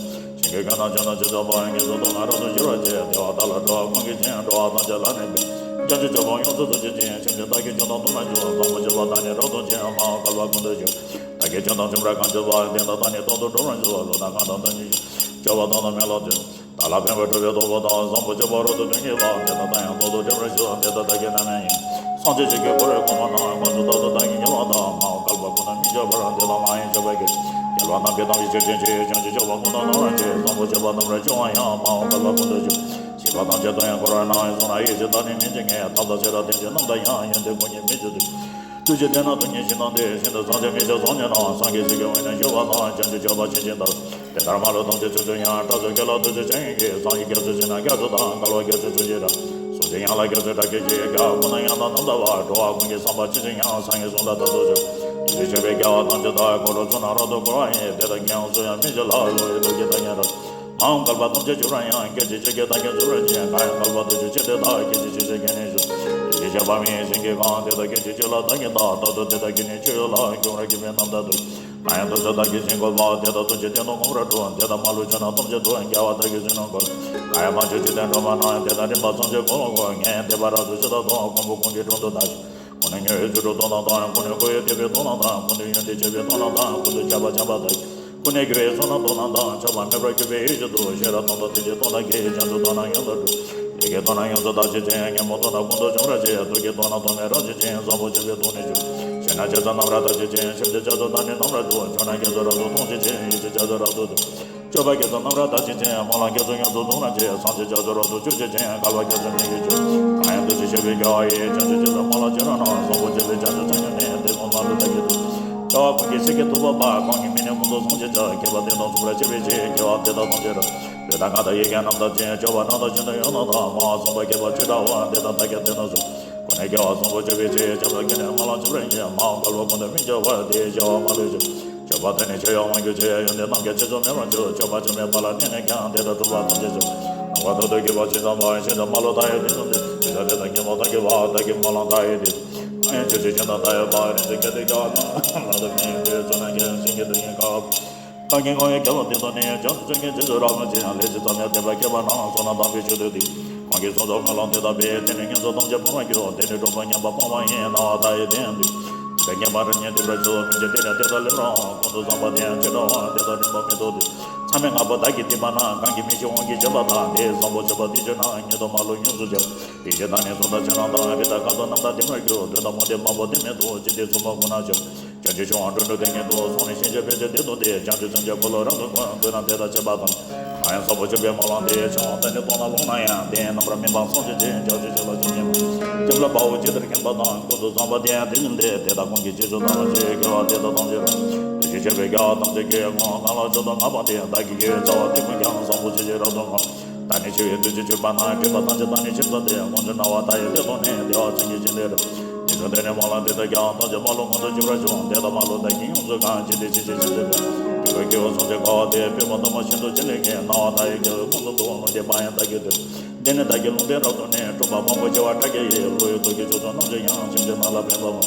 ཞིང་གི་རྒོད་རྣམས་ཇོ་ནང་ཇི་ཙམ་པར། ངན་སོང་དུག་རྣམས་རབ་ཏུ་འཇུག་པར་བྱེད། དེ་བ་དག་ལ་འགྲོ་བ་ཀུན་གྱིས་བྱིན། འགྲོ་བ་ཐམས་ཅད་ལ་ནི་ཕན། བྱང་ཆུབ་སྤྱོད་པ་ཡོངས་སུ་རྫོགས་བྱེད་ཅིང་། སེམས་ཅན་བདག་གིས་སྐྱོབ་དང་སྟོན་པར་འགྱུར། བཟང་པོ་སྤྱོད་པ་དག་ནི་རབ་ཏུ་བྱིན། མ་འོངས་བསྐལ་པ་ཀུན་ཏུ་ཞུགས། བདག་གིས་སྐྱོབ་དང་བྱིན་པར་གང་བྱེད་པ། དེ་དག་བདག་ནི་རྟག་ཏུ་འགྲོ་བར་འགྱུར། བློ་དང་ངག་དང་དོན་གྱི་ཆོས། སྤྱོད་པ་དག་དང་མི་སློབ་ཅིང་། བདག་ལ་ཕན་པར་སྒྲུབ་པའི་སྟོབས་པོ་དང་། བཟང་པོ་སྤྱོད་པ་རབ་ཏུ་སྟོན་བགྱིད་པ། དེ་དག་བདག་ཡང་རྟག་ཏུ་འགྲུབ་པར་ཤོག། དེ་དག་བདག་གི་རྣམ་སྨིན་ཡིན། སངས་རྒྱས་ཆོས་ཀྱི་འཁོར་ལོའི་གོང་མ་རྣམས། དངོས་སུ་རྟག་ཏུ་བདག་གིས་བསྐྱོད་པ་དང་། མ་འོངས་བསྐལ་པ་ཀུན་ཏུ་སྨིན་བྱེད་པར། དེ་དག་མ་ཡེངས་སྤྱོད་པར་བགྱི། རྒྱལ་བ་རྣམས་ཀྱི་དམ་ཚིག་ཆོས་ཅན་ཆོས། བྱང་ཆུབ་སྤྱོད་པ་ཀུན་དང་མཐུན་པར་བྱེད། བཟང་པོ་སྤྱོད་པ་དམ་པར་སྤྱོད་པ་ཡང་། མ་འོངས་བསྐལ་པ་ཀུན་ཏུ་ཞུགས། བྱིས་པ་ཐམས་ཅད་དོན་ཡོད་འཁོར་བ་ན། ཡང་སོང་ན་ཡིད་ཆེས་དག་ནི་མི་བྱེད་ངེས། ཐབས་དང་ཤེས་རབ་ལྡན་ཅིང་རྣམ་དག་ཡངས། ཡོན་ཏན་ཀུན་གྱི་མི་བསྐྱོད་དུ། ཐུགས་རྗེ་ལྡན་ན་སྟོང་ཉིད་ཞིང་དང་ལྡན། ཤིན་ཏུ་བཟང་ཞིང་མི་ཕྱུགས་བཟང་ཉིད་རྣམས། སངས་རྒྱས་ཆོས་ཀྱི་དབུས་ན་བཞུགས་པ་དང་། བྱང་ཆུབ་སྤྱོད་པ་ཇི་བཞིན་ལྟར། དེ་ལྟར་མ་ལུས་ཐམས་ཅད་ཕྱོགས་བཅུར་ཡང་། སྐྲག་སོགས་སྐྱེ་ལ་ཐུགས་རྗེ་ཅན་གྱིས། སངས་རྒྱས་སྐྱབས་སུ་མཆི་ན་སྐྱབས་སུ་དང་། བསྐལ་པ་སྐྱབས་སུ་མཆི་ཕྱིར་བདག་སོགས་ཀྱི་ཡན་ལག་སྐྱབས་སུ་བདག་གིས་བགྱིས། རྒྱལ་བ་ཀུན་དང་ཡང་དག་རྣམ་དག་པ། འགྲོ་བ་ཀུན་གྱི་བསམ་པ་ཇི་བཞིན་ཡང་། སངས་རྒྱས་གསུང་ལ་རྟག་ཏུ་ཞུགས། ཐུགས་རྗེ་ཆེན་པོའི་རྒྱལ་བ་ཐམས་ཅད་བདག་འཁོར་ལོ་ཚུགས་ན་རབ་ཏུ་བསྐོར་བ་ཡི། དེ་དག་གིས་ཡང་སུ་ཡང་མི་བྱ་ལ། བསླུ་བའི་དུག་གིས་བདག་ཉིད་རབ། མ་འོངས་བསྐལ་པ་ཐམས་ཅད་འཇིག་རུང་ཡང་། སྐད་ཅིག་གཅིག་གིས་བདག་ཉིད་འཇིག་རུང་བྱེད། གང་ཡང་བསྐལ་པ་དུས་གཅིག་ཕྱིར་དེ་བདག་གིས་བགྱིས། ཤེས་བྱའི་སྐད་ནི་ཞུ། ཐུགས་རྗེ་ཆེན་པོ་མི་ཡི་བྱིན་གྱིས་གང་། དེ་དག་སྐད་ཅིག་གཅིག་ལ་བདག་ཉིད་བདག། རྟག་ཏུ་དེ་དག་གིས་ནི་ཆོས་ཡོད་ལ། འགྱུར་བར་གྱུར་པའི་རྣམ་ཐར་དུ། གང་ཡང་ཐུགས་སུ་བདག་གིས་བྱིན་དགོས་པ། དེ་དག་ཐུགས་རྗེའི་སྟེང་དུ་ངོ་བོར་གྲུབ། དེ་དག་མ་ལུས་ཆོས་རྣམས་ཐམས་ཅད་དུ། རྒྱལ་བ་བདག་གིས་གཟིགས་ནོ་འཁོར། གང་ཡང་མ་བྱོན་ཕྱིར་དེ་འགྲོ་མ་གནང་། དེ་དག་རིམ་པ་ཚངས་སྤྱོད་འཁོར་ལོ་བསྐོར། ངས་བསྟན་པ་རབ་ཏུ་ཞུས་དང་དུ། མགོན་པོ་ཀུན་གྱི་དྲུང་དུ་བདག་ཞུགས། ཀུན་ནས་མྱུར་བའི་ཚུལ་དུ་སྟོན་དང་དང་། ཀུན་ནས་འཁོར་བའི་བདེ་བའི་སྟོན་ལ་དང་། ཀུན་ཏུ་ཡོན་ཏན་སྤྱོད་པའི་སྟོན་ལ་དང་། ཀུན་ཏུ་ཁྱབ་པ་འཆམ་པ་དང་། ཀུན་ནས་རྒྱུ་བའི་བསོད་ནམས་སྟོན་ལ་དང་། ཆགས་པ་མེད་པར་གྱུར་པའི་ཡེ་ཤེས་དང་། ཤེས་རབ་དང་དང་ཐུགས་རྗེའི་སྟོན་ལ་གྱིས། བྱང་ཆུབ་སྟོན་རྣམས་ཡོངས་སུ་གྲུབ། ལས་ཀྱི་སྟོན་རྣམས་ཡོངས་སུ་བདག་བྱེད་ཅིང་། ཉོན་མོངས་སྟོན་རྣམས་ཀུན་ཏུ་འཇོམས་པར་བྱེད། དུག་གི་སྟོན་རྣམས་ཐོགས་མེད་རབ་བྱེད་ཅིང་། བཟང་པོ་སྤྱོད་པའི་དུག་ནི་ཞུགས། ཞིང་རྣམས་ཇི་ཙམ་རྣམ་པར་དག་བྱེད་ཅིང་། སེམས་ཅན་ཇི་ཙམ་བདག་ནི་རྣམ་པར་འཇོམས། ཆོས་རྣམས་སྐད་ཅིག་རབ་ཏུ་མཐོང་བྱེད་ཅིང་། ཡེ་ཤེས་ཇི་ཙམ་རབ་ཏུ་སྟོན། སྤྱོད་པ་སྐད་ཅིག་རྣམ་པར་དག་བྱེད་ཅིང་། སྨོན་ལམ་སྐད་ཅིག་ཡོངས་སུ་རྫོགས་རབ་བྱེད། སངས་རྒྱས་སྐྱབས་སུ་རབ་ཏུ་སྤྱོད་བྱེད་ཅིང་། བསྐལ་པ་སྐྱབས་སུ་མི་འགྱུར་ཞུགས། གང་ཡང་ཐུགས་རྗེ་ཆེན་པོའི་རྒྱལ་བ་ཡིས། བྱང་ཆུབ་སྤྱོད་པའི་སྨོན་ལམ་ཇི་རིང་རྣམས། བཟང་པོ་སྤྱོད་པའི་བྱང་ཆུབ་ཐོབ་ནས་ནི། དེ་ཀུན་མ་ལུས་བདག་གིས་ཐོབ། རྒྱལ་བ་ཀུན་གྱི་སྲས་ཀྱི་ཐུབ་པ་འཕགས། གང་གིས་མི་ནུས་ཀུན་ཏུ་བཟང་སྤྱོད་བྱ། མཁས་པ་དེ་དག་མཚུངས་པར་སྤྱད་པའི་ཕྱིར། དགེ་བ་འདི་དག་ཐམས་ཅད་རབ། ལུས་དང་ངག་དང་ཡིད་ཀྱི་རྣམ་དག་ཅིང་། སྤྱོད་པ་རྣམས་དང་ཤིན་ཏུ་ཡོངས་དག་དང་། སྨོན་ལམ་བཟང་པོ་སྐྱེད་པར་ཆོས་བསྒྲགས་པ། འདི་དག་བདག་གིས་དེ་རྣམས་སུ། ཀུན་ནས་སྐྱེ་བ་བཟང་པོ་སྤྱོད་པའི་ཕྱིར། བྱམས་དང་སྙིང་ནས་སྨོན་ལམ་བྱེད་པར་བགྱི། མ་འོངས་བསྐལ་པ་ཀུན་ཏུ་སྨིན་བྱ་བར། དེ་ཡི་བྱ་བ་མ་ལུས་ཤོག། སྤྱོད་པ་དེ་ནི་ཆོས་ཡང་མངོན་གྱུར་ཕྱིར། ཡོན་ཏན་རྣམས་ཀྱང་རྗེས་སུ་མེད་པར་འགྱུར། སྤྱོད་པ་བྱམས་པའི་དཔལ་ལ་བརྟེན་ནས་ཀྱང་། དེ་དག་གྲུབ་པ་ཐམས་ཅད་ཚུགས། ལོངས་སྐུ་ཐུགས་ཀྱི་བར་ཆད་སྤངས་པ། ཞིང་དུ་མ་ལུས་མཐའ་ཡས་དེ་ཙམ་དུ། དེ་དག་དེ་དག་ཉོན་མོངས་དག་གི་བར། བདག་གི་སྨོན་ལམ་མཐའ་ཡས་དེ། གང་ཡང་ཆོས་ཅན་ཅི་རྣམས་མཐའ་ཡས་པ། རིགས་ཀྱི་སྐད་དོད་རྒྱལ་བ་རྣམས། ལ་དང་མི་ཡི་དེ་ཚོགས་རྣམས་ཀྱང་། ཞིང་གི་རྡུལ་སྙེད་ཁ། གང་གིས་བསྔོ་བའི་དགེ་བ་འདི་དག་ནི། བྱང་ཆུབ་སྤྱོད་ཀྱི་རྗེས་སུ་རབ་བསྔོ་ཞིང་། ལས་ཅི་ཙམ་ཡང་བསྟན་པ་མཁས་པ་རྣམས། བསོད་ནམས་དམ་པའི་ཆོས་སྡུད་དེ། གང་གིས་གསུངས་སོ་སྨོན་ལམ་འདི་དག་པས། དེ་ནི་ངན་སོང་སྟོང་ཕྱིར་སྤང་བར་འགྱུར། དེ་ནི་གྲོགས་པོ་ཉམས་པ་སྤངས་པ་ཡིན། སྣང་བ་མཐའ་ཡས་དེ་ཡང་དུས། དེ་དག་ངེས་པར་ཉིད་ཐོབ་པར་ཤོག། མི་འཇིགས་དེ་ནི་དེ་དག་ལེགས་རང་། ཀུན་ཏུ་བཟང་པོ་དེ་ཡང་ཆོས་འདྲ་བ། དེ་དག་རིམ་པ་མི་ཐོགས་ཏེ། མཚམས་མེད་ལྔ་པོ་བདག་གིས་བསྟན་པ་ན། གང་གིས་མི་ཤེས་དབང་གིས་བྱས་པ་དག། དེ་ཡི་བཟང་པོ་སྤྱོད་པ་འདི་བྱས་ན། ཉིད་དུ་མ་ལུས་ཡོངས་སུ་གྱུར། དེ་ཕྱིར་བདག་ནི་གསུང་དང་ཕྱག་རྣམས་དང་། རིགས་དང་ཁམས་དང་རྣམ་དག་ལྡན་པར་གྱུར། གདོན་དང་མུ་སྟེགས་མང་པོ་ལྡན་མི་ཐོགས། ཇི་སྲིད་མཚུངས་པ་ཀུན་ན་ཞབས། བྱང་ཆུབ་སྤྱོད་པ་འགྲོ་དྲུག་དེ་ཉིད་དུ། སོང་ནས་ཞིང་གཅིག་ཕན་ཕྱིར་དེར་འདུག་སྟེ། བྱང་ཆུབ་སེམས་ཀྱི་འཁོར་ལོ་རབ་ཏུ་བསྐོར། ཀུན་ནས་དེ་དག་བྱེད་པ་དང་། གང་ཡང་བཟང་པོ་སྤྱོད་པའི་སྨོན་ལམ་འདི། བྱང་བ་བདག་ནི་སྟོང་ལ་ལོངས་ན་ཡང་། དེ་ཡི་རྣམ་པར་སྨིན་པ་སངས་རྒྱས་ཀྱི། བྱང་ཆུབ་སྤྱོད་པ་ཇི་སྙེད་པ། སྐྱབས་ལ་དཔའ་བོ་ཇི་ལྟར་མཁྱེན་པ་དང་། ཀུན་ཏུ་བཟང་པོ་དེ་ཡང་དེ་བཞིན་ཏེ། དེ་དག་ཀུན་གྱི་རྗེས་སུ་བདག་སློབ་ཕྱིར། དགེ་བ་འདི་དག་ཐམས་ཅད་རབ། དེ་བཞིན་གཤེགས་པའི་རྒྱལ་བ་ཐམས་ཅད་ཀྱིས། གང་གང་ལ་མཆོག་ཏུ་བསྔགས་པ་དེས། བདག་གི་དགེ་བའི་རྩ་བ་དེ་ཀུན་ཀྱང་། བཟང་པོ་སྤྱོད་ཕྱིར་རབ་ཏུ་བསྔགས། ད་ནི་འཆི་བའི་དུས་ཀྱི་ཆོས་པ་ན་སྒྲིབ་པ་ཐམས་ཅད་དང་ནི་ཕྱིར་བཟོ་སྟེ་དཀོན་མཆོག་སྣང་བ་མཐའ་ཡས་གཏེར་སྟོང་ནས་བདེ་བ་ཅན་གྱི་རྒྱུད་ལས་རབ། དེ་ཚོ་དེ་ནས་སྨོན་ལམ་འདི་ལྟར་ཀྱང་ཐམས་ཅད་མ་ལུས་མངོན་དུ་གྱུར་པར་ཤོག་འདི་ལྟར་མ་ལུས་བདག་གིས་ཡོངས་སུ་གང་བྱས་ཏེ་ཅི་བྱེད་ཅི་བྱེད་པའི་དགེ་བའི་སྐྱེ་བོ་སྲུང་ཅན་དགའ་བ་དེས་དཔེ་མ་དམ་པ་ཤིན་ཏུ་ཅི་ལེགས་ཀྱིས་སྣང་བ་མཐའ་ཡས་རྒྱལ་བའི་དབང་དུ་འདུ་ལུང་གི་བག་ཡངས་བདག་གིས་འདུད། འདི་ནི་བདག་གི་ལུང་བསྟན་རབ་ཏུ་གནས་སྤྲུལ་པ་དབང་པོ་སྐྱེ་བ་ཕྲ་རྒྱས་ཡིས་བློ་ཡི་རྡོ་རྗེ་ཆུ་ཚོད་རྣམས་ཀྱིས་ཡང་སེམས་ཅན་རྣམས་ལ་ཕན་པ་མ།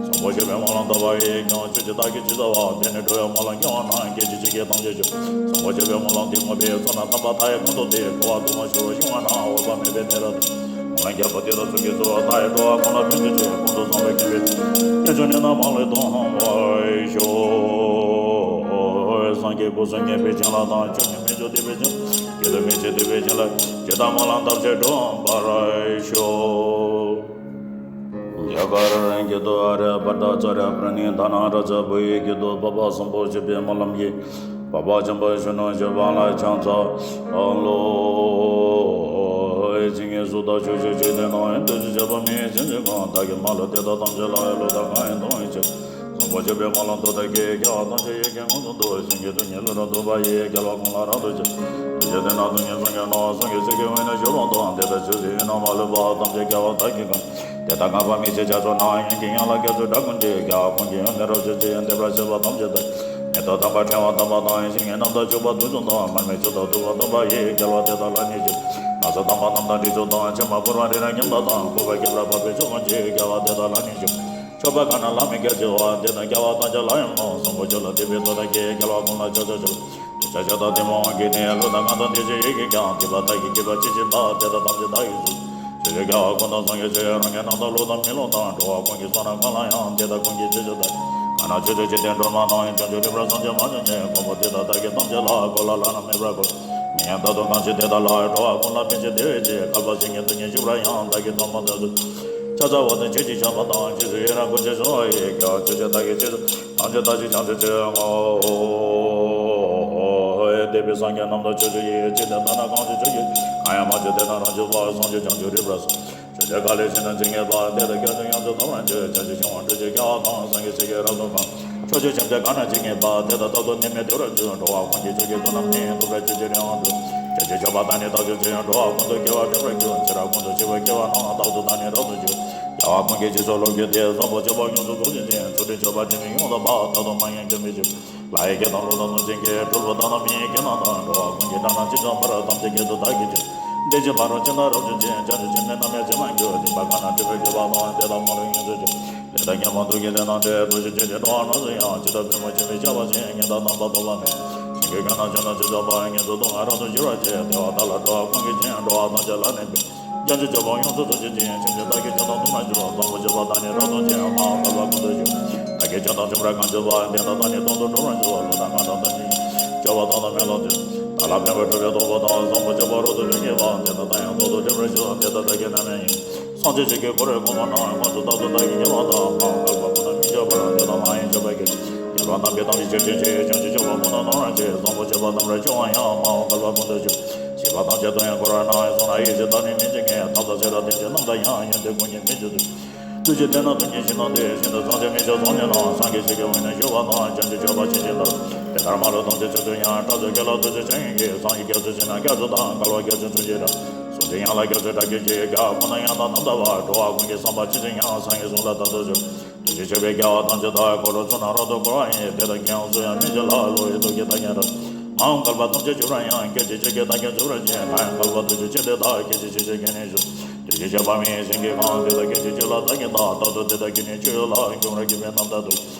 བཟང་པོ་སྤྱོད་པའི་སྨོན་ལམ་བཏབ་པ་ཡིས་ཀྱང་ཆོས་ཀྱི་བདག་གིས་ཇི་ལྟ་བ། དེ་ནི་འགྲོ་བའི་སྨོན་ལམ་སྐྱེ་བ་ན་སྐད་ཅིག་གཅིག་གིས་ཐམས་ཅད་སྐྱོབ། བཟང་པོ་སྤྱོད་པའི་སྨོན་ལམ་འདི་བསྔོ་བའི་ཚོགས་རྣམས་དམ་པ་མཐའ་ཡས་གང་དུ་བསྟོད། འགྲོ་བ་དུ་མ་ཞུགས་པ་ཤིང་བ་ན་འོད་དཔག་མེད་པའི་གནས་རབ་ཏུ། སྨོན་ལམ་རྒྱས་པ་འདི་དག་ཚོགས་ཀྱི་གཙོ་བོ་མཐའ་ཡས་འགྲོ་བ་ཀུན་ལ་ཕན་ཕྱིར་ཆོས་ཀུན་ཏུ་བཟང་པོའི་སྐྱེ་བའི་དཀོན་མཆོག་ནི་ནམ་མ་ལུས་གཏོང་བར་ཤོག་སངས་རྒྱས་སྐུ་གསུང་ཐུགས་ཀྱི་བྱིན་རླབས་དང་ཆོས་ཉིད་མི་འཇིགས་ཐུབ་པའི་བྱིན་རླབས་ཀྱིས་ཐུགས་རྗེ་ཐུབ་པའི་བྱིན་རླབས་ཇི་ལྟར་སྨོན་ལམ་བཏབ་ཕྱིར་འགྲུབ་པར་ཤོག་རྒྱ་གར་སྐད་དུ། ཨཱརྱ་བྷ་ཏ་ཙཱ་རྱ་པྲ་ཎི་དྷ་ན་རཱ་ཛ། བོད་ཡིག་སྐད་དུ། འཕགས་པ་བཟང་པོ་སྤྱོད་པའི་སྨོན་ལམ་གྱིས་འཕགས་པ་ཆེན་པོ་གཞོན་ནུ་སྤྱོད་པ་ལ་ཕྱག་འཚལ་ལོ། ཇི་སྙེད་གཟུགས་དང་ཆོས་ཅན། ཇི་སྙེད་ནམ་ཡང་འདུ་ཤེས་བྱ་བ་མེད་ཅིང་ཇི་སྙེད་ཀྱང་བདག་གིས་མ་ལུས་དེ་དག་ཐམས་ཅད་ལ་ཡང་བློ་དང་ངག་ཡིད་གཏོང་བའི་ཕྱིར། བཟང་པོ་སྤྱོད་པའི་སྨོན་ལམ་མཐུ་དང་བགྱིས། སྐྱེ་བ་ཐམས་ཅད་ཡིད་ཀྱིས་མངོན་དུ་བསྡུ། བྱིན་གྱིས་དོན་གཉིས་བློ་གྲོས་ཐུབ་པ་ཡིས། རྒྱལ་བ་ཀུན་ལ་རབ་ཏུ་ཕྱིན། དེ་ཕྱིར་དེ་ན་སྡུག་བསྔལ་སངས་རྒྱས་རྣམས། སངས་རྒྱས་ཚིག་གི་དབུས་ན་བཞུགས་པ་དང་། དེ་ལྟར་ཆོས་ཀྱི་དབྱིངས་རྣམ་པར་དག་པ། ཐམས་ཅད་རྒྱལ་བ་དག་གིས་གང་། དེ་ལྟར་གང་པ་མི་མཇེད་རྒྱ་མཚོ་ནང་། ཡོན་གྱི་ཡན་ལག་རྒྱ་མཚོའི་སྒྲ་ཀུན་གྱིས། རྒྱལ་བ་ཀུན་གྱི་ཡོན་ཏན་རབ་བརྗོད་ཅིང་། འདས་པ་ཕྱི་མ་ཐམས་ཅད་དག་མེ་ཏོག་དམ་པ་ཕྲེང་བ་དམ་པ་དང་། ཞིང་གི་རྣམ་དག་བྱུག་པ་དུག་གསུམ་དང་། མར་མེ་མཆོད་དང་བདུག་པ་དམ་པ་ཡིས། རྒྱལ་བ་དེ་དག་ལ་ནི་ཕྱུག་ལག་ཆ་དམ་པ་རྣམས་དང་དྲི་མཆོག་དང་། ཕྱེ་མ་ཕུར་བ་རི་རབ་བརྒྱན་པ་དང་། བཀོད་པ་ཁྱད་པར་འཕགས་པའི་མཆོག་ཀུན་གྱིས། རྒྱལ་བ་དེ་དག་ལ་ནི་ཕྱུག་མཆོད་པ་གང་རྣམས་ལ་མི་འགལ་བྱེད་པ། དེ་རྣམས་རྒྱལ་བ་ཐམས་ཅད་ལ་ཡང་སྨོན། བཟང་པོ་སྤྱོད་ལ་འདུད་པའི་ཐུགས་དམ་བསྐྱེད། རྒྱལ་བ་ཀུན་ལ་ཕྱག་འཚལ་ཕྱག་འཚལ་ལོ། དེ་ཕྱག་བྱ་དང་བདེ་མོ་དབང་གིས་ནི། བློ་དང་ངག་དང་དེ་བཞིན་ཡིད་ཀྱིས་ཀྱང་། སྡིག་པ་དག་གིས་བགྱིས་པ་ཅི་མཆིས་པ། དེ་དག་ཐམས་ཅད་བདག་གིས་གསོལ། ཆོས་ཀྱི་རྒྱལ་བ་ཀུན་དང་ཚོགས་བརྒྱད་ཀྱིས། རང་གི་རྣམ་དག་བློ་དང་མི་སློབ་དང་། འགྲོ་བ་ཀུན་གྱི་བསོད་ནམས་གང་ལ་ཡང་། དེ་དག་ཀུན་གྱི་རྗེས་སུ་བདག་གང་རྣམས་ཆོས་ཀྱི་འཇིག་རྟེན་སྒྲོན་མ་རྣམས། བྱང་ཆུབ་རིག་པར་བསམ་གྱིས་མ་ཆོད་ཅིང་། མགོན་པོ་དེ་དག་བདག་གིས་ཐམས་ཅད་ལ། གོ་ལ་ལ་རྣམས་མེད་པར་བཀོད། མི་ཡང་དག་ཏུ་གང་ཞིག་དེ་དག་ལ། འགྲོ་བ་ཀུན་ལ་ཕན་ཕྱིར་དེ་བས་ཀྱིས། བསྐལ་པ་ཕྱེད་ཀྱི་དུས་ཀྱི་འཇིགས་པར་ཡང་། བདག་གིས་ཐོགས་མ་ཐོབ་ཚུལ། ཕྱག་འཚལ་བ་དང་ཆོས་ཀྱི་ཆར་པ་དང་། རྗེས་སུ་ཡི་རང་བསྐུལ་ཕྱིར་བྱོན་པ་ཡིས། རྒྱལ་བ་ཆོས་ཀྱི་བདག་གིས་རྗེས་སུ་ཐམས་ཅད་བདག་གིས་བྱང་ཆུབ་ཕྱིར་བསྔོ། འདས་པའི་སངས་རྒྱས་རྣམས་དང་ཕྱོགས་བཅུ་ཡི། འཇིག་རྟེན་དག་ན་གང་བཞུགས་ཆོས་ཀྱི། གང་ཡང་མ་བྱོན་དེ་དག་རང་བྱོན་པ། བྱང་ཆུབ་བྱང་ཆུབ་རིག་པར་གསུངས། ཆོས་ཀྱི་བཀའ་ལས་ཕྱི་ནང་ཇི་སྙེད་པ། དེ་དག་སྐྱབས་སུ་ཡོངས་སུ་ཐོབ་པར་འགྱུར། བྱང་ཆུབ་ཤིང་དབང་སྤྲུལ་གྱི་རྒྱལ་བ་དང་། སངས་རྒྱས་ཆོས་ཀྱི་རབ་ཏུ་བར། ཕྱོགས་བཅུའི་སེམས་ཅན་གང་རྣམས་ཇི་སྙེད་པ། དེ་དག་རྟག་ཏུ་ནད་མེད་བདེ་བར་འགྱུར། འགྲོ་བ་ཀུན་གྱི་ཆོས་ཀྱི་མཐུ་རྣམས་ནི། ཐོབ་པར་གྱུར་ཅིག་རིང་དུ། བྱང་ཆུབ་མཆོད་པ་དང་ནི་བདག་སྤྱོད་ཅིང་། འགྲོ་བ་ཀུན་ཏུ་དགེ་བ་འདྲེན་པར་འགྱུར། ཚེ་རབས་ཀུན་ཏུ་སྤྱོད་པའི་དགེ་བ་རྣམས། རྟག་ཏུ་བདག་ནི་རབ་ཏུ་འགྱུར། རྒྱལ་བ་ཀུན་གྱི་རྗེས་སུ་སློབ་གྱུར་ཏེ། བཟང་པོ་སྤྱོད་པ་ཡོངས་སུ་རྫོགས་བྱེད་ཅིང་། ཚུལ་ཁྲིམས་སྤྱོད་པ་དེ་ནི་ཡོངས་དག་པ། རྟག་ཏུ་མ་ཉམས་རྒྱུན་མི་འཆུག་ལྷ་ཡི་སྐད་དང་ཀླུ་དང་གནོད་སྦྱིན་སྐད། གྲུལ་བུ་དག་དང་མི་ཡི་སྐད་རྣམས་དང་། འགྲོ་བ་ཀུན་གྱི་སྒྲ་རྣམས་ཇི་ཙམ་པར། ཐམས་ཅད་སྐད་དུ་བདག་གིས་ཀྱང་། འདི་ཕྱིར་ཕ་རོལ་ཕྱིན་དང་རབ་བྱུང་ཅན། བྱང་ཆུབ་ཕྱིར་ནི་ནམ་ཡང་ཇི་མ་འགྱུར། སྡིག་པ་གང་རྣམས་སྒྲིབ་པས་གོས་པ་དང་། དེ་དག་མ་ལུས་ཡོངས་སུ་གྱུར། ལས་དང་ཉོན་མོངས་དུག་གི་ལས་རྣམས་ཏེ། འགྲོ་ཕྱིར་བྱེད་ཅིང་འགྲོ་བ་རྣམས་སུ་ཡང་། ཇི་ལྟར་པུས་མོ་སྦྱིན་པས་བྱ་བ་བྱིན། ཉེས་དག་རྣམ་པར་ལྡོག་པ་མེད། ཞིང་གི་རྒོད་རྣམས་ཇི་ལྟར་ཇི་ཙམ་པར། ངན་སོང་སྡུག་བསྔལ་རབ་ཏུ་སྦྱོར་བར་བྱེད། དེ་བ་དག་ལ་འགྲོ་བ་ཀུན་གྱིས་བྱིན། འགྲོ་བ་ཐམས་ཅད་ལ་ནི་ཕན། བྱང་ཆུབ་སྤྱོད་པ་ཡོངས་སུ་རྫོགས་བྱེད་ཅིང་། ཕྱིན་ཅི་ལྟར་གྱི་སྤྱོད་དང་མཐུན་པར་འགྱུར། བཟང་པོ་སྤྱོད་པ་དག་ནི་རབ་ཏུ་འབྱིན། མ་འོངས་བསྐལ་པ་ཀུན་ཏུ་ཞུགས། བདག་གིས་སྤྱོད་དང་མཐུན་པར་གང་བྱས་པ། དེ་དག་བདག་ནི་རྟག་ཏུ་འགྲུབ་པར་འགྱུར། བློ་དང་ངག་དང་དོན་གཉིས་སྤྱོད་པ་དག་དང་མི་སློབ་དོན། བདག་ལ་ཕན་པར་སྒྲུབ་པའི་སྟོབས་པོ་དང་། བཟང་པོ་སྤྱོད་པ་རབ་ཏུ་འབྱུང་བགྱིས་པ། དེ་དག་བདག་ཡང་རྟག་ཏུ་འགྲུབ་པར་འགྱུར། དེ་དག་བདག་གིས་རྣམ་གཡེང་ཡིན། སངས་རྒྱས་ཆོས་ཀྱི་འཁོར་བའི་གོང་མ་རྣམས། དངོས་སུ་རྟག་ཏུ་བདག་གིས་བསྐྱེད་པ་དང་། མ་འོངས་བསྐལ་པ་ཀུན་ཏུ་མི་འགྱུར་བར། དེ་དག་མ་ཡེངས་སྤྱོད་པར་བགྱི། ཉེས་པ་རྣམས་ཀྱིས་ཐམས་ཅད་ཕྱིར་བྱོན་ཅིང་། བྱང་ཆུབ་སྤྱོད་པ་ཀུན་ཏུ་སྣང་བར་བྱེད། བཟང་པོ་སྤྱོད་པ་རྣམས་རབ་འབྱུང་བ་ཡང་། མ་འོངས་བསྐལ་པ་ཀུན་ཏུ་ཞུགས། ཞིག་པ་ཐམས་ཅད་དུ་ཡང་འཁོར་བར་སྣང་། གསུང་རབ་ཡེ་ཤེས་དག་ནི་མི་མཇེད་མཁན། ཐབས་དང་ཤེས་རབ་དེ་བཞིན་རྣམ་དག་ཡང་། ཡོན་ཏན་ཀུན་གྱི་མིང་བརྗོད་དུ། དུས་གཅིག་དེ་ན་སྡུག་བསྔལ་ཞི་གནང་སྟེ། ཤིན་ཏུ་བཟང་ཕྱིར་མི་ཕྱེད་བཟང་ཉིད་ལ། སངས་རྒྱས་ཆོས་ཀྱི་དབུས་ན་བཞུགས་པ་དང་། བྱང་ཆུབ་སྤྱོད་པ་ཇི་བཞིན་དུ། དེ་ལྟར་མ་ལུས་ཐམས་ཅད་ཕྱིར་བྱོན་ཡང་། སྐྲག་ཚོར་སྐྱེ་ལ་ཐུགས་རྗེ་ཆེ་ཡོན་གྱིས། སངས་རྒྱས་རྒྱ་མཚོའི་ཞིང་ན་རྒྱ་མཚོ་དང་། བསྐལ་པ་རྒྱ་མཚོའི་མཚུངས་ཆོས་རབ། གཟུང་འཛིན་ཡན་ལག་རྒྱ་མཚོའི་སྒྲ་སྐད་ཀྱིས། རྒྱལ་བ་ཀུན་ན་ཡང་དག་རྣམ་དག་པ། འགྲོ་བ་ཀུན་གྱི་བསམ་པ་ཇི་བཞིན་ཡང་། སངས་རྒྱས་གསུང་ལ་རྟག་ཏུ་ཞུགས། དུས་གཅིག་མཆོད་པའི་རྒྱལ་བ་ཐམས་ཅད་དག་འཁོར་ལོ་ཚུལ་རྣམས་རབ་ཏུ་བསྐོར་བ་ཡིས། དེ་དག་གིས་ཡང་སུ་ཡང་མི་བྱ་ལ། བློ་ཡི་རྡོ་རྗེ་བདག་ཉིད་རབ། མ་འོངས་བསྐལ་པ་ཐམས་ཅད་འཇུག་པར་ཡང་། སྐད་ཅིག་གཅིག་གིས་བདག་ཀྱང་འཇུག་པར་བྱེད། གང་ཡང་བསྐལ་པ་དུས་གཅིག་ཕྱིར་དེ་དག་སྐད་ཅིག་གཅིག་ཕྱིར་ཁྱེད་ནི་བཞུགས། དུས་གཅིག་མཆོད་པ་མི་ཡི་ཞིང་གི་ཁམས། དེ་དག་སྐད་ཅིག་གཅིག་ལ་བདག་ཉིད་བལྟ། རྟག་ཏུ་དེ་དག་གིས་ནི་མཆོད་ལ། ཁྱོད་རང་གིས་མི་རྣམ་དག་ཏུ།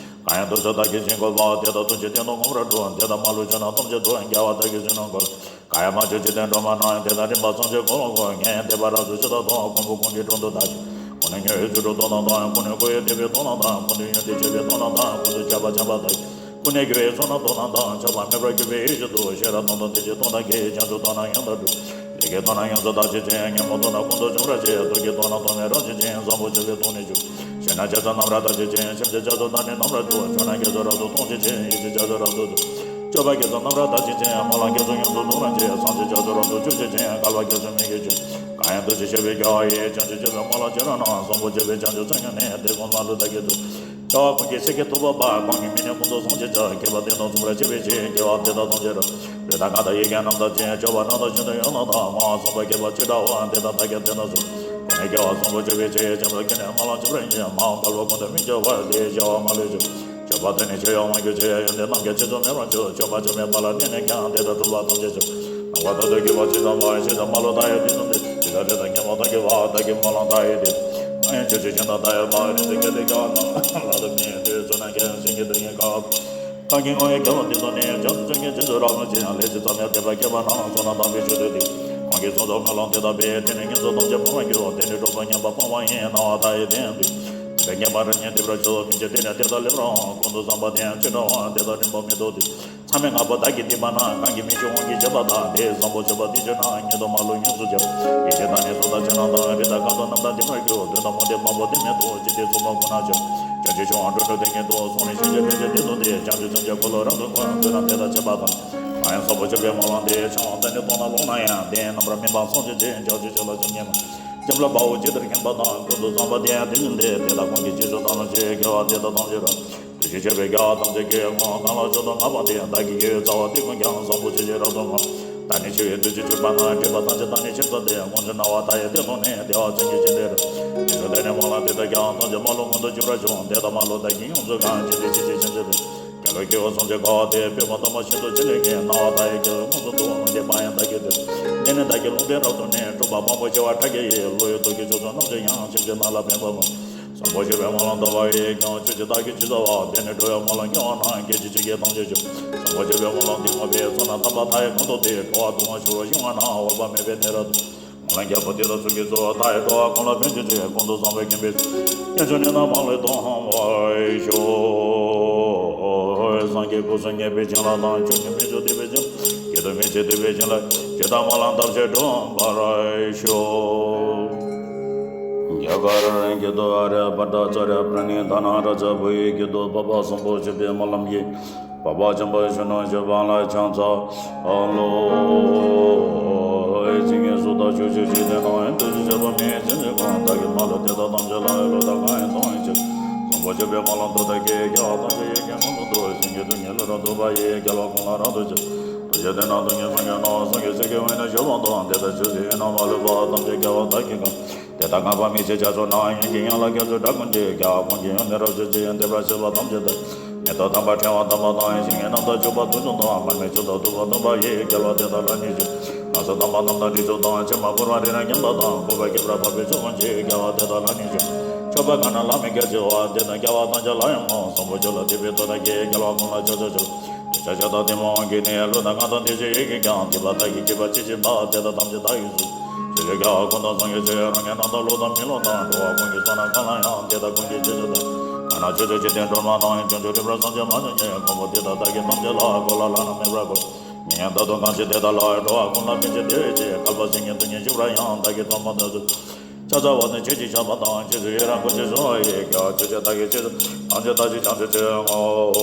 གང་ཡང་དུས་གསུམ་བདག་གིས་བྱིན་དགོས་པ། དེ་དག་ཐམས་ཅད་སྟེང་དུ་མངོན་པར་སྒྲུབ། དེ་དག་མ་ལུས་ཕྱོགས་རྣམས་ཐམས་ཅད་དུ། རྒྱལ་བ་བདག་གིས་བྱིན་རླབས་འཁོར། གང་ཡང་མ་བྱོན་འཇིག་རྟེན་སྒྲོན་མ་རྣམས། དེ་དག་རིམ་པ་ཚངས་སྤྱོད་འཁོར་ལོ་བསྐོར། ངེས་ཡང་དད་པ་རབ་ཏུ་ཞི་དང་མཐུན། མགོན་པོ་ཀུན་གྱི་དྲུང་དུ་བདག་ཀུན་ནས་ཉོན་ཡིད་ཆོས་སྒྲུབ་སྟོབས་རྣམས་དང་། ཀུན་ནས་བསྐོར་བའི་དད་པའི་སྟོབས་རྣམས་དང་། ཀུན་ཏུ་ཡོན་ཏན་སྤྱོད་པའི་སྟོབས་རྣམས་དང་། ཀུན་ཏུ་སྤྱད་པ་འཆང་བ་དང་། ཀུན་ནས་དགེ་བའི་ཚོགས་རྣམས་སྟོབས་རྣམས་དང་། ཆགས་པ་མེད་པར་གྱུར་པའི་ཡེ་ཤེས་དང་། ཤེས་རབ་དང་དོན་དམ་ཆོས་ཀྱི་སྟོབས་དག་གིས། བྱང་ཆུབ་སྟོབས་རྣམས་ཡང་དག་སྒྲུབ། ལས་ཀྱི་སྟོབས་རྣམས་ཡོངས་སུ་དག་བྱེད་ཅིང་། ཉོན་མོངས་སྟོབས་རྣམས་ཀུན་ཏུ་འཇོམས་པར་བྱེད། མཐུ་གི་སྟོབས་རྣམས་ཐོགས་མེད་རབ་བྱེད་ཅིང་། བཟང་པོ་སྤྱོད་པའི་སྟོབས་ནི་བཅུ། ཞིང་རྣམས་རྒྱ་མཚོ་རྣམས་རབ་དག་བྱེད་ཅིང་། སེམས་ཅན་རྒྱ་མཚོ་རྣམས་ནི་དམ་རབ་ཏུ། ཕྱོགས་རྣམས་རྒྱ་མཚོ་རབ་ཏུ་སྟོང་བྱེད་ཅིང་། ཡེ་ཤེས་རྒྱ་མཚོ་རབ་ཏུ་བསྡུ། སྤྱོད་པ་རྒྱ་མཚོ་རྣམས་རབ་དག་བྱེད་ཅིང་། སྨོན་ལམ་རྒྱ་མཚོ་ཡོངས་སུ་རྫོགས་པར་བྱེད། སངས་རྒྱས་རྒྱ་མཚོ་རབ་ཏུ་སྤྱོད་བྱེད་ཅིང་། བསྐལ་པ་རྒྱ་མཚོའི་མིང་གིས་བརྗོད། གང་ཡང་འདུ་ཤེས་སྤྱོད་པའི་རྒྱལ་བ་ཡིས། བྱང་ཆུབ་སྤྱོད་པའི་སྨོན་ལམ་བྱེ་བྲག་རྣམས། བཟང་པོ་སྤྱོད་པའི་བྱང་ཆུབ་མཚོ་སྙེད་ནས། དེ་ཀུན་མ་ལུས་བདག་གིས་བཏུལ། སྐྱེ་བ་ཀུན་གྱི་ཚེ་གེ་ཐུབ་པ་པ། གང་གི་མི་ནི་ཀུན་ཏུ་བཟང་ཞིང་བྱ། མཁས་པ་སྟེང་དང་མཚུངས་པར་བྱེད་པའི་ཕྱིར། དགེ་བ་འདི་དག་ཐམས་ཅད་རབ། ལུས་དང་ངག་དང་ཡིད་ཀྱི་རྣམ་དག་ཅན། སྤྱོད་པ་རྣམ་དག་ཅན་དུ་ཡོད་ན་དང་། ངོ་བོ་བཟང་པོ་སྐྱེས་པ་ཅི་འདྲ་བ། དེ་དག་བདག་གིས་དེ་ནས་སུ། ཀུན་ནས་སྐྱེ་བ་བཟང་པོ་སྤྱོད་པའི་ཕྱིར། བྱམས་པའི་སྐྱེས་ནས་སྨོན་ལམ་བྱེད་པར་བགྱི། མ་འོངས་བསྐལ་པ་ཀུན་ཏུ་མི་སྐྱོ་བར། དེའི་བྱ་བ་མ་ལུས་ཤོག་སྤྱོད་པ་དེ་ནི་ཆོས་ཡོད་དབང་གྱུར་ཕྱིར། ཡོན་ཏན་རྣམས་ཀྱི་ཆེད་དུ་མེད་པར་འགྱུར། སྤྱོད་པ་བྱམས་པའི་ཕ་ལ་གནས་ནས་ཀྱང་། དེ་ལྟར་གྲུབ་པ་ཐམས་ཅད་ཀྱང་། ནམ་མཁའ་ཐོག་ཏུ་གྱུར་པ་ཇི་ཙམ་པ། ཞེས་བྱ་མ་ལུས་མཐའ་ཡས་དུས་གསུམ་སྟེ། ཇི་ལྟར་ལུས་དང་ཉོན་མོངས་དག་གི་བ། བདག་གིས་སྨོན་ལམ་མཐའ་ཡས་ཏེ། ཨ་ཡང་ཆོས་ཀྱི་ཞིང་དང་མཐའ་ཡས་པ། རིགས་ཀྱི་དགེ་སྡིག་སྐྱེ་བ་རྣམས་ལ་དུ་མི་འདོད། ཚོགས་རྣམས་ཀྱི་ཞིང་གི་རྡུལ་སྙེད་ཀ་གང་གི་ངོ་བོ་རྒྱལ་བ་འདི་དག་ནི། བྱང་ཆུབ་ཀྱི་རྗེས་སུ་རབ་བསྔོ་ཞིང་། ལས་ཇི་ཙམ་ཡང་དད་པ་བསྐྱེད་པ་རྣམས། བསོད་ནམས་དམ་པའི་ཆོས་སྟོན་ཏེ། གང་གིས་གསུངས་སོ་སྨོན་ལམ་དེ་དག་པས། དེ་ནི་ཉེར་འཚོ་ཐམས་ཅད་སྤང་བར་འགྱུར། དེ་ནི་གྲོགས་པོ་ཉན་པ་སྤོང་བ་ཡིན། སྣང་བ་མཐའ་ཡས་སྟེང་དུ། དེ་ཉན་པ་རབ་ཉིད་འདུས་པར་ཤོག་མི་ཕྱེད་དེ་ནི་དེ་དག་སླེབས་རུང་། ཀུན་ཏུ་བཟང་པོ་དེ་ཡང་ཅི་འདྲ་བ། དེ་དག་རིམ་པ་མི་ཐོགས་ཏེ། མཚམས་མེད་ལྔ་པོ་བདག་གིས་བསྟན་པ་ན། གང་གིས་མི་ཕྱེད་དབང་གིས་བྱས་པ་དག་དེ་བཟང་པོ་སྤྱོད་པ་འདི་ཆོས་རྣམས། ཉིད་དུ་མ་ལུས་ཡོངས་སུ་བྱ། ཡེ་ཤེས་དང་ནི་གཟུགས་དང་ཕྱི་ནང་དང་། རིགས་དང་ཁམས་དང་རྣམ་དག་འདུས་པར་འགྱུར། གདོན་དང་མུ་སྟེགས་དཔའ་བོ་དེ་མེད་དོ། ཇི་སྟེ་ཚོགས་པ་ཀུན་ན་ཆགས། བྱང་ཆུབ་ཕྱོགས་དང་འགྲོ་དྲུག་དེ་ཉིད་དུ། སོང་ནས་ཞིང་གཅིག་ཕན་ཕྱིར་དེར་འདུག་སྟེ། བྱང་ཆུབ་སེམས་ཀྱི་འཁོར་ལོ་རབ་ཏུ་བསྐོར། བསོད་ནམས་དེ་དག་བྱེད་པ་དང་། གང་ཡང་བཟང་པོ་སྤྱོད་པའི་སྨོན་ལམ་འདི། ཕྱག་དབང་བཏབ་ནས་བཏང་ན་ལོག་ན་ཡང་། དེའི་རྣམ་པར་སྨིན་པ་སངས་རྒྱས་ཀྱི། བྱང་ཆུབ་ཕྱོགས་ལ་སེམས་བསྐྱེད་མ། བྱམས་ལ་དཔའ་བོས་ཇི་ལྟར་མཁྱེན་པ་དང་། ཀུན་ཏུ་བཟང་པོ་དེ་ཡང་དེ་བཞིན་ཏེ། དེ་དག་ཀུན་གྱི་རྗེས་སུ་བདག་སློབ་ཕྱིར། དགེ་བ་འདི་དག་ཐམས་ཅད་རབ། དུས་ཕྱིས་སྤྱོད་པའི་དགེ་བ་ཐམས་ཅད་ཀྱི། ངོ་བོ་དང་ལ་མཆོག་ཏུ་བསྔགས་པ་སྟེ། བདག་གིས་དགེ་བའི་རྩ་བ་འདི་ཀུན་ཀྱང་། བཟང་པོ་ཆོས་ཀྱི་རབ་ཏུ་བསྔོ། བདག་ནི་འཆི་བའི་དུས་ཀྱི་མཆོད་པ་ན། སྒྲིབ་པ་ཐམས་ཅད་བདག་ནི་ཕྱིར་བསལ་ཏེ། དབང་ཕྱུག་སྣང་བ་མཐའ་ཡས་དེ་མཐོང་ནས། བདེ་བ་ཅན་གྱི་ཞིང་དེར། དུས་གསུམ་དེ་ནས་སྨོན་ལམ་འདི་དག་ཀྱང་། ཐམས་ཅད་མ་ལུས་མངོན་དུ་གྱུར་པར་ཤོག་དེ་དག་མ་ལུས་བདག་གིས་ཡོངས་སུ་གང་། ཇི་སྲིད་ཕྱིན་ཅི་ཕྱིན་ཅི་ཕྱིན། རྒྱལ་བའི་སྐྱེ་བོ་སུམ་ཅུ་ག་བ་དེ། སྤྱོད་པ་དམ་པ་ཤིན་ཏུ་ཅི་ལེགས་ཀྱིས། སྣང་བ་མཐའ་ཡས་སྐྱེ་བོས་མངོན་སུམ་དུ། མངོན་གྱུར་པ་ཡང་བདག་གིས་ཐོས། དེ་ནས་བདག་གིས་ལུང་བསྟན་རབ་ཏུ་ནི། སྒྲུབ་པ་དཔང་པོ་ཆེ་བ་ཕྲ་རྒྱས་ཡི། བློ་ཡི་དུག་གིས་ཕྱོགས་བཅུ་རྣམ་དག་ཡང་། ཆེམས་ཅན་རྣམས་ལ་ཕན་པ་སྨོན། བཟང་པོ་སྤྱོད་པའི་སྨོན་ལམ་བཏབ་པ་ཡིས་ཀྱང་། ཆོས་ཀྱི་བདག་གིས་ཇི་ལྟ་བ། དེ་ནས་འགྲོ་བའི་སྨོན་ལམ་སྐྱེ་བ་ན། སྐད་ཅིག་གཅིག་གིས་ཐམས་ཅད་འཇོམས། བཟང་པོ་སྤྱོད་པའི་སྨོན་ལམ་འདི་བསྔོས་པས། བསོད་ནམས་དམ་པ་མཐའ་ཡས་ཀུན་ཐོབ་སྟེ། འགྲོ་བ་དུ་མ་ཤི་བར་གཤེགས་པ་ན། འོད་དཔག་མེད་པའི་གནས་རབ་ཏུ། སྨོན་ལམ་རྒྱལ་པོ་འདི་དག་ཚོགས་ཀྱིས་སྩོལ། མཐའ་ཡས་འགྲོ་བ་ཀུན་ལ་ཕན་ཕྱིར་ཕྱིན། ཀུན་ཏུ་བཟང་པོས་ཁེངས་པའི་ཕྱིར། དཀོན་མཆོག་ནི་རྣམ་པར་སློང་བར་ཤོག་སངས་རྒྱས་སྐུ་གསུམ་བརྙེས་པའི་བྱིན་རླབས་དང་། ཆོས་ཉིད་མི་ཆུང་ཐོས་པའི་བྱིན་རླབས། སྐྱེ་གདུང་མི་འཆི་ཐོས་པའི་བྱིན་རླབས། ཇི་ལྟར་སྨོན་ལམ་བཏབ་ཕྱིར་འགྲུབ་པར་ཤོག་རྒྱ་གར་སྐད་དུ། ཨཱརྱ་བྷ་ཏ་ཙཱ་རྱ་པྲ་ཎི་དྷ་ན་རཱ་ཛ། བོད་ཡིག་སྐད་དུ། འཕགས་པ་གསོན་པོ་སྤྱོད་པའི་སྨོན་ལམ་གྱིས། འཕགས་པ་ཆེན་པོ་གཞོན་ནུ་སྤྱོད་པ་ལ་ཕྱག་འཚལ་ལོ། ཇི་སྙེད་སུ་དག་ཕྱོགས་བཅུའི་འཇིག་རྟེན་ན། འདུ་ཤེས་བྱ་བ་མེད་ཅིང་ཅི་གང་། བདག་གིས་མ་ལུས་དེ་དག་ཐམས་ཅད་ལ། བློ་དང་ངག་ཡིད་གསུམ་གྱི་ཕྱིར། བཟང་པོ་སྤྱོད་པའི་སྨོན་ལམ་མཐུ་དག་གིས། དགེ་བ་ཐམས་ཅད་ཡིད་ཀྱིས་མངོན་དུ་བསྡུ། ཞིང་གི་རྡུལ་སྙེད་ལུས་རབ་ཐོབ་པ་ཡི། རྒྱལ་བ་ཀུན་ལ་རབ་ཏུ་ཕྱིན། ཐུགས་རྗེ་དེ་ན་སྟོང་ཉིད་སངས་རྒྱས་ནོ། སངས་རྒྱས་ཞིང་གི་དབུས་ན་བཞུགས་པ་དང་། དེ་ལྟར་ཆོས་ཀྱི་དབྱིངས་རྣམ་པར་ལྷུང་བ་ཐམས་ཅད་རྒྱལ་བ་བདག་གིས་བཀང་། དེ་དག་བསྔགས་པ་མི་ཕྱེད་རྒྱ་མཚོ་ནང་། ཡོན་གྱི་ཡན་ལག་རྒྱ་མཚོའི་སྒྲ་ཀུན་གྱིས། རྒྱལ་བ་ཀུན་གྱི་ཡོན་ཏན་རབ་བརྗོད་ཅིང་། འདས་པ་ཕྱི་མ་ཐམས་ཅད་དང་། མེ་ཏོག་དམ་པ་ཕྲེང་བ་དམ་པ་དང་། ཞིང་གི་རྣམ་དག་བྱུག་པ་དུག་གསུམ་དང་། མར་མེ་མཆོད་དང་བདུག་སྤོས་བཏབ་པ་ཡིས། རྒྱལ་བ་དེ་དག་ལ་ནི་ཕྱག་འཚལ་ལོ། ལ་སོགས་དམ་པ་རྣམས་དང་དྲི་མཆོག་དང་། ཕྱེ་མ་ཕུལ་བ་རི་རབ་ཉམས་དག་དང་། བཀོད་པ་ཁྱད་པར་འཕགས་པའི་མཆོག་ཀུན་གྱིས། རྒྱལ་བ་དེ་དག་ལ་ནི་ཕྱག་འཚལ་ལོ། མཆོད་པ་གང་རྣམས་ལ་མི་འགལ་བྱེད་པ། དེ་དག་རྒྱལ་བ་ཐམས་ཅད་ལ་ཡང་སྨོན། བཟང་པོ་སྤྱོད་ལ་དད་པའི་མཐུ་དག་གིས། རྒྱལ་བ་ཀུན་ལ་ཕྱག་འཚལ་ལོ། འདོད་ཆགས་ཞེ་སྡང་གཏི་མུག་དབང་གིས་ནི། བློ་དང་ངག་དང་དེ་བཞིན་ཡིད་ཀྱིས་ཀྱང་། སྡིག་པ་བདག་གིས་བགྱིས་པ་ཅི་མཆིས་པ། དེ་དག་ཐམས་ཅད་བདག་གིས་སོལ། ཕྱོགས་བཅུའི་རྒྱལ་བ་ཀུན་དང་། སངས་རྒྱས་ཆོས་དབྱིངས་རང་ཉིད་རྣམ་དག་བློ་དང་མི་སློབ་དང་། འགྲོ་བ་ཀུན་གྱི་བསོད་ནམས་གང་ལ་ཡང་། དེ་དག་ཀུན་གྱི་རྗེས་སུ་བདག་གང་ན་ཆོས་ཀྱི་འཇིག་རྟེན་སྒྲོན་མ་དང་། བྱང་ཆུབ་རི་བྲག་སངས་རྒྱས་མ་བྱོན་ཀྱང་། མགོན་པོ་དེ་དག་བདག་གིས་ཐམས་ཅད་ལ། གོ་ལ་ལ་ན་མེ་འབར་བཀོད། མི་མཉམ་རྟག་ཏུ་གང་བཞེད་དེ་དག་ལ། འགྲོ་བ་ཀུན་ལ་ཕན་ཕྱིར་དེ་བས་ཀྱང་། བསྐལ་པ་སེང་གེའི་དུས་ཀྱི་བཞུགས་པར་ཡང་། བདག་གིས་ཐོགས་མ་ཐོས་སུ། ཕྱག་འཚལ་བ་ནི་ཆོས་ཀྱི་ཆར་པ་དང་། ཆོས་སུ་ཡི་རང་བཀོད་ཅིང་སོང་བ་ཡི། རྒྱལ་བ་ཆོས་ཀྱི་བདག་གིས་ཆོས་ཐམས་ཅད་བདག་གིས་བྱང་ཆུབ་ཕྱིར་བསྔོ།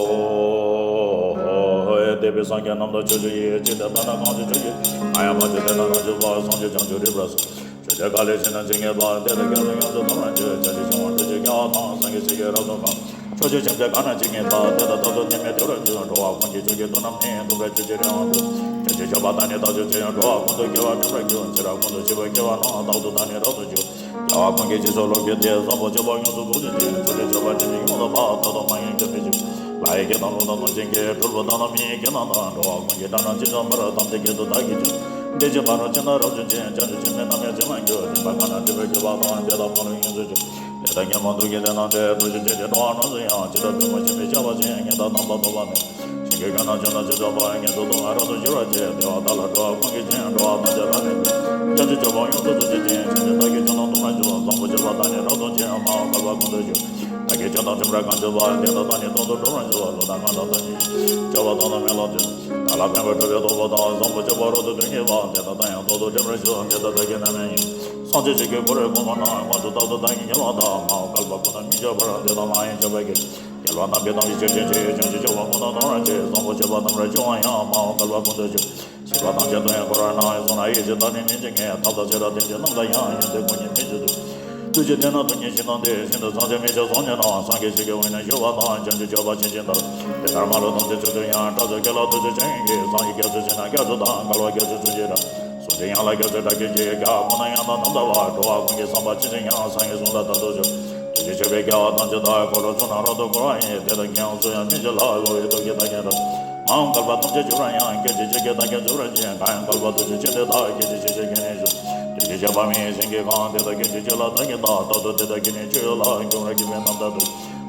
འདས་པའི་སངས་རྒྱས་རྣམས་དང་ཕྱོགས་བཅུ་ཡི། ཇི་ལྟར་བདག་ནི་གང་བྱོན་ཕྱོགས་བཅུའི། གང་ཡང་མ་བྱོན་དེ་དག་རང་བྱོན་པ། སངས་རྒྱས་བྱང་ཆུབ་རི་བྲག་སོགས། ཆོས་ཀྱི་ཐིག་ལེ་ཆེ་རྣམས་ཇི་སྙེད་པ། དེ་དག་རྒྱ་མཚོ་ཡོངས་སུ་གཏུམ་རབ་འཇུག་བྱང་ཆུབ་ཕྱོགས་དབང་ཐུགས་རྗེའི་རྒྱལ་བ་དང་། སངས་རྒྱས་ཆོས་ཀྱི་རབ་ཏུ་བསྔོ། ཕྱོགས་བཅུའི་ཆེམས་ཅན་གང་རྣམས་ཇི་སྙེད་པ། དེ་དག་རྟག་ཏུ་ནད་མེད་བདེ་བར་འགྱུར། འགྲོ་བ་ཀུན་གྱི་མཆོག་གི་ཐུགས་རྣམས་ནི། ཐུབ་པའི་ཆོས་ཀྱི་རི་དབང་དུ། བྱང་ཆུབ་སྤྱོད་པ་དག་ནི་རྟག་ཏུ་བྱེད་ཡང་། འགྲོ་བ་ཀུན་ཏུ་དགེ་བ་འགྲུབ་པར་འགྱུར། ཚེ་རབས་ཀུན་ཏུ་བྱས་པའི་དགེ་བ་རྣམས། རྟག་ཏུ་བདག་ནི་རབ་ཏུ་འཇུག་རྒྱལ་བ་ཀུན་གྱི་རྗེས་སུ་བློ་བསྐྱེད་དེ། བཟང་པོ་སྤྱོད་པ་ཡོངས་སུ་རྫོགས་ཚུལ་ཅན། ཆོས་ལས་སྤྱོད་པ་དྲན་ཅིང་ཡོངས་དག་པ། ཐོག་མཐའ་མ་ཡང་སྐྱོབ་པའི་ཕྱིར། ལྷ་ཡི་སྐད་དང་ཀླུ་དང་གནོད་སྦྱིན་སྐད། གྲུལ་བུམ་དག་དང་མི་ཡི་སྐད་རྣམས་དང་། འགྲོ་བ་ཀུན་གྱི་སྒྲ་རྣམས་ཇི་ཙམ་པར། ཐམས་ཅད་སྐད་དུ་བདག་གིས་བརྗོད། འདི་ཕྱིར་ཕ་རོལ་ཕྱིན་དང་རབ་བྱུང་ཆེན། བྱང་ཆུབ་ཆེན་པོའི་རྣམ་དབྱེ་ཇི་ཙམ་གྱུར། རིམ་པ་གང་རྣམས་སྒྲིབ་པའི་སྐྱེ་བ་དང་། དེ་དག་མ་ལུས་ཡོངས་སུ་གྱུར། ལས་དང་ཉོན་མོངས་དུག་གི་ལས་རྣམས་ཏེ། འགྲོ་ཞིང་འབྱིན་ཏེ་འགྲོ་བ་རྣམས་སུ་ཡང་། ཇི་ལྟར་པུས་མོ་ཆེན་པོས་བཅག་པ་བཞིན། ཉེས་དང་དམ་པ་ཐོབ་པ་མེད། ཞིང་གི་རྒོད་རྣམས་ཆུ་དང་ཇི་ཙམ་པར། ཉེར་འཚོ་སྡུག་བསྔལ་རབ་ཏུ་སྐྱེ་བར་བྱེད། དེ་བ་དག་ལ་འགྲོ་བ་ཀུན་གྱི་སྤྱན། འགྲོ་བ་ཐམས་ཅད་ལ་ཕན་ཕྱིར། བྱང་ཆུབ་སྤྱོད་པ་ཡོངས་སུ་རྫོགས་བྱེད་ཅིང་། ཆོས་ཉིད་བདག་གིས་ཀྱང་དང་མཐུན་པར་འགྱུར། བཟང་པོ་སྤྱོད་པ་དག་ནི་རབ་ཏུ་འབྱུང་། མ་འོངས་བསྐལ་པ་ཀུན་ཏུ་བཞུགས། བདག་གིས་ཆོས་དང་ཆོས་མིན་གང་བྱེད་པ། དེ་དག་དག་ནི་རྟག་ཏུ་འགྲུབ་པར་འགྱུར། བློ་དང་ངག་དང་དོན་གྱི་སྤྱོད་པ་དག་དང་མི་སློབ་ཅིང་། བདག་ལ་ཕན་པར་སྒྲུབ་པའི་སྟོབས་པོ་དང་། བཟང་པོ་སྤྱོད་པ་རབ་ཏུ་དོན་གྱིས་འཕགས། དེ་དག་དག་ཡང་རྟག་ཏུ་འགྲུབ་པར་ཤོག་འདི་ལྟར་བདག་གིས་རྣམ་གཡེང་ཡིས། སངས་རྒྱས་ཆོས་ཀྱི་འཁོར་ལོས་བསྐོར་བ་ན། མངོན་སུམ་རྟག་ཏུ་བདག་ཉིད་ཉེ་བར་བལྟ། མ་འོངས་བསྐལ་པ་ཀུན་ཏུ་མི་སྐྱོ་བར། དེ་དག་མ་ཡེངས་སྤྱོད་པ་གིས། རྒྱལ་བ་རྣམས་ཀྱི་དམ་པའི་ཆོས་ཅན་ཕྱིར། བྱང་ཆུབ་སྤྱོད་པ་ཀུན་དང་མཐུན་པར་བྱེད། བཟང་པོ་སྤྱོད་པ་རྣམས་རབ་འབྱུང་བ་ཡང་། མ་འོངས་བསྐལ་པ་ཀུན་ཏུ་བཞུགས། བྱིས་པ་ཐམས་ཅད་དུ་ཡང་བསྐོར་བར་སྣང་། གསུང་ན་ཡིད་ཆེས་དང་ནི་མི་འཇིགས་མཁས། ཐབས་དང་ཆེ་ཕྲ་དོན་ཆེན་རྣམས་ལ་ཡང་། ཡོན་ཏན་ཀུན་གྱི་མིང་བརྗོད་དུ། ཐུགས་རྗེ་དེ་ན་སྟོང་ཉིད་ཤིང་དང་དེ་བཞིན་དུ་ཚངས་པའི་མི་ཆགས་སོང་ནས་ན། སངས་རྒྱས་ཞིང་གི་དབུས་ན་བཞུགས་པ་དང་། བྱང་ཆུབ་སྤྱོད་པ་ཇི་བཞིན་ཏེ། དེ་ལྟར་མ་ལུས་ཐམས་ཅད་ཆོས་སུ་ཡང་། སྐྲག་ཚོགས་གྱིས་ལ་ཐུགས་རྗེ་ཅན་གྱིས། སངས་རྒྱས་རྒྱ་མཚོ་ཆེ་ན་རྒྱ་མཚོ་དང་། བསྐལ་པ་རྒྱ་མཚོའི་མཚུངས་ཀྱིས་རབ། གཟུངས་ཆེན་ཡན་ལག་རྒྱ་མཚོའི་སྒྲ་སྐད་ཀྱིས་ཀྱང་། ཁོང་དང་ཡང་དག་རྣམ་དག་པ། འགྲོ་བ་ཀུན་གྱི་བསམ་པ་ཇི་བཞིན་དབྱངས། སངས་རྒྱས་གསུང་ལ་བདག་ཐུགས་ཞུགས། དེ་བཞིན་སྤྱོད་པའི་སྐལ་བ་ཐམས་ཅད་དག་འཁོར་ལོ་ཚུགས་ན་རབ་ཏུ་བསྐོར་བ་ཡི། དེ་དག་གི་ཡང་སུ་ཡང་མི་འགྱུར་ལ། གློ་བུར་དུག་གི་མཐའ་རྒྱན་རབ། མ་འོངས་བསྐལ་པ་ཐམས་ཅད་འཇུག་པར་ཡང་། སྐད་ཅིག་གཅིག་གིས་བདག་ཀྱང་འཇུག་པར་བགྱི། གང་ཡང་བསྐལ་པ་ཐུགས་རྗེ་ཆེ་དེ་དག་སྐད་ཅིག་གཅིག་ཕྱིར་ཁྱེར་ནས་བཞུགས། དེ་བཞིན་གཤེགས་པ་མི་ཡི་སེང་གེ་གང་། དེ་དག་སྐད་ཅིག་གཅིག་ལ་བདག་གིས་བལྟ། རྟག་ཏུ་དེ་དག་གི་ནི་སྤྱོད་ཡུལ་ལ། འགྱུར་བར་བགྱིད་པའི་རྣམ་ཐར་ཏེ།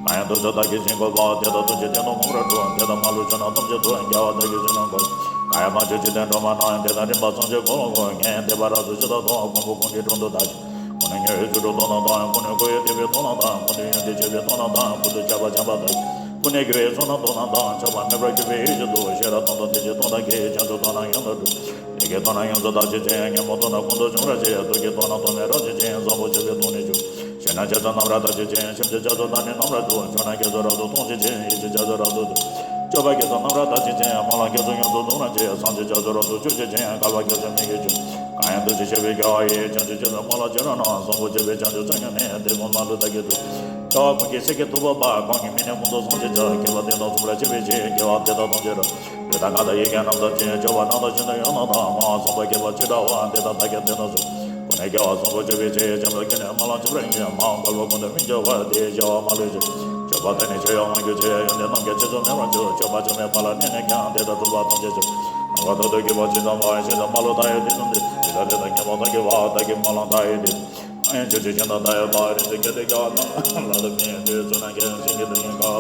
གང་ཡང་ཐུགས་སྲས་བདག་གིས་བྱིན་དགོས་པ། དེ་དག་ཐུགས་རྗེའི་སྟེང་དུ་ངོ་བོར་སྒྲུབ། དེ་དག་མ་ལུས་ཕྱོགས་རྣམས་ཐམས་ཅད་དུ། རྒྱལ་བ་བདག་གིས་བྱིན་ནོ་གོ། གང་ཡང་མ་བྱོན་འཇིག་རྟེན་སྒྲོན་མ་རྣམས། དེ་དག་མགྲིན་པ་ཚངས་པའི་འཁོར་ལོ་བསྐོར། ངས་བསྟན་པ་རབ་ཏུ་ཕྱི་དང་ཐོག་ཀོང་པོ་ཀོང་ཏི་ཀྲོང་དུ་བདག་གིས། ཀུན་ནས་མྱུར་བའི་ཚུལ་དུ་སྟོན་དང་དང་། ཀུན་ནས་འཁོར་བའི་བསྟན་པའི་སྟོན་ལམ་དང་། ཀུན་ཏུ་ཡོན་ཏན་སྤྱོད་པའི་སྟོན་ལམ་དང་། ཀུན་ཏུ་ཁྱབ་པ་འཆང་བ་དང་། ཀུན་ནས་རྒྱལ་བའི་གསུང་རྣམས་སྟོན་ལམ་དང་། ཆགས་པ་མེད་པར་གྱུར་པའི་ཡེ་ཤེས་སུ། ཤེས་རབ་སྟོང་དང་ལྡན་ཅིང་སྟོང་དང་ཁེགས། བྱང་ཆུབ་སྟོན་ལམ་ཡང་དག་སྒྲུབ། བདེ་སྐྱིད་སྟོན་ལམ་ཡོངས་སུ་དག་བྱེད་ཅིང་། ཉོན་མོངས་སྟོན་ལམ་ཀུན་ཏུ་འབྱུང་བར་བྱེད། ཐུགས་བསྐྱེད་སྟོན་ལམ་ཐོགས་མེད་རབ་བྱེད་ཅིང་། བཟང་པོ་སྤྱོད་པའི་སྟོན་ལམ་འཇུག། ཞེན་ན་བྱ་རྩ་རྣམས་རབ་དག་བྱེད་ཅིང་། ཁྱིམ་བྱ་རྒྱ་མཚོ་དང་ནི་རྣམས་རབ་འཇུག། ཕྱོགས་ན་རྒྱ་མཚོ་རབ་ཏུ་མཐོང་བྱེད་ཅིང་། ཡིད་བྱེད་རྒྱ་མཚོ་རབ་ཏུ་སྟོན། སྤྱོད་པ་རྒྱ་མཚོ་རྣམས་རབ་དག་བྱེད་ཅིང་། སྨོན་ལམ་རྒྱ་མཚོ་ཡོངས་སུ་འདུ་རུང་བྱེད། བསམ་བྱེད་རྒྱ་མཚོ་རབ་ཏུ་སྤྱོད་བྱེད་ཅིང་། བསྐལ་པ་རྒྱ་མཚོའི་མིང་གིས་བརྗོད། གང་ཡང་ཐུགས་རྗེ་ཆེ་བའི་རྒྱལ་བ་ཡིས། བྱང་ཆུབ་སྤྱོད་པའི་སྨོན་ལམ་བཅས་རྣམས། བཟང་པོ་སྤྱོད་པའི་བྱང་ཆུབ་མཚོ་ཡི་གནས། དེ་ཀུན་མ་ལུས་བདག་གིས་ཐོབ། རྒྱལ་བ་ཀུན་གྱི་སྲས་ཀྱིས་ཐུབ་པ་པ། གང་གི་མིང་ནི་ཀུན་ཏུ་བཟང་བྱེད་ཅིང་། མཁས་པ་དེ་དག་མཚུངས་པར་བྱེད་པའི་ཕྱིར། དགེ་བ་འདི་དག་ཐམས་ཅད་རབ། ལུས་དང་ངག་དང་ཡིད་ཀྱི་རྣམ་ཐར་ཅན། སྤྱོད་པ་རྣམ་དག་ཤིན་ཏུ་ཡོན་ཏན་དང་། སྨོན་ལམ་བཟང་པོ་བསྐྱེད་པ་ཇི་འདྲ་བ། དེ་དག་བདག་ཀྱང་དེ་ཙམ་གསུངས། ཀུན་ནས་རྒྱལ་བ་བཟང་པོ་སྤྱོད་པའི་ཕྱིར། བྱམས་པ་ཀུན་ནས་སྨོན་ལམ་བྱེད་པར་བགྱི། མ་འོངས་བསྐལ་པ་ཀུན་ཏུ་མི་འགྱུར་བར། དེ་ཡི་བྱ་བ་མ་ལུས་ཤིང་། སྤྱོད་པ་དེ་ནི་ཆོས་ཡང་མང་གྱུར་ཅིག། ཡོན་ཏན་རྣམས་ཀྱང་རྗེས་སུ་མི་ཕར་འཇུག། སྤྱོད་པ་ཆགས་མེད་པ་ལ་གནས་ནས་ཀྱང་། དེ་དག་ཐོབ་པ་ཐམས་ཅད་ཆོས། ནམ་མཁའ་ཐོག་ཏུ་གྱུར་པ་ཇི་ཙམ་པ། ཤིན་ཏུ་མ་ལུས་མཐའ་ཡས་དེ་ཙམ་དུ། དེ་དག་དེ་དང་མཉམ་པ་བདག་གི་བ། བདག་གི་སྨོན་ལམ་མཐའ་ཡས་དེ། ཨ་ཡང་ཆོས་ཀྱི་ཞིང་དང་མཐའ་ཡས་པ། རིགས་ཀྱི་སྐྱེ་དེ་རྒྱལ་བ་རྣམས་ལ་ལུས་མེད་དེ། ཚུལ་རྣམས་ཀྱང་བཞིན་གྱི་དུས་ཉིད་ཀ།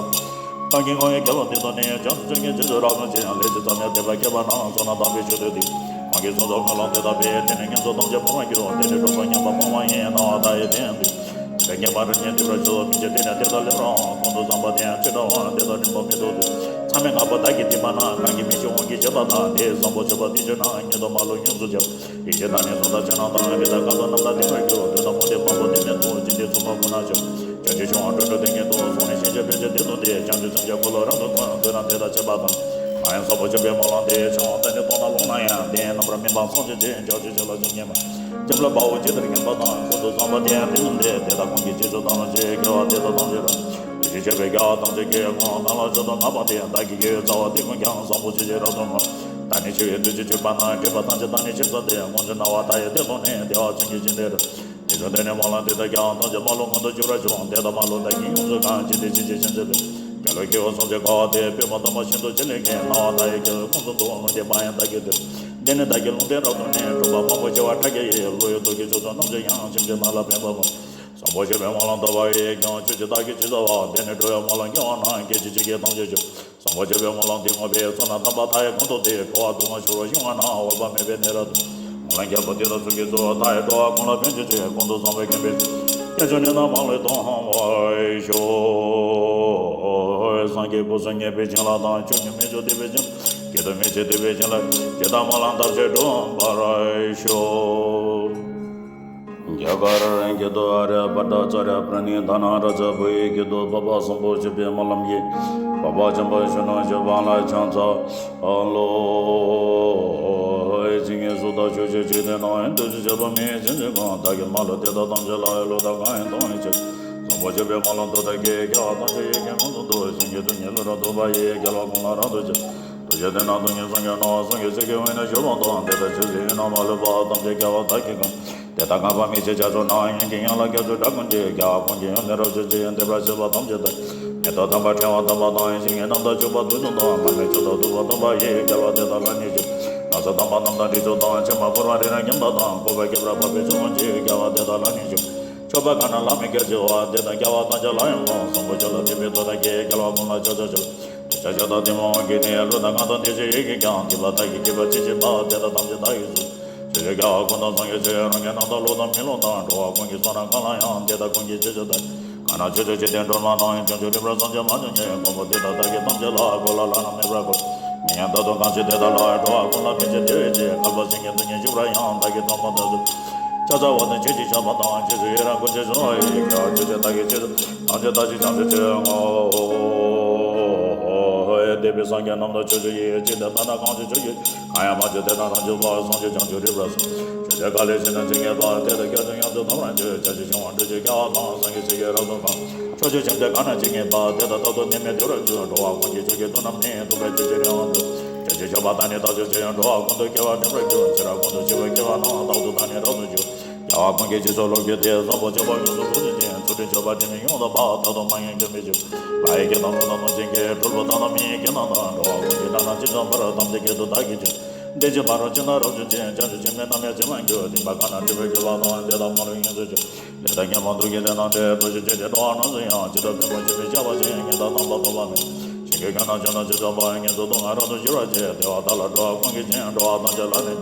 བདག་གིས་ངོ་བོས་རྒྱལ་བ་འདི་དང་ནི། བྱང་ཆུབ་ཕྱོགས་ཀྱི་རྗེས་སུ་རབ་བརྩོན་ཅིང་། ལས་ཅི་ཙམ་ཡང་དད་པ་བསྐྱེད་པ་རྣམས། བསོད་ནམས་དམ་པའི་མཆོག་ཏུ་ཐིམ། ཁོང་གིས་གསུངས་སོ་སྨོན་ལམ་དེ་དག་པས། དེ་ནི་ངན་སོང་ཐམས་ཅད་སྤང་བར་འགྱུར། དེ་ནི་གྲོགས་པོ་མཉམ་པ་སྤོང་བ་ཡིན། སྣང་བ་མཐའ་ཡས་དེ་ཡང་དུས། དེ་ལས་ངེས་པར་རིམ་གཉིས་འདུལ་བར་ཤོག། མི་ཕྱེད་དེ་ནི་དེ་དག་ལེགས་པར་འོང་། ཀུན་ཏུ་བཟང་པོ་དེ་ཡང་ཇི་འདྲ་བ། དེ་དག་འབྲིང་པོ་མི་ཐུབ་དུས། མཚམས་མེད་ལྔ་པོ་བདག་གིས་བསྟན་པ་ན། གང་གིས་མི་ཕྱེད་དབང་གིས་བཞེད་པ་དང་། དེ་ཡི་བཟང་པོ་སྤྱོད་པ་འདི་ཕྱེད་ན། ཉེ་དུ་མ་ལུས་ཡོངས་སུ་འཇོམས། ཡེ་ཤེས་དང་ནི་གཟུངས་དང་ཕྱག་ན་བསྣམས། རིགས་དང་ཁ་དོག་རྣམས་དང་ལྡན་པར་འགྱུར། དུག་དང་མུ་སྟེགས་མང་པོ་དེ་མི་ཐུབ། ཅི་སྟེ་ཚུགས་པ་ཁོ་ན་འཇོམས། བྱང་ཆུབ་ཕྱོགས་དང་འགྲོ་དྲུག་དེ་ཉིད་དུ། སོང་ནས་ཞིང་གཅིག་ཕན་ཕྱིར་དེ་དང་དེ། བྱང་ཆུབ་སེམས་ཀྱི་འཁོར་ལོ་རབ་ཏུ་བསྐོར། དུག་རྣམས་དེ་དག་ཆད་པ་དང་། གང་ཡང་བཟང་པོ་སྤྱོད་པའི་སྨོན་ལམ་དེ། ཕྱིར་འོང་བདག་ནི་སྟོང་ན་ལོང་ན་ཡང་། དེ་ཡི་རྣམ་པར་སྨིན་པ་སངས་རྒྱས་ཀྱི། བྱང་ཆུབ་སྤྱོད་ལ་འཇུག་ངེས་པ། བྱམས་ལ་དཔའ་བོ་ཇི་ལྟར་མཉེས་པ་དང་། ཀུན་ཏུ་བཟང་པོ་དེ་ཡང་དེ་ཙམ་དེ། དེ་དག་ཀུན་གྱི་རྗེས་སུ་བདག་སློབ་ཅིང་། དགེ་བ་འདི་དག་ཐམས་ཅད་རབ། ཐུགས་རྗེ་ཆེ་བའི་རྒྱལ་བ་ཐམས་ཅད་ཀྱིས་བསྔོ། བདག་ལ་མཆོག་ཏུ་བསྔགས་པ་དེ། བདག་གི་དགེ་བའི་རྩ་བ་དེ་ཀུན་ཀྱང་། བཟང་པོ་ཇི་བཞིན་རབ་ཏུ་བསྔོ། བདག་ནི་འཆི་བའི་དུས་སུ་ཆོད་པ་ན། སྒྲིབ་པ་ཐམས་ཅད་དག་ནི་ཕྱིར་བཟློག་སྟེ། དཀོན་མཆོག་སྣང་བ་མཐའ་ཡས་དེ་མཐོང་ནས། བདེ་བ་མཚོན་གྱི་ཞིང་དེར། དེ་ཚུལ་དེ་ནི་སྨོན་ལམ་འདི་དག་ཀྱང་། ཐམས་ཅད་མ་ལུས་མངོན་དུ་གྱུར་པར་ཤོག། དེ་དག་མ་ལུས་བདག་གིས་ཡོངས་སུ་གང་། ཇི་སྟེ་ཇི་སྲིད་ཕྱིན་ཅི་ལོག། རྒྱལ་བའི་སྐྱེ་བོ་སྲུང་ཕྱིར་དཀའ་བ་དེ། དཔེ་མ་དམ་པ་བཞིན་དུ་ཅི་ལེགས་ཀྱིས། སྣང་བ་མཐའ་ཡས་སྐྱེ་བོའི་ཀུན་ཏུ་འདུ། ལོངས་སྤྱོད་པ་ཡང་བདག་གིས་སྟེར། འདི་ནི་བདག་གི་ལུང་བསྟན་རབ་ཏུ་གནས། སྒྲུབ་པ་མང་པོ་བྱེ་བ་ཕྲག་བརྒྱ་ཡིས། བློ་ཡི་དུག་གིས་བྱུགས་ཚོགས་རྣམས་ཀྱང་། ཡང་ཁྱིམ་བྱ་ནགས་ལ་ཕན་པ་མང་། བཟང་པོ་སྤྱོད་པའི་སྨོན་ལམ་བཏབ་པ་ཡིས། ཀྱང་ཆོས་ཀྱི་བདག་གིས་ཇི་ལྟ་བ། དེ་ནི་འགྲོ་བའི་སྨོན་ལམ་སྐྱེ་བ་ན། སྐད་ཅིག་གཅིག་གིས་ཐམས་ཅད་འཇོམས། བཟང་པོ་སྤྱོད་པའི་སྨོན་ལམ་འདི་བསྔོས་པས། བསོད་ནམས་དམ་པ་མཐའ་ཡས་གང་དུ་སྟེ། འཁོར་བ་སྡུག་བསྔལ་འཆོར་བར་གཡེང་བ་ན། འོད་དཔག་མེད་པའི་གནས་རབ་ཏུ། སྨོན་ལམ་རྒྱལ་པོ་འདི་དག་ཚོགས་ཀྱིས་བསུ། མཐའ་ཡས་འགྲོ་བ་ཀུན་ལ་ཕན་ཕྱིར་བྱོན། ཀུན་ཏུ་བཟང་པོས་ཁེངས་པའི་ཕྱིར། རྒྱ་མཚོའི་གནས་རྣམས་མ་ལུས་མཐོང་བར་ཤོག། སངས་རྒྱས་སྐུ་གསུམ་བརྙེས་པའི་བྱིན་རླབས་དང་། ཕྱོགས་བཅུ་མི་འཇིགས་བདེ་བའི་བྱིན་རླབས། སྐྱིད་སྡུག་མི་འཆིང་བདེ་བའི་བྱིན་རླབས། ཇི་ལྟར་སྨོན་ལམ་བཏབ་ཕྱིར་འགྲུབ་པར་ཤོག། རྒྱ་གར་སྐད་དུ། ཨཱརྱ་བྷ་ཏ་ཙཱརྱ་པྲ་ཎི་དྷ་ན་རཱ་ཛ། བོད་ཡིག་སྐད་དུ། འཕགས་པ་བཟང་པོ་སྤྱོད་པའི་སྨོན་ལམ་གྱིས། འཕགས་པ་བྱམས་པ་གཞོན་ནུ་སྤྱོད་པ་ལ་ཕྱག་འཚལ་ལོ། བྱིན་གྱིས་བསུ་དང་ཕྱོགས་བཅུའི་འཇིག་རྟེན་ན། ཡོན་ཏན་ཞེས་བྱ་བ་མི་ཡི་བྱིན་གྱིས་བསྐོར། བདག་གིས་མ་ལུས་དེ་དག་ཐམས་ཅད་ལ། ཡིད་བློ་དང་གང་ཡིན་མཐུན་པའི་ཕྱིར། བཟང་པོ་སྤྱོད་པའི་སྨོན་ལམ་འདི་དག་གིས། རྒྱལ་བ་ཐམས་ཅད་ཡིད་ཀྱིས་ཀུན་དུ་འདུ། བྱིན་གྱིས་དུས་གཉིས་ལུས་རབ་ཏུ་འཕེལ་བ་ཡིས། རྒྱལ་བ་ཀུན་ལ་རབ་ཏུ་སྤྱོད། ཐུགས་རྗེ་དེ་ན་སྟོང་ཉིད་སངས་རྒྱས་ནོ། སངས་རྒྱས་སྲས་ཀྱི་དབུས་ན་བཞུགས་པ་དང་། དེ་དག་ཆོས་སྲིད་ཡུལ་རྣམས་མ་ལུས་པ། ཐམས་ཅད་རྒྱལ་བ་བདག་གིས་བསྐོར། དེ་དག་ངག་པ་མི་ཕྱེད་རྒྱ་མཚོ་རྣམས། ཡོན་གྱི་ཡན་ལག་རྒྱ་མཚོའི་སྒྲ་ཀུན་གྱིས། རྒྱལ་བ་ཀུན་གྱི་ཡོན་ཏན་རབ་བརྗོད་ཅིང་། དད་པ་བྱེད་པ་ཐམས་ཅད་དག་མེ་ཏོག་དམ་པ་ཕྲེང་བ་དམ་པ་དང་། ཞིང་གི་རྣམ་དག་བྱུག་པ་དུག་གསུམ་དང་། མར་མེ་མཆོག་ཏུ་བསྡུ་བ་དམ་པ་ཡིས། རྒྱལ་བ་དེ་དག་ལ་ནི་ཕྱག། ན་བཟའ་དམ་པ་རྣམས་དང་དྲི་མཆོག་དང་། ཕྱེ་མ་ཕུལ་བ་རིགས་རྣམས་ཉམས་པ་དང་། བཀོད་པ་བསྐྱེད་པར་འབབ་པའི་མཆོག་ཀུན་གྱིས། རྒྱལ་བ་དེ་དག་ལ་ནི་ཕྱག། མཆོད་པ་གང་རྣམས་ལྷ་མིའི་སྐད་ཀྱིས་ཧོ། དེ་རྣམས་རྒྱལ་བ་ཐམས་ཅད་ལ་ཡང་ཧོ། བཟང་པོ་སྤྱོད་ལ་དད་པའི་བློ་དག་གིས། རྒྱལ་བ་ཀུན་ལ་ཕྱག་འཚལ་ལོ། ཕྱག་བྱ་དང་དེ་མ་འོངས་ཀྱི་ནི། ལུས་དང་ངག་དང་དེ་བཞིན་ཡིད་ཀྱིས་ཀྱང་། སྡིག་པ་དག་གིས་བགྱིས་པ་ཅི་མཆིས་པ། དེ་དག་ཐམས་ཅད་བདག་གིས་སོལ། ཕྱོགས་བཅུའི་རྒྱལ་བ་ཀུན་དང་སངས་རྒྱས་ཆོས། རང་གི་རྣམ་དག་བློ་དང་མི་བསླུ་དང་། འགྲོ་བ་ཀུན་གྱི་བསོད་ནམས་གང་ལ་ཡང་། དེ་དག་ཀུན་གྱི་རྗེས་སུ་བདག་གང་ན་ཆོས་སྤྱོད་འཇིག་རྟེན་སྒྲོན་མ་རྣམས། བྱང་ཆུབ་རིག་པར་བསམ་བྱ་མ་བྱོན་ཀྱང་། མགོན་པོ་འདི་དག་བདག་གིས་ཐམས་ཅད་ལ། གོ་ལ་ལ་རྣམས་མེད་པར་བསྐོར། མི་མཉམ་དག་ཏུ་གང་ཞིག་དེ་དག་ལ། འགྲོ་བ་ཀུན་ལ་ཕན་ཕྱིར་བདེ་བའི་ཕྱིར། བསྐལ་པ་ཕྱིར་འགྱུར་དུས་ནི་བཞུགས་པར་ཡང་། བདག་གིས་ཐོག་མར་བདག་ཚུལ། ཕྱག་འཚལ་བ་ནི་ཆོས་ཀྱི་ཞགས་པ་དང་། རྗེས་སུ་ཡི་རང་སྐུ་ཆེ་ཆུང་བ་ཡི། རྒྱལ་བ་ཆོས་ཀྱི་བདག་གིས་རྗེས་སུ་ཐམས་ཅད་བདག་ཅེས་བྱང་ཆུབ་སྤྱོད་ངོ་། འདས་པའི་སངས་རྒྱས་རྣམས་དང་ཕྱོགས་བཅུ་ཡི། འཇིག་རྟེན་དག་ན་གང་ཞིག་ཆོས་ཀྱི། ཡང་མ་བྱོན་དེ་དག་རང་བྱོན་པ། བསམ་བྱོན་བྱང་ཆུབ་རིག་པར་གསུངས། ཆོས་འདི་ག་ལས་བྱུང་ན་ཇི་སྙེད་པ། དེ་དག་སྐྱབས་བཅོལ་ཡོངས་སུ་ཐོབ་པར་འགྱུར། བྱང་ཆུབ་ཤིང་དབང་སྤྲུལ་གྱི་སྐྱེ་བ་དང་། སངས་རྒྱས་ཆོས་ཀྱི་རབ་ཏུ་གང་། ཕྱོགས་བཅུའི་ཁྱིམ་སྡེ་གང་ན་ཇི་སྙེད་པ། དེ་དག་རྟག་ཏུ་ནད་མེད་བདེ་བར་འགྱུར། འགྲོ་བ་ཀུན་གྱི་མཆོག་གི་མཐུ་རྣམས་ནི། ཐུབ་པའི་མཆོག་གི་རིག་དབང་དུ། བྱང་ཆུབ་སྤྱོད་པ་དག་ནི་རྟག་ཏུ་སྤྱོད་ཅིང་། འགྲོ་བ་ཀུན་ཏུ་སྐྱེ་བ་འགྲིམ་པར་འགྱུར། ཚེ་རབས་ཀུན་ཏུ་བྱིས་པའི་སྐྱེ་བ་རྣམས། རྟག་ཏུ་བདག་ནི་རབ་ཏུ་འཇུག། རྒྱལ་བ་ཀུན་གྱི་རྗེས་སུ་བསླབ་ཀྱི་དེས། བཟང་པོ་སྤྱོད་པ་ཡོངས་སུ་རྫོགས་བྱེད་ཅིང་། ཚུལ་ཁྲིམས་སྤྱོད་པ་དྲི་མེད་ཡོངས་དག་པ། རྟག་ཏུ་མ་ངེས་འགྱུར་མེད་ཕྱིར། ལྷ་ཡི་སྐད་དང་ཀླུ་དང་གནོད་སྦྱིན་སྐད། གྲུལ་བུམ་དག་དང་མི་ཡི་སྐད་རྣམས་དང་། འགྲོ་བ་ཀུན་གྱི་སྒྲ་རྣམས་ཇི་ཙམ་པར། ཐམས་ཅད་སྐད་དུ་བདག་གིས་ཀྱང་། བདེ་ཆེན་ཕ་རོལ་ཕྱིན་དང་རབ་འབྱུང་ཅན། བྱང་ཆུབ་ཆེན་པོའི་རྣམ་ཡང་བྱེ་བར་འགྱུར། སྡིག་པ་གང་རྣམས་སྒྲིབ་པར་གྱུར་པ་དང་། དེ་དག་མ་ལུས་ཡོངས་སུ་གྱུར། ལས་དང་ཉོན་མོངས་དུག་གི་ལས་རྣམས་བྲལ། བར་ཆད་བཅོམ་ཞིང་འགྲོ་བ་རྣམས་སུ་ཡང་། ཇི་ལྟར་བེམ་པོ་ཆེན་པོས་ཆགས་པ་བཞིན། ཉེན་དང་དམ་པ་ཐོབ་པ་མེད། ཞིང་གི་ཁམས་རྣམས་ཆུ་དང་ཆུ་འཛག་པ། ངན་སོང་སྡུག་བསྔལ་རབ་ཏུ་གཞིར་བྱེད། བདེ་བ་དག་ལ་འགྲོ་བ་ཀུན་གྱི་རྒྱུ། འགྲོ་བ་ཐམས་ཅད་ལ་ནི་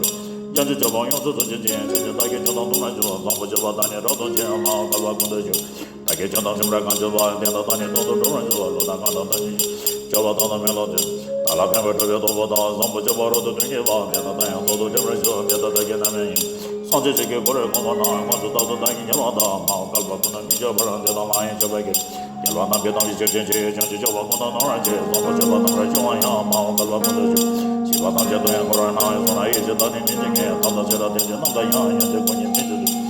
བྱང་ཆུབ་སྤྱོད་པ་ཡོངས་སུ་རྫོགས་བྱེད་ཅིང་། སེམས་ཅན་བདག་གིས་ཅི་ལྟར་བསྟུན་པར་འགྱུར། བཟང་པོ་སྤྱོད་པ་དག་ནི་རབ་ཏུ་འབྱུང་། མ་འོངས་བསྐལ་པ་ཀུན་ཏུ་འབྱུང་། བདག་གིས་ཅི་ལྟར་བསྟུན་པར་གང་བྱེད་པ། དེ་དག་བདག་ནི་རྟག་ཏུ་འགྲུབ་པར་འགྱུར། ལུས་དང་ངག་དང་དམ་ཚིག་ཉིད། སྤྱོད་པ་དག་དང་མི་སློབ་ཅིང་། བདག་ལ་ཕན་པའི་གྲུབ་པའི་སྟོབས་པོ་དང་། བཟང་པོ་སྤྱོད་པ་རབ་ཏུ་བསྟུན་བགྱིས་པ། དེ་དག་བདག་ཡང་རྟག་ཏུ་འགྲུབ་པར་ཤོག། དེ་དག་བདག་གི་རྣམ་སྨིན་ཡིན། སངས་རྒྱས་ཆོས་ཀྱི་འཁོར་ལོའི་གོ་འཕང་རྣམས། དངོས་སུ་རྟག་ཏུ་བདག་གིས་བརྙེས་པ་དང་། མ་འོངས་བསྐལ་པ་ཀུན་ཏུ་སྨིན་བྱེད་པར། དེ་དག་མ་ཡེངས་སྤྱོད་པར་བགྱི། རྒྱལ་བ་རྣམས་ཀྱི་དམ་ཚིག་ཆེར་བསྟེན་ཅིང་། བྱང་ཆུབ་སྤྱོད་པ་ཀུན་ཏུ་རྣམ་པར་བྱེད། བཟང་པོ་སྤྱོད་པ་རྣམ་པར་སྦྱོང་བ་ཡང་། མ་འོངས་བསྐལ་པ་ཀུན་ཏུ་འབྱུང་། བྱིས་པ་ཐམས་ཅད་སྡུག་བསྔལ་འཁོར་བའི་ནང་། ཡང་སོང་ན་ཡིད་ཆེས་བདག་ནི་མི་བྱེད་མཁན། ཐབས་དང་ཆེ་ལ་བརྟེན་ཅིང་རྣམ་དག་ཡང་། ཡོན་ཏན་ཀུན་གྱི་དམིགས་སུ་བསྡུ།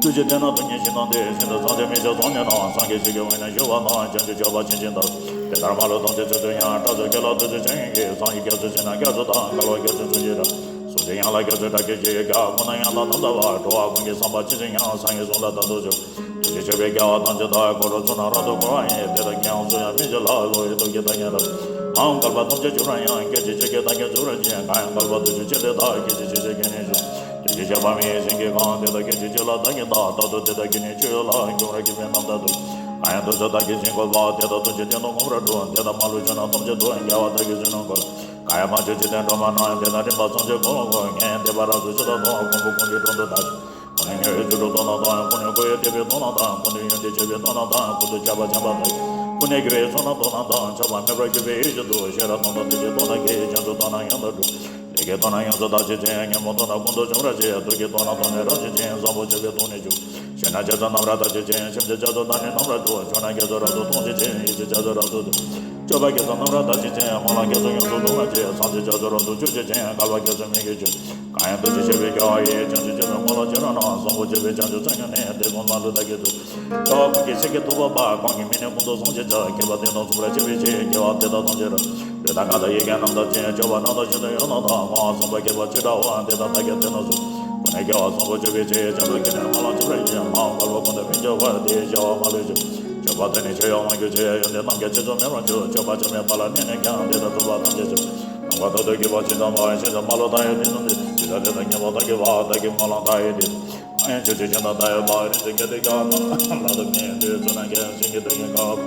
ལུས་ཀྱི་དོན་ནི་སྡུག་བསྔལ་ཞི་དང་ལྡན། ཤིན་ཏུ་ཚངས་ཆེན་མི་ཕྱེད་ཚོགས་ནི་ནང་། སངས་རྒྱས་ཆོས་ཀྱི་དབང་ནི་ཞུ་བ་དང་། བྱང་ཆུབ་སྤྱོད་པ་ཆེན་ཆེན་ལྟར། དེ་ལྟར་མ་ལུས་ཐམས་ཅད་ཆོས་སུ་ཡང་། སྐྲག་ཚོགས་སྐྱེ་ལ་དུག་ཚོད་ཅན་ཡོད་ཀྱི། སངས་རྒྱས་སྐྱབས་སུ་མཆི་ན་སྐྱབས་སུ་དང་། བསྐལ་པ་སྐྱབས་སུ་མཆི་ཞེས་རབ། གཟུགས་ཅན་ཡང་ལ་སྐྱབས་སུ་སྐྲག་སྐྱེ་ཅིང་། རྒྱལ་བ་ཀུན་ན་ཡང་ལ་དམ་བཅའ་བ། འགྲོ་བ་ཀུན་གྱི་བསམ་པ་ཆེ་ཞིང་ཡང་། སངས་རྒྱས་གསུང་ལ་ལྟ་རྟོག་ཕྱིར། དུས་ཀྱི་མཆོད་པའི་དགེ་བ་ཐམས་ཅད་དག་འཁོར་ལོ་ཚུན་རབ་ཏུ་བསྐོར་བ་ཡིན། དེ་དག་གིས་ཡང་སུ་ཡང་མི་བྱེད་ལ། བློ་ཡི་སྟོབས་ཀྱིས་བདག་ཉིད་རབ། མ་འོངས་བསྐལ་པ་ཐམས་ཅད་འབྱུང་བར་ཡང་། སྐད་ཅིག་གཅིག་གིས་བདག་གིས་འཇུག་པར་བྱེད། གང་ཡང་བསྐལ་པ་དུས་ཀྱི་མཆོད་པའི་བདག་སྐད་ཅིག་གཅིག་ཕྱིར་སྐྱེ་ནས་ཤི། དུས་ཀྱི་མཆོད་པ་མི་ཡི་བྱིན་གྱིས་གང་། དེ་དག་སྐད་ཅིག་གཅིག་ལ་བདག་གིས་བདག་རྟག་ཏུ་དེ་དག་གི་ནི་སྤྱོད་ཡུལ་ལ། འགྱུར་བར་གྱུར་པའི་རྣམ་ཐར་དུ། གང་ཡང་དུས་སུ་བདག་གིས་བྱིན་དགོས་པ། དེ་དག་ཐམས་ཅད་སྟེང་དུ་མངོན་པར་སྒྲུབ། དེ་དག་མ་ལུས་ཕྱོགས་རྣམས་ཐམས་ཅད་དུ། རྒྱལ་བ་བདག་གིས་བྱིན་ནོ་འཁོར། གང་ཡང་མ་བྱོན་འཇིག་རྟེན་སྒྲོན་མ་རྣམས། དེ་དག་འདྲེན་པ་ཐམས་ཅད་ཀུན་ལ་འཁོར། ངས་འདེབས་པ་རབ་ཏུ་ཕྱི་དང་དང་། ཀུན་པོ་ཀུན་གྱི་དྲུང་དུ་བདག་གིས། ཀུན་ནས་མྱུར་བའི་རྒྱུ་སྒྲུབ་སྟོབས་རྣམས་དང་། ཀུན་ནས་འཁོར་བའི་འདེབས་པའི་སྟོབས་རྣམས་དང་། ཀུན་ཏུ་ཡོན་ཏན་སྤྱོད་པའི་སྟོབས་རྣམས་དང་། ཀུན་ཏུ་སྐྱོབ་པ་བྱམས་པ་དག་གིས། ཀུན་ནས་སྐྱོབ་པའི་ཚོགས་རྣམས་སྟོབས་རྣམས་དང་། ཆགས་པ་མེད་པར་གྱུར་པའི་ཡེ་ཤེས་དུ། ཤེས་རབ་སྟོབས་དང་ཐུགས་ཀྱི་སྟོབས་རྣམས་ཀྱིས། བྱང་ཆུབ་སྟོབས་རྣམས་ཡང་དག་སྒྲུབ། ལས་ཀྱི་སྟོབས་རྣམས་ཡོངས་སུ་དག་བྱེད་ཅིང་། ཉོན་མོངས་སྟོབས་རྣམས་ཀུན་ཏུ་འཇོམས་པར་བྱེད། དུག་གི་སྟོབས་རྣམས་དག་ནི་རབ་བྱེད་ཅིང་། བཟང་པོ་སྤྱོད་པའི་སྟོབས་ནི་བཅུ། ཞིང་རྣམས་ཆགས་ཚུལ་རྣམ་པར་དག་བྱེད་ཅིང་། ཁྱིམ་བྱས་ཆགས་ཚུལ་དག་ནི་རྣམ་པར་དག། ཕྱོགས་རྣམས་སྐྱེ་ཚུལ་རབ་ཏུ་མཐོང་བྱེད་ཅིང་། ཡིད་བྱེད་ཆགས་ཚུལ་རབ་ཏུ་བསྡུ། སྤྱོད་པ་སྐྱེ་ཚུལ་རྣམ་པར་དག་བྱེད་ཅིང་། སྨོན་ལམ་སྐྱེ་ཚུལ་ཡོངས་སུ་རྫོགས་པར་བྱེད། སངས་རྒྱས་ཆགས་ཚུལ་རབ་ཏུ་སྤྱོད་བྱེད་ཅིང་། བསྐལ་པ་སྐྱེ་ཚུལ་མི་དགེ་བཅུ། གང་ཡང་དུ་ཅི་བྱེད་པའི་དགེ་བ་ཡིས། བྱང་ཆུབ་སྤྱོད་པའི་སྨོན་ལམ་བྱེ་བྲག་རྣམས། བཟང་པོ་སྤྱོད་པའི་བྱང་ཆུབ་མཚན་ཉིད་ནི། དེ་ཀུན་ལ་ལུས་བདག་གིས་བསྡུ། རྒྱལ་བ་ཀུན་གྱི་སེང་གེ་ཐུབ་པ་པ། གང་གི་མིང་ནི་ཀུན་ཏུ་བཟང་ཞེས་བྱ། མཁས་པ་སྟེང་དང་མཚུངས་པར་བྱེད་པའི་ཕྱིར། དགེ་བ་དེ་དག་ཐམས་ཅད་རབ། ལུས་དང་ངག་དང་ཡིད་ཀྱི་རྣམ་དག་ཅིང་། སྤྱོད་པ་རྣམས་དང་ཤིན་ཏུ་ཡོན་རྣམས་དང་། སྨྲ་བ་བཟང་པོ་མཁས་པ་ཅི་འདྲ་བ། དེ་དག་བདག་གིས་བསྟན་ནོ་གསུངས། ཀུན་ནས་དགེ་བ་བཟང་པོ་སྤྱོད་པའི་ཕྱིར། བྱང་ཆུབ་ཀུན་ནས་སྨོན་ལམ་བྱེད་པར་བགྱི། མ་འོངས་བསྐལ་པ་ཀུན་ཏུ་སྨིན་བྱེད་པར། དེ་ཡི་བྱ་བ་མ་ལུས་ཕྱིར། སྤྱོད་པ་དེ་ནི་ཆོས་ཡང་མང་གྱུར་ཅིང་། ཡོན་ཏན་རྣམས་ཀྱང་ཆེ་ཆུང་མེད་པར་འགྱུར། སྤྱོད་པ་ཆ་མེད་པ་ལ་གནས་ནས་ཀྱང་། དེ་ལྟར་ཐུབ་པ་ཐམས་ཅད་ཀྱང་། ལོངས་སྤྱོད་དང་བཅས་པ་ཇི་ཙམ་པ། ཕྱིན་ཅི་མ་ལོག་མཐའ་ཡས་དུས་གསུམ་དུ། ཇི་ལྟར་དེ་དག་མཁྱེན་པ་བདག་གིས་བ། བདག་གི་སྨོན་ལམ་མཐའ་ཡས་དུས། གང་ཡང་ཆོས་ཅན་གཞན་དང་མཐའ་ཡས་པ། རིགས་ཀྱི་དགེ་སྡིག་གང་རྣམས་ལ་དུ་མེད། དུས་ཚོད་རྣམས་ཀྱང་ཞིང་གི་དུས་ཡིན་ཁ།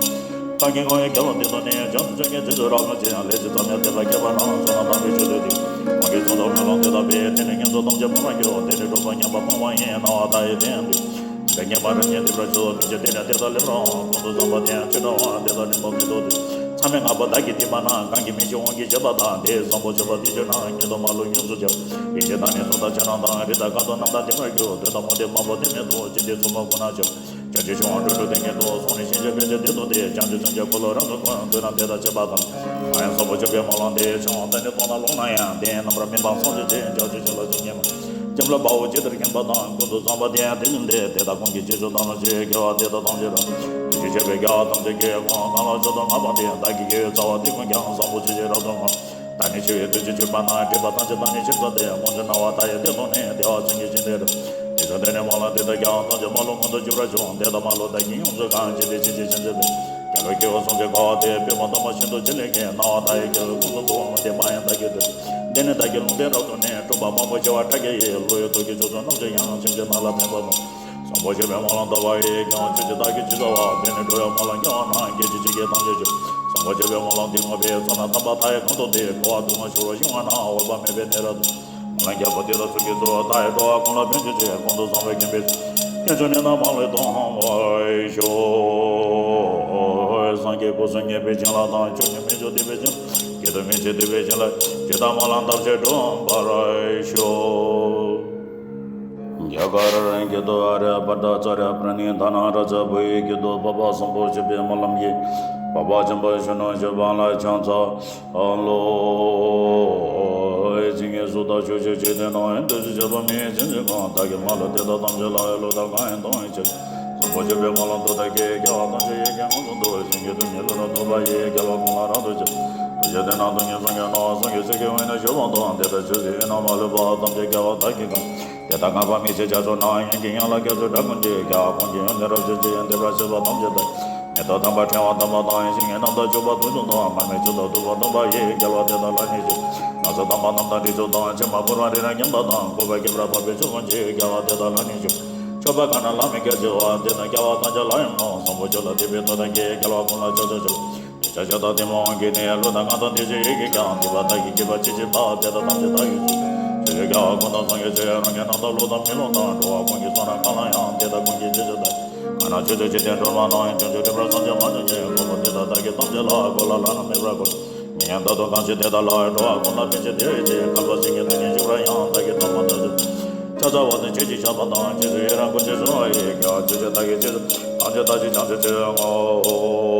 གང་གིས་ངོ་བོས་ཁྱབ་པ་འདི་དག་ནི། བྱང་ཆུབ་སྤྱོད་ཀྱི་རྗེས་སུ་རབ་སློབ་ཅིང་། ལས་ཇི་ཙམ་ཡང་དད་པ་སྐྱེས་པ་རྣམས། བསོད་ནམས་དམ་པའི་ཆོས་སྟོན་ཏེ། གང་གིས་གསུངས་དང་སྨོན་ལམ་འདི་དག་པས། དེ་ནི་ངན་སོང་ཐམས་ཅད་སྤོང་བར་འགྱུར། དེ་ནི་གྲུབ་པ་མཉམ་པ་སྤངས་པ་ཡིན། སྣང་བ་མཐའ་ཡས་དེ་ཡང་འདུས། དེ་ཉིད་མ་རིག་ཉིད་འདུས་པར་གྱུར། མིག་ཆུ་དེ་ནི་དེ་དག་ལེགས་པར་འོང་། ཀུན་ཏུ་བཟང་པོ་དེ་ཡང་ཅི་འདྲ་བ། དེ་དག་རིང་པོ་མི་ཐོགས་ཏེ། མཚམས་མེད་ལྔ་པོ་བདག་གིས་བསྟན་པ་ན། གང་གིས་མིག་ཆུའི་དབང་གིས་བཞེད་པ་དང་། དེ་བཟང་པོ་སྤྱོད་པ་འདི་ཆོས་རྣམས། ཉིད་དུ་མ་ལུས་ཡོངས་སུ་ཁྱབ། ཡེ་ཤེས་དང་ནི་གསུང་དང་ཕྱག་རྣམས་དང་། རིགས་དང་སྐད་དུ་རྣམ་དག་ལྡན་པར་གྱུར། འདོད་དང་སྨོན་འདོད་མང་པོ་དེ་མེད་དོ། ཅི་སྟེ་མཚུངས་པ་ཀུན་ན་ཁྱབ། བྱང་ཆུབ་ཤིང་དབང་སྤྲུལ་སྤྲུལ་ཏིང་ངེ་འཛིན། གསུང་ནི་ཤིང་རྗེ་ཕན་ཕྱིར་དེ་ཐོབ་སྟེ། བྱང་ཆུབ་སེམས་ཀྱི་འཁོར་ལོ་རབ་ཏུ་བསྐོར། འདོད་རྣམས་དེ་དག་སྤྱད་པ་དང་། གང་ཡང་བཟང་པོ་སྤྱོད་པའི་སྨོན་ལམ་འདི། ཕྱིར་འོང་བདག་ནི་སྟོང་ན་ལོང་ན་ཡང་། དེ་ཡི་རྣམ་པར་སྨིན་པ་བསམ་བྱེད་ཅིང་། བྱང་ཆུབ་ཤིང་ལ་ཇི་སྙེད་མ། ལྕམ་ལ་དཔའ་བོ་ཇི་ལྟར་མཁྱེན་པ་དང་། ཀུན་ཏུ་བཟང་པོ་དེ་ཡང་དེ་བཞིན་ཏེ། དེ་དག་ཀུན་གྱི་རྗེས་སུ་བདག་སློབ་ཅིང་། དགེ་བ་དེ་དག་ཐམས་ཅད་རབ། དེ་བཞིན་གཤེགས་པའི་དགེ་བ་ཐམས་ཅད་ཀྱི་དབང་། གང་ལ་མཆོག་ཏུ་བསྔགས་པ་དེ། བདག་གི་དགེ་བའི་རྩ་བ་དེ་ཀུན་ཀྱང་། བཟང་པོ་ཆོས་ཀྱི་རབ་ཏུ་བསྔགས། ད་ནི་འཆི་བའི་དུས་ཀྱི་མཆོད་པ་ན། སྒྲིབ་པ་ཐམས་ཅད་དག་ནི་ཕྱིར་བསལ་ཏེ། དབང་ཕྱུག་སྣང་བ་མཐའ་ཡས་དེ་མཐོང་ནས། བདེ་བ་ཅན་གྱི་སྤྱན་སྟེང་རབ། དེ་ཚེ་འདི་ནས་སྨོན་ལམ་འདི་དག་ཀྱང་། ཐམས་ཅད་མ་ལུས་མངོན་དུ་གྱུར་པར་ཤོག། དེ་དག་མ་ལུས་བདག་གིས་ཡོངས་སུ་གང་། ཇི་སྲིད་ཕྱིན་ཅི་ཕྱིན་ཅི་ཕན། རྒྱལ་བའི་སྐྱེ་བོ་སུམ་ཅུ་འཁོར་བ་དེ། པདྨོ་དམ་པ་ཤིན་ཏུ་ཇི་ལེགས་ཀྱིས། སྣང་བ་མཐའ་ཡས་སྐྱེ་བོའི་ཀུན་ཏུ་བསྟོད། དེ་མ་ཡིན་བདག་གིས་ཐོས། འདི་ནི་བདག་གི་ལུང་བསྟན་རབ་ཏུ་གནས། སྒྲུབ་པ་མང་པོ་བྱེ་བ་ཕྲག་བརྒྱ་ཡིས། བློ་ཡི་སྟོབས་ཀྱིས་ཕྱོགས་བཅུ་རྣམས་སུ་ཡང་། ཆོས་ཀྱི་སྣང་ལ་ཕན་པ་མང་། བཟང་པོ་སྤྱོད་པའི་སྨོན་ལམ་བཏབ་པ་ཡིས། ཀྱང་ཆོས་ཀྱི་བདག་གིས་ཇི་ལྟ་བ། དེ་ནི་འགྲོ་བའི་སྨོན་ལམ་བསྐྱང་བ་ན། སྐད་ཅིག་གཅིག་གིས་ཐམས་ཅད་འབྱུང་། བཟང་པོ་སྤྱོད་པའི་སྨོན་ལམ་འདི་བསྔོས་པས། བསོད་ནམས་དམ་པ་མཐའ་ཡས་གང་དུ་བསྟོད། འགྲོ་བ་སྡུག་བསྔལ་ཆུ་བོར་ཤིང་བ་ན། འོད་དཔག་མེད་པའི་གནས་རབ་ཏུ། སྨོན་ལམ་རྒྱལ་པོ་འདི་དག་ཚོགས་ཀྱིས་བསུ། མཐའ་ཡས་འགྲོ་བ་ཀུན་ལ་ཕན་བྱེད་ཅིང་། ཀུན་ཏུ་བཟང་པོའི་ཁྱིམ་པའི་ཚོགས། དཀོན་མཆོག་ནི་ནི་མ་ལུས་མཐོང་བར་ཤོག། སངས་རྒྱས་སྐུ་གསུམ་བརྙེས་པའི་བྱིན་རླབས་དང་། མཆོག་གི་མིང་མཆོག་ཐོས་པའི་བྱིན་རླབས། སྐྱེ་གདུང་མི་འཆི་ཐོབ་པའི་བྱིན་རླབས། ཇི་ལྟར་སྨོན་ལམ་བཏབ་ཕྱིར་འགྲུབ་པར་ཤོག། རྒྱ་གར་རྒྱལ་དུ་ཨ་རྱ་པ་ཏ་ཙཱ་རྱ་པྲ་ཎི་དྷ་ན་རཱ་ཛ་བོད་ཡུལ་གྱི་དུ་འཕགས་པ་བཟང་པོ་སྤྱོད་པའི་སྨོན་ལམ་གྱིས། འཕགས་པ་ཆེན་པོ་གཞོན་ནུ་གཞོན་པ་ལ་ཕྱག་འཚལ་ལོ། ཇི་སྙེད་ སུ་དག་ཆོས་ཅན། ཇི་ལྟར་སྣང་བའི་འདུ་ཤེས་བྱས་པ་མེད་ཅིང་། ཇི་སྐད་བདག་གིས་སྨྲ་ལ་དེ་དག་ཐམས་ཅད་ལ། བློ་དང་གང་ཡིན་མཐོང་བའི་ཕྱིར། བཟང་པོ་སྤྱོད་པའི་སྨོན་ལམ་མཐུ་དང་བགྱི། རྒྱལ་བ་ཐམས་ཅད་ཡིད་ཀྱིས་མངོན་སུམ་དུ། བྱིན་གྱིས་བརླབ་ནས་ལོངས་སྤྱོད་པ་ཡི། རྒྱལ་བ་ཀུན་ལ་རབ་ཏུ་ཕྱིན། ཐུགས་རྗེ་དེ་ན་སྟོང་ཉིད་སངས་རྒྱས་ནོ། སངས་རྒྱས་ཚིག་གི་དབྱིངས་ནས་ཞུ་བ་དང་། དེ་ལྟར་ཆོས་ཀྱི་དབྱིངས་རྣམས་མ་ལུས་པ། ཐམས་ཅད་རྒྱལ་བ་དག་གིས་གང་། དེ་དག་བསྔགས་པ་མི་ཕྱེད་རྒྱ་མཚོ་ནང་། ཡོན་གྱི་ཡང་ལག་རྒྱ་མཚོའི་སྒྲ་ཀུན་གྱིས། རྒྱལ་བ་ཀུན་གྱི་ཡོན་ཏན་རབ་བརྗོད་ཅིང་། འདས་པ་ཕྱི་མ་ཐམས་ཅད་དག་མེ་ཏོག་དམ་པ་ཕྲེང་བ་དམ་པ་དང་། ཞིང་གི་རྣམ་དག་བྱུག་པ་དུང་ཆེན་དང་། མར་མེ་མཆོད་དང་བདུག་སྤོས་དམ་པ་ཡིས། རྒྱལ་བ་དེ་དག་ལ་ནི་ཕྱག་སྣག་ཚ་དམ་པ་རྣམས་དང་དྲི་མཆོག་དང་། ཕྱེ་མ་ཕུར་བ་རི་རབ་རྔམ་པ་དང་། བཀོད་པ་ཁྱད་པར་འཕགས་པའི་མཆོག་ཀུན་གྱིས། རྒྱལ་བ་དེ་དག་ལ་ནི་ཕྱག་མཆོད་པ་གང་རྣམས་བླ་མེད་སྐད་ཅེས་པ། དེ་རྣམས་རྒྱལ་བ་ཐམས་ཅད་ལ་ཡང་སྨོན། བཟང་པོ་སྤྱོད་ལ་དད་པའི་ཐོག་མཐའ་བརྒྱད། རྒྱལ་བ་ཀུན་ལ་ཕྱག་འཚལ་ཞུ། འདོད་ཆགས་ཞེ་སྡང་གཏི་མུག་གིས་ནི། བློ་དང་ངག་དང་ལྟས་ཀྱི་ཡིད་ཀྱིས་ཀྱང་། སྡིག་པ་དག་གིས་བགྱིས་པ་ཅི་མཆིས་པ། དེ་དག་ཐམས་ཅད་བདག་གིས་སུ། ཕྱོགས་བཅུའི་རྒྱལ་བ་ཀུན་དང་སངས་རྒྱས་ཆོས། རང་གི་རྣམ་ཐར་བློ་དང་མི་སློབ་དང་། འགྲོ་བ་ཀུན་གྱི་བསོད་ནམས་གང་ལ་ཡང་། དེ་དག་ཀུན་གྱི་རྗེས་སུ་བདག་གང་རྣམས་ཆོས་ཐོས་ཇི་ལྟར་སྒྲོལ་མ་ནོ། བྱང་ཆུབ་སྒྲུབ་པར་བྱང་ཆུབ་མ་བྱང་ཉིད། འཁོར་བ་འདི་དག་བདག་གིས་ཐམས་ཅད་ལ། འཁོར་ལ་བླ་ན་མེད་པར་བསྐོར། མི་ཡི་བདག་ཏུ་གང་ཞིག་དེ་དག་ལ། འགྲོ་བ་ཀུན་ལ་ཕན་ཕྱིར་དེ་བས་ཀྱང་། བསྐལ་པ་སེང་གེའི་དུས་ནི་འཇིག་པར་ཡང་། བདག་གིས་ཐོག་མར་དུས་སུ། ཕྱག་འཚལ་བ་ནི་ཆོས་ཀྱི་ཆར་པ་དང་། རྗེས་སུ་ཡི་རང་བསྐུལ་ཞིང་གསོལ་བ་ཡི། རྒྱལ་བ་ཆོས་ཀྱི་བདག་གིས་རྗེས་སུ་ཐམས་ཅད་བདག་གིས་བྱང་ཆུབ་ཕྱིར། འོ།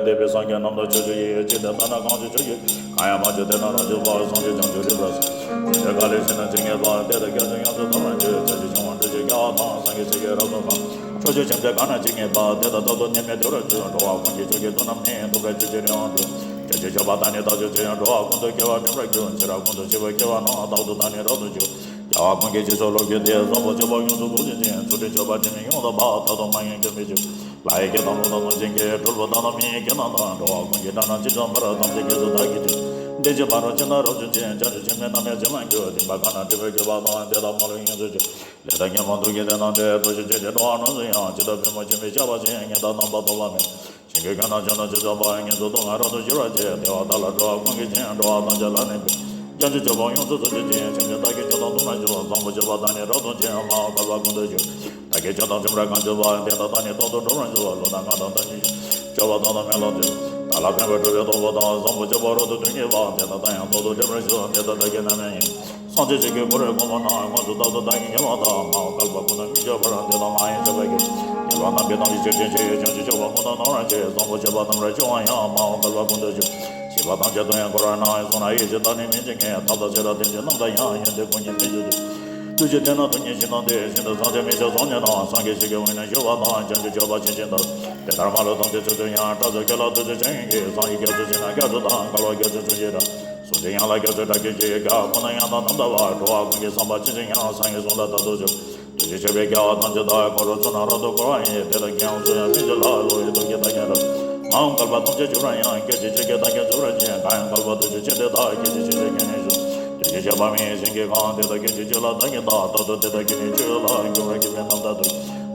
འདས་པའི་སངས་རྒྱས་རྣམས་དང་ཕྱོགས་བཅུའི་ཡི། ཇི་ལྟར་བལྟ་ན་གང་ཞིག་ཕྱོགས་བཅུའི། གང་ཡང་མ་བྱོན་དེ་རྣམས་རབ་བྱོན་པ། སངས་རྒྱས་བྱང་ཆུབ་རིག་པ་སོགས། ཇི་ལྟར་ག་ལས་ཤེས་ན་ཇི་སྙེད་པ། དེ་དག་སྐྱབས་སུ་ཡོངས་སུ་དོར་བར་འགྱུར། བྱང་ཆུབ་ཕྱོགས་ཀྱི་སྤྲུལ་པའི་རྒྱལ་བ་དང་། སངས་རྒྱས་ཆོས་ཀྱི་རབ་ཏུ་གང་། ཕྱོགས་བཅུའི་སེམས་ཅན་གང་རྣམས་ཇི་སྙེད་པ། དེ་དག་རྟག་ཏུ་ནད་མེད་དུ་རབ་འབྱུང་། འགྲོ་བ་ཀུན་གྱི་མཆོག་གི་སྡུག་རྣམས་ནི། འདོམས་པར་ཇི་ལྟར་ཡང་འགྲོ། བྱང་ཆུབ་སྤྱོད་པ་དང་ནི་བདག་སྤྱོད་ཅིང་། འགྲོ་བ་ཀུན་ཏུ་སྐྱེ་བ་འགྲིམ་པར་འགྱུར། ཚེ་རབས་ཀུན་ཏུ་སྐྱེ་བ་སྐྱེ་བ་རྣམས། རྟག་ཏུ་བདག་ནི་རབ་ཏུ་འབྱུང་། རྒྱལ་བ་ཀུན་གྱི་རྗེས་སུ་སློབ་གྱུར་ཏེ། བཟང་པོ་སྤྱོད་པ་ཡོངས་སུ་རྫོགས་བྱེད་ཅིང་། ཚུལ་ཁྲིམས་སྤྱོད་པ་དྲི་མེད་ཡོངས་དག་པ། ཐབས་དང་མ་ཡིན་སྐྱོན་མེད་ཕྱིར། ལྷ་ཡི་སྐད་དང་ཀླུ་དང་གནོད་སྦྱིན་གྱི། གྲུལ་བུ་དག་དང་མི་ཡི་སྐད་རྣམས་དང་། འགྲོ་བ་ཀུན་གྱི་སྒྲ་རྣམས་ཇི་ཙམ་པར། ཐམས་ཅད་སྐད་དུ་བདག་གིས་ཐོས། བདེན་བཞིན་ཕ་རོལ་ཕྱིན་དང་རབ་བྱུང་ཅན། བྱང་ཆུབ་ཕྱིར་མི་རྣམས་ཡང་ཇི་མ་གྱུར། སྡིག་པ་གང་རྣམས་སྒྲིབ་པས་གོས་པ་དང་། དེ་དག་མ་ལུས་ཡོངས་སུ་གྱུར། ལས་དང་ཉོན་མོངས་དུག་གི་ནད་རྣམས་ཏེ། འགྲོ་ཞིང་བཅས་ཏེ་འགྲོ་བ་རྣམས་སུ་ཡང་། ཇི་ལྟར་བུ་མོ་ཆེན་པོས་བཅག་པ་བཞིན། ཉེས་དང་རྣམ་པར་དག་པ་མེད། བྱིན་གྱིས་བསྐུལ་ན་ཆོས་རྣམས་ཇི་ཙམ་པར། ངན་སོང་སྡུག་བསྔལ་རབ་ཏུ་སྐྱེ་བར་བྱེད། དེ་བ་དག་ལ་འགྲོ་བ་ཀུན་གྱིས་བྱིན། འགྲོ་བ་ཐམས་ཅད་ལ་ནི་འབུལ། བྱང་ཆུབ་སྤྱོད་པ་ཡོངས་སུ་རྫོགས་བྱེད་ཅིང་། ཆོས་ཉིད་བདག་གིས་ཆོས་དང་མཐུན་པར་འགྱུར། བཟང་པོ་སྤྱོད་པ་དག་ནི་རབ་ཏུ་འབྱུང་། མ་འོངས་བསྐལ་པ་ཀུན་ཏུ་འབྱུང་། བདག་གིས་ཆོས་དང་མཐུན་པར་གང་བྱས་པ། དེ་དག་བདག་ནི་རྟག་ཏུ་འགྲུབ་པར་འགྱུར། བློ་དང་ངག་དང་ལྟ་ཉིད་ཀྱི། སྤྱོད་པ་དག་དང་མི་སློབ་སྟེ། བདག་ལ་ཕན་པར་སྒྲུབ་པའི་སྟོབས་པོ་དང་། བཟང་པོ་སྤྱོད་པ་རབ་ཏུ་ཐོན་བགྱིས་པ། དེ་དག་བདག་ཡང་རྟག་ཏུ་འགྲུབ་པར་ཤོག། དེ་དག་བདག་གི་རྣམ་སྨིན་ཡིན། སངས་རྒྱས་ཆོས་ཀྱི་འཁོར་བའི་གོང་མ་རྣམས། དངོས་སུ་རྟག་ཏུ་བདག་གིས་བསྐྱངས་པ་དང་། མ་འོངས་བསྐལ་པ་ཀུན་ཏུ་མི་སྐྱོ་བར། དེ་དག་མ་ཡིན་སྤྱོད་པ་གིས། རྒྱལ་བ་རྣམས་ཀྱི་དམ་ཚིག་ཆོས་ཅན། ཆོས་ཡི་བྱང་ཆུབ་སྤྱོད་པ་ཀུན་ཏུ་སྣང་བར་བྱེད། བཟང་པོ་སྤྱོད་པ་རྣམས་རབ་འབྱུང་བ་ཡང་། མ་འོངས་བསྐལ་པ་ཀུན་ཏུ་འབྱུང་། ཞིག་པ་ཐམས་ཅད་དུ་ཡང་འཁོར་བ་ན། སོང་ན་ཡིད་ཆེས་བདག་ནི་མི་བྱེད་མཁན། ཐབས་དང་ཚེ་དང་རྟེན་ཅན་རྣམས་དང་ཡང་། ཡོན་ཏན་ཀུན་གྱི་དཔལ་གྱུར་ཏེ། ཐུགས་རྗེ་དེ་ན་སྟོང་ཉིད་ཞིང་དང་ལྡན། ཤིན་ཏུ་སངས་རྒྱས་མི་ཕྱེད་སངས་རྒྱས་རྣམས། སངས་རྒྱས་ཆོས་ཀྱི་དབྱིངས་ནས་བཞུགས་པ་དང་། བྱང་ཆུབ་སྤྱོད་པ་ཕྱིན་ཅི་ལྟར། དེ་ལྟར་མ་ལུས་ཐམས་ཅད་ཚུལ་མཐུན་ཡང་། སྐྲག་ཚོར་སྐྱེ་ལ་ཐུགས་རྗེ་ཆེ་ཡོན་གྱིས། སངས་རྒྱས་སྐྱབས་སུ་མཆི་ན་སྐྱབས་སུ་བདག། འགལ་བ་སྐྱབས་སུ་མཆི་ཕྱིར་ར། གཟུགས་ཅན་ཡན་ལག་སྐྱབས་སུ་སྒྲ་སྐད་ཀྱིས། རྒྱལ་བ་ཀུན་ན་ཡང་དག་རྣམ་དག་པ། འགྲོ་བ་ཀུན་གྱི་བསམ་པ་ཇི་བཞིན་ཡང་། སངས་རྒྱས་གསུང་ལ་བདག་ཐུགས་ཆུད། ཐུགས་རྗེ་ཆེ་བའི་རྒྱལ་བ་ཐམས་ཅད་བདག། འཁོར་བའི་ཚོགས་རྣམས་རབ་ཏུ་བསྐོར་བ་ཡི། དེ་དག་གི་ཡང་སུ་ཡང་མི་འཇིགས་ལ། གློ་བའི་དུག་གིས་མདའ་ཁྱེར་ར། མ་འོངས་བསྐལ་པ་ཐམས་ཅད་འཇིགས་པར་ཡང་། སྐད་ཅིག་གཅིག་གིས་བདག་ཀྱང་འཇིགས་པར་བྱེད། གང་ཡང་བསྐལ་པ་ཐུགས་རྗེ་ཆེ་དེ་དག །སྐད་ཅིག་གཅིག་གིས་ཁྱེར་ནས་ཞུགས། ཐུགས་རྗེ་ཆེ་བ་མི་ཡི་བྱིན་གྱིས་གང་། དེ་དག་སྐད་ཅིག་གཅིག་ལ་བདག་ཉིད་བལྟ། རྟག་ཏུ་དེ་དག་གི་ནི་སྤྱོད་ཡུལ་ལ། འགྱུར་བར་གྱུར་པའི་རྣམ་ཐར་དུ།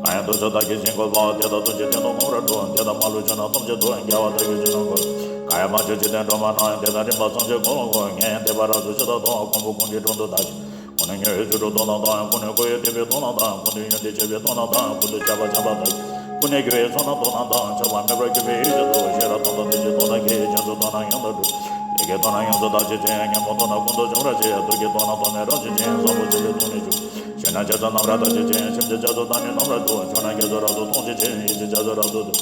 གང་ཡང་དུས་སུ་བདག་གིས་བྱིན་དགོས་པ། དེ་དག་ཐམས་ཅད་སྟན་ཏོ་ངོ་བོར་འགྲོ། དེ་དག་མ་ལུས་ཕྱོགས་རྣམས་ཐམས་ཅད་དུ། རྒྱལ་བ་བདག་གིས་བྱིན་གནང་དགོས། གང་ཡང་མ་བྱོན་འཇིག་རྟེན་སྒྲོན་མ་རྣམས། དེ་དག་རིམ་པ་ཚངས་སྤྱོད་གང་ལ་དགོས། ངས་དད་པ་རབ་ཏུ་ཞུ་དག་དང་། ཁོང་པོ་ཀུན་གྱི་དྲུང་དུ་བདག་གིས། ཁོང་ནི་མྱུར་བའི་ཚུལ་དུ་སྟོན་གནང་དང་། ཁོང་ནི་འཁོར་བའི་དད་པའི་སྟོན་གནང་དང་། ཁོང་ནི་ཡོན་ཏན་སྤྱོད་པའི་སྟོན་གནང་དང་། ཁོང་དུ་ཆགས་པ་བྱམས་པ་དག་ཁོང་ནི་དགེ་བའི་ཚོགས་རྣམས་སྟོན་གནང་དང་། ཆགས་པ་མེད་པར་གྱུར་པའི་ཡེ་ཤེས་སུ། ཤེས་རབ་སྟོན་དང་ཐུགས་རྗེ་སྟོན་དང་གི། བྱང་ཆུབ་སྟོན་ན་ཡང་དག་འགྲུབ། ལས་ཀྱི་སྟོན་ན་ཡོངས་སུ་བདག་བྱེད་ཅིང་། ཉོན་མོངས་སྟོན་ན་ཀུན་ཏུ་འབྱུང་བར་བྱེད། དུག་གི་སྟོན་ན་སྟོབས་མེད་རབ་བྱེད་ཅིང་། བཟང་པོ་སྤྱོད་པའི་སྟོན་ནི་ཆུང་། ཞན་ན་བྱ་རྩ་རྣམས་རབ་བདག་བྱེད་ཅིང་། ཁྱིམ་བྱ་རྒྱ་མཚོ་དག་ནི་རྣམ་རབ་འགྲུབ། ཕྱུག་ན་རྒྱ་མཚོ་རབ་ཏུ་མཐོང་བྱེད་ཅིང་། ཡིད་ཆེས་བྱ་རྩ་རབ་ཏུ་འདུ།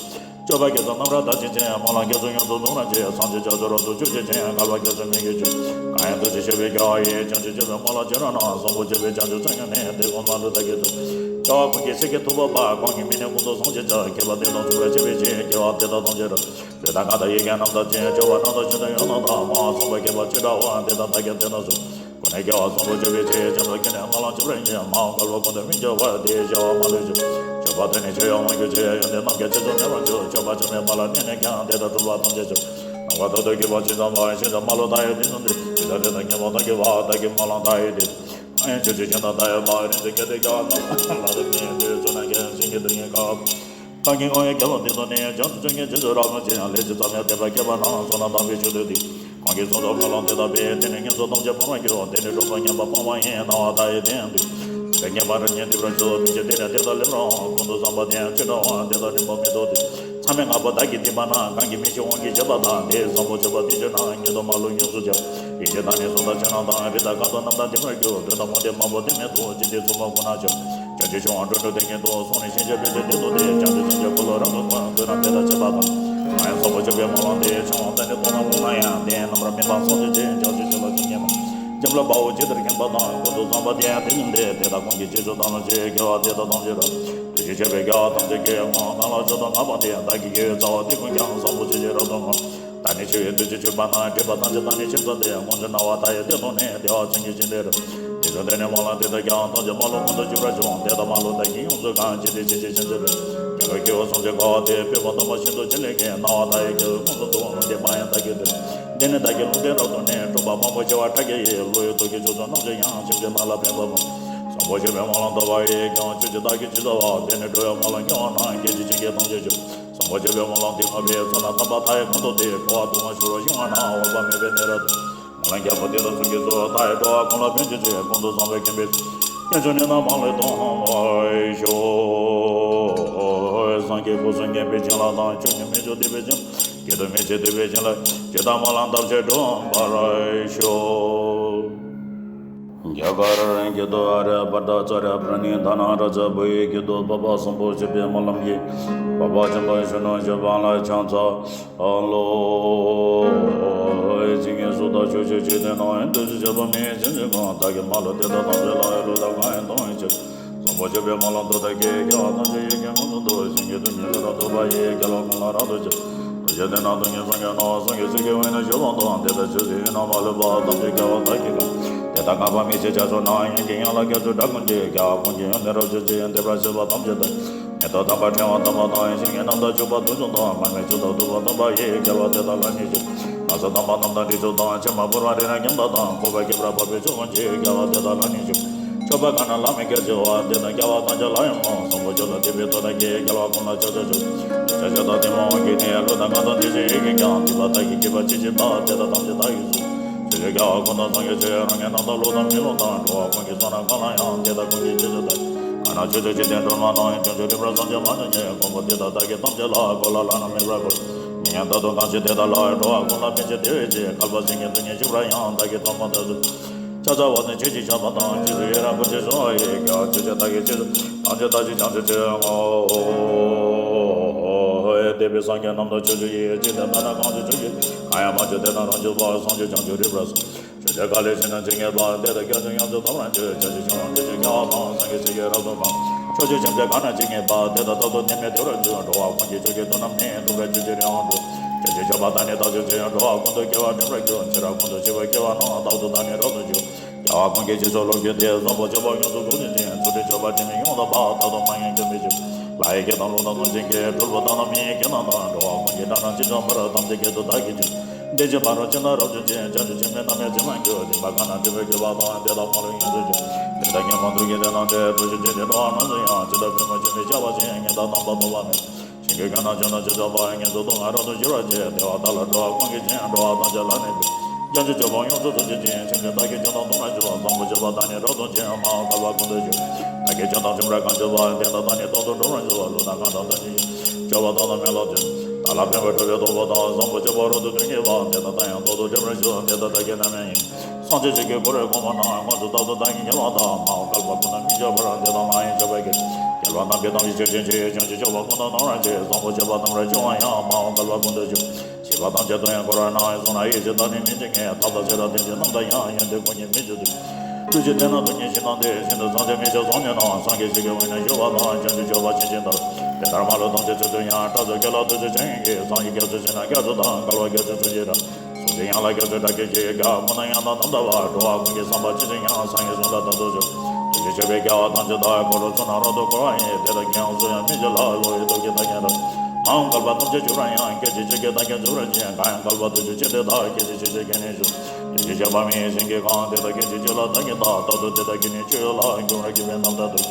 སྤྱོད་པ་དགེ་རྩ་རྣམས་རབ་བདག་བྱེད་ཅིང་། སྨོན་ལམ་དགེ་ཚོགས་ཡོངས་སུ་འདུ་བར་བྱེད། སངས་རྒྱས་བྱ་རྩ་རབ་ཏུ་འཇུག་བྱེད་ཅིང་། འགལ་བ་སྐྱབས་སུ་མི་འགྱུར་ཕྱིར། གང་ཡང་ཐུགས་རྗེ་ཆེ་བའི་རྒྱལ་བ་ཡིས། བྱང་ཆུབ་སྤྱོད་པའི་སྨོན་ལམ་བྱེ་བྲག་རྣམས། བཟང་པོ་སྤྱོད་པའི་བྱང་ཆུབ་ཚོལ་སྙེགས་ནས། དེ་ཀུན་མ་ལུས་བདག་གིས་ཐོབ། སྐྱེ་བ་ཀུན་གྱི་སེམས་བསྐྱེད་ཐོབ་པ་པ། གང་གིས་སྨིན་ནས་ཀུན་ཏུ་བཟང་བྱེད་ཅིང་། མཁས་པ་དེ་དག་མཚུངས་པར་བྱེད་པའི་ཕྱིར། དགེ་བ་འདི་དག་ཐམས་ཅད་རབ། ལུས་དང་ངག་དང་ཡིད་ཀྱི་རྣམ་དག་ཅིང་། སྤྱོད་པ་རྣམས་དང་ཆོས་དང་ཡོན་རྣམས་དང་། མ་འོངས་བསམ་པ་བསྐྱེད་པ་ཅི་འདྲ་བ། དེ་དག་བདག་ཀྱང་དེ་དང་གསུམ། ཀུན་ནས་སྐྱེ་བ་བཟང་པོ་སྤྱོད་པའི་ཕྱིར། བྱང་ཆུབ་སྐྱེས་ནས་སྨོན་ལམ་བྱེ་བྲག་ཉིད། མ་འོངས་བསྐལ་པ་ཀུན་ཏུ་མི་སྐྱོ་བར། དེ་ཡི་བྱ་བ་མ་ལུས་ཕྱིར། སྤྱོད་པ་དེ་ནི་ཆོས་ཡོད་མངོན་གྱུར་ཕྱིར། ཡོན་ཏན་རྣམས་ཀྱང་ཚིག་རྩུབ་མེད་པར་འགྱུར། སྤྱོད་པ་ཆོས་མེད་པ་ལ་གནས་ནས་ཀྱང་། དེ་ལྟར་ཐུབ་པ་ཐམས་ཅད་ཚུལ། རྣམ་དག་ཐོག་ཏུ་གྱུར་པ་ཇི་ཙམ་པར། ཕྱིན་ཅི་མ་ལོག་མཐའ་ཡས་དུས་གསུམ་དུ། ཇི་ལྟར་དེ་དག་ཉོན་མོངས་དག་གྱུར་པ། བདག་གི་སྨོན་ལམ་མཐའ་ཡས་དུས། ཨ་ཡང་ཆོས་ཀྱི་ཆོས་རྣམས་མཐའ་ཡས་པ། རིང་དུ་སྐྱེ་སྟེ་སྐྱེ་བ་རྣམས་ལ་དུ་མི་འདོད། ཚོགས་རྣམས་ཀྱང་བྱིན་གྱིས་བརླབ་ཉེན་དཀའ། གང་གིས་བསྔོ་བའི་དགེ་སློང་དེ་ཚོ་ནི། བྱང་ཆུབ་སྤྱོད་ཉིད་རྗེས་སུ་རབ་བསྔོ་ཞིང་། ལས་ཇི་ཙམ་ཡང་དད་པ་བསྐྱེད་པ་རྣམས། བསོད་ནམས་དམ་པའི་མཆོག་ཏུ་ཐིམ། གང་གིས་གསུངས་སོ་སྨོན་ལམ་དེ་དག་པས། དེ་ནི་ངན་སོང་ཐམས་ཅད་སྤངས་པར་འགྱུར། དེ་ནི་གྲོགས་པོ་ངན་པ་སྤངས་པ་ཡིན། སྣང་བ་མཐའ་ཡས་དེ་ཡང་དུས། དེ་ལས་ངེས་པར་རབ་བརྙེས་ཐོབ་པར་ཤོག། མི་ཕྱེད་དེ་ནས་དེ་དག་སླེབས་རུང་། ཀུན་ཏུ་བཟང་པོ་དེ་ཡང་ཅི་འདྲ་འོང་། དེ་དག་རིམ་པ་མི་ཐོགས་ཏེ། མཚམས་མེད་ལྔ་པོ་བདག་གིས་བསྟན་པ་ན། གང་གིས་མི་ཤེས་དབང་གིས་བྱས་པ་དང་། དེ་ཡི་བཟང་པོ་སྤྱོད་པ་དེ་ཆོས་རྣམས། ཉིད་དུ་མ་ལུས་ཡོངས་སུ་ཁྱབ། ཡིད་ཀྱི་བདག་ཉིད་གསུང་དང་ཕྱག་རྣམས་དང་། རིགས་དང་ཁ་དོག་རྣམས་དང་ལྡན་པར་གྱུར། དོན་དང་མུ་སྟེགས་མང་པོ་དེ་མེད་དུ། ཇི་སྲིད་ཚོགས་པ་ཀུན་ན་ཁྱབ། བྱང་ཆུབ་ཕྱོགས་འགྲོ་དོན་ཉིད་དུ་སོང་ནས། ཕྱིན་ཆད་བོད་ཅིག་བདེ་སྟོང་སྟེ། བྱང་ཆུབ་སེམས་ཀྱི་འཁོར་ལོ་རབ་ཏུ་བསྐོར། དུས་རྣམས་དེ་དག་ཆད་པ་དང་། གང་ཡང་བཟང་པོ་སྤྱོད་པའི་སྨོན་ལམ་འདི། ཕྱིར་འོང་བདག་ནི་ཐོབ་ན་མྱོང་ན་ཡང་། དེ་ཡི་རྣམ་པར་སྨིན་པ་སངས་རྒྱས་ཀྱི། བྱང་ཆུབ་སྤྱོད་ལ་ཆོས་ཉིད་མ། འཇམ་ལ་དཔའ་བོ་ཇི་ལྟར་མཁྱེན་པ་དང་། ཀུན་ཏུ་བཟང་པོ་དེ་ཡང་དེ་ཉིད་དེ། དེ་དག་ཀུན་གྱི་རྗེས་སུ་བདག་སློབ་ཅིང་། དགེ་བ་འདི་དག་ཐམས་ཅད་རབ། དུས་ཀྱི་མཆོད་པའི་དགེ་བ་ཐམས་ཅད་ཀྱིས། གང་གང་ལ་མཆོག་ཏུ་བསྔགས་པ་དེ། བདག་གི་དགེ་བའི་རྩ་བ་འདི་ཀུན་ཀྱང་། བཟང་པོ་ཇི་བཞིན་རབ་ཏུ་བསྔགས། བདག་ནི་འཆི་བའི་དུས་ཀྱི་མཆོད་པ་དང་། སྒྲིབ་པ་ཐམས་ཅད་བདག་ནི་ཕྱིར་སོལ་ཏེ། དཀོན་མཆོག་སྣང་བ་མཐའ་ཡས་དེ་མཐོང་ནས། བདེ་བ་ཅན་གྱི་སྤྱན་ལྡན་རབ། དེ་ཚེ་དེ་ནས་མ་ལ་དེ་དག་ཀྱང་། ཐམས་ཅད་མ་ལུས་ཀུན་ཏུ་འཇུག་པར་འགྱུར། དེ་དག་མ་ལུས་བདག་གིས་ཡོངས་སུ་གང་། ཇི་སྲིད་ཆོས་ཀྱི་སྤྱན་མཆོད་པའི། རྒྱལ་བའི་སྐྱེ་བོ་སུམ་བརྩེགས་འཁོར་བ་དེ། སྤྱོད་པ་སྟོང་པ་ཤིན་ཏུ་ཅི་ལེགས་ཀྱིས། སྣང་བ་མཐའ་ཡས་སྐྱེ་བོས་ཀུན་ཏུ་བསྡུ། དེ་མ་ཡིན་བདག་གི་དོན། འདི་ནི་བདག་གི་ལུང་བསྟན་རབ་ཏུ་གནས། སྤྲུལ་པ་དབང་པོ་བྱེ་བ་ཕྲག་བརྒྱ་ཡིས། བསླུ་བའི་དུག་གིས་བཅུག་ཚོགས་རྣམ་དག་ཡང་། ཆེམ་ཆེམ་ནགས་ལ་ཕན་པ་མ། བཟང་པོ་སྤྱོད་པའི་སྨོན་ལམ་བཏབ་པ་ཡིས་ཀྱང་། ཆོས་ཀྱི་བདག་གིས་ཇི་ལྟ་བ། དེ་ནི་འགྲོ་བའི་སྨོན་ལམ་སྐྱེ་བ་ན། སྐད་ཅིག་གཅིག་གིས་ཐམས་ཅད་འགྲུབ། བཟང་པོ་སྤྱོད་པའི་སྨོན་ལམ་འདི་བསྔོ་བས། བསོད་ནམས་དམ་པ་མཐའ་ཡས་ཀུན་བསྡུས་ཏེ། འགྲོ་བ་དུ་མ་ཞིག་རུ་ཤིང་བ་ན། འོད་དཔག་མེད་པའི་གནས་རབ་ཏུ། སྨོན་ལམ་རྒྱལ་པོ་འདི་དག་ཚོགས་ཀྱིས་བསྡུས། མཐའ་ཡས་འགྲོ་བ་ཀུན་ལ་ཕན་ཕྱིར་བྱེད། ཀུན་ཏུ་བཟང་པོའི་ཁེངས་པའི་ཚུལ། དཀོན་མཆོག་ནི་རྣམས་མ་ལུས་མཐོང་བར་ཤོག། སངས་རྒྱས་སྐུ་གསུམ་མཁྱེན་པའི་བྱིན་རླབས་དང་། ཆོས་ཉིད་མི་བསྐྱོད་སྟོན་པའི་བྱིན། སྐྱེ་གདུང་མི་འཆི་སྟོན་པའི་བྱིན་རླབས། ཇི་ལྟར་སྨོན་ལམ་བཏབ་ཕྱིར་འགྲུབ་པར་ཤོག། རྒྱ་གར་སྐད་དུ། ཨཱརྱ་བྷ་ཏ་ཙཱ་རྱ་པྲ་ཎི་དྷ་ན་རཱ་ཛ། བོད་ཡིག་དཀྱིལ་དུ། འཕགས་པ་གསུམ་པོ་སྤྱོད་པའི་སྨོན་ལམ་གྱིས། འཕགས་པ་ཆེན་པོ་གཞོན་ནུ་གཞོན་པ་ལ་ཕྱག་འཚལ་ལོ། ཇི་སྙེད་སུ་དག་ཕྱོགས་བཅུའི་འཇིག་རྟེན་ན། འདུ་ཤེས་བྱ་བ་མི་ཡི་སེམས་ཅན་ཀུན། བདག་གིས་མ་ལུས་དེ་དག་ཐམས་ཅད་ལ། ཡིད་བློ་དང་ངག་ཡིད་གཏོང་བའི་ཕྱིར། བཟང་པོ་སྤྱོད་པའི་སྨོན་ལམ་མཐུ་ལྟར་བསྐྱེད། དགེ་བ་ཐམས་ཅད་ཡིད་ཀྱིས་མངོན་དུ་འདོད། བྱིན་གྱིས་རློབ་ནས་ལྷ་དང་ཐུབ་པ་ཡི། རྒྱལ་བ་ཀུན་ལ་རབ་ཏུ་ཕྱག། ཐུགས་རྗེ་ལྡན་ན་སྟོང་ཉིད་སངས་རྒྱས་ནོ། སངས་རྒྱས་ཆོས་ཀྱི་དབྱིངས་ནི་བཞུགས་པ་དང་། དེ་ལྟར་ཆོས་ཀྱི་དབྱིངས་རྣམ་པ་ལ་ཕན་པ་ཐམས་ཅད་རྒྱལ་བ་དག་གིས་གང་། དེ་དག་བསྔགས་པ་མི་ཕྱེད་ཕྱག་མཆོག་ནི། དབྱིངས་ཀྱི་ཡངས་ལ་སྐྱབས་སུ་འགྲོ་ཀུན་གྱི། རྒྱལ་བ་ཀུན་གྱི་ཡུལ་ནི་རབ་ཏུ་ཕྱུག་ཅིང་། བདེ་བར་གཤེགས་པ་ཐམས་ཅད་དང་། མེ་ཏོག་དམ་པ་ཕྲེང་བ་དམ་པ་དང་། ཞིང་གི་རྣམ་དག་བྱུག་པ་དུས་གསུམ་དུ། མར་མེ་མཆོག་ཏུ་བདུག་པ་དམ་པ་ཡིས། རྒྱལ་བ་དེ་དག་ལ་ནི་ཕྱག། ན་བཟའ་དམ་པ་རྣམས་དང་དྲི་བསུང་དང་། ཕྱེ་མ་ཕུལ་བ་རིགས་དྲུག་ཉམས་དག་དང་། བཀོད་པ་བསྐྱེད་པར་འབད་པའི་ཕྱོགས་ཀུན་གྱི། རྒྱལ་བ་དེ་དག་ལ་ནི་ཕྱག། མཆོད་པ་གང་རྣམས་བླ་མེད་བརྒྱ་བྱིན་པ། དེ་རྣམས་རྒྱལ་བ་ཐམས་ཅད་ལ་ཡང་སྨོན། བཟང་པོ་སྤྱོད་ལ་དད་པའི་མཐུ་ལྟར་བསྐྱེད། རྒྱལ་བ་ཀུན་ལ་ཕྱག་འཚལ་ཕྱོགས་བཅུའི། ཕྱག་རྒྱ་དང་ཐུན་མོང་དབང་གིས་ནི། བློ་དང་ངག་དང་དེ་བཞིན་ཡིད་ཀྱིས་ཀྱང་། སྡིག་པ་བདག་གིས་བགྱིས་པ་ཇི་བཞིན་དག། དེ་དག་ཐམས་ཅད་བདག་གིས་སོ། ཕྱོགས་བཅུའི་རྒྱལ་བ་ཀུན་དང་སངས་རྒྱས་ཆོས། རང་གི་རྣམ་ཐར་བློ་དང་མི་རློམ་དང་། འགྲོ་བ་ཀུན་གྱི་བསོད་ནམས་གང་ལ་ཡང་། དེ་དག་ཀུན་གྱི་རྗེས་སུ་བདག། གང་ན་ཕྱོགས་བཅུའི་འཇིག་རྟེན་སྒྲོན་མ་དང་། བྱང་ཆུབ་རིམ་པར་བསམ་གྱིས་མ་ཆོད་ཅིང་། མགོན་པོ་དེ་དག་བདག་གིས་ཐམས་ཅད་ལ། འགོག་ལ་བླ་ན་མེད་པར་བཀོད། མི་ཉན་རྟག་ཏུ་གང་བཞེད་དེ་དག་ལ། འགྲོ་བ་ཀུན་ལ་ཕན་ཕྱིར་བདེ་བའི་ཕྱིར། བསྐལ་པ་སེང་གེ་དུས་ཀྱི་བཞུགས་པར་ཡང་། བདག་གིས་ཐོག་མར་ཐོས་སུ། ཕྱག་འཚལ་བ་ནི་ཆོས་ཀྱི་ཆབ་བྲག་དང་། རྗེས་སུ་ཡི་རང་བསྐུལ་ཞིང་གསོལ་བ་ཡི། རྒྱལ་བ་ཆོས་ཀྱི་བདག་གིས་རྗེས་སུ། ཐམས་ཅད་བདག་གིས་བྱང་ཆུབ་སྤྱོད། འདས་པའི་སངས་རྒྱས་རྣམས་དང་ཕྱོགས་བཅུ་ཡི། འཇིག་རྟེན་ན་གང་བཞུགས་ཕྱོགས་བཅུའི། གང་ཡང་མ་བྱོན་དེ་དག་རང་བྱོན་པ། བྱང་ཆུབ་བྱང་ཆུབ་རིམ་པར་སོང་། ཕྱོགས་བཅུའི་དཀའ་ལས་ཞི་གནས་ཇི་སྙེད་པ། དེ་དག་སྐྱབས་སུ་ཡོངས་སུ་ཐོབ་པར་འགྱུར། བྱང་ཆུབ་ཕྱོགས་ལ་ཐུགས་རྗེ་དགེ་བ་དང་། སངས་རྒྱས་ཆོས་ཀྱི་རབ་ཏུ་གང་། ཕྱོགས་བཅུའི་སེམས་ཅན་གང་ན་ཇི་སྙེད་པ། དེ་དག་རྟག་ཏུ་ནད་མེད་བདེ་བར་འགྱུར། འགྲོ་བ་ཀུན་གྱི་མཆོག་གི་མཐུ་རྣམས་ནི། ཐུབ་པར་གྱུར་ཅིང་རིང་བར་འགྲོ། བྱང་ཆུབ་སྤྱོད་པ་དག་ནི་རྟག་ཏུ་བྱེད། འགྲོ་བ་ཀུན་ཏུ་དགེ་བ་འགྲིམ་པར་འགྱུར། ཚེ་རབས་ཀུན་ཏུ་བྱིས་པ་སྐྱེ་བ་ན། རྟག་ཏུ་བདག་ནི་རབ་ཏུ་འབྱུང་། རྒྱལ་བ་ཀུན་གྱི་རྗེས་སུ་བློ་བསྐྱེད་དེ། བཟང་པོ་སྤྱོད་པ་ཡོངས་སུ་རྫོགས་བྱེད་ཅིང་། ཚུལ་ཁྲིམས་སྤྱོད་པ་དྲི་མེད་ཡོངས་དག་པ། རྟག་ཏུ་མ་ངན་སྐྱོན་མེད་ཕྱིར། ལྷ་ཡི་སྐད་དང་ཀླུ་དང་གནོད་སྦྱིན་སྐད། གྲུལ་བུ་དག་དང་མི་ཡི་སྐད་རྣམས་དང་། འགྲོ་བ་ཀུན་གྱི་སྒྲ་རྣམས་ཇི་ཙམ་པར། ཐམས་ཅད་སྐད་དུ་བདག་གིས་ཀྱང་། བདེ་ཆེན་ཕ་རོལ་ཕྱིན་དང་རབ་བྱུང་ཆེན། བྱང་ཆུབ་ཆེན་པོའི་རྣམ་སྨིན་ཇི་མ་འགྱུར། སྦྱིན་པ་གང་རྣམས་སྒྲིབ་པས་གོས་པ་དང་། དེ་དག་མ་ལུས་ཡོངས་སུ་གྱུར། དེ་དག་ཉོན་མོངས་དུག་གི་སྡེ་རྣམས་ཏེ། དུག་ཆེན་ཅན་དེ་འགྲོ་བ་རྣམས་སུ་ཡང་། ཇི་ལྟར་པུས་མོ་འཇིབས་པའི་ཆར་པ་བཞིན། ཉེས་དག་རྣམ་པར་སྤངས་པ་མེད། བྱིང་རྒོད་ཀྱང་ན་ཆུ་རྣམས་ཇི་ཙམ་འབབ། ངལ་འཚོ་སྡུག་བསྔལ་རབ་ཏུ་གྱུར་པར་བྱེད། དེ་བ་དག་ལ་འགྲོ་བ་ཀུན་གྱིས་བྱིན། འགྲོ་བ་ཐམས་ཅད་ལ་ནི་ཕན། བྱང་ཆུབ་སྤྱོད་པ་ཡོངས་སུ་རྫོགས་བྱེད་ཅིང་། ཆོས་ཉིད་བདག་གིས་ཀྱང་དང་མཐུན་པར་འགྱུར། བཟང་པོ་སྤྱོད་པ་དག་ནི་རབ་ཏུ་འབྱུང་། མ་འོངས་བསྐལ་པ་ཀུན་ཏུ་བཞུགས། བདག་གིས་ཆོས་དང་ཁྲིམས་རབ་གང་བྱེད་པ། དེ་དག་བདག་ནི་རྟག་ཏུ་སྒྲུབ་པར་འགྱུར། ལུས་དང་ངག་དང་དོན་གཉིས་ཀྱི། སྤྱོད་པ་དག་དང་མི་སློབ་ཅིང་། བདག་ལ་ཕན་པའི་གྲུབ་པའི་སྟོབས་པོ་དང་། བཟང་པོ་སྤྱོད་པ་རབ་ཏུ་དོན་གཉེར་བ། དེ་དག་བདག་ཡང་རྟག་ཏུ་སྒྲིམ་པར་འགྱུར། དེ་དག་བདག་གི་རྣམ་སྨིན་ཡིན། སངས་རྒྱས་ཆོས་ཀྱི་འཁོར་ལོས་བསྐོར་བ་ན། དངོས་སུ་རྟག་ཏུ་བདག་གིས་རྒྱལ་བ་དང་། མ་འོངས་བསྐལ་པ་ཀུན་ཏུ་མི་སྐྱོ་བར། དེ་དག་མ་ཡེངས་སྤྱོད་པ་གྱིས། རྒྱལ་བ་རྣམས་ཀྱི་དམ་ཚིག་ཆོས་ཅན་མཆོག། བྱང་ཆུབ་སྤྱོད་པ་ཀུན་དང་མཐུན་པར་བྱེད། བཟང་པོ་སྤྱོད་པ་རྣམས་རབ་སྤྱོད་པ་ཡང་། མ་འོངས་བསྐལ་པ་ཀུན་ཏུ་བཞུགས། བྱིས་པ་ཐམས་ཅད་དུ་ཡང་བསྐུར་བ་ན། གསུང་ན་ཡིད་ཆེས་བདག་ནི་མི་འཇིགས་ངེས། ཐབས་དང་ཚེ་དང་རྟེན་ཅན་རྣམས་དང་ཡང་། ཡོན་ཏན་ཀུན་གྱི་མི་བསྐྱོད་དེ། ཐུགས་རྗེ་ལྡན་ན་སྟོང་ཉིད་ཞིང་དང་ལྡན། ཤིན་ཏུ་སངས་རྒྱས་མི་ཕྱེད་བཟང་སྤྱོད་རྣམས། སངས་རྒྱས་ཆོས་ཀྱི་དབྱིངས་ནི་བཞུགས་པ་དང་། བྱང་ཆུབ་སྤྱོད་པ་ཇི་བཞིན་དག། དེ་ལྟར་མ་ལུས་ཐམས་ཅད་ཚུལ་དུ་ཡང་། སྐྲག་ཚོགས་སྐྱེ་ལ་ཐུགས་རྗེ་ཅན་གྱིས། སངས་རྒྱས་སྐྱབས་སུ་མཆི་ན་སྐྱབས་སུ་དང་། བསྐལ་པ་སྐྱབས་སུ་མཆི་ཕྱིར་རབ། གཟུགས་ཅན་དབྱངས་ལ་སྐྱབས་སུ་སྐྲག་སྐྱེ་ཞིང་། རྒྱལ་བ་ཀུན་དང་ཡང་དག་རྣམ་དག་པ། འགྲོ་བ་ཀུན་གྱི་བསམ་པ་ཇི་བཞིན་ཡང་། སངས་རྒྱས་གསུང་ལ་རྟག་ཏུ་སྦྱོར། དེ་བཞིན་སྤྱོད་པའི་དགེ་བ་ཐམས་ཅད་དག། འཁོར་ལོ་ཚོགས་རྣམས་རབ་ཏུ་བསྐོར་བ་ཡིས། དེ་དག་གིས་ཡང་སུ་ཡང་མི་བྱེད་ལ། བསླུ་བའི་དུག་གིས་བདག་ཉིད་རབ། མ་འོངས་བསྐལ་པ་ཐམས་ཅད་འགྱུར་བར་ཡང་། སྐད་ཅིག་གཅིག་གིས་བདག་ཀྱང་འཇོམས་པར་བྱེད། གང་ཡང་བསྐལ་པ་དུས་སུ་མཆི་དེ་དག། སྐད་ཅིག་གཅིག་གིས་ཁྱེར་ནས་འཇོམས། དེ་བཞིན་གཤེགས་པ་མི་ཡི་སེང་གེ་གང་། དེ་དག་སྐད་ཅིག་གཅིག་ལ་བདག་ཉིད་བལྟ། རྟག་ཏུ་དེ་དག་གིས་ནི་ཁྱོད་ཡོད་ལ། འགྱུར་བར་གྱུར་པའི་རྣམ་ཐར་དུ།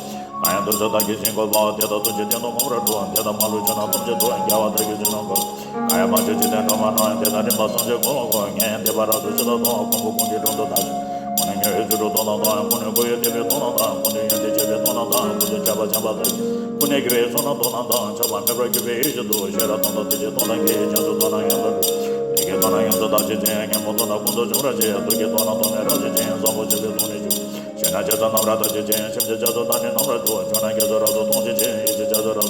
གང་ཡང་དུས་སུ་བདག་གིས་ཞིང་བཀོད་པ། དེ་དག་ཐམས་ཅད་སྟེང་དུ་མངོན་པར་སྒྲུབ། དེ་དག་མ་ལུས་ཕྱོགས་རྣམས་ཐམས་ཅད་དུ། རྒྱལ་བ་བདག་གིས་ཕྱིར་ནམ་བསྐོར། གང་ཡང་མ་བྱོན་འཇིག་རྟེན་སྒྲོན་མ་ན། དེ་དག་རིམ་པ་སངས་རྒྱས་ཀུན་ལ་བསྐོར། ངེས་ཡིན་བདེན་པ་རབ་ཏུ་ཇི་ལྟར་མཐོང་། ཁོང་པོ་ཀུན་གྱི་དྲུང་དུ་བདག་ཀྱང་། ཀུན་ནས་མྱུར་བའི་རྫུ་འཕྲུལ་སྟོབས་རྣམས་དང་། ཀུན་ནས་འགུགས་པའི་བདེ་བའི་སྟོབས་རྣམས་དང་། ཀུན་ཏུ་ཡོན་ཏན་སྤྱོད་པའི་སྟོབས་རྣམས་དང་། ཀུན་ཏུ་ཁྱབ་པ་འཆང་བ་དང་། ཀུན་ནས་རྒྱལ་བའི་ཚོགས་རྣམས་སྟོབས་རྣམས་དང་། ཆགས་པ་མེད་པར་གྱུར་པའི་ཡེ་ཤེས་དང་། ཤེས་རབ་དང་ཐུགས་རྗེ་སྟོབས་རྣམས་ཀྱིས། བྱང་ཆུབ་སྟོབས་རྣམས་ཡོངས་སུ་འགྲུབ། ལས་ཀྱི་སྟོབས་རྣམས་ཡོངས་སུ་དག་བྱེད་ཅིང་། ཉོན་མོངས་སྟོབས་རྣམས་ཀུན་ཏུ་འཇོམས་པར་བྱེད། དུག་གི་སྟོབས་རྣམས་སྟོབས་མེད་རབ་བྱེད་ཅིང་། བཟང་པོ་སྤྱོད་པའི་སྟོབས་ནི་ཆུ། ཆོས་རྣམས་ཇི་ཙམ་རྣམ་པར་དག་བྱེད་ཅིང་། ཆེམ་ཆེམ་རྒྱ་མཚོ་དག་ནི་རྣམ་པར་འཇུག་ཆོས་རྣམས་རྒྱ་མཚོ་རབ་ཏུ་མཐོང་བྱེད་ཅིང་། ཡེ་ཤེས་རྒྱ་མཚོ་རབ་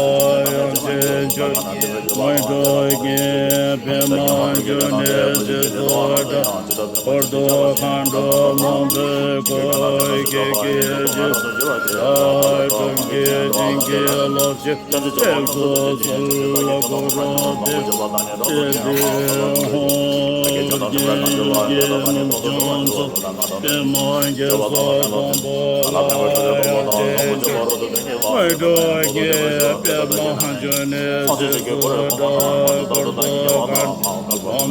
ཡོངས་ཆེན་ཆོས་ཀྱི་མེ་ཏོག་གི་པདྨ་འབྱུང་གནས་ཞེས་སུ་གྲགས། འཁོར་དུ་མཁའ་འགྲོ་མང་པོས་བསྐོར། ཀྱེ་ཀྱེ་ཅི་ཞལ་སྒྲོམ་གྱིས་བཅིངས་ཀྱི་རླབས་ཆེན་གཡས་སུ་གསོལ། གུ་རུ་ཏེ་ཏེ་ཧོ། རྒྱན་གྱི་མུ་ཁྱུད་རྫོགས་པདྨ་རྒྱལ་སྲས་མང་པོ་ལ་ཡོངས་ཆེན་མེ་ཏོག་གི་པདྨ་འབྱུང་གནས་ཞེས་སུ་གྲགས། འཁོར་དུ་མཁའ་འགྲོ་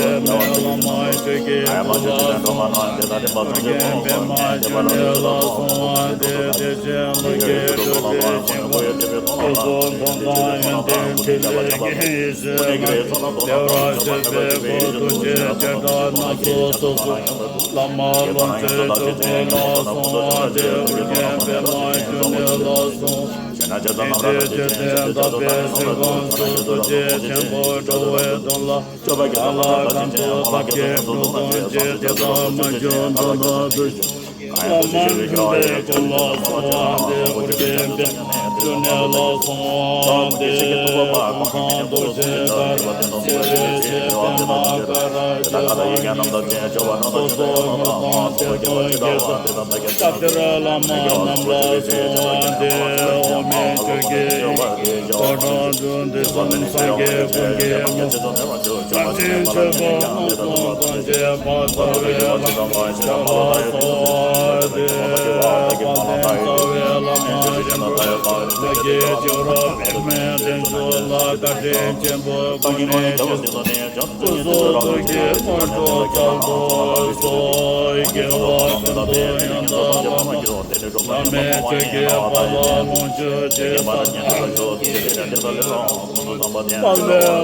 པདྨའི་བླ་མ་ཆོས་ཀྱི་སྐུ་ལ་གསོལ་བ། ཨོ་རྒྱན་པདྨ་འབྱུང་གནས་ལ་གསོལ་བ་འདེབས། བདེ་ཆེན་ཀླུ་ཆེན་སྐུ་གསུམ་འཁོར་དང་ཡོན་ཏན་ཕྲིན་ལས་ཀྱི་ཡེ་ཤེས་ལྔ་བདེ་བར་གཤེགས་པའི་སྐུ། ཐུགས་རྗེ་བྱེ་བྲག་སྣ་ཚོགས་སོ་སོར། བླ་མ་ལོངས་སྤྱོད་སྤྲུལ་སྐུ་ལ་གསོལ་བ་འདེབས། ཨོ་རྒྱན་པདྨ་འབྱུང་གནས་ལ་གསོལ་བ། ཞིང་རྡུལ་ཆོས་ཅན་དག་པའི་གཟིགས་དབང་ཕྱུག། ཐུགས་རྗེ་ཆེན་པོ་འགྲོ་བའི་དོན་ལ་གང་ལ་གང་འདུལ་བདག་གིས་སྒྲུབ་དོན་ཆེ། དེ་ལྟར་མ་བྱོན་དོན་དམ་དུ་བྱོན། བླ་མ་མཁྱེན་པའི་སྐུ་ལ་གསོལ་བ་འདེབས། ཨོ་རྒྱན་པདྨ་འབྱུང་གནས་ལ་གསོལ་བ་འདེབས། ཀུན་བཟང་རྡོ་རྗེ་ལྟར་གཤེགས་པའི་ཞབས་པད་པདྨ་ཀ་ར་ཇོ་ལ་གསོལ། སོ་སོ་ཡོན་ཏན་ཐེར་འདོན་གྱི་ས་སྐྱབས་གཏེར་བླ་མ་རྣམས་ལ་གསོལ་བ་འདེབས། འོག་མིན་ཆོས་ཀྱི་དབྱིངས་སུ་འགྲོ་དྲུག་འདུས་གསུམ་སངས་རྒྱས་ཀུན་གྱི་ངོ་བོ། བརྒྱ་བྱིན་ཆོས་འཁོར་རྣམ་གསུམ་ཐམས་ཅད་པ་ཚ་བའི་བླ་མ་ཞབས་ལ་གསོལ་བ་འདེབས། དཔལ་ལྡན་རྩ་བའི་བླ་མ་ཆེན་པོ་ལྷ་སྐྱེས་བྱེ་བྲག་པདྨའི་གདན་ཞུགས་ལ། བཀའ་དྲིན་ཆེན་པོས་ཀུན་ནས་རྗེས་སུ་སྐུ་གསུང་ཐུགས་ཀྱི་དངོས་གྲུབ་སྩལ་དུ་གསོལ། དགེ་བ་ཀུན་ཏུ་ཡོན་བདག་བླ་མ། བླ་མའི་ཆོས་ཀྱི་དཔལ་ལ་ལོངས་སྤྱོད་ཅིང་། དཔལ་ལྡན་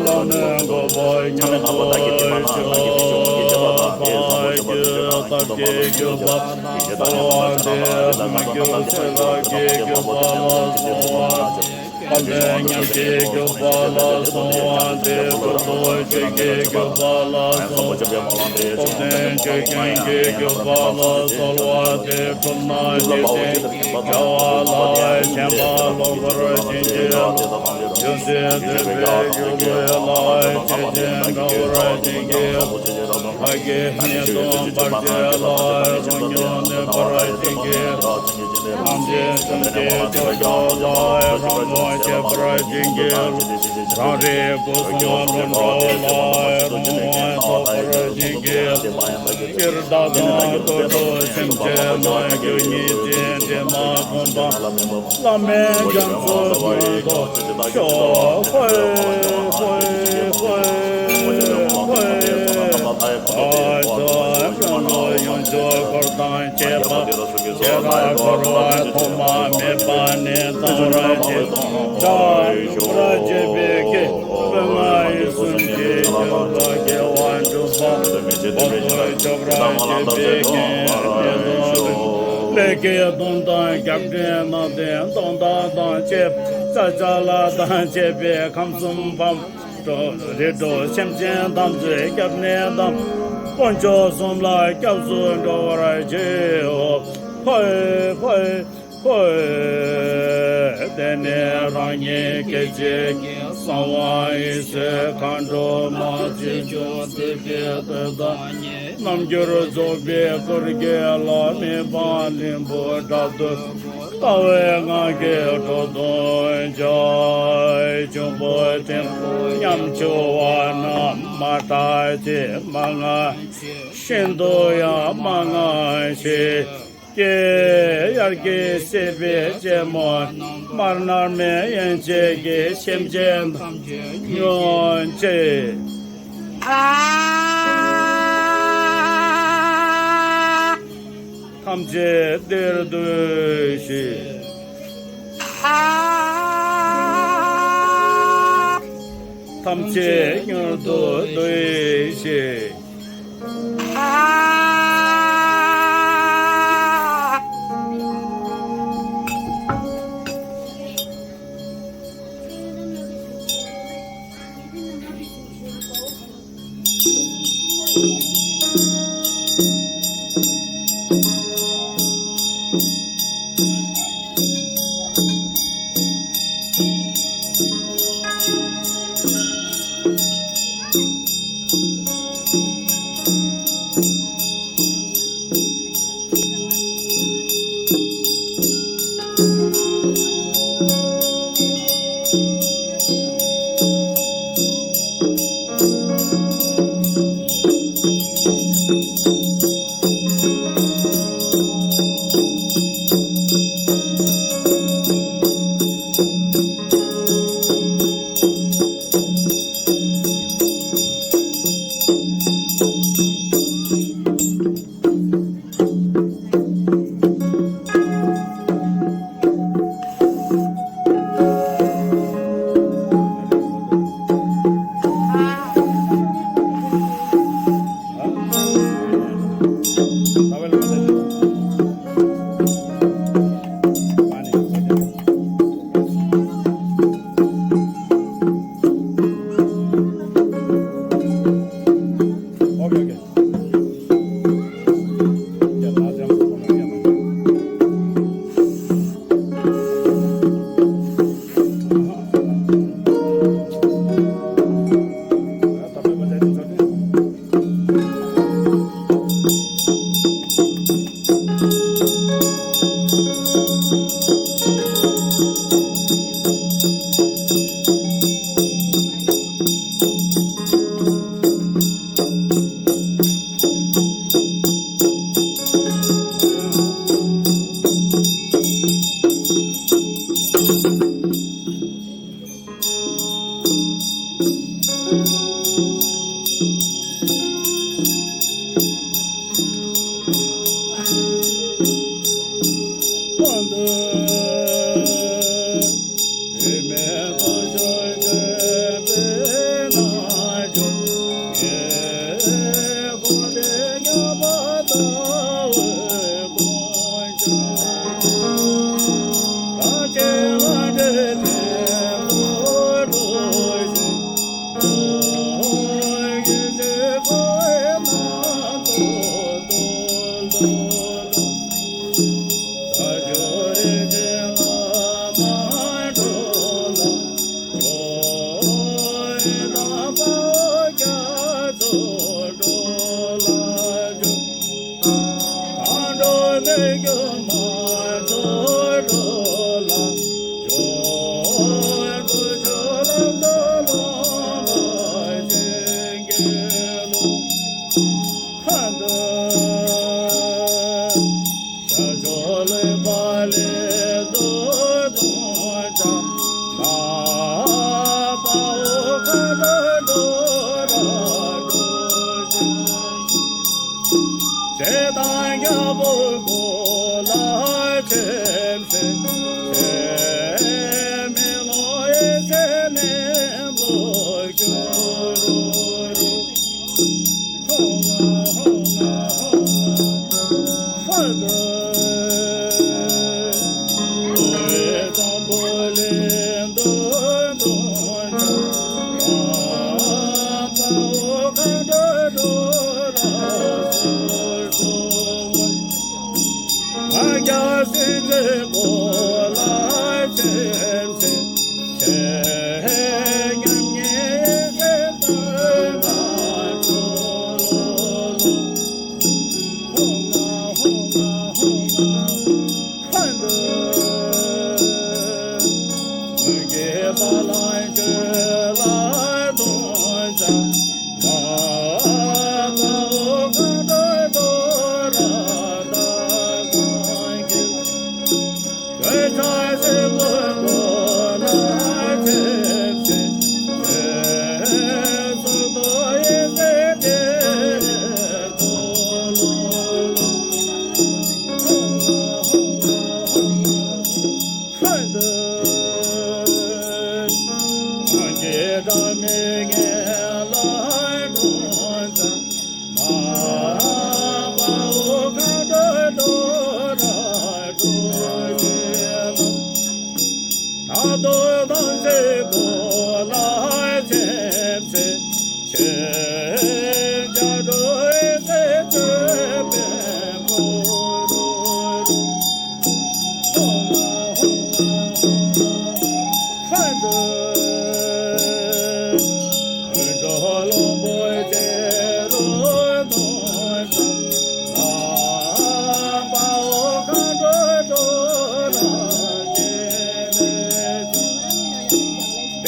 བླ་མའི་གོ་འཕང་མྱུར་དུ་ཐོབ་པར་བྱ། བདག་གི་ཐབས་ཀྱི་དགེ་བ་གསོལ་བ་འདེབས། མ་གྱུར་ཚེ་རབས་ཀྱི་དགེ་བ་ལ་གསོལ་བ་འདེབས། དཔལ་ལྡན་མཉམ་གཅིག་གི་དགེ་བ་ལ་གསོལ་བ་འདེབས། གྲུབ་ཐོབ་ཆོས་ཀྱི་དགེ་བ་ལ་གསོལ་བ་འདེབས། ཐོབ་ལྡན་ཆོས་ཀྱི་དགེ་བ་ལ་གསོལ་བ་འདེབས། གྲུབ་རྣམས་འཇིག་རྟེན་གྱི་དགེ་བ་ལ། ཞེན་པ་ལོག་པར་བྱིན་གྱིས་རློབས། རྒྱུ་འབྲས་ཐོས་པའི་རྒྱུ་ལ། ལྷས་བྱིན་འབྲང་བར་བྱིན་གྱིས། ལྷ་སྐྱེས་ཉེས་ལྟུང་བར་བྱེད་ལ། ཕན་ཡོན་ནུས་པར་བྱིན་གྱིས། ཐམས་ཅད་སེམས་ཀྱི་སྐྱོབ་བྱ་ལ། རང་དབང་སྐྱེད་པར་བྱིན་གྱིས། རང་རིག་སྐུ་གསུང་ལྷུན་གྲུབ་ལ། རང་དབང་ཐོབ་པར་བྱིན་གྱིས། སྤྱིར་བདག་དང་ཐུབ་དྲུག་སེམས་ཅན་རྣམས། རྒྱུ་ཉིད་ཀྱི་དྲི་མ་ཕོངས་པ། བླ་མའི་རྒྱ་མཚོ་ཀུན་ཏུ་ཤོག། ཧོ་ཧོ་ཧོ་ཧོ། ཨ་ཙི། ཡོངས་སུ་འཁོར་དང་བཅས་པ། ཤེས་རབ་འཁོར་བ་ཐོག་མ་མེད་པ་ནས་བཏང་བར་བྱེད། བདག་སྐྱོབ་པར་བྱེད་པའི་རྐྱེན། དཔེར་ན་ཡིད་གསུམ་གྱི་སྐྱོབ་པ་དགེ་བ་སྒྲུབ་པ། འཁོར་དང་སྐྱོབ་པར་བྱེད་པའི་རྐྱེན་ནི་དོན་དུ། ལས་ཀྱི་སྡོམ་དང་སྐྱབས་འདྲེན་ནང་བསྟན་སྡོམ་མཐའ་དང་བཅས་པ། ཙཀྵ་ལ་དང་བཅས་པའི་ཁམས་གསུམ་ཕམ། རིགས་དྲུག་སེམས་ཅན་ཐམས་ཅད་སྐྱབས་གནས་དང་། དཀོན་མཆོག་གསུམ་ལ་སྐྱབས་སུ་འགྲོ་བར་བགྱིའོ། ཕོ་ཕོ་ཕོ། དེ་ནས་རང་ཉིད་སྐད་ཅིག་གིས། གསང་བ་འོད་ཟེར་མཁའ་འགྲོ་མ། ཕྱོགས་བཅུ་འདུས་པའི་གདུལ་བྱ་རྣམས། རྣམ་འགྱུར་རྫོགས་པའི་སྐུར་གྱུར་ལ། མི་ཕམ་ལྷུན་པོ་དགྲ་བདུད་ཀུན། ལྟ་བའི་ངང་གིས་འགྲོ་དོན་བྱ། འབྱུང་པོ་ཕྲན་བུ་ཉམ་ཆུང་བ་རྣམས། མ་སྐྲག་ཅིང་མ་དངངས་ཤིག། ཤིན་ཏུ་ཡང་མ་དངངས་ཤིག། ཀྱེ། དབྱར་སྐྱེས་སྲིད་པའི་སྐྱེད་མོས་མནར། མནར་མེད་ཡན་ཆད་ཀྱིས། སེམས་ཅན་ཐམས་ཅད་ཉོན་ཅིག། ཐམས་ཅད་བདེར་འདུས་ཤིག། ཐམས་ཅད་མྱུར་དུ་འདུས་ཤིག།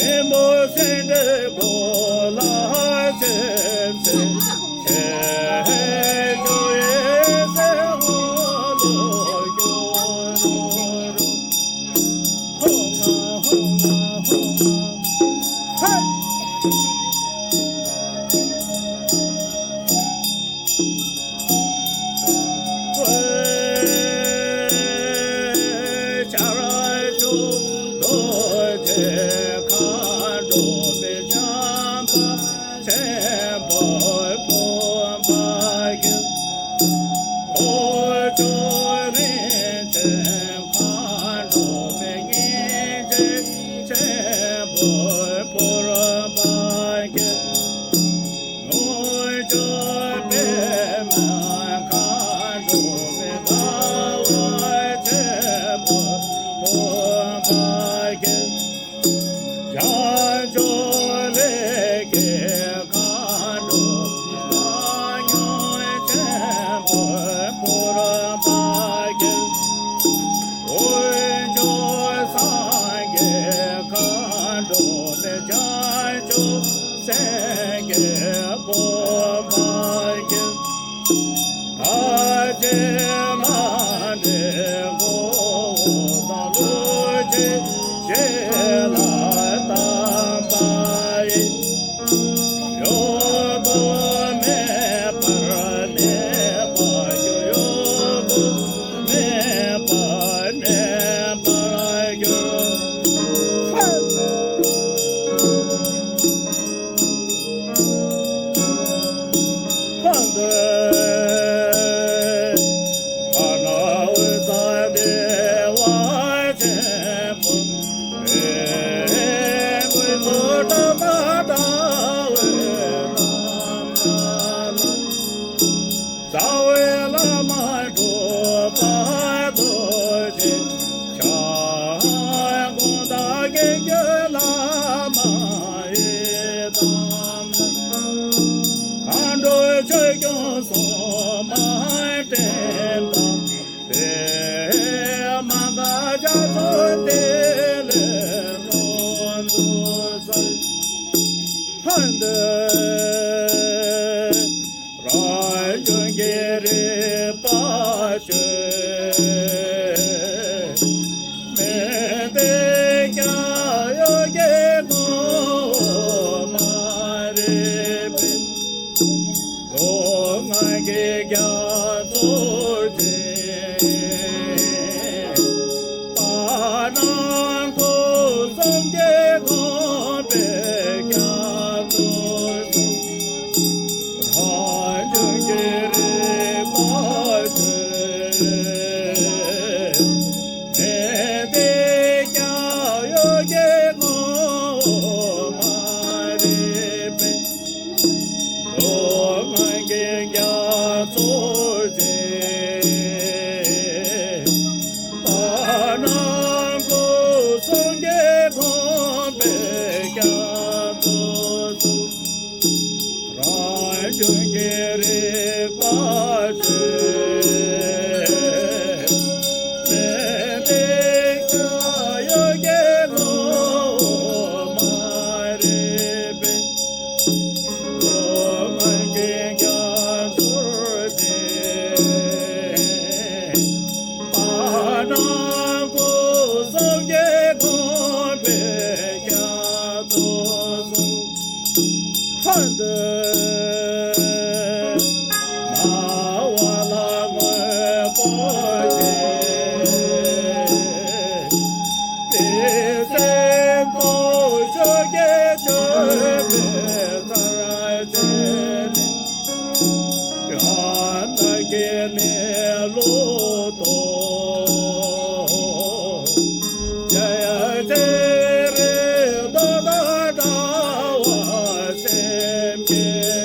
ཆེན་པོ་སེང་འབྲས་བུ་ལ་སེམས་བསྐྱེད། ཆེ་ཆུང་ཡེ་ཤེས་འཁོར་ལོ་སྒྱུར་རོ། ཧོ་ང་ཧོ་ང་ཧོ་ང་། ཧེ། སངས་རྒྱས་སྤོབས་པ་ཡིས། བདག་གི་ལྷ་འདྲེ་འགོ་བོ་དང་། ཀླུ་ཆེན་བཞི་ལ་བལྟམས་པ་ཡིས། གཡོ་འགུལ་མེད་པར་གནས་པར་གྱུར། གཡོ་འགུལ་མེད་པར་གནས་པར་གྱུར། རྩ་བའི་བླ་མ་གྲུབ་པ་རྡོ་རྗེ་འཆང་། དགོངས་དག་མཁྱེན་བརྒྱུད་བླ་མ་ཡི་དམ། མཁའ་འགྲོ་ཆོས་སྐྱོང་སྲུང་མ་བསྟེན་པ། པདྨ་དཀར་རྒྱ་མཚོ་ལྟེ་ལའི་ནང་དུ་གསལ། ཧན་ཏེ། རང་བྱུང་གི་རིག་པ་ཆོས། མི་འདི་ཀྱང་གཡོ་སྒྱུ་ངོ་བོ་མ་རིག་པས། མདོ་སྔགས་ཀྱི་རྒྱ་མཚོར་བྱིང་། བར་སྣང་སྐུ་གསུམ་གྱི་དགོངས་པའི་རྒྱ་མཚོར་གསུངས། རང་བྱུང་གི་རིག་པ་ཆོས། མི་འདི་ཀྱང་གཡོ་སྒྱུ་ངོ་བོ་མ་རིག་པས། མདོ་སྔགས་ཀྱི་རྒྱ་མཚོར་བྱིང་། བར་སྣང་སྐུ་གསུམ་གྱི་དགོངས་པའི་རྒྱ་མཚོར་གསུངས། རང་བྱུང་གི་རིག་པ་ཆོས། མི་འདི་ཀྱང་གཡོ་སྒྱུ་ངོ་བོ་མ་རིག་པས། མདོ་སྔགས་ཀྱི་རྒྱ་མཚོར་བྱིང་། བར་སྣང་སྐུ་གསུམ་གྱི་དགོངས་པའི་རྒྱ་མཚོར་གསུངས། ཧན་ཏེ། སྨྲ་བ་ལ་དངོས་པོ་ཆེ། དེ་ཚེ་སྟོབས་ཤུགས་ཀྱིས་ཆོས་པའི་ཚར་བཅད་ནས། ཡང་དག་གི་གནས་ལུགས་རྟོགས། རྒྱལ་བྱེད་རིགས་ལྡོག་དང་བྲལ་བ་སེམས་བསྐྱེད།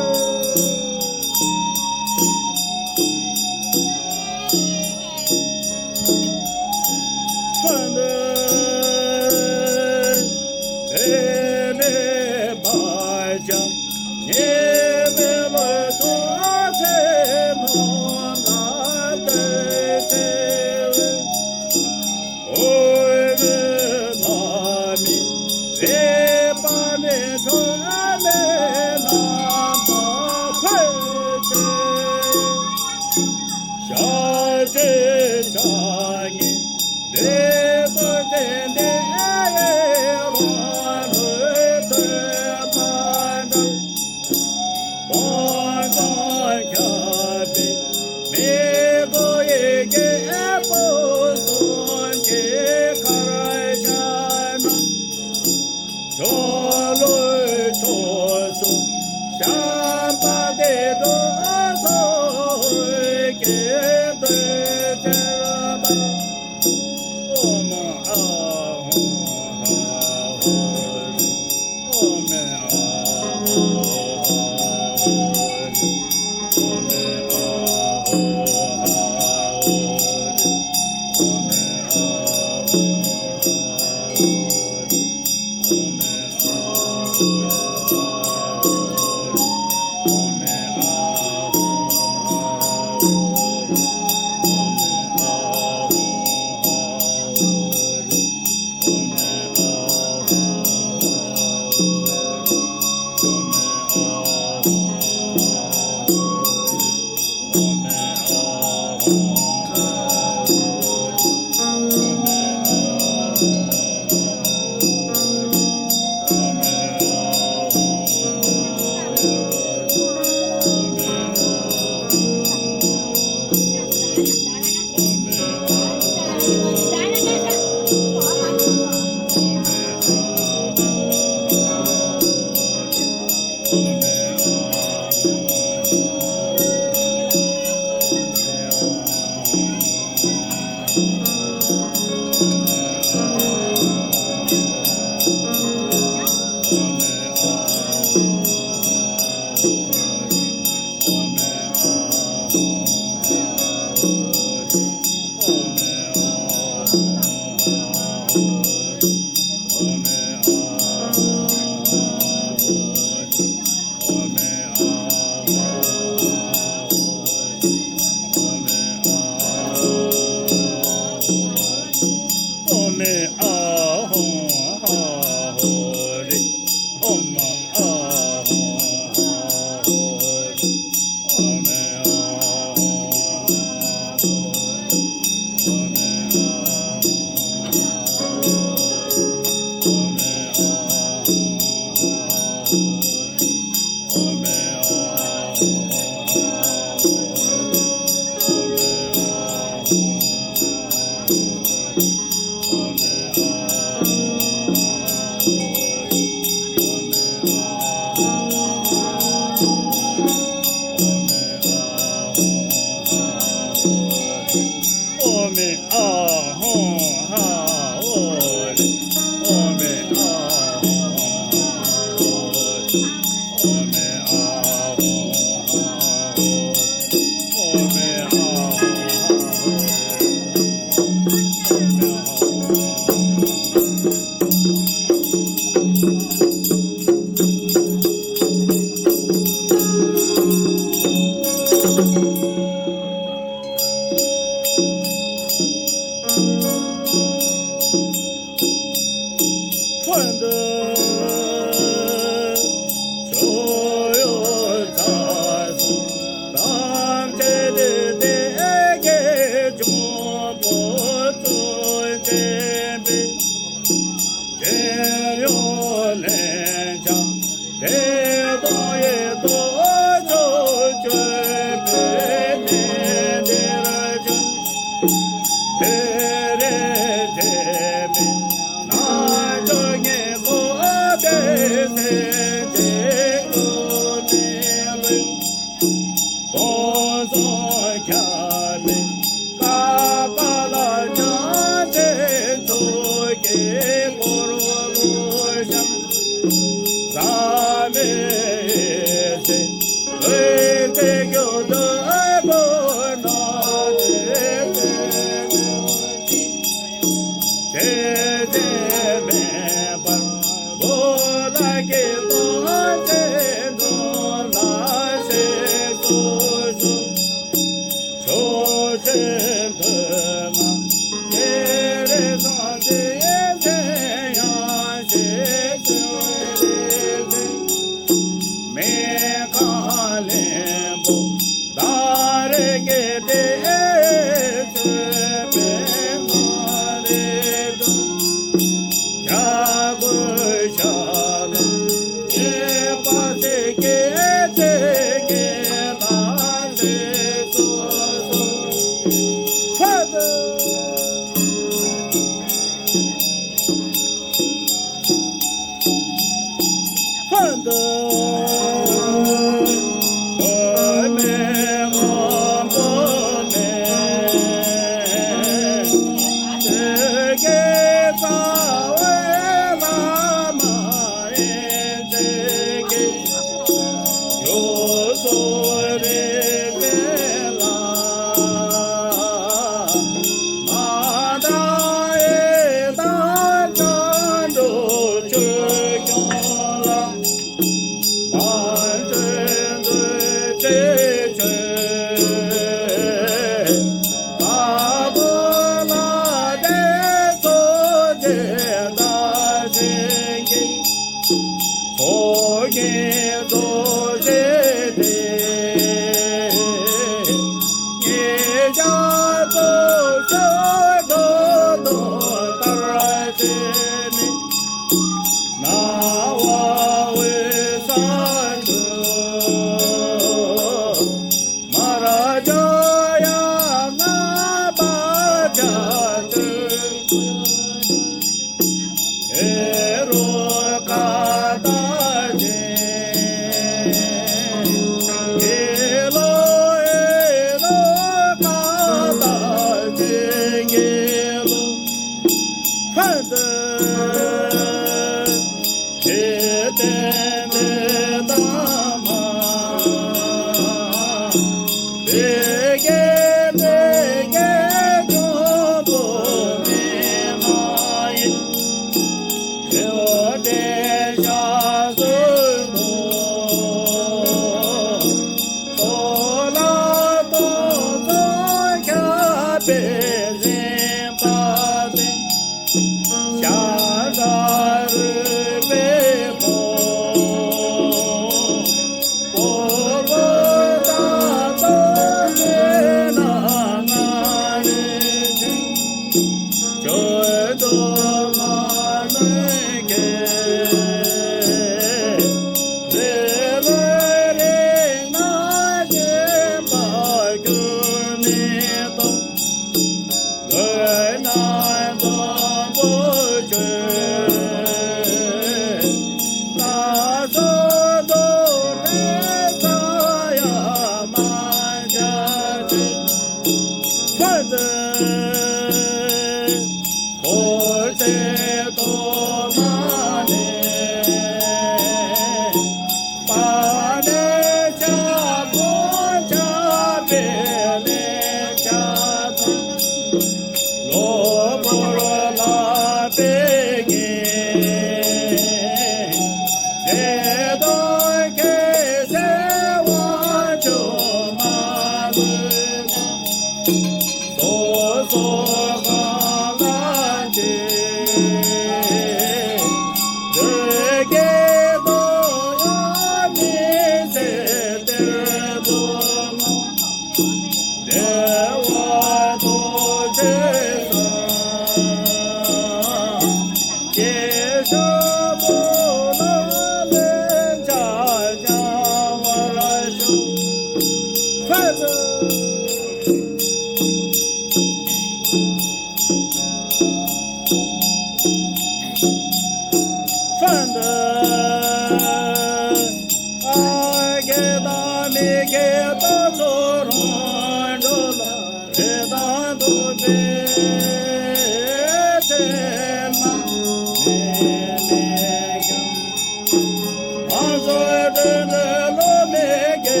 བློ་མེད་དགེ་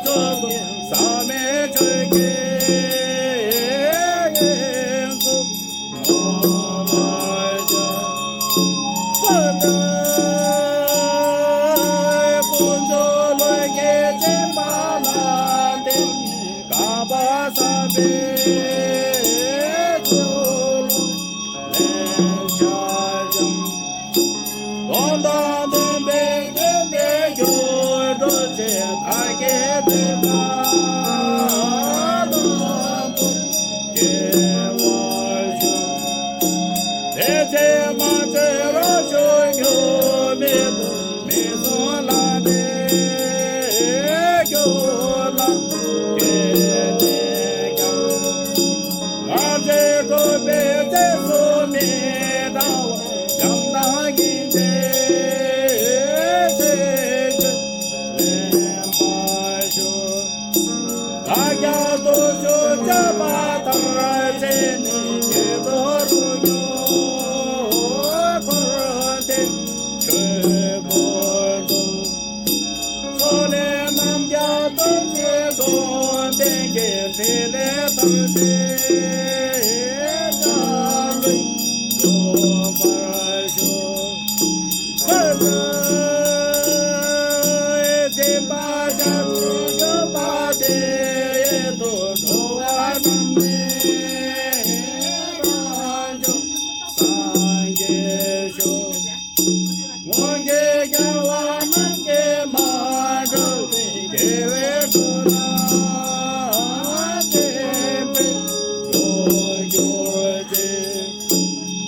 ཚོགས་བསམ་མེད་ཆོས་ཀྱི་དབྱིངས་སུ་ངོ་མ་ཤར། ཕར་ལྟ་དཀོན་མཆོག་ལྷུན་གྱིས་བརྩེགས་པ་ལ་བརྟེན། དགའ་བ་བསམ་པའི་ཚུལ་ལེན་བྱ་ཞིང་། སྟོང་དང་བདེན་པའི་དོན་དེ་རྒྱུར་གྲོལ་ཕྱིར་བདག་གིས་དེ་དག་ལ་སྐུར་བསྐྱེད་པར་ཞུ། དེ་ཚེ་མ་ཚེ་རང་བྱུང་འགྱུར་མེད་དུ། མི་གསུམ་ལ་ནི་རྒྱུ་ལ་སྐྱེས་ནས་ཀྱང་། ང་བཅས་འགྲོ་བའི་ཚེ་སྲོག་མི་འདའ་བར། བྱམས་དང་སྙིང་རྗེའི་ཆོས་ཀྱི་ལེན་པར་ཞུ། བདག་ཀྱང་སྟོབས་བཅུ་སྤྱོད་པ་ལྟར་བྱས་ནས། དགེ་ཚོགས་རུ་ཉོན་འཁོར་འདས་ཆོས་སྐུར་འགྲོ། ཕྱོགས་ལས་རྣམ་རྒྱལ་སྟོབས་བཅུའི་འགྲོ་དོན་གྱི་ཕྲིན་ལས་ཐམས་ཅད་བྱ་རུང་འཇོམས་པར་ཤོག། ཕར་ལྟ་སྦྱིན་པ་བྱ་རུང་འཇོམས་པ་དེ་ཡི་མཐུ། འགྲོ་བ་རྣམས་ནི་རང་བྱུང་སངས་རྒྱས་ཤོག། སྔོན་གྱི་རྒྱལ་བ་རྣམས་ཀྱིས་མ་བསྒྲུབས་པའི་དགེ་བའི་བསོད་ནམས་ཀྱིས་བསྐྱེད་པའི་བློ་གྱུར་ཅིག།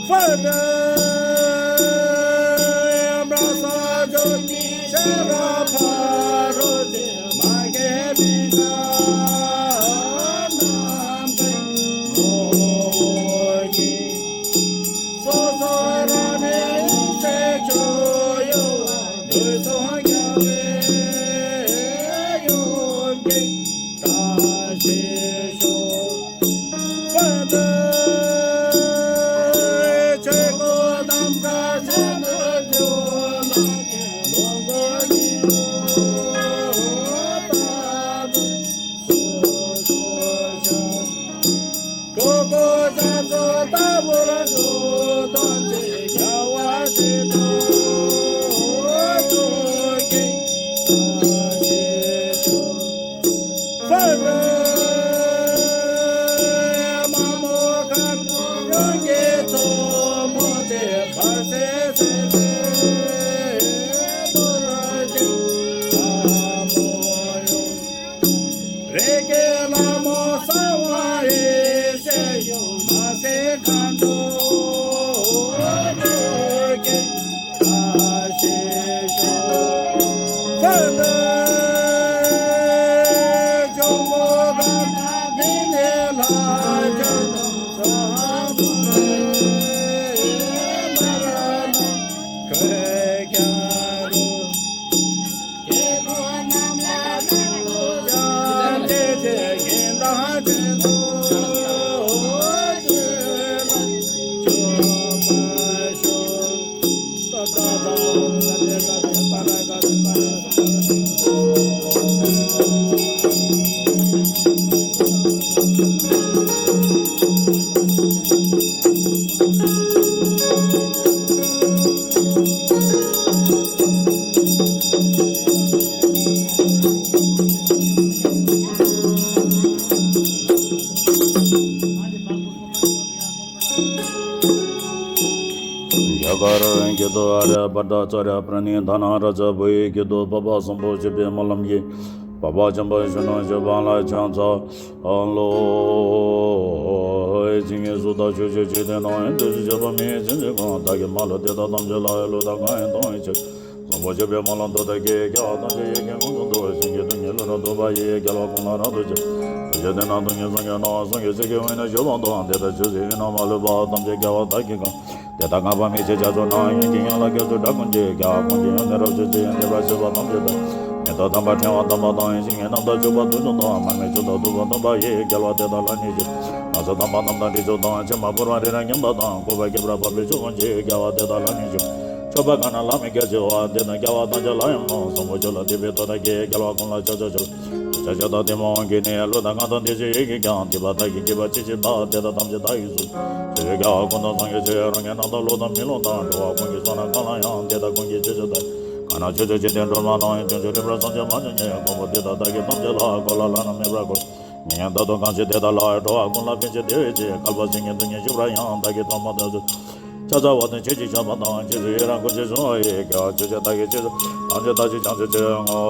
ཕར་ལྟ་ཡང་དག་བྱང་ཆུབ་ཀྱི་ཤེས་རབ་ཕ་རོལ་ཏུ་མ་སྐྱེས་པའི་ལྷ་རྣམས་ཀྱི་ངོ་བོ་ཉིད། སོ་སོ་རང་གནས་ཡུམ་སྲས་མཆོག་ཡོད་པ། དུས་གསུམ་རྒྱལ་བའི་ཡུམ་གྱི་བཀྲ་ཤིས་ཤོག། ཕར་ལྟ་ཆོས་སྐུ་ནམ་མཁའ་ཆེན་པོའི་ཁྱོན་ལ་ལོངས་སྐུ་ཉིད་ལྟ་བུ་སོ་སོར་ཤར། གྲོགས་པོ་རྒྱ་མཚོ་ལྟ་བུར་འཇུག་དོན་ཆེན་རྒྱལ་བ་སྲས་དྲུག་ཐུགས་བསྐྱེད་བཀྲ་ཤིས་ཤོག། ཕར་ལྟ་མ་མོ་མཁའ་འགྲོ་ཡོན་གྱི་མཚོ་མོ་སྟེ། བར་སྲིད་སྲིད་པའི་རྡོ་རྗེ་ལྷ་མོ་ཡུམ། རིགས་ཀྱི་ལྷ་མོ་གསང་བ་ཡེ་ཤེས་ཡུམ། མ་སྲིང་མཁའ་འགྲོ་ཡོན་གྱི་བཀྲ་ཤིས་ཤོག། ཕར་ལྟ་འཇམ་མགོན་པདྨ་འདི་ནི་ལྷ་ཆེན་དང་། སྭཱ་ཧཱ་དྷཱུ་རེ་ན་ར་ཎ་ཁོ་ཀྱ་རུ། རྒྱ་གར་སྐད་དུ། ཨཱརྱ་བྷ་ཏ་ཙཱ་རྱ་པྲ་ཎི་དྷ་ན་རཱ་ཛ། བོད་ཡིག་སྐད་དུ། འཕགས་པ་སམ་བྷོ་ཞེས་པའི་སྨོན་ལམ་གྱིས་འཕགས་པ་སྤྱན་རས་གཟིགས་ཞབས་ལ་ཕྱག་འཚལ་ལོ། བྱིན་གྱིས་བརླབ་ཏུ་གསོལ་ཞིང་གཅིག་ཏུ་ནོན། བདུད་རྩི་ཆེན་པོ་མེ་ཡིས་བྱིན་གྱིས་བརླབས། བདག་གི་མ་ལུས་དེ་དག་ཐམས་ཅད་ལ་ཡང་ལུས་དང་ངག་ཡིད་གསུམ་གྱི་ཕྱིར། བཟང་པོ་སྤྱོད་པའི་སྨོན་ལམ་མཐུ་དང་བརྒྱུད། རྒྱལ་བ་ཐམས་ཅད་ཡིད་ཀྱིས་ཀུན་དུ་འདུད་པ་བཞིན། སྐྱེ་གདུང་ནི་ལུས་རབ་ཐོབ་པ་ཡི། རྒྱལ་བ་ཀུན་ལ་རབ་ཏུ་ཕྱིན། རིན་ཆེན་གཏེར་ནང་དུ་ངེས་བཟུང་གི། སྣང་བ་གསུམ་གྱི་ཚིག་གི་དབྱིངས་ནས་ཞུ་བ་དང་། དེ་ལྟར་ཆོས་ཀྱི་དབྱིངས་རྣམ་པར་དག་པ་ཐམས་ཅད་རྒྱལ་བ་དག་གིས་གང་། དེ་དག་བསྔགས་པ་མི་ཕྱེད་རྒྱ་མཚོ་ནང་། ཡུན་གྱི་ཡན་ལག་བརྒྱད་ཅུ་དགྲ་བཅོམ་གྱིས། རྒྱལ་བ་ཀུན་གྱི་ཡོན་ཏན་རབ་ཏུ་ཕྱུང་། ཡོན་ཏན་རབ་བརྗོད་པ་ཐམས་ཅད་དང་། མེ་ཏོག་དམ་པ་ཕྲེང་བ་དམ་པ་དང་། ཞིང་གི་རྣམ་ཐར་འཇུག་པ་དུས་གསུམ་དུ། མར་མེ་མཆོད་དོ་ཐུབ་པ་སྟོན་པ་ཡི། རྒྱལ་བ་དེ་དག་ལ་ནི་ཕྱག་འཚལ་ལོ། སྣང་སྲིད་དམ་པ་རྣམས་དང་དྲི་མཆོག་དང་། ཕྱེ་མ་ཕུལ་བ་རི་རབ་མཉམ་པ་དང་། བཀོད་པ་ཁྱད་པར་འཕགས་པའི་མཆོག་ཀུན་གྱི། རྒྱལ་བ་དེ་དག་ལ་ནི་ཕྱག་འཚལ་ལོ། མཆོད་པ་གང་ན་བླ་མེད་རྒྱ་ཆེ་བ། དེ་དང་རྒྱལ་བ་དང་བཅས་ལ་ཡང་མང་། བཟང་པོ་ཆོས་ལ་དད་པའི་ཐོག་མཐའ་སྐྱེས། རྒྱལ་བ་ཀུན་ལ་ཕྱག་འཚལ་ཕྱག་འཚལ་ཕྱག་འཚལ་བདག་གི་མ་འོངས་ཀྱི་ནི། བློ་དང་ངག་དང་དེ་བཞིན་ཡིད་ཀྱིས་ཀྱང་། སྡིག་པ་བདག་གིས་བགྱིས་པ་ཅི་མཆིས་པ། དེ་དག་ཐམས་ཅད་བདག་གིས་སུ། ཆོས་ཀྱི་རྒྱལ་བ་ཀུན་དང་སངས་རྒྱས་ཆོས། རང་གི་རྣམ་དག་བློ་དང་མི་རློམ་དང་། འགྲོ་བ་ཀུན་གྱི་བསོད་ནམས་གང་ལ་ཡང་། དེ་དག་ཀུན་གྱི་རྗེས་སུ་བདག་གང་ན་ཕྱོགས་བཅུའི་འཇིག་རྟེན་སྒྲོན་མ་དང་། བྱང་ཆུབ་རིག་པར་བསམ་གྱིས་མ་ཆོད་ཉིད། མགོན་པོ་དེ་དག་བདག་གིས་ཐམས་ཅད་ལ། གོ་ལ་བླ་ན་མེད་པར་བསྐོར། མི་མངོན་རྟག་ཏུ་གང་བཞེད་དེ་དག་ལ། འགྲོ་བ་ཀུན་ལ་ཕན་ཕྱིར་བདེ་བའི་ཕྱིར། བསྐལ་པ་སེང་གེ་དུ་མའི་བཞུགས་པར་ཡང་། བདག་གིས་ཐོག་མ་དུས་སུ། ཕྱག་འཚལ་བ་དང་ཆོས་ཀྱི་ཆར་པ་དང་། རྗེས་སུ་ཡི་རང་བསྐུལ་ཞིང་གསོལ་བ་ཡི། དགེ་བ་ཆོས་ཅན་བདག་གི་རྗེས་སུ། ཐམས་ཅད་བདག་བཞེད་བྱང་ཆུབ་ཕྱིར་བསྔོ།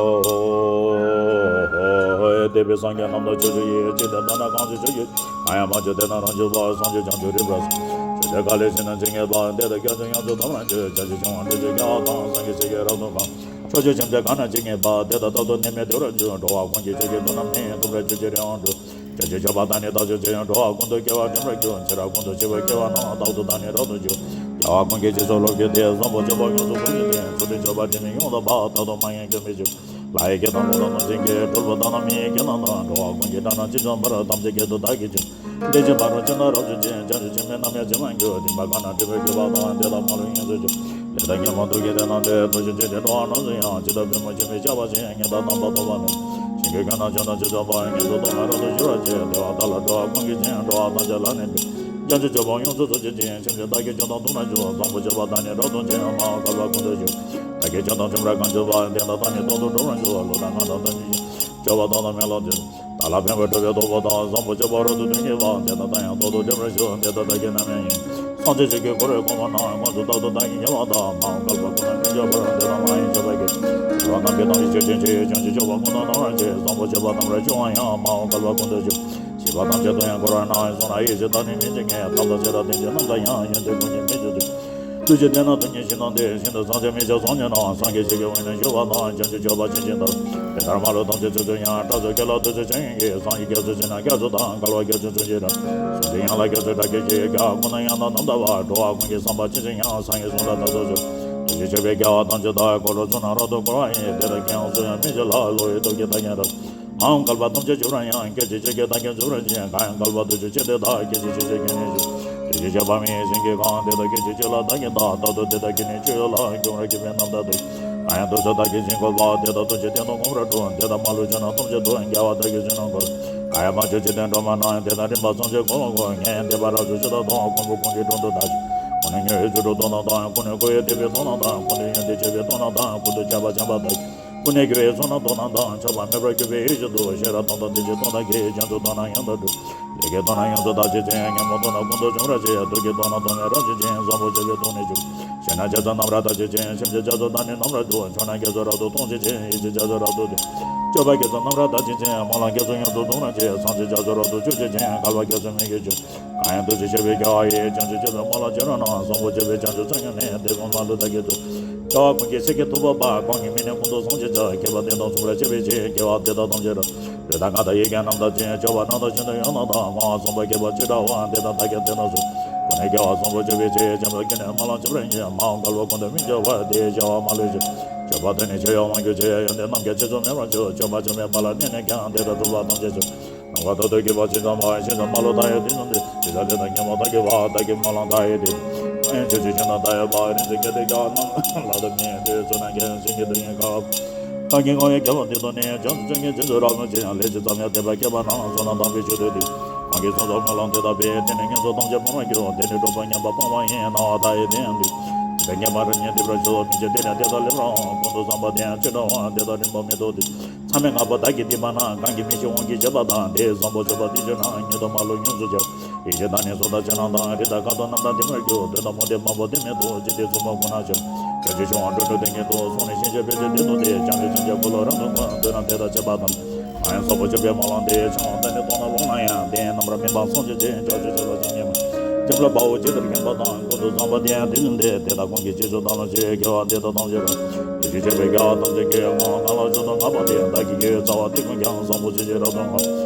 འདས་པའི་སངས་རྒྱས་རྣམས་དང་ཕྱོགས་བཅུ་ཡི། འཇིག་རྟེན་དག་ན་གང་བཞེད་ཆོས་ཀྱི། གང་ཡང་མ་བྱོན་དེ་རྣམས་རང་བྱོན་པ། བྱང་ཆུབ་བྱང་ཆུབ་རིག་པར་གསུངས། ཆོས་ཀྱི་བཀའ་ལས་ཕྱི་ནང་ཇི་སྙེད་པ། འདི་དག་སྐྱབས་སུ་ཡོངས་སུ་ཐོབ་པར་འགྱུར། བྱང་ཆུབ་ཕྱོགས་དབང་སྤྲུལ་པའི་རྒྱལ་བ་དང་། སངས་རྒྱས་ཆོས་ཀྱི་རབ་ཏུ་གང་། ཕྱོགས་བཅུའི་ཁྱིམ་བདག་གང་ན་ཇི་སྙེད་པ། དེ་དག་རྟག་ཏུ་ནད་མེད་བདེ་བར་འགྱུར། འགྲོ་བ་ཀུན་གྱི་ཆོས་ཀྱི་དོན་རྣམས་ནི། ཐོབ་པར་གྱུར་ཅིག་རིང་དུ། བྱང་ཆུབ་མཆོད་པ་དང་ནི་བདག་མཆོད་ཅིང་། འགྲོ་བ་ཀུན་ཏུ་སྐྱེ་བ་འདྲེན་པར་འགྱུར། འཆི་བ་ཀུན་ཏུ་ཞི་བར་སྐྱེ་བ་ན། རྟག་ཏུ་བདག་ནི་རབ་ཏུ་འབྱུང་། རྒྱལ་བ་ཀུན་གྱི་རྗེས་སུ་སློབ་གྱུར་ཏེ། བཟང་པོ་སྤྱོད་པ་ཡོངས་སུ་རྫོགས་བྱེད་ཅིང་། ཚུལ་ཁྲིམས་སྤྱོད་པ་དྲི་མེད་ཡོངས་དག་པ། རྟག་ཏུ་མ་ངན་སྐྱོན་མེད་ཕྱིར། ལྷ་ཡི་སྐད་དང་ཀླུ་དང་གནོད་སྦྱིན་སྐད། གྲུལ་བུམ་དག་དང་མི་ཡི་སྐད་རྣམས་དང་། འགྲོ་བ་ཀུན་གྱི་སྒྲ་རྣམས་ཇི་ཙམ་པར། ཐམས་ཅད་སྐད་དུ་བདག་གིས་ཆོས་བསྟན་ཅིང་། བདེ་ཆེན་ཕ་རོལ་ཕྱིན་ཅི་བྱང་ཆུབ་ཕྱིར། མི་རྣམས་ཡང་ཇི་མ་གྱུར། སྡིག་པ་གང་རྣམས་སྒྲིབ་པར་གྱུར་པ་དང་། དེ་དག་མ་ལུས་ཡོངས་སུ་གྱུར། ལས་དང་ཉོན་མོངས་དུག་གི་དེ་རྣམས་ཏེ། དུག་ཤོས་ཆོས་ཅན་འགྲོ་བ་རྣམས་སུ་ཡང་། ཇི་ལྟར་པུས་མོ་ཆུ་མིག་བྱ་བ་བཞིན། ཉམ་ཐག་རྣམ་པར་རྟོག་པ་མེད། ཞིང་གི་ཀུན་དང་ཆུ་དང་ཆུ་སོགས་པ། ངན་སོང་སྟོང་ལ་རབ་ཏུ་ཞི་བར་བྱེད། བདེ་བ་བདག་ལ་འགྲོ་བ་ཀུན་གྱི་སྤྱན། འགྲོ་བ་ཐམས་ཅད་ལ་ནི་ཕན། བྱང་ཆུབ་སྤྱོད་པ་ཡོངས་སུ་རྫོགས་བྱེད་ཅིང་། ཕྱིན་ཆད་བདག་གིས་ཆོས་དང་ལྡན་པར་འགྱུར། བཟང་པོ་སྤྱོད་པ་དང་ནི་རབ་ཏུ་འབྱོན། མ་འོངས་བསྐལ་པ་ཀུན་ཏུ་ཞི་བ། བདག་གིས་ཆོས་དང་མཐུན་པར་གང་བྱས་པ། དེ་དག་བདག་ནི་རྟག་ཏུ་འགྲུབ་པར་འགྱུར། བློ་དང་ངག་དང་དོན་གྱི་སྤྱོད་པ་དག་དང་མི་སློབ་ཕྱིར། བདག་ལ་ཕན་པར་སྒྲུབ་པའི་སྟོབས་པོ་དང་། བཟང་པོ་སྤྱོད་པ་རབ་ཏུ་དོན་བྱེད་པ། དེ་དག་བདག་ཡང་རྟག་ཏུ་འགྲུབ་པར་ཤོག། དེ་དག་བདག་གིས་རྣམ་གཡེང་གིས། སངས་རྒྱས་ཆོས་ཀྱི་འཁོར་བའི་གོང་མ་རྣམས། དངོས་སུ་རྟག་ཏུ་བདག་གིས་མྱུར་བར་བདག་མ་འོངས་བསྐལ་པ་ཀུན་ཏུ་མི་འགྱུར་བར། དེ་དག་མ་ཡེངས་ཕྱོགས་པ་གིས། རྒྱལ་བ་རྣམས་ཀྱི་དམ་ཚིག་ཆོས་ཅན་ཕྱིར། བྱང་ཆུབ་སྤྱོད་པ་ཀུན་ཏུ་སྣང་བར་བྱེད། བཟང་པོ་སྤྱོད་པ་རྣམས་རབ་སྤྱོད་པ་ཡང་། མ་འོངས་བསྐལ་པ་ཀུན་ཏུ་ཞི་བ། བྱིས་པ་ཐམས་ཅད་དུ་ཡང་འཁོར་བར་སྣང་། གསུང་རབ་ཡིད་བཞིན་བདག་ནི་མི་བྱེད་མཁན། ཐབས་དང་ཤེས་རབ་ལྡན་ཅིང་རྣམ་དག་ཡངས། ཡོན་ཏན་ཀུན་གྱི་མིང་བརྗོད་དུ། ལུས་ཀྱི་གནད་རྣམས་སྡུག་བསྔལ་ཞི་དང་ལྡན། ཤིན་ཏུ་བཟང་ཕྱིར་མི་ཕྱེད་བཟང་ཉིད་རྣམས། སངས་རྒྱས་ཆོས་ཀྱི་དབྱིངས་ནི་བཞུགས་པ་དང་། བྱང་ཆུབ་སྤྱོད་པ་ཅན་གྱི་མཐར། དེ་ལྟར་མ་ལུས་ཐམས་ཅད་ཚུལ་བཞིན་ཡང་། སྐྲག་ཚོགས་སྐྱེ་ལ་དུག་ཚོད་ཅན་ཡོན་གྱི། སངས་རྒྱས་རྒྱ་མཚོ་ཆེ་ན་རྒྱ་མཚོ་དང་། བསྐལ་པ་རྒྱ་མཚོའི་ཚུལ་བཞིན་རབ། གཟུགས་འཛིན་ཡན་ལག་རྒྱ་མཚོའི་སྒྲ་སྐད་ཀྱིས། རྒྱལ་བ་ཀུན་ན་ཡང་དག་རྣམ་དག་པ། འགྲོ་བ་ཀུན་གྱི་བསམ་པ་ཇི་བཞིན་ཡང་། སངས་རྒྱས་གསུང་ལ་བདག་སོགས་སུ། དུས་གཅིག་མཆོད་པའི་དགེ་བ་ཐམས་ཅད་དག། འཁོར་ལོ་གཙུག་ན་རབ་ཏུ་བསྐོར་བ་ཡི། དེ་དག་གི་ཡང་གསུང་ཡང་མི་བྱེད་ལ། བློ་ཡི་སྟོབས་ཀྱིས་བདག་ཉིད་ལྟར། མ་འོངས་བསྐལ་པ་ཐམས་ཅད་སྤྱོད་པར་ཡང་། སྐད་ཅིག་གཅིག་གིས་བདག་ཉིད་འཇུག་པར་བགྱི། གང་ཡང་བསྐལ་པ་དུས་གཅིག་ཕྱིར་དེ་དག་སྐད་ཅིག་གཅིག་ཕྱིར་ཁྱོད་ཉིད་འཇུག་དུས་གཅིག་མཆོད་པ་མི་ཡི་བྱིན་གྱིས་གང་། དེ་དག་སྐད་ཅིག་གཅིག་ལ་བདག་ཉིད་བདག་རྟག་ཏུ་དེ་དག་གིས་ནི་སྤྱོད་ཡུལ་ལ། མགྱོགས་པར་གྱུར་པའི་རྣམ་ཐར་དུ། གང་ཡང་དུས་སུ་བདག་གིས་བྱིན་དགོས་པ། དེ་དག་ཐམས་ཅད་སྟེང་དུ་མངོན་པར་སྒྲུབ། དེ་དག་མ་ལུས་ཕྱོགས་རྣམས་ཐམས་ཅད་དུ། རྒྱལ་བ་བདག་གིས་བྱིན་རླབས་འཁོར། གང་ཡང་མ་བྱོན་འཇིག་རྟེན་སྒྲོན་མ་རྣམས། དེ་དག་རིམ་པ་ཐམས་ཅད་གོང་ལ་བསྐོར། ངལ་བསྡད་པ་རབ་ཏུ་ཞི་དྲག་དང་། ཁོང་པོ་ཀུན་གྱི་དྲུང་དུ་བདག་ཞུགས། ཀུན་ནས་མྱུར་བའི་ཚུལ་དུ་ཐོབ་རྣམས་དང་། ཀུན་ནས་འཁོར་བའི་སྡིག་པའི་ཚོགས་རྣམས་དང་། ཀུན་ཏུ་ཡོན་ཏན་སྤྱོད་པའི་སྟོབས་རྣམས་དང་། ཀུན་ཏུ་ཁྱབ་པ་འཆམ་པ་དག་ཀུན་ནས་དགེ་བའི་ཚོགས་རྣམས་ཐོབ་རྣམས་དང་། ཆགས་པ་མེད་པར་གྱུར་པའི་ཡེ་ཤེས་དུ། ཤེས་རབ་སྟོང་དང་དེ་བཞིན་སྟོང་དང་གི། བྱང་ཆུབ་སྟོང་རྣམས་ཡང་དག་སྒྲུབ། ལས་ཀྱི་སྟོང་རྣམས་ཡོངས་སུ་དག་བྱེད་ཅིང་། ཉོན་མོངས་སྟོང་རྣམས་ཀུན་ཏུ་འཇོམས་པར་བྱེད། དུག་གི་སྟོང་རྣམས་ཐོགས་མེད་རབ་བྱེད་ཅིང་། བཟང་པོ་སྤྱོད་པའི་སྟོང་ནི་བཅུ། ཞིང་རྣམས་ཇི་ཙམ་རྣམ་པར་དག་བྱེད་ཅིང་། ཁྱིམ་བྱས་རྒྱ་མཚོ་དང་ནི་རྣམ་པར་དུ། ཕྱོགས་རྣམས་རྒྱ་མཚོ་རབ་ཏུ་སྟོང་བྱེད་ཅིང་། ཡིད་བྱེད་རྒྱ་མཚོ་རབ་ཏུ་སྟོང་། སྤྱོད་པ་རྒྱ་མཚོ་རྣམ་པར་དག་བྱེད་ཅིང་། རྨི་ལམ་རྒྱ་མཚོ་ཡོངས་སུ་སྟོང་རབ་བྱེད། སངས་རྒྱས་རྒྱ་མཚོ་རབ་ཏུ་སྤྱོད་བྱེད་ཅིང་། བསྐལ་པ་རྒྱ་མཚོ་མིག་གི་བཅུ། གང་ཡང་དུས་གཅིག་མཆོད་པའི་དགེ་བ་ཡིས། བྱང་ཆུབ་སྤྱོད་པའི་དམན་ལ་བྱིན་རླབས་རྣམས། བཟང་པོ་སྤྱོད་པའི་བྱང་ཆུབ་མཚོ་ཡི་ནི། དེ་ཀུན་མ་ལུས་བདག་གིས་ཐོབ། རྒྱལ་བ་ཀུན་གྱི་སྲས་ཀྱི་ཐུབ་པ་པ། གང་གིས་མི་ནུས་ཀུན་ཏུ་བཟང་བྱེད་ཅིང་། བསྐལ་པ་སྟེང་དུ་མཚུངས་པར་སྤྱོད་པའི་ཕྱིར། དགེ་བ་འདི་དག་ཐམས་ཅད་རབ། ལུས་དང་ངག་དང་ཡིད་ཀྱི་རྣམ་དག་ཅིང་། སྤྱོད་པ་རྣམ་དག་ཤིན་ཏུ་ཡོངས་དག་དང་། བསྔོ་བ་བཟང་པོ་བགྱིས་པ་ཅི་འདྲ་བ། དེ་དག་བདག་གིས་དེ་རྣམས་སུ། ཀུན་ནས་དགེ་བ་བཟང་པོ་སྤྱོད་པའི་ཕྱིར། བྱང་ཆུབ་ཀུན་ནས་དམན་ལ་སྤྱོད་པར་བགྱི། མ་འོངས་བསྐལ་པ་ཀུན་ཏུ་མི་འགྱུར་བར། དེ་ཡི་བྱ་བ་མ་ལུས་ཕྱིར། སྤྱོད་པ་དེ་ནི་ཆེ་ཡང་མང་གྱུར་ཅིང་། ཡོན་ཏན་རྣམས་ཀྱང་ཆེ་ཆུང་མེད་པར་འགྱུར། སྤྱོད་པ་ཆེ་བའི་དམན་ལ་གནས་ནས་ཀྱང་། དེ་དག་སྒྲུབ་པ་ཐམས་ཅད་ཆུང་། རྣམ་པར་ཐར་ཏུ་གྱུར་པ་ཇི་ཙམ་པ། ཕྱིན་ཅི་མ་ལོག་མཐའ་ཡས་དུས་གསུམ་དུ། དེ་ལྟར་ལས་དང་ཉོན་མོངས་དག་གི་བར། བདག་གིས་སྨོན་ལམ་མཐའ་ཡས་ཏེ། གང་ཡང་ཆོས་ཅན་ཆོས་རྣམས་མཐའ་ཡས་པ། རིག་འཛིན་སྐད་དུ་ཀྱང་རྣམས་ལ་དུ་མེད། དེ་ཚོགས་རྣམས་ཀྱང་བྱིན་གྱིས་བརླབ་ཀྱི་ཁ། བདག་གིས་བསྔོ་བའི་དགེ་བ་འདི་དག་ནི། བྱང་ཆུབ་སྤྱོད་ངན་རྗེས་སུ་རབ་བཟུང་ཕྱིར། ལས་ཇི་ཙམ་ཡང་དད་པ་སྐྱེས་པ་རྣམས། བསོད་ནམས་དམ་པའི་མཆོག་ཏུ་ཐིམ། གང་གིས་གསུངས་སོ་སྨོན་ལམ་འདི་དག་པས། དེ་ནི་ངན་སོང་ཐམས་ཅད་སྤང་བར་འགྱུར། དེ་ནི་སྒྲུབ་པ་ཉམས་པ་སྤོང་བ་ཡིན། སྣང་བ་མཐའ་ཡས་དེ་ཡང་འདུས། དེ་ཉིད་མ་རབས་ཉིད་འདུས་པར་ཤོག། མི་ཕྱེད་དེ་ནི་དེ་དག་ལེགས་པར་འོང་། ཀུན་ཏུ་བཟང་པོ་དེ་ཡང་ཅི་འདྲ་བ། དེ་དག་རིམ་པ་མེ་ཏོག་འདུས། མཚམས་མེད་ལྔ་པོ་བདག་གིས་བསྡུས་པ་ན། གང་གིས་མི་ཕྱེད་དབང་བསྒྱུར་བྱེད་པ་དང་། དེ་ཡི་བཟང་པོ་སྤྱོད་པ་འདི་བརྗོད་ན། ཉིད་དུ་མ་ལུས་ཡོངས་སུ་གྱུར། ཡེ་ཤེས་དང་ནི་གསུང་དང་ཕྱག་རྣམས་དང་། རིགས་དང་ཁ་དོག་རྣམས་དང་ལྡན་པར་འགྱུར། འདོད་དང་མོས་ཏེ་མང་པོ་ལྡན་མི་ཐོབ། ཇི་སྲིད་མཚུངས་པ་ཀུན་ན་ཤར། བྱང་ཆུབ་ཕྱོགས་དབང་འགྲོ་དྲུག་དོན་གྱི་མཐུ། གསུང་ནི་ཤེས་བྱ་ཕལ་ཆེར་འདི་ལྟ་སྟེ། བྱང་ཆུབ་སེམས་ཅན་འཁོར་ལོ་རབ་ཏུ་འཁོར། འདོད་རྣམས་དེ་དག་ཆོད་པ་དང་། གང་ཡང་བཟང་པོ་སྤྱོད་པའི་སྨོན་ལམ་འདི། ཕྱོགས་དང་ནི་སྟོང་ན་ལོང་ན་ཡང་། དེ་ཡི་རྣམ་པར་སྨིན་པ་སངས་རྒྱས་ཀྱི། བྱང་ཆུབ་སྤྱོད་པ་ཇི་སྙེད་མང་། འཇམ་དཔལ་དཔའ་བོས་ཇི་ལྟར་མཁྱེན་པ་དང་། ཀུན་ཏུ་བཟང་པོ་དེ་ཡང་དེ་བཞིན་ཏེ། དེ་དག་ཀུན་གྱི་རྗེས་སུ་བདག་སློབ་ཕྱིར། དགེ་བ་འདི་དག་ཐམས་ཅད་རབ། དུས་གཅིག་མཆོད་པའི་དགེ་བ་ཐམས་ཅད་ཀྱི། བསྔོ་བ་གང་ལ་མཆོག་ཏུ་བསྔགས་པ་དེ། བདག་གི་དགེ་བའི་རྩ་བ་དེ་ཀུན་ཀྱང་། བཟང་པོ་སྤྱོད་ཕྱིར་རབ་ཏུ་བསྔོ།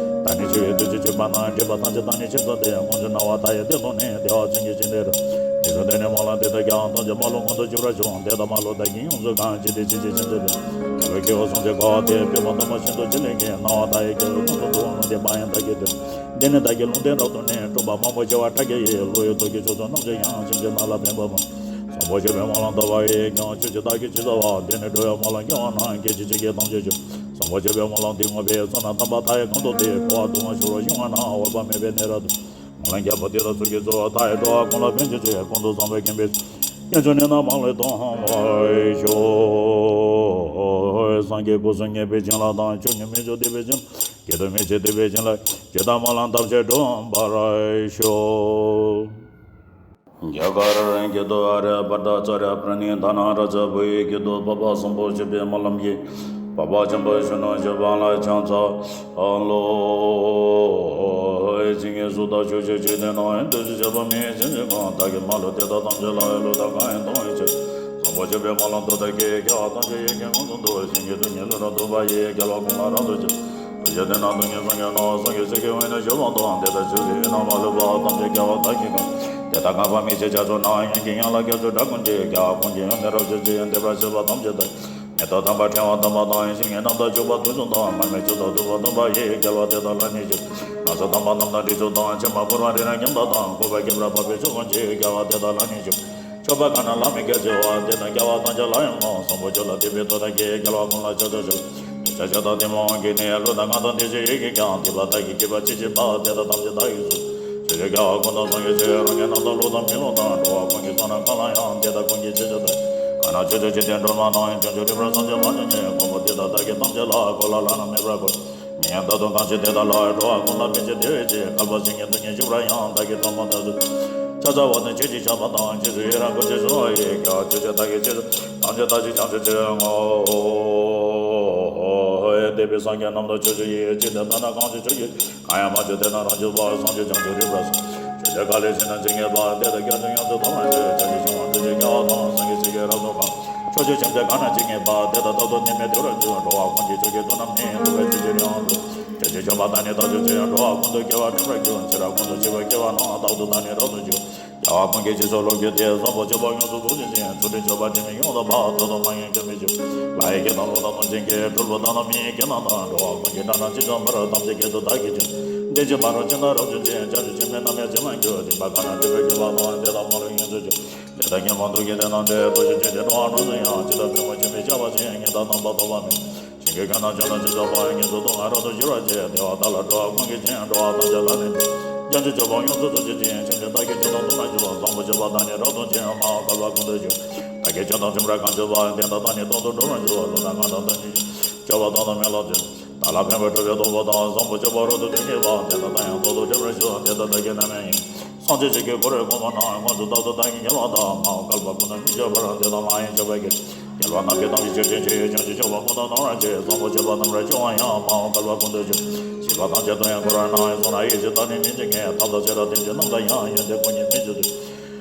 བདག་ནི་འཆི་བའི་དུས་སུ་གྱུར་པ་ན། སྒྲིབ་པ་ཐམས་ཅད་བདག་ནི་ཕྱིར་སོལ་ཏེ། དཀོན་མཆོག་སྣང་བ་མཐའ་ཡས་དེ་དང་ནི། བདེ་བ་ཚིམ་གྱིས་བྱིན་ཏེ་རབ། དེ་ཚེ་དེ་ནས་སྨོན་ལམ་འདི་དག་ཀྱང་། ཐམས་ཅད་མ་ལུས་མངོན་དུ་གྱུར་པར་ཤོག། དེ་དག་མ་ལུས་བདག་གིས་ཡོངས་སུ་གང་། ཇི་སྲིད་ཕྱིན་ཅི་མྱ་ངན་འདས་པའི། ལུས་ཀྱི་འོད་ཟེར་གྱི་ཁ་བ་དེ། པདྨ་འདབ་མ་བཞིན་དུ་བྱིན་ལེན་གྱིས། སྣང་བ་མཐའ་ཡས་ཀྱི་ཀུན་ཏུ་འདུ། ལུང་བསྟན་པ་ཡང་བདག་གིས་བསྟན། འདི་ནི་བདག་གི་ལུང་བསྟན་རབ་ཏུ་གནས། སྤྲུལ་པ་མང་པོ་བྱེ་བ་ཕྲག་བརྒྱ་ཡིས། བློ་ཡི་ཐུགས་ཀྱི་ཕྱོགས་སུ་རྣམ་དཔྱོད་ཡངས། སེམས་ཅན་རྣམས་ལ་ཕན་པ་མང་། བཟང་པོ་སྤྱོད་པའི་སྨོན་ལམ་བཏབ་པ་ཡིས་ཀྱང་ཆོས་ཀྱི་བདག་གིས་ཇི་ལྟ་བ། དེ་ནི་འགྲོ་བའི་སྨོན་ལམ་སྐྱེ་བ་ན་སྐད་ཅིག་གཅིག་གིས་ཐམས་ཅད་སྐྱོབ། བཟང་པོ་སྤྱོད་པའི་སྨོན་ལམ་འདི་བསྔོ་བས་བསོད་ནམས་དམ་པ་མཐའ་ཡས་གང་དུ་བསྟན། འགྲོ་བ་དུད་འགྲོ་ཕྱོགས་ལ་ཤི་བ་ན་འོད་དཔག་མེད་པའི་གནས་རབ་ཏུ། སྨོན་ལམ་རྒྱལ་པོ་འདི་དག་ཚོགས་ཀྱི་གཙོ་བོ་མཐའ་ཡས་འགྲོ་བ་ཀུན་ལ་ཕན་ཕྱིར་བྱེད། ཀུན་ཏུ་བཟང་པོའི་མཁྱེན་པས་སྤྱན་མཆོག་ནས་ན་མང་ལས་མཐོང་བར་ཤོག། སངས་རྒྱས་སྐུ་གསུམ་བརྙེས་པའི་བྱིན་རླབས་དང་། ཆོས་ཉིད་མི་བསྐྱོད་སྡུད་པའི་བྱིན་རླབས། སྐྱེ་གདུང་མི་འཆི་སྡུད་པའི་བྱིན་རླབས། ཇི་ལྟར་སྨོན་ལམ་བཏབ་ཕྱིར་འགྲུབ་པར་ཤོག། རྒྱ་གར་སྐད་དུ། ཨཱརྱ་བྷ་ཏ་ཙཱ་རྱ་པྲ་ཎི་དྷ་ན་རཱ་ཛ། བོད་ཡིག་སྐད་དུ། འཕགས་པ་བཟང་པོ་སྤྱོད་པའི་སྨོན་ལམ་གྱིས་འཕགས་པ་ཆེན་པོ་གཞོན་ནུ་གཞོན་པ་ལ་ཕྱག་འཚལ་ལོ། བྱིན་གྱིས་བཟོད་པ་ཕྱོགས་བཅུའི་འཇིག་རྟེན་ན། འདུ་ཤེས་བྱ་བ་མེད་ཅིང་འཇིགས་པ་དག་གིས་མ་ལུས། དེ་དག་ཐམས་ཅད་ལ་ཡང་བློ་ཐག་གང་ཡིན་གཏོང་བའི་ཕྱིར། བཟང་པོ་སྤྱོད་པའི་སྨོན་ལམ་མཐུ་དང་བགྱི། དགེ་བ་ཐམས་ཅད་ཡིད་ཀྱིས་མངོན་དུ་འདོད། བྱིན་གྱིས་རློབ་ནས་ལྷ་རབ་ཏུ་བསྔོ་བ་ཡིས། རྒྱལ་བ་ཀུན་ལ་རབ་ཏུ་སྤྱོད། ཐུགས་རྗེ་ལྡན་ན་སྟོང་ཉིད་སངས་རྒྱས་ནོ། སངས་རྒྱས་སྲས་ཀྱི་དབུས་ན་བཞུགས་པ་དང་། དེ་དག་ཆོས་ཀྱི་དབྱིངས་རྣམ་པར་ལྷུང་བ་ཐམས་ཅད་རྒྱལ་བ་དག་གིས་བསྐང་། དེ་དག་བསྔགས་པ་མི་ཕྱེད་རྒྱ་མཚོ་ནང་། ཡོན་གྱི་ཡན་ལག་རྒྱ་མཚོའི་སྒྲ་ཀུན་ཆེ། རྒྱལ་བ་ཀུན་གྱི་ཡོན་ཏན་རབ་ཕྱེ་ཕྱིར། འདས་པར་གཤེགས་པ་ཐམས་ཅད་དང་། མེ་ཏོག་དམ་པ་ཕྲེང་བ་དམ་པ་དང་། ཞིང་གི་རྣམ་དག་སྤྱོད་པ་དུས་གསུམ་དུ། མར་མེ་མཆོག་ཏུ་བསྡུ་བ་སྟོན་པ་ཡིས། རྒྱལ་བ་དེ་དག་ལ་ནི་ཕྱག་སྣ་ཚོགས་དམ་པ་རྣམས་དང་དྲི་མཆོག་དང་། ཕྱེ་མ་ཕུལ་བ་རི་རབ་རྣམས་དང་། བཀོད་པ་ཁྱད་པར་འཕགས་པའི་མཆོག་ཀུན་གྱིས། རྒྱལ་བ་དེ་དག་ལ་ནི་ཕྱག་མཆོད་པ་གང་རྣམས་བླ་མེད་གལ་ཆེ་བ། དེ་རྣམས་རྒྱལ་བ་ཐམས་ཅད་ལ་ཡང་བསྔོ། བཟང་པོ་སྤྱོད་ལ་དད་པའི་མཐུ་དང་བགྱི། རྒྱལ་བ་ཀུན་ལ་ཕྱག་འཚལ་ཕྱག་ཕྱག་ཕྱག་དང་གཏི་མུག་གིས་ནི། བློ་དང་ངག་དང་ལྡན་ཞིང་ཡིད་ཀྱིས་ཀྱང་། སྡིག་པ་དག་གིས་བགྱིས་པ་ཅི་མཆིས་པ། དེ་དག་ཐམས་ཅད་བདག་གིས་སོལ། ཕྱོགས་བཅུའི་རྒྱལ་བ་ཀུན་དང་མཚུངས་ཡོད་ཕྱིར། རང་གི་རྣམ་དག་བློ་དང་མི་རློམ་དང་། འགྲོ་བ་ཀུན་གྱི་བསོད་ནམས་གང་ལ་ཡང་། དེ་དག་ཀུན་གྱི་རྗེས་སུ་བདག་གང་རྣམས་ཕྱོགས་བཅུའི་འཇིག་རྟེན་སྒྲོན་མ་དང་། བྱང་ཆུབ་རིམ་པར་སངས་རྒྱས་མ་ཆེན་བརྒྱད། མགོན་པོ་དེ་དག་བདག་གིས་ཐམས་ཅད་ལ། གོ་ལ་བླ་ན་མེད་པར་བསྐོར། མི་ཡི་མདུན་དུ་གང་བཞུགས་དེ་དག་ལ། འགྲོ་བ་ཀུན་ལ་ཕན་ཕྱིར་བདེ་བའི་ཕྱིར། བསྐལ་པ་བཞིན་གྱི་སྡུག་བསྔལ་ཞི་བར་ཡང་། བདག་གིས་ཐོག་མར་བདག་སོགས་ཕྱག་འཚལ་བ་དང་། ཆོས་ཀྱི་ཆར་པ་དང་། ཆོས་སུ་ཡི་རང་བཀོད་ཅིང་གསོལ་བ་ཡིས། རྒྱལ་བ་ཆོས་ཀྱི་བདག་གིས་ཆོས་ཐམས་ཅད་བདག་གིས་བྱང་ཆུབ་ཕྱིར་བསྔོ། འདས་པའི་སངས་རྒྱས་རྣམས་དང་ཕྱོགས་བཅུ་ཡི། ཇི་ལྟར་ན་གང་བཞུགས་ཕྱོགས་བཅུའི། གང་ཡང་མ་བྱོན་དེ་རྣམས་རང་བྱོན་པ། བྱང་ཆུབ་བྱང་ཆུབ་རིམ་པར་སོང་། ཕྱོགས་བཅུའི་བཀའ་ལས་ཕྱི་ནང་ཇི་སྙེད་པ། དེ་དག་སྐྱབས་སུ་ཡོངས་སུ་བཟུང་བར་ཤོག། བྱང་ཆུབ་སྤྱོད་པ་ཐམས་ཅད་རྒྱལ་བ་དང་། སངས་རྒྱས་ཆོས་ཀྱི་རབ་ཏུ་བསྐང་། ཕྱོགས་བཅུའི་སེམས་ཅན་གང་རྣམས་ཇི་སྙེད་པ། དེ་དག་རྟག་ཏུ་ནད་མེད་བདེ་བར་གྱུར། འགྲོ་བ་ཀུན་གྱི་ཕྱོགས་ཀྱི་སྡུག་རྣམས་ནི། འཁྲུགས་པའི་ཚུལ་གྱིས་ནི་ཡང་འགྲོལ། བྱང་ཆུབ་སྤྱོད་པ་དང་ནི་བདག་སྤྱོད་ཅིང་། འགྲོ་བ་ཀུན་ཏུ་དགེ་བ་འགྲུབ་པར་འགྱུར། ཚེ་རབས་ཀུན་ཏུ་སྤྱོད་པ་སྐྱེ་བ་ན། རྟག་ཏུ་བདག་ནི་རབ་ཏུ་འབྱུང་། རྒྱལ་བ་ཀུན་གྱི་རྗེས་སུ་སློབ་གྱུར་ཏེ། བཟང་པོ་སྤྱོད་པ་ཡོངས་སུ་རྫོགས་བྱེད་ཅིང་། ཚུལ་ཁྲིམས་སྤྱོད་པ་དྲི་མའི་ཡུལ་དུ་བབ། ཐོག་ཏུ་མ་ཉལ་སྐྱོན་མེད་ཅིང་། ལྷ་ཡི་སྐད་དང་ཀླུ་དང་གནོད་སྦྱིན་སྐད། གྲུལ་བུ་དག་དང་མི་ཡི་སྐད་རྣམས་དང་། འགྲོ་བ་ཀུན་གྱི་སྒྲ་རྣམས་ཇི་ཙམ་པར། ཐམས་ཅད་སྐད་དུ་བདག་གིས་ཀྱང་། བདེན་ཅིང་མ་རུངས་ཅི་རྣམས་རབ་བྱུང་ཅིང་། བྱང་ཆུབ་ཆེན་པོའི་རྣམ་གཡེང་ཇི་མ་གྱུར། སྡིག་པ་གང་རྣམས་སྒྲིབ་པས་གོས་པ་དང་། དེ་དག་མ་ལུས་ཡོངས་སུ་གྱུར། ལས་དང་ཉོན་མོངས་དུག་གི་སྡེ་རྣམས་ཏེ། སྡུག་བསྔལ་ཆེན་ཅིང་འགྲོ་བ་ནོར་སྲིད་ཡང་། ཇི་ལྟར་བེམ་པོ་ཆུ་མིག་བཅག་པ་བཞིན། ཉེས་དང་རྣམ་པར་རྟོག་པ་མེད། ཞིང་གི་རྒོད་རྣམས་ཆུ་དང་ཆུ་ཆགས་པ། ཉེས་སུ་བཏུབ་པས་རབ་ཏུ་བཞུ་བར་བྱེད། དེ་བ་དག་ལ་འགྲོ་བ་ཀུན་གྱིས་ཀྱང་། འགྲོ་བ་ཐམས་ཅད་ལ་ནི་ཕན། བྱང་ཆུབ་སྤྱོད་པ་ཡོངས་སུ་རྫོགས་བྱེད་ཅིང་། ཆོས་ཉིད་བདག་གིས་ཇི་ལྟར་མཐོང་ན་འགྱུར། བཟང་པོ་སྤྱོད་པ་དག་ནི་རབ་ཏུ་འབྱུང་། མ་འོངས་བསྐལ་པ་ཀུན་ཏུ་འབྱུང་། བདག་གིས་ཆོས་དང་ཆོས་མིན་གང་བྱས་པ། དེ་དག་བདག་ནི་རྟག་ཏུ་འགྲུབ་པར་འགྱུར། བློ་དང་ངག་དང་ལྡན་ཞིང་། སྤྱོད་པ་དག་ཏུ་མི་སློབ་ཅིང་། བདག་ལ་ཕན་པར་སྒྲུབ་པའི་སྟོབས་པོ་དང་། བཟང་པོ་སྤྱོད་པ་རབ་ཏུ་སྟོན་བགྱིད་པ། དེ་དག་བདག་ཡང་རྟག་ཏུ་འགྲུབ་པར་ཤོག། དེ་དག་བདག་གི་རྣམ་སྨིན་ཡིན། སངས་རྒྱས་ཆོས་ཀྱི་འཁོར་བའི་གོང་མ་རྣམས། དངོས་སུ་རྟག་ཏུ་བདག་གིས་བསྐྱངས་པ་དང་། མ་འོངས་བསྐལ་པ་ཀུན་ཏུ་མི་སྐྱོབ་པར། དེ་དག་མ་ཡེངས་སྤྱོད་པར་བགྱི། རྒྱལ་བ་རྣམས་ཀྱི་ཐམས་ཅད་སྤྱོད་བྱེད་ཕྱིར། བྱང་ཆུབ་སྤྱོད་པ་ཀུན་ཏུ་རྣམ་པར་སྤྱད། བཟང་པོ་སྤྱོད་པ་རྣམ་པར་སྤྱོད་པ་ཡང་། མ་འོངས་བསྐལ་པ་ཀུན་ཏུ་འབྱུང་། ཞིང་པ་ཐམས་ཅད་དོན་ཡང་འཁོར་བར་སྣང་། སོང་ན་ཡིད་ཆེས་བདག་ནི་མི་བྱེད་མཁས། ཐབས་དང་ཤེས་རབ་དེ་ཕྱིར་རྣམ་དག་ཡང་། ཡོན་ཏན་ཀུན་གྱི་མི་བྱེད་སྡུག་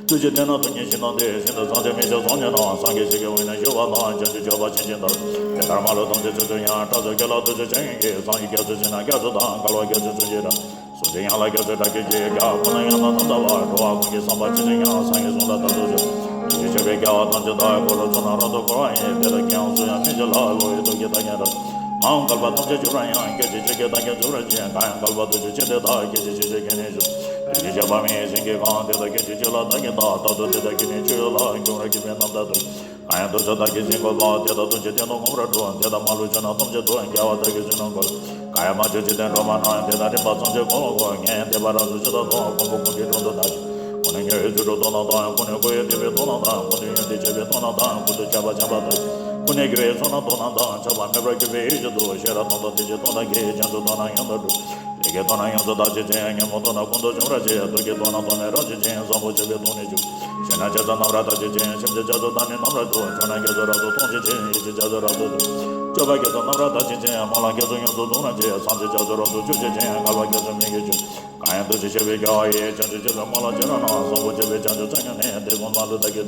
ཐུགས་རྗེ་ལྡན་ན་སྟོང་ཉིད་ཞིང་དང་ལྡན། ཤིན་ཏུ་བཟང་ཕྱིར་མི་སྐྱོ་སངས་རྒྱས་རྣམས། སངས་རྒྱས་ཆོས་ཀྱི་དབུས་ན་བཞུགས་པ་དང་། བྱང་ཆུབ་སྤྱོད་པ་ཕྱིན་ཅི་ལོག་དེ་ལྟར་མ་ལུས་ཐམས་ཅད་ཕྱོགས་བཅུར་ཡང་། སྐྲག་ཚོར་སྐྱོ་ལ་ཐུགས་རྗེ་ཆེ་ཡོན་གྱིས། སངས་རྒྱས་སྐྱབས་སུ་མཆི་ན་སྐྱབས་སུ་དང་། བསྐལ་པ་སྐྱབས་སུ་མཆི་ཕྱིར་དང་། གཟུགས་ཅན་ཡན་ལག་སྐྱབས་སུ་གྲགས་གྱུར་ཅིག་རྒྱལ་བ་ཀུན་ལ་ཡང་དག་རྣམ་དག་པ། འགྲོ་བ་ཀུན་གྱི་བསམ་པ་ཇི་བཞིན་ཡང་། སངས་རྒྱས་གསུང་ལ་བདག་ཐུགས་ཞུགས། ཡེ་ཤེས་ཆེན་པོའི་རྒྱལ་བ་ཐམས་ཅད་དག །འཁོར་ལོ་ཚོགས་རྣམས་རབ་ཏུ་བསྐོར་བ་ཡི། དེ་དག་གི་ཡང་གཟུགས་ཡང་མི་འཆི་ལ། འཁོར་བའི་སྟོབས་ཀྱིས་བདག་ཉིད་རབ། མ་འོངས་བསྐལ་པ་ཐམས་ཅད་འབྱུང་བར་ཡང་། སྐད་ཅིག་གཅིག་གིས་བདག་ཀྱང་འཇོམས་པར་བྱེད། གང་ཡང་བསྐལ་པ་ཐམས་ཅད་སྤྱད་དེ་བདག །སྐད་ཅིག་གཅིག་གིས་བགྱིས་ནས་བཞུགས། དུས་གཅིག་བྱེད་པ་མི་ཡི་བྱིན་གྱིས་བཀང་། དེ་དག་སྐད་ཅིག་གཅིག་ལ་བདག་གིས་བཏབ། རྟག་ཏུ་དེ་དག་གིས་ནི་ཆོས་ལ་འགྱུར་བར་གྱུར་པའི་རྣམ་ཐར་ཐོས། གང་ཡང་ཐུགས་སུ་བདག་གིས་བྱིན་གྱིས་བརླབས། དེ་དག་ཐམས་ཅད་བསྟན་དུ་ངོ་མ་འགྲོ། དེ་དག་མ་ལུས་ཕྱོགས་རྣམས་ཐམས་ཅད་དུ། རྒྱལ་བ་བདག་གིས་བྱིན་གྱིས་བསྐོར། གང་ཡང་མ་བྱོན་འཇིག་རྟེན་སྒྲོན་མ་རྣམས། དེ་དག་རིམ་པ་ཐམས་ཅད་གང་ལ་གང་། ངས་བསྟན་པ་རབ་ཏུ་ཇི་ལྟར་བསྟན། མགོན་པོ་ཀུན་གྱི་དྲུང་དུ་བདག་ཀུན་ནས་གོ་ཡི་བསྟན་པའི་དོན་རྣམས་དང་། ཀུན་ནས་བསྔོ་བས་བསྟན་པའི་དོན་རྣམས་དང་། ཀུན་ཏུ་ཡོན་ཏན་སྤྱོད་པའི་དོན་རྣམས་དང་། ཀུན་ཏུ་ཁྱབ་པ་བྱམས་པ་དང་། ཀུན་ནས་དགེ་བའི་ཚོགས་རྣམས་དོན་རྣམས་དང་། ཆགས་པ་མེད་པར་གྱུར་པའི་ཡེ་ཤེས་དང་། ཤེས་རབ་དང་ཐམས་ཅད་དོན་རྣམས་ཀྱིས། བྱང་ཆུབ་དོན་རྣམས་ཡོངས་སུ་གྲུབ། ལས་ཀྱི་དོན་རྣམས་ཡོངས་སུ་དག་བྱེད་ཅིང་། ཉོན་མོངས་དོན་རྣམས་ཀུན་ཏུ་སྦྱོང་བར་བྱེད། དུག་གི་དོན་རྣམས་ཐོགས་མེད་རབ་བྱེད་ཅིང་། བཟང་པོ་སྤྱོད་པའི་དོན་ནི་ཆུ། ཞིང་རྣམས་ཇི་ཙམ་རྣམ་པར་དག་བྱེད་ཅིང་། སེམས་ཅན་སྐྱབས་སུ་བདག་ནི་རྣམ་པར་རྒོལ། ཕྱོགས་རྣམས་སྐྱབས་སུ་རབ་ཏུ་མཐོང་བྱེད་ཅིང་། ཡེ་ཤེས་སྐྱབས་སུ་རབ་ཏུ་ཐོབ། སྤྱོད་པ་སྐྱབས་སུ་རྣམ་པར་དག་བྱེད་ཅིང་། སྨོན་ལམ་སྐྱབས་སུ་ཡོངས་སུ་རྫོགས་རབ་བྱེད། སངས་རྒྱས་སྐྱབས་སུ་རབ་ཏུ་སྤྱོད་བྱེད་ཅིང་། བསྐལ་པ་སྐྱབས་སུ་མི་འགྱུར་ཕྱིར། གང་ཡང་ཐུགས་རྗེ་ཆེ་བའི་རྒྱལ་བ་ཡི། བྱང་ཆུབ་སྤྱོད་པའི་སྨོན་ལམ་བྱེ་བྲག་རྣམས། བཟང་པོ་སྤྱོད་པའི་བྱང་ཆུབ་མཚན་ཉིད་ནི། དེ་ཀུན་མ་ལུས་བདག་གིས་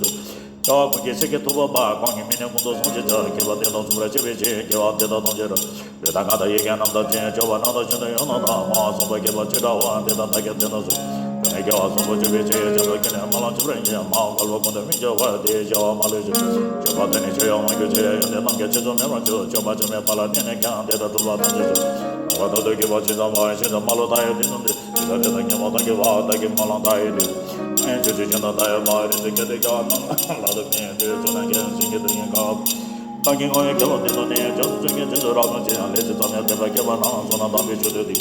ཐོབ། རྒྱལ་བ་ཀུན་གྱི་སྲས་ཀྱི་ཐུབ་པ་འཕགས། གང་གི་མིང་ནི་ཀུན་ཏུ་བཟང་ཞེས་བྱ། མཁས་པ་དེ་དག་མཚུངས་པར་སྤྱད་པའི་ཕྱིར། དགེ་བ་འདི་དག་ཐམས་ཅད་རབ། ལུས་དང་ངག་དང་ཡིད་ཀྱི་རྣམ་ཐར་ཅན། སྤྱོད་པ་རྣམས་དང་ཅི་འདོད་ཡོངས་རྣམ་དག། སྨྲ་བ་གསུངས་པ་ཁྱད་པར་ཅི་འདྲ་བ། དེ་དག་བདག་གིས་བསྟན་དུ་གསོལ། ཀུན་ནས་དགེ་བ་བཟང་པོ་སྤྱོད་པའི་ཕྱིར། བྱང་ཆུབ་ཀུན་ནས་སྨོན་ལམ་འཇུག་པར་བགྱི། མ་འོངས་བསྐལ་པ་ཀུན་ཏུ་མི་སྐྱོ་བར། དེ་ཡི་བྱ་བ་མ་ལུས་ཕྱིར། སྤྱོད་པ་དེ་ནི་ཆོས་ཡང་མ་གྱུར་ཕྱིར། ཡོན་ཏན་རྣམས་ཀྱང་ཕྱིས་སུ་མེད་པར་འགྱུར། སྤྱོད་པ་ཅི་མེད་པ་ལ་བརྟེན་ནས་ཀྱང་། དེ་དག་སྒྲུབ་པ་ཐམས་ཅད་ཕྱིར། མ་འོངས་བསྐལ་པ་ཀུན་ཏུ་སྐྱེ་བ་ཇི་ཙམ་པར། ཕྱིས་སུ་མ་ལུས་མཐའ་ཡས་དུས་གསུམ་དུ། དེ་དག་དེ་དག་ཉོན་མོངས་དུག་གིས་འབག། བདག་གི་སྨོན་ལམ་མཐའ་ཡས་དུས། ཆོས་ཀྱི་སྤྱན་དང་མཐའ་ཡས་པ་རིགས་ཀྱི་སྐད་དེ་རྒྱ་རྣམས་ལ་དུ་ཕན་ཏེ་ཚོགས་རྣམས་ཀྱི་སེང་གེ་དུ་ཡིན་ཁ། བདག་གིས་ངོ་བོའི་དགེ་བ་འདི་དང་ནི་བྱང་དུ་ཆོས་ཀྱི་རྗེས་སུ་རབ་ཏུ་བྱེད་ཡང་ལས་ཅི་ཙམ་ཡང་དད་པ་བསྐྱེད་པ་རྣམས་བསོད་ནམས་དམ་པའི་ཆོས་ཐོས་ཏེ།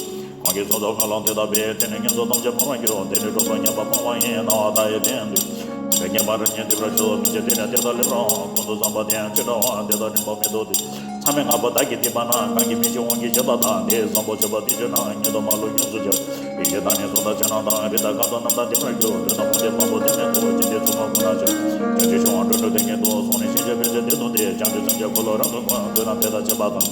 གང་གིས་ཚོགས་རྫོགས་སྨོན་ལམ་དེ་དག་པས། དེ་ནི་ངན་སོང་ཐམས་ཅད་སྤངས་པར་འགྱུར། དེ་ནི་གྲོགས་པོ་ཉན་པ་སྤངས་པ་ཡིན། སྣང་བ་མཐའ་ཡས་དེ་ཡང་དུས་དེ་ཉན་པ་རིམ་གཉིས་འདུས་པར་ཤོག་མི་ཕྱེད་དེ་ནི་དེ་དག་སླེབས་རུང་། ཀུན་ཏུ་བཟང་པོ་དེ་ཡང་ཅི་འདྲ་བ། དེ་དག་ནི་འབབ་མི་ཐོབ་སྟེ། མཚམས་མེད་ལྔ་པོ་བདག་གིས་བསྟན་པ་ན། གང་གིས་མི་ཕྱེད་དབང་གིས་བྱས་པ་དག་འདི་བཟང་པོ་སྤྱོད་པ་འདི་སྤྱོད་ན། ཉིད་དུ་མ་ལུས་ཡོངས་སུ་གྱུར། ཡེ་ཤེས་དང་ནི་གསུང་དང་ཕྱག་ན་དང་། རིགས་དང་ཁམས་དང་རྣམ་དག་འདུས་པར་འགྱུར། དོན་དམ་དཔང་པོ་དེ་ནི་ཐོབ། ཅི་སྟེ་ཚོགས་པ་ཀུན་ལ་སྤྱོད། བྱང་ཆུབ་ཕྱོགས་དང་འགྲོ་དྲུག་དེ་ཉིད་དུ། གསུང་ནི་ཤེས་བྱ་ཕལ་ཆེར་དེ་དང་འདྲ། བྱང་ཆུབ་སེམས་ཀྱི་འཁོར་ལོ་རབ་ཏུ་བསྐོར། དོན་དམ་དེ་དག་བྱེད་པ་དང་།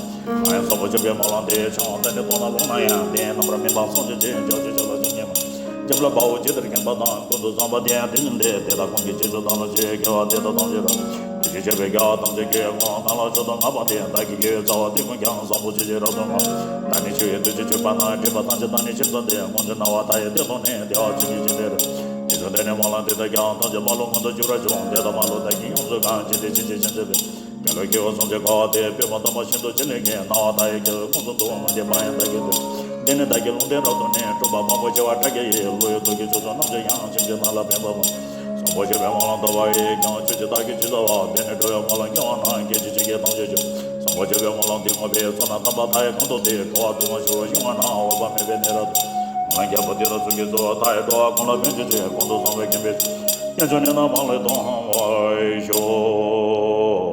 གང་ཡང་བཟང་པོ་སྤྱོད་པའི་སྨོན་ལམ་འདི། ཕྱག་འཚལ་ནས་བཏང་ན་ལོག་ན་ཡང་། དེ་ཡང་རྣམ་པར་སྨིན་པ་སངས་རྒྱས་ཀྱི། བྱང་ཆུབ་སྤྱོད་ལ་སེམས་བསྐྱེད་མ། འཇམ་ལ་དཔའ་བོ་ཇི་ལྟར་མཁྱེན་པ་དང་། ཀུན་ཏུ་བཟང་པོ་དེ་ཡང་དེ་བཞིན་ཏེ། དེ་དག་གང་གིས་རྗེས་སུ་བདག་སློབ་ཅིང་། དགེ་བ་དེ་དག་ཐམས་ཅད་རབ། དེ་བཞིན་གཤེགས་པའི་རྒྱལ་བ་ཐམས་ཅད་ཀྱི་དབང་བསྟན་ལ་མཆོག་ཏུ་བསྔགས་པ་འདི། བདག་གི་དགེ་བའི་རྩ་བ་དེ་ཀུན་ཀྱང་། བཟང་པོ་སྤྱོད་ཕྱིར་རབ་ཏུ་བསྔགས། བདག་ནི་ཆོས་ཀྱི་བདུད་རྩི་ཆུ་སྤངས་ན། སྒྲིབ་པ་ཐམས་ཅད་དག་ནི་ཕྱིར་བཟོད་དེ། དབང་ཕྱུག་སྣང་བ་མཐའ་ཡས་དེ་དང་ནི། བདེ་བ་ཆེན་པོའི་རྒྱུན་དེར། དེ་བཞིན་དེ་ནི་སྨོན་ལམ་འདི་དག་ཀྱང་། ཐམས་ཅད་མ་ལུས་མངོན་དུ་གྱུར་པར་ཤོག་དེ་དག་མ་ལུས་བདག་གིས་ཡོངས་སུ་གང་། ཇི་སྲིད་ཕྱིན་ཅི་མཁྱེན་བརྩེ་བའི། དགེ་སློང་ཁྱེའུ་སུམ་བརྩེགས་ཁ་བ་དེ། སྤེལ་མ་དམ་པ་ཤིན་ཏུ་ཇི་སླད་མཁྱེན། སྣང་བ་མཐའ་ཡས་སྐྱེ་བོའི་ཁོངས་སུ་འདུ། མུ་སྟེགས་པ་ཡང་བདག་གིས་འདུལ། འདི་ནི་བདག་གི་ལུང་བསྟན་རབ་ཏུ་གནས། སྤྲུལ་པ་མང་པོ་བྱེ་བ་ཕྲག་བརྒྱ་ཡིས། བློ་ཡི་ཐུགས་ཀྱི་ཕྱོགས་བཅུ་རྣམས་ཀྱང་། སེམས་ཅན་རྣམས་ལ་ཕན་པ་མ། བཟང་པོ་སྤྱོད་པའི་སྨོན་ལམ་བཏབ་པ་ཡིས་ཀྱང་། ཆོས་ཀྱི་བདག་གིས་ཇི་བྱ་བ། དེ་ནི་འགྲོ་བའི་སྨོན་ལམ་བསྐྱང་བ་ན། སྐད་ཅིག་གཅིག་གིས་ཐམས་ཅད་འབྱུང་། བཟང་པོ་སྤྱོད་པའི་སྨོན་ལམ་འདི་བསྔོ་བས། བསོད་ནམས་དམ་པ་མཐའ་ཡས་གང་དུ་སྟེ། འགྲོ་བ་དུག་ལྔ་ཞི་བར་བྱུང་བ་ན། འོད་དཔག་མེད་པའི་གནས་རབ་ཏུ། སྨོན་ལམ་རྒྱལ་པོ་འདི་དང་གཙུག་གི་གཙུག། མཐའ་ཡས་འགྲོ་བ་ཀུན་ལ་ཕན་བྱེད་ཅིང་། ཀུན་ཏུ་བཟང་པོས་ཁེངས་པའི་ཕྱིར། དཀོན་མཆོག་ནི་རྣམ་པར་སྣང་བར་ཤོག་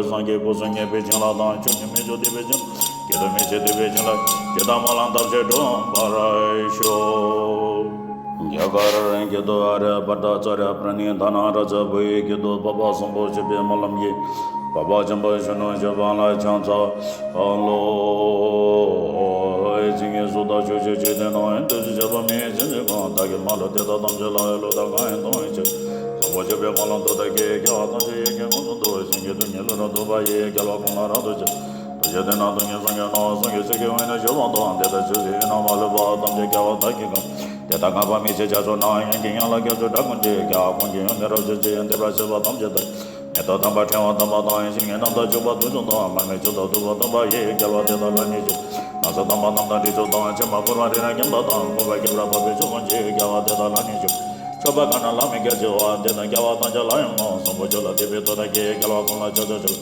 སངས་རྒྱས་སྐུ་གསུམ་མཉེས་པའི་བྱིན་རླབས་དང་། ཕྱོགས་བཅུའི་མི་མཆོག་བདེ་བའི་བྱིན་རླབས། སྐྱེ་གདོད་མའི་ཆོས་སྡུད་པའི་བྱིན་རླབས། ཇི་ལྟར་སྨོན་ལམ་བཏབ་ཕྱིར་འགྲུབ་པར་ཤོག་རྒྱ་གར་སྐད་དུ། ཨཱརྱ་པ་ཏ་ཙཱ་རྱ་པྲ་ཎི་དྷ་ན་རཱ་ཛ། བོད་ཡིག་སྐད་དུ། འཕགས་པ་བཟང་པོ་སྤྱོད་པའི་སྨོན་ལམ་གྱི་འཕགས་པ་ཆེན་པོ་གཞོན་ནུ་ཞི་བ་ལྷ་ལྕམ་ཚ་ལོ། ཇི་སྙེད་སུ་དག་ཕྱོགས་བཅུའི་འཇིག་རྟེན་ན། འདུ་ཤེས་བྱ་བ་མེད་ཅིང་འཇིག་པ། བདག་གི་སྨོན་ལམ་དེ་དག་ཐམས་ཅད་ལ་ཡང་བློ་བཏང་གང་ཡང་གཏོང་བའི་ཕྱིར། བཟང་པོ་སྤྱོད་པའི་སྨོན་ལམ་མཐུ་དག་གིས། རྒྱལ་བ་ཐམས་ཅད་ཡིད་ཀྱིས་མངོན་དུ་འདུ། སེང་གེ་དུང་གི་ཀླུ་རབ་ཏུ་འབར་བ་ཡིས། རྒྱལ་བ་ཀུན་ལ་རབ་ཏུ་བྱུང་། དུས་གཅིག་དེ་ན་དུས་གཉིས་སངས་རྒྱས་རྣམས། སངས་རྒྱས་ཆོས་ཀྱི་དབྱིངས་ནས་ཞུ་བ་དང་། དེ་ལྟར་ཆོས་ཀྱི་དབྱིངས་རྣམ་པར་ལུས་པ་ཐམས་ཅད་རྒྱལ་བ་དག་གིས་གང་། དེ་དག་བསྔགས་པ་མི་ཕྱེད་རྒྱ་མཚོ་ནང་། ཡོན་གྱི་ཡན་ལག་བརྒྱ་སོགས་སྒྲ་ཀུན་གྱིས། རྒྱལ་བ་ཀུན་གྱི་ཡོན་ཏན་རབ་བརྗོད་ཅིང་། འདས་པ་ཕྱི་མ་ཐམས་ཅད་དག་ཉན་ཐོས་དམ་པ་ཕྲེང་བ་དམ་པ་དང་། ཞིང་གི་རྣམ་དག་སྤྱོད་པ་དུག་གསུམ་དང་། མར་མེ་མཆོག་ཏུ་གཏུགས་པ་དམ་པ་ཡིས། རྒྱལ་བ་དེ་དག་ལ་ནི་ཞུ། ནགས་ཚལ་དམ་པ་རྣམས་དང་དྲི་ཆབ་དང་། ཕྱེ་མར་ཕུལ་བ་རི་རབ་ཉམས་དག་དང་། བཀོད་པ་སྐྱེ་བར་འཕགས་པའི་མཆོག་ཀུན་གྱིས། རྒྱལ་བ་དེ་དག་ལ་ནི་ཞུ། མཆོད་པ་གང་རྣམས་ལ་མི་འགལ་བྱེད་པ། དེ་རྣམས་རྒྱལ་བ་ཐམས་ཅད་ལ་ཡང་བསྔོ། བཟང་པོ་སྤྱོད་ལ་དད་པའི་མཐུ་དག་གིས། རྒྱལ་བ་ཀུན་ལ་ཕྱག་འཚལ་ཕྱིར། འདོད་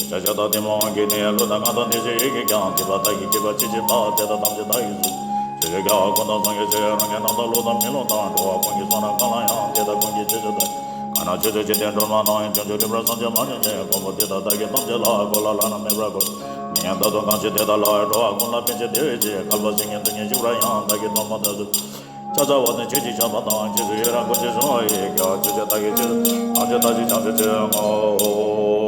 ཆགས་ཞེ་སྡང་གཏི་མུག་གིས་ནི། བློ་དང་ངག་དང་དེ་བཞིན་ཡིད་ཀྱིས་ཀྱང་། སྡིག་པ་དག་གིས་བགྱིས་པ་ཅི་མཆིས་པ། དེ་དག་ཐམས་ཅད་བདག་གིས་གསོལ། ཕྱོགས་བཅུའི་རྒྱལ་བ་ཀུན་དང་སངས་རྒྱས་ཆོས། རང་གི་རྣམ་དག་བློ་དང་མི་སློབ་དང་། འགྲོ་བ་ཀུན་གྱི་བསོད་ནམས་གང་ལ་ཡང་། དེ་དག་ཀུན་གྱི་རྗེས་སུ་བདག །གང་རྣམས་ཕྱོགས་བཅུའི་འཇིག་རྟེན་གྲོལ་མ་དང་། བྱང་ཆུབ་རིག་པར་བསམ་གྱིས་མ་ཆགས་ནས། དཀོན་པོ་དེ་དག་བདག་གིས་ཐམས་ཅད་ལ། འགོག་ལ་བླ་ན་མེད་པར་བཀོད། མི་ཡང་རྟག་ཏུ་གང་བྱེད་དེ་དག་ལ། འགྲོ་བ་ཀུན་ལ་ཕན་ཕྱིར་བདེ་བའི་ཕྱིར། བསྐལ་པ་སེང་གེ་དུས་གཉིས་བཞུགས་པར་ཡང་། བདག་གིས་ཐོག་མ་ཐག་ཏུ། ཕྱག་འཚལ་བ་ནི་ཆོས་ཀྱི་ཞགས་པ་དང་། རྗེས་སུ་ཡི་རང་བསྐུལ་ཞིང་གསོལ་བ་ཡི། རྒྱལ་བ་ཆོས་ཀྱི་བདག་གིས་ཆོས་ཐམས་ཅད་བདག་གིས་ཀྱང་ཆོས་ཀྱི་ངོ་བོ།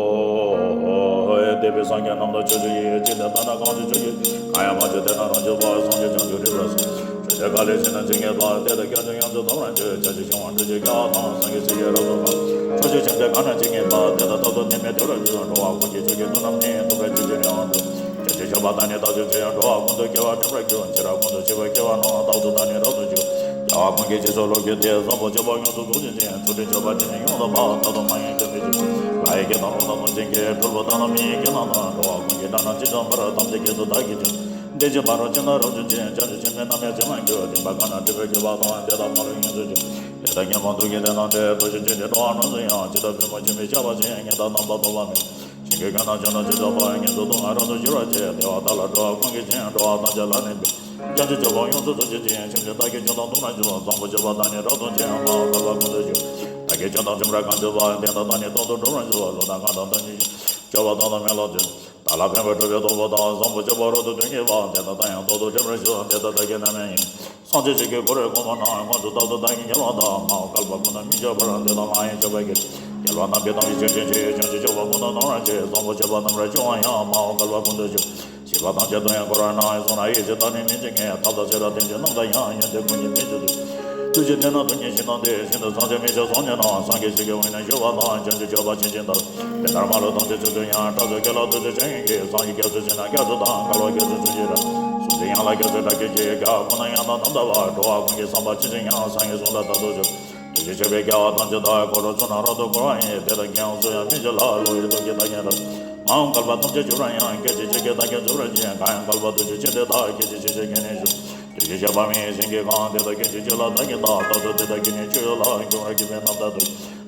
འདས་པའི་སངས་རྒྱས་རྣམས་དང་ཕྱོགས་བཅུ་ཡི། ཇི་ལྟར་བདག་ནི་གང་བྱུང་ཆོས་ཀྱི། གང་ཡང་མ་བྱུང་དེ་རྣམས་རང་བྱུང་བ། སངས་རྒྱས་བྱང་ཆུབ་རིག་པར་གསུངས། ཕྱོགས་བཅུའི་བཀའ་ལས་ཕྱིར་ན་ཇི་སྙེད་པ། དེ་དག་ཀྱང་ཆོས་ཡོངས་སུ་གཏམ་རབ་བརྗོད། བྱང་ཆུབ་ཕྱོགས་དང་འགྲོ་བྱེད་རྒྱལ་བ་དང་། སངས་རྒྱས་ཆོས་ཀྱི་རབ་ཏུ་བསྔགས། ཕྱོགས་བཅུའི་ཆོས་འདི་གང་རྣམས་ཇི་སྙེད་པ། དེ་དག་རྟག་ཏུ་ནད་མེད་བདེ་བར་འགྱུར། འགྲོ་བ་ཀུན་གྱི་ཕྱོགས་ཀྱི་དོན་རྣམས་ནི། ཐུབ་པའི་ཕྱིར་ཆོས་ཉིད་དུ་འགྲོ། བྱང་ཆུབ་སྤྱོད་པ་དག་ནི་བདག་ཅག་མཆོད། འགྲོ་བ་ཀུན་ཏུ་སྐྱེ་བ་འགྲིམ་པར་འགྱུར། འཆི་བ་ཀུན་ཏུ་ཞི་བར་སྐྱེ་བ་ན། རྟག་ཏུ་བདག་ནི་རབ་ཏུ་འགྱུར། རྒྱལ་བ་ཀུན་གྱི་རྗེས་སུ་བློ་བསྐྱེད་དེ། བཟང་པོ་སྤྱོད་པ་ཡོངས་སུ་རྫོགས་བྱེད་ཅིང་། ཐུབ་བསྟན་སྤྱོད་པ་དེ་ནི་ཡོངས་སུ་འཕགས། རྟག་ཏུ་མ་ཡེངས་སྤྱོད་པའི་ཕྱིར། ལྷ་ཡི་སྐད་དང་ཀླུ་དང་གནོད་སྦྱིན་སྐད། གྲུལ་བུམ་དག་དང་མི་ཡི་སྐད་རྣམས་དང་། འགྲོ་བ་ཀུན་གྱི་སྒྲ་རྣམས་ཇི་ཙམ་པར། ཐམས་ཅད་སྐད་དུ་བདག་གིས་ཆོས། འདི་ཕྱི་ཕ་རོལ་ཕྱིན་དང་རབ་ཏུ་བྱེད། བྱང་ཆུབ་ཆེན་པོའི་རྣམ་གཉིས་ཇི་ལྟར་འགྱུར། འདུན་པ་གང་རྣམས་སྒྲིབ་པས་གོས་པ་དང་། དེ་དག་མ་ལུས་ཡོངས་སུ་གྱུར། ལས་དང་ཉོན་མོངས་དུག་གི་ནད་དང་བྲལ། འགྲོ་ཞིང་གཅིག་ཏུ་འགྲོ་བ་རྣམས་སུ་ཡང་། ཇི་ལྟར་པུས་མོ་ཆུས་པས་བཅག་པ་བཞིན། ཉེས་དང་རྣམ་པར་དག་པ་མེད། ཞིང་གི་རྒོད་ནག་ཆུ་རྣམས་ཇི་ཙམ་པར། ངན་སོང་དུག་ལྔ་རབ་ཏུ་གྱུར་པར་བྱེད། དེ་བ་དག་ལ་འགྲོ་བ་ཀུན་གྱིས་བྱིན། འགྲོ་བ་ཐམས་ཅད་ལ་ནི་ཕན། བྱང་ཆུབ་སྤྱོད་པ་ཡོངས་སུ་རྫོགས་བྱེད་ཅིང་། སེམས་ཅན་བདག་གིས་ཀྱང་དང་དུ་མ་གྱུར། བཟང་པོ་སྤྱོད་པ་དག་ནི་རབ་ཏུ་བྱེད། མ་འོངས་བསྐལ་པ་ཀུན་ཏུ་སྤྱོད། བདག་གིས་ཀྱང་དང་བྱུང་བར་གང་བྱེད་པ། དེ་དག་བདག་ནི་རྟག་ཏུ་འགྲུབ་པར་འགྱུར། བློ་དང་ངག་དང་ཐམས་ཅད་ཀྱི། སྤྱོད་པ་དག་དང་མི་སློབ་ཅིང་། བདག་ལ་ཕན་པར་སྤྲོ་བའི་སྟོབས་པོ་དང་། བཟང་པོ་སྤྱོད་པ་རབ་ཏུ་དོན་བྱེད་པ། དེ་དག་བདག་ཡང་རྟག་ཏུ་འགྲིམ་པར་ཞུ། དེ་དག་བདག་གི་རྣམ་སྨིན་ཡིན། སངས་རྒྱས་ཆོས་ཀྱི་འཁོར་བའི་གོང་མ་རྣམས། དངོས་སུ་རྟག་ཏུ་བདག་གིས་ཉེ་བར་བལྟ། མ་འོངས་བསྐལ་པ་ཀུན་ཏུ་སྨིན་བྱེད་པར། དེ་དག་མ་ཡེངས་སྤྱོད་པར་བགྱི། རྒྱལ་བ་རྣམས་ཀྱི་དམ་ཚིག་ཆོས་ཅན་ཆོས། བྱང་ཆུབ་སྤྱོད་པ་ཀུན་ཏུ་དམ་རབ་བྱེད། བཟང་པོ་སྤྱོད་པ་རྣམས་རབ་སྤྱོད་པ་ཡང་། མ་འོངས་བསྐལ་པ་ཀུན་ཏུ་སྤྱོད། བྱིས་པ་ཐམས་ཅད་དུ་ཡང་བསྐོར་བ་ན། གསུང་ན་ཡིད་ཆེས་དང་ནི་མི་འཇིགས་ངེས། ཐབས་དང་ཤེས་རབ་ལྡན་ཅིང་རྣམ་དག་ཡང་། ཡོན་ཏན་ཀུན་གྱི་མིག་ཏུ་ཐུལ། དུས་གཅིག་དེ་ན་ཐུགས་ཉིད་ཞི་དང་ལྡན། ཤིན་ཏུ་ཚངས་ཆེན་མི་ཆགས་ཟོམ་ཉིད་ན། སངས་རྒྱས་ཆོས་ཀྱི་དབྱིངས་ནས་ཞུ་བ་དང་། བྱང་ཆུབ་སྤྱོད་པ་ཕྱིན་ཅི་ལྟར། དེ་ལྟར་མ་ལུས་ཐམས་ཅད་ཚུལ་མཐུན་ཡང་། སྐྲག་ཚོར་སྐྱེ་ལ་ཐུགས་རྗེ་ཅན་ཡོན་གྱིས། སངས་རྒྱས་རྒྱ་མཚོ་ཆེ་ན་རྒྱ་མཚོ་དང་། བསྐལ་པ་རྒྱ་མཚོའི་ཚུལ་བཞིན་རབ། གཟུགས་འཛིན་ཡང་ལ་རྒྱ་མཚོའི་སྒྲ་སྐད་ཀྱིས། རྒྱལ་བ་ཀུན་ན་ཡང་དག་རྣམ་དག་པ། འགྲོ་བ་ཀུན་གྱི་བསམ་པ་ཇི་བཞིན་ཡང་། སངས་རྒྱས་གསུང་ལ་རྟག་ཏུ་སྤྱོད། དེ་བཞིན་གཤེགས་པའི་རྒྱལ་བ་ཐམས་ཅད་དག །འཁོར་ལོ་ཚུལ་རྣམས་རབ་ཏུ་བསྐོར་བ་ཡི། དེ་དག་གིས་ཡང་སུ་ཡང་མི་བྱེད་ལ། བློ་ཡི་ཐུགས་ཀྱིས་བདག་ཉིད་རབ། མ་འོངས་བསྐལ་པ་ཐམས་ཅད་གྱུར་པར་ཡང་། སྐད་ཅིག་གཅིག་གིས་བདག་ཀྱང་རྫོགས་པར་བྱེད། གང་ཡང་བསྐལ་པ་དུས་གཅིག་ཕྱིན་དེ་དག །སྐད་ཅིག་གཅིག་ཕྱིར་ཁྱེད་ནི་བཞུགས། ཆོས་ཀྱི་བཤད་པ་མིན་སེང་གེ་གང་། དེ་དག་སྐད་ཅིག་གཅིག་ལ་བདག་གིས་བལྟ། རྟག་ཏུ་དེ་དག་གིས་ནི་ཆོས་ལ་འགྱུར་བར་གྱུར་པའི་རྣམ་ཐར་དུ།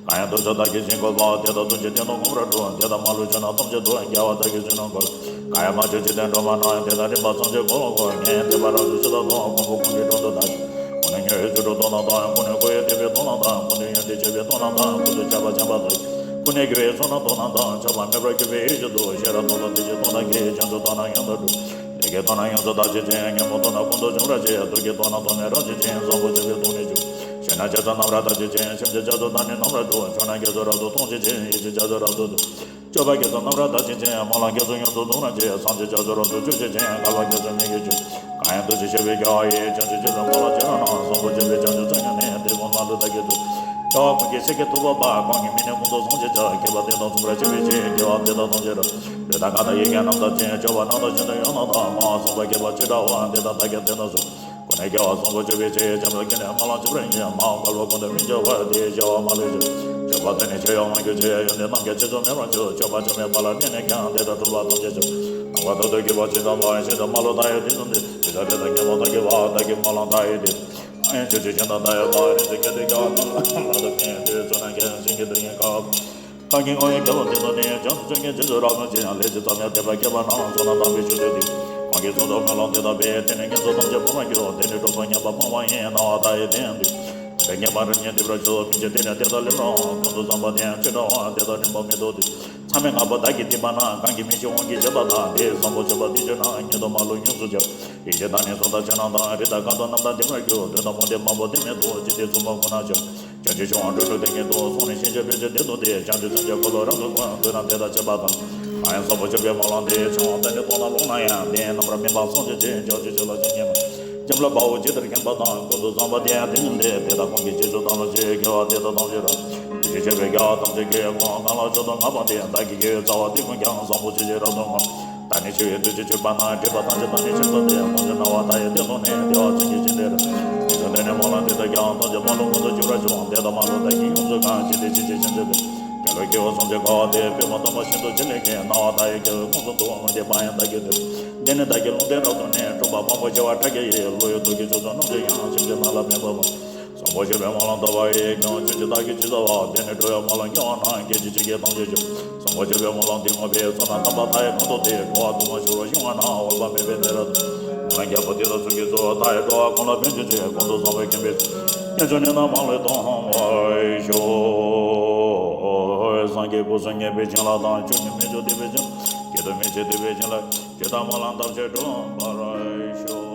གང་ཡང་དུ་ཆོས་བདག་གིས་བྱིན་དགོས་པ། དེ་དག་ཐམས་ཅད་སྟེང་དུ་ངོམས་ར་འགྲོ། དེ་དག་མ་ལུས་ཕྱོགས་ན་ཐམས་ཅད་དུ། རྒྱལ་བ་བདག་གིས་བྱིན་ནོ་གོ། གང་ཡང་མ་བྱོན་འཇིག་རྟེན་སྒྲོན་མ་ན། དེ་དག་རིམ་པ་ཚངས་སྤྱོད་འཁོར་ལོ་བསྐོར། ངས་བསྟན་པ་རབ་ཏུ་ཕྱི་དང་ཐོག །མགོན་པོ་ཀུན་གྱི་དྲུང་དུ་བདག་གིས། ཀུན་ནས་མྱུར་བའི་ཚུལ་དུ་སྟོན་ན་དང་། ཀུན་ནས་འཁོར་བའི་སྡིག་པའི་སྟོན་ན་དང་། ཀུན་ཏུ་ཡོན་ཏན་སྤྱོད་པའི་སྟོན་ན་དང་། ཀུན་ཏུ་ཁྱབ་པ་འཆང་བ་དང་། ཀུན་ནས་རྒྱལ་བའི་ཕྱོགས་ན་སྟོན་ན་དང་། ཆགས་པ་མེད་པར་གྱུར་པའི་ཡེ་ཤེས་དང་། ཤེས་རབ་སྟོན་པ་དེ་བཞིན་སྟོན་ན་གང་། བྱང་ཆུབ་སྟོན་ན་ཡང་དག་འགྲུབ། ལས་ཀྱི་སྟོན་ན་ཡོངས་སུ་དག་བྱེད་ཅིང་། ཉོན་མོངས་སྟོན་ན་ཀུན་ཏུ་འབྱུང་བར་བྱེད། དུག་གི་སྟོན་ན་དོན་མེད་རབ་བྱེད་ཅིང་། བཟང་པོ་སྤྱོད་པའི་སྟོན་ནི་བཅུ། ཞི་གནས་རྒྱ་མཚོ་རྣམ་པར་དག་བྱེད་ཅིང་། ཁྱིམ་བྱ་རྒྱ་མཚོ་དང་ནི་རྣམ་པར་འཇོག །ཕྱོགས་ན་རྒྱ་མཚོ་རབ་ཏུ་མཐོང་བྱེད་ཅིང་། ཡུལ་གྱི་རྒྱ་མཚོ་རབ་ཏུ་འཇོག །སྤྱོད་པ་རྒྱ་མཚོ་རྣམ་པར་དག་བྱེད་ཅིང་། རྨི་ལམ་རྒྱ་མཚོ་ཡོངས་སུ་གདུང་རབ་བྱེད། སངས་རྒྱས་རྒྱ་མཚོ་རབ་ཏུ་སྤྱོད་བྱེད་ཅིང་། བསྐལ་པ་རྒྱ་མཚོ་མིག་གིས་ཕྱེ། གང་ཡང་དུ་ཅི་བྱེད་པའི་རྒྱལ་བ་ཡི། བྱང་ཆུབ་སྤྱོད་པའི་སྨོན་ལམ་བྱེ་བྲག་རྣམས། བཟང་པོ་སྤྱོད་པའི་བྱང་ཆུབ་མཚོ་ཡི་གནས། དེ་ཀུན་མ་ལུས་བདག་གིས་ཐོབ། ཆགས་པ་ཀུན་གྱི་ཚིག་གིས་ཐུབ་པ་པ། གང་གིས་སྨྲས་ནས་ཀུན་ཏུ་བཟང་བྱེད་ཅིང་། མཁས་པ་དེ་དག་མཚུངས་པར་བྱེད་པའི་ཕྱིར། དགེ་བ་འདི་དག་ཐམས་ཅད་རབ། ལུས་དང་ངག་དང་ཡིད་ཀྱི་རྣམ་ཐར་ཅན། སྤྱོད་པ་རྣམ་དག་བཞིན་དུ་ཡང་དག་དང་། མ་བསམ་པ་བསྐལ་པ་ཅི་འདྲ་བ། དེ་དག་བདག་གིས་མདུན་དུ་གསོལ། ཀུན་ནས་རྒྱལ་བ་བཟང་པོ་སྤྱོད་པའི་ཕྱིར། འཇམ་དཔལ་དཀྱིལ་ནས་སྨོན་ལམ་བྱེ་བྲག་ཡིན། མ་འོངས་བསྐལ་པ་ཀུན་ཏུ་སྨིན་བྱ་བར། དེ་ཡི་བྱ་བ་མ་ལུས་ཤོག །སྤྱོད་པ་དེ་ནི་ཆེ་ཡང་མང་གྱུར་ཅིག །ཡོན་ཏན་རྣམས་ཀྱང་ཆེ་ཆུང་མེད་པར་གྱུར། སྤྱོད་པ་ཆུང་མེད་པ་ལ་གནས་ནས་ཀྱང་། དེ་ལྟར་གྲུབ་པ་ཐམས་ཅད་ཀྱང་། རྣམ་པར་ཐར་ཏུ་གྱུར་པ་ཇི་ཙམ་པ། ཞིང་དུ་མ་ལུས་མཐའ་ཡས་དུས་གསུམ་དུ། ཇི་ལྟར་འབྲས་དང་མཉམ་པ་བདག་གིས་པ། བདག་གི་སྨོན་ལམ་མཐའ་ཡས་དུས། ཨེ་ཆོས་ཀྱི་ཞིང་དུ་མཐའ་ཡས་པ། རིགས་ཀྱི་སྐད་དུ་རྒྱལ་བ་རྣམས་ལ། ལ་དུ་ཕན་ཡོན་དུ་བརྩོན་ན་མཁས། ཞིང་གི་རྡུལ་སྙེད་ཁ། གང་གི་ངོ་བོ་རྒྱལ་བ་དེ་ཚོ་ནི། བྱང་ཆུབ་སྤྱོད་མཁན་རྗེས་སུ་རབ་བརྩོན་ཅིང་། ལས་ཇི་ཙམ་ཡང་དད་པ་བསྐྱེད་པ་རྣམས། བསོད་ནམས་དམ་པའི་ཆོས་སྟོན་ཏེ། གང་གིས་གསུངས་དང་སྨོན་ལམ་དེ་དག་པས། དེ་ནི་ངན་སོང་ཐམས་ཅད་སྤོང་བར་འགྱུར། དེ་ནི་གྲུབ་ཐོབ་ཉན་པ་སྤངས་པ་ཡིན། སྣང་བ་མཐའ་ཡས་དེ་ཡང་འདུས། དེ་ཉན་པ་རིམ་གཉིས་འདུས་པར་གྱུར། མིག་གི་སྟེང་ནས་དེ་དག་ལེན་རུང་། ཀུན་ཏུ་བཟང་པོ་དེ་ཡང་ཅི་འདྲ་བ། དེ་དག་རིམ་པ་མི་ཐོགས་ཏེ། མཚམས་མེད་ལྔ་པོ་བདག་གིས་བསྡུས་པ་ན། གང་གིས་མིག་ཤེས་དབང་གིས་བཞེད་པ་དང་། དེ་བཟང་པོ་སྤྱོད་པ་འདི་བྱོན་ན། ཉིད་དུ་མ་ལུས་ཡོངས་སུ་ཁྱབ། ཡེ་ཤེས་དང་ནི་གསུང་དང་ཕྱག་རྣམས་དང་། རིགས་དང་ཁམས་དང་རྣམ་དག་ལྡན་པར་གྱུར། དོན་དང་དབང་དེ་མང་པོ་དེ་མེད་དོ། ཇི་སྲིད་མཚུངས་པ་ཁོ་ན་ཆོས། ཆོས་ཀྱི་ཆོས་དབང་འགྲོ་དྲུག་དེ་ཉིད་དུ། གསུངས་ནས་ཞིང་གཤེགས་ཕན་ཕྱིར་བདེ་ཐོབ་སྟེ། བྱང་ཆུབ་སེམས་ཀྱི་འཁོར་ལོ་རབ་ཏུ་བསྐོར། མདོ་རྣམས་དེ་དག་བྱེད་པ་དང་། གང་ཡང་བཟང་པོ་སྤྱོད་པའི་སྨོན་ལམ་དེ། འཆང་བ་དང་ནི་སྟོན་ན་ལོང་ན་ཡང་། དེ་རྣམ་པར་སྨིན་པ་སངས་རྒྱས་ཀྱི། བྱང་ཆུབ་ཕྱོགས་ལ་ཕྱིན་ཉིད་མ། འཇམ་དཔལ་དཔའ་བོས་ཇི་ལྟར་མཁྱེན་པ་དང་། ཀུན་ཏུ་བཟང་པོ་དེ་ཡང་དེ་ཉིད་དེ། དེ་དག་ཀུན་གྱི་རྗེས་སུ་བདག་སློབ་ཕྱིར། དགེ་བ་འདི་དག་ཐམས་ཅད་རབ། དེ་བཞིན་གཤེགས་པའི་རྒྱལ་བ་ཐམས་ཅད་ཀྱིས། གང་གང་ལ་མཆོག་ཏུ་བསྔགས་པ་དེ། བདག་གིས་དགེ་བའི་རྩ་བ་དེ་ཀུན་ཀྱང་། བཟང་པོ་སྤྱོད་ཕྱིར་རབ་ཏུ་བསྔགས། བདག་ནི་འཆི་བའི་དུས་ཀྱི་མཆོད་པ་ན། སྒྲིབ་པ་ཐམས་ཅད་དག་ནི་ཕྱིར་བཏབ་སྟེ། དཀོན་མཆོག་སྣང་བ་མཐའ་ཡས་དེ་མཐོང་ནས། བདེ་བ་ཅན་གྱི་ཞིང་དེར། དེ་ཚུལ་འདི་ནི་སྨོན་ལམ་འདི་དག་ཀྱང་། ཐམས་ཅད་སྨོན་ལམ་ཀུན་ཏུ་འཇུག་པར་ཤོག །དེ་དག་མ་ལུས་བདག་གིས་ཡོངས་སུ་གང་། ཇི་སྲིད་ཕྱིན་ཅི་མཆིའི་ཕྱིར་དུ། རྒྱལ་བའི་སྐྱེ་བོ་སུམ་ཅུ་འཁོར་བ་དེ། པདྨོ་དམ་པ་ཤིན་ཏུ་ཇི་སྙེད་ཀྱིས། སྣང་བ་མཐའ་ཡས་སྐྱེ་བོའི་ཁོངས་སུ་འདུ། སྔོན་གྱི་བག་ཡངས་བདག་གིས་བཏུལ། འདི་ནི་བདག་གི་ལུང་བསྟན་རབ་ཏུ་གནས། སྤྲུལ་པ་དཔང་པོ་བྱེ་བ་ཕྲག་བརྒྱ་ཡིས། བློ་ཡི་ཐུགས་ཀྱི་ཕྱོགས་སུ་རྣམ་དག་ཡང་། ཁྱིམ་གྱི་ནང་ལ་ཕན་པ་མ། བཟང་པོ་སྤྱོད་པའི་སྨོན་ལམ་བཏབ་པ་ཡིས་ཀྱང་། ཆོས་ཀྱི་བདག་གིས་ཇི་ལྟ་བ། དེ་ནི་འགྲོ་བའི་སྨོན་ལམ་ཉེ་བ་ན། སྐད་ཅིག་གཅིག་གིས་ཐམས་ཅད་འཇོམས། བཟང་པོ་སྤྱོད་པའི་སྨོན་ལམ་འདི་བསྔོ་བས། བསོད་ནམས་དམ་པ་མཐའ་ཡས་གང་ཐོབ་སྟེ། འགྲོ་བ་དུ་མ་ཤོར་བར་གཤེགས་པ་ན། འོད་དཔག་མེད་པའི་གནས་རབ་ཏུ། སྨོན་ལམ་རྒྱལ་པོ་འདི་དག་ཚོགས་ཀྱིས་སྩོལ། མཐའ་ཡས་འགྲོ་བ་ཀུན་ལ་ཕན་བྱེད་ཅིང་། ཀུན་ཏུ་བཟང་པོའི་ཁྱིམ་པའི། རྣལ་འབྱོར་ནད་རྣམས་མ་ལུས་སྟོངས་པར་ཤོག །སངས་རྒྱས་སྐུ་གསུམ་མཉེས་པའི་བྱིན་རླབས་དང་། ཆོས་ཉིད་མི་བསྐྱོད་བསྡུས་པའི་བྱིན་རླབས། སྐྱེ་གདུང་མི་འཆི་བསྡུས་པའི་བྱིན་རླབས། ཇི་ལྟར་སྨོན་ལམ་བཏབ་ཕྱིར་འགྲུབ་པར་ཤོག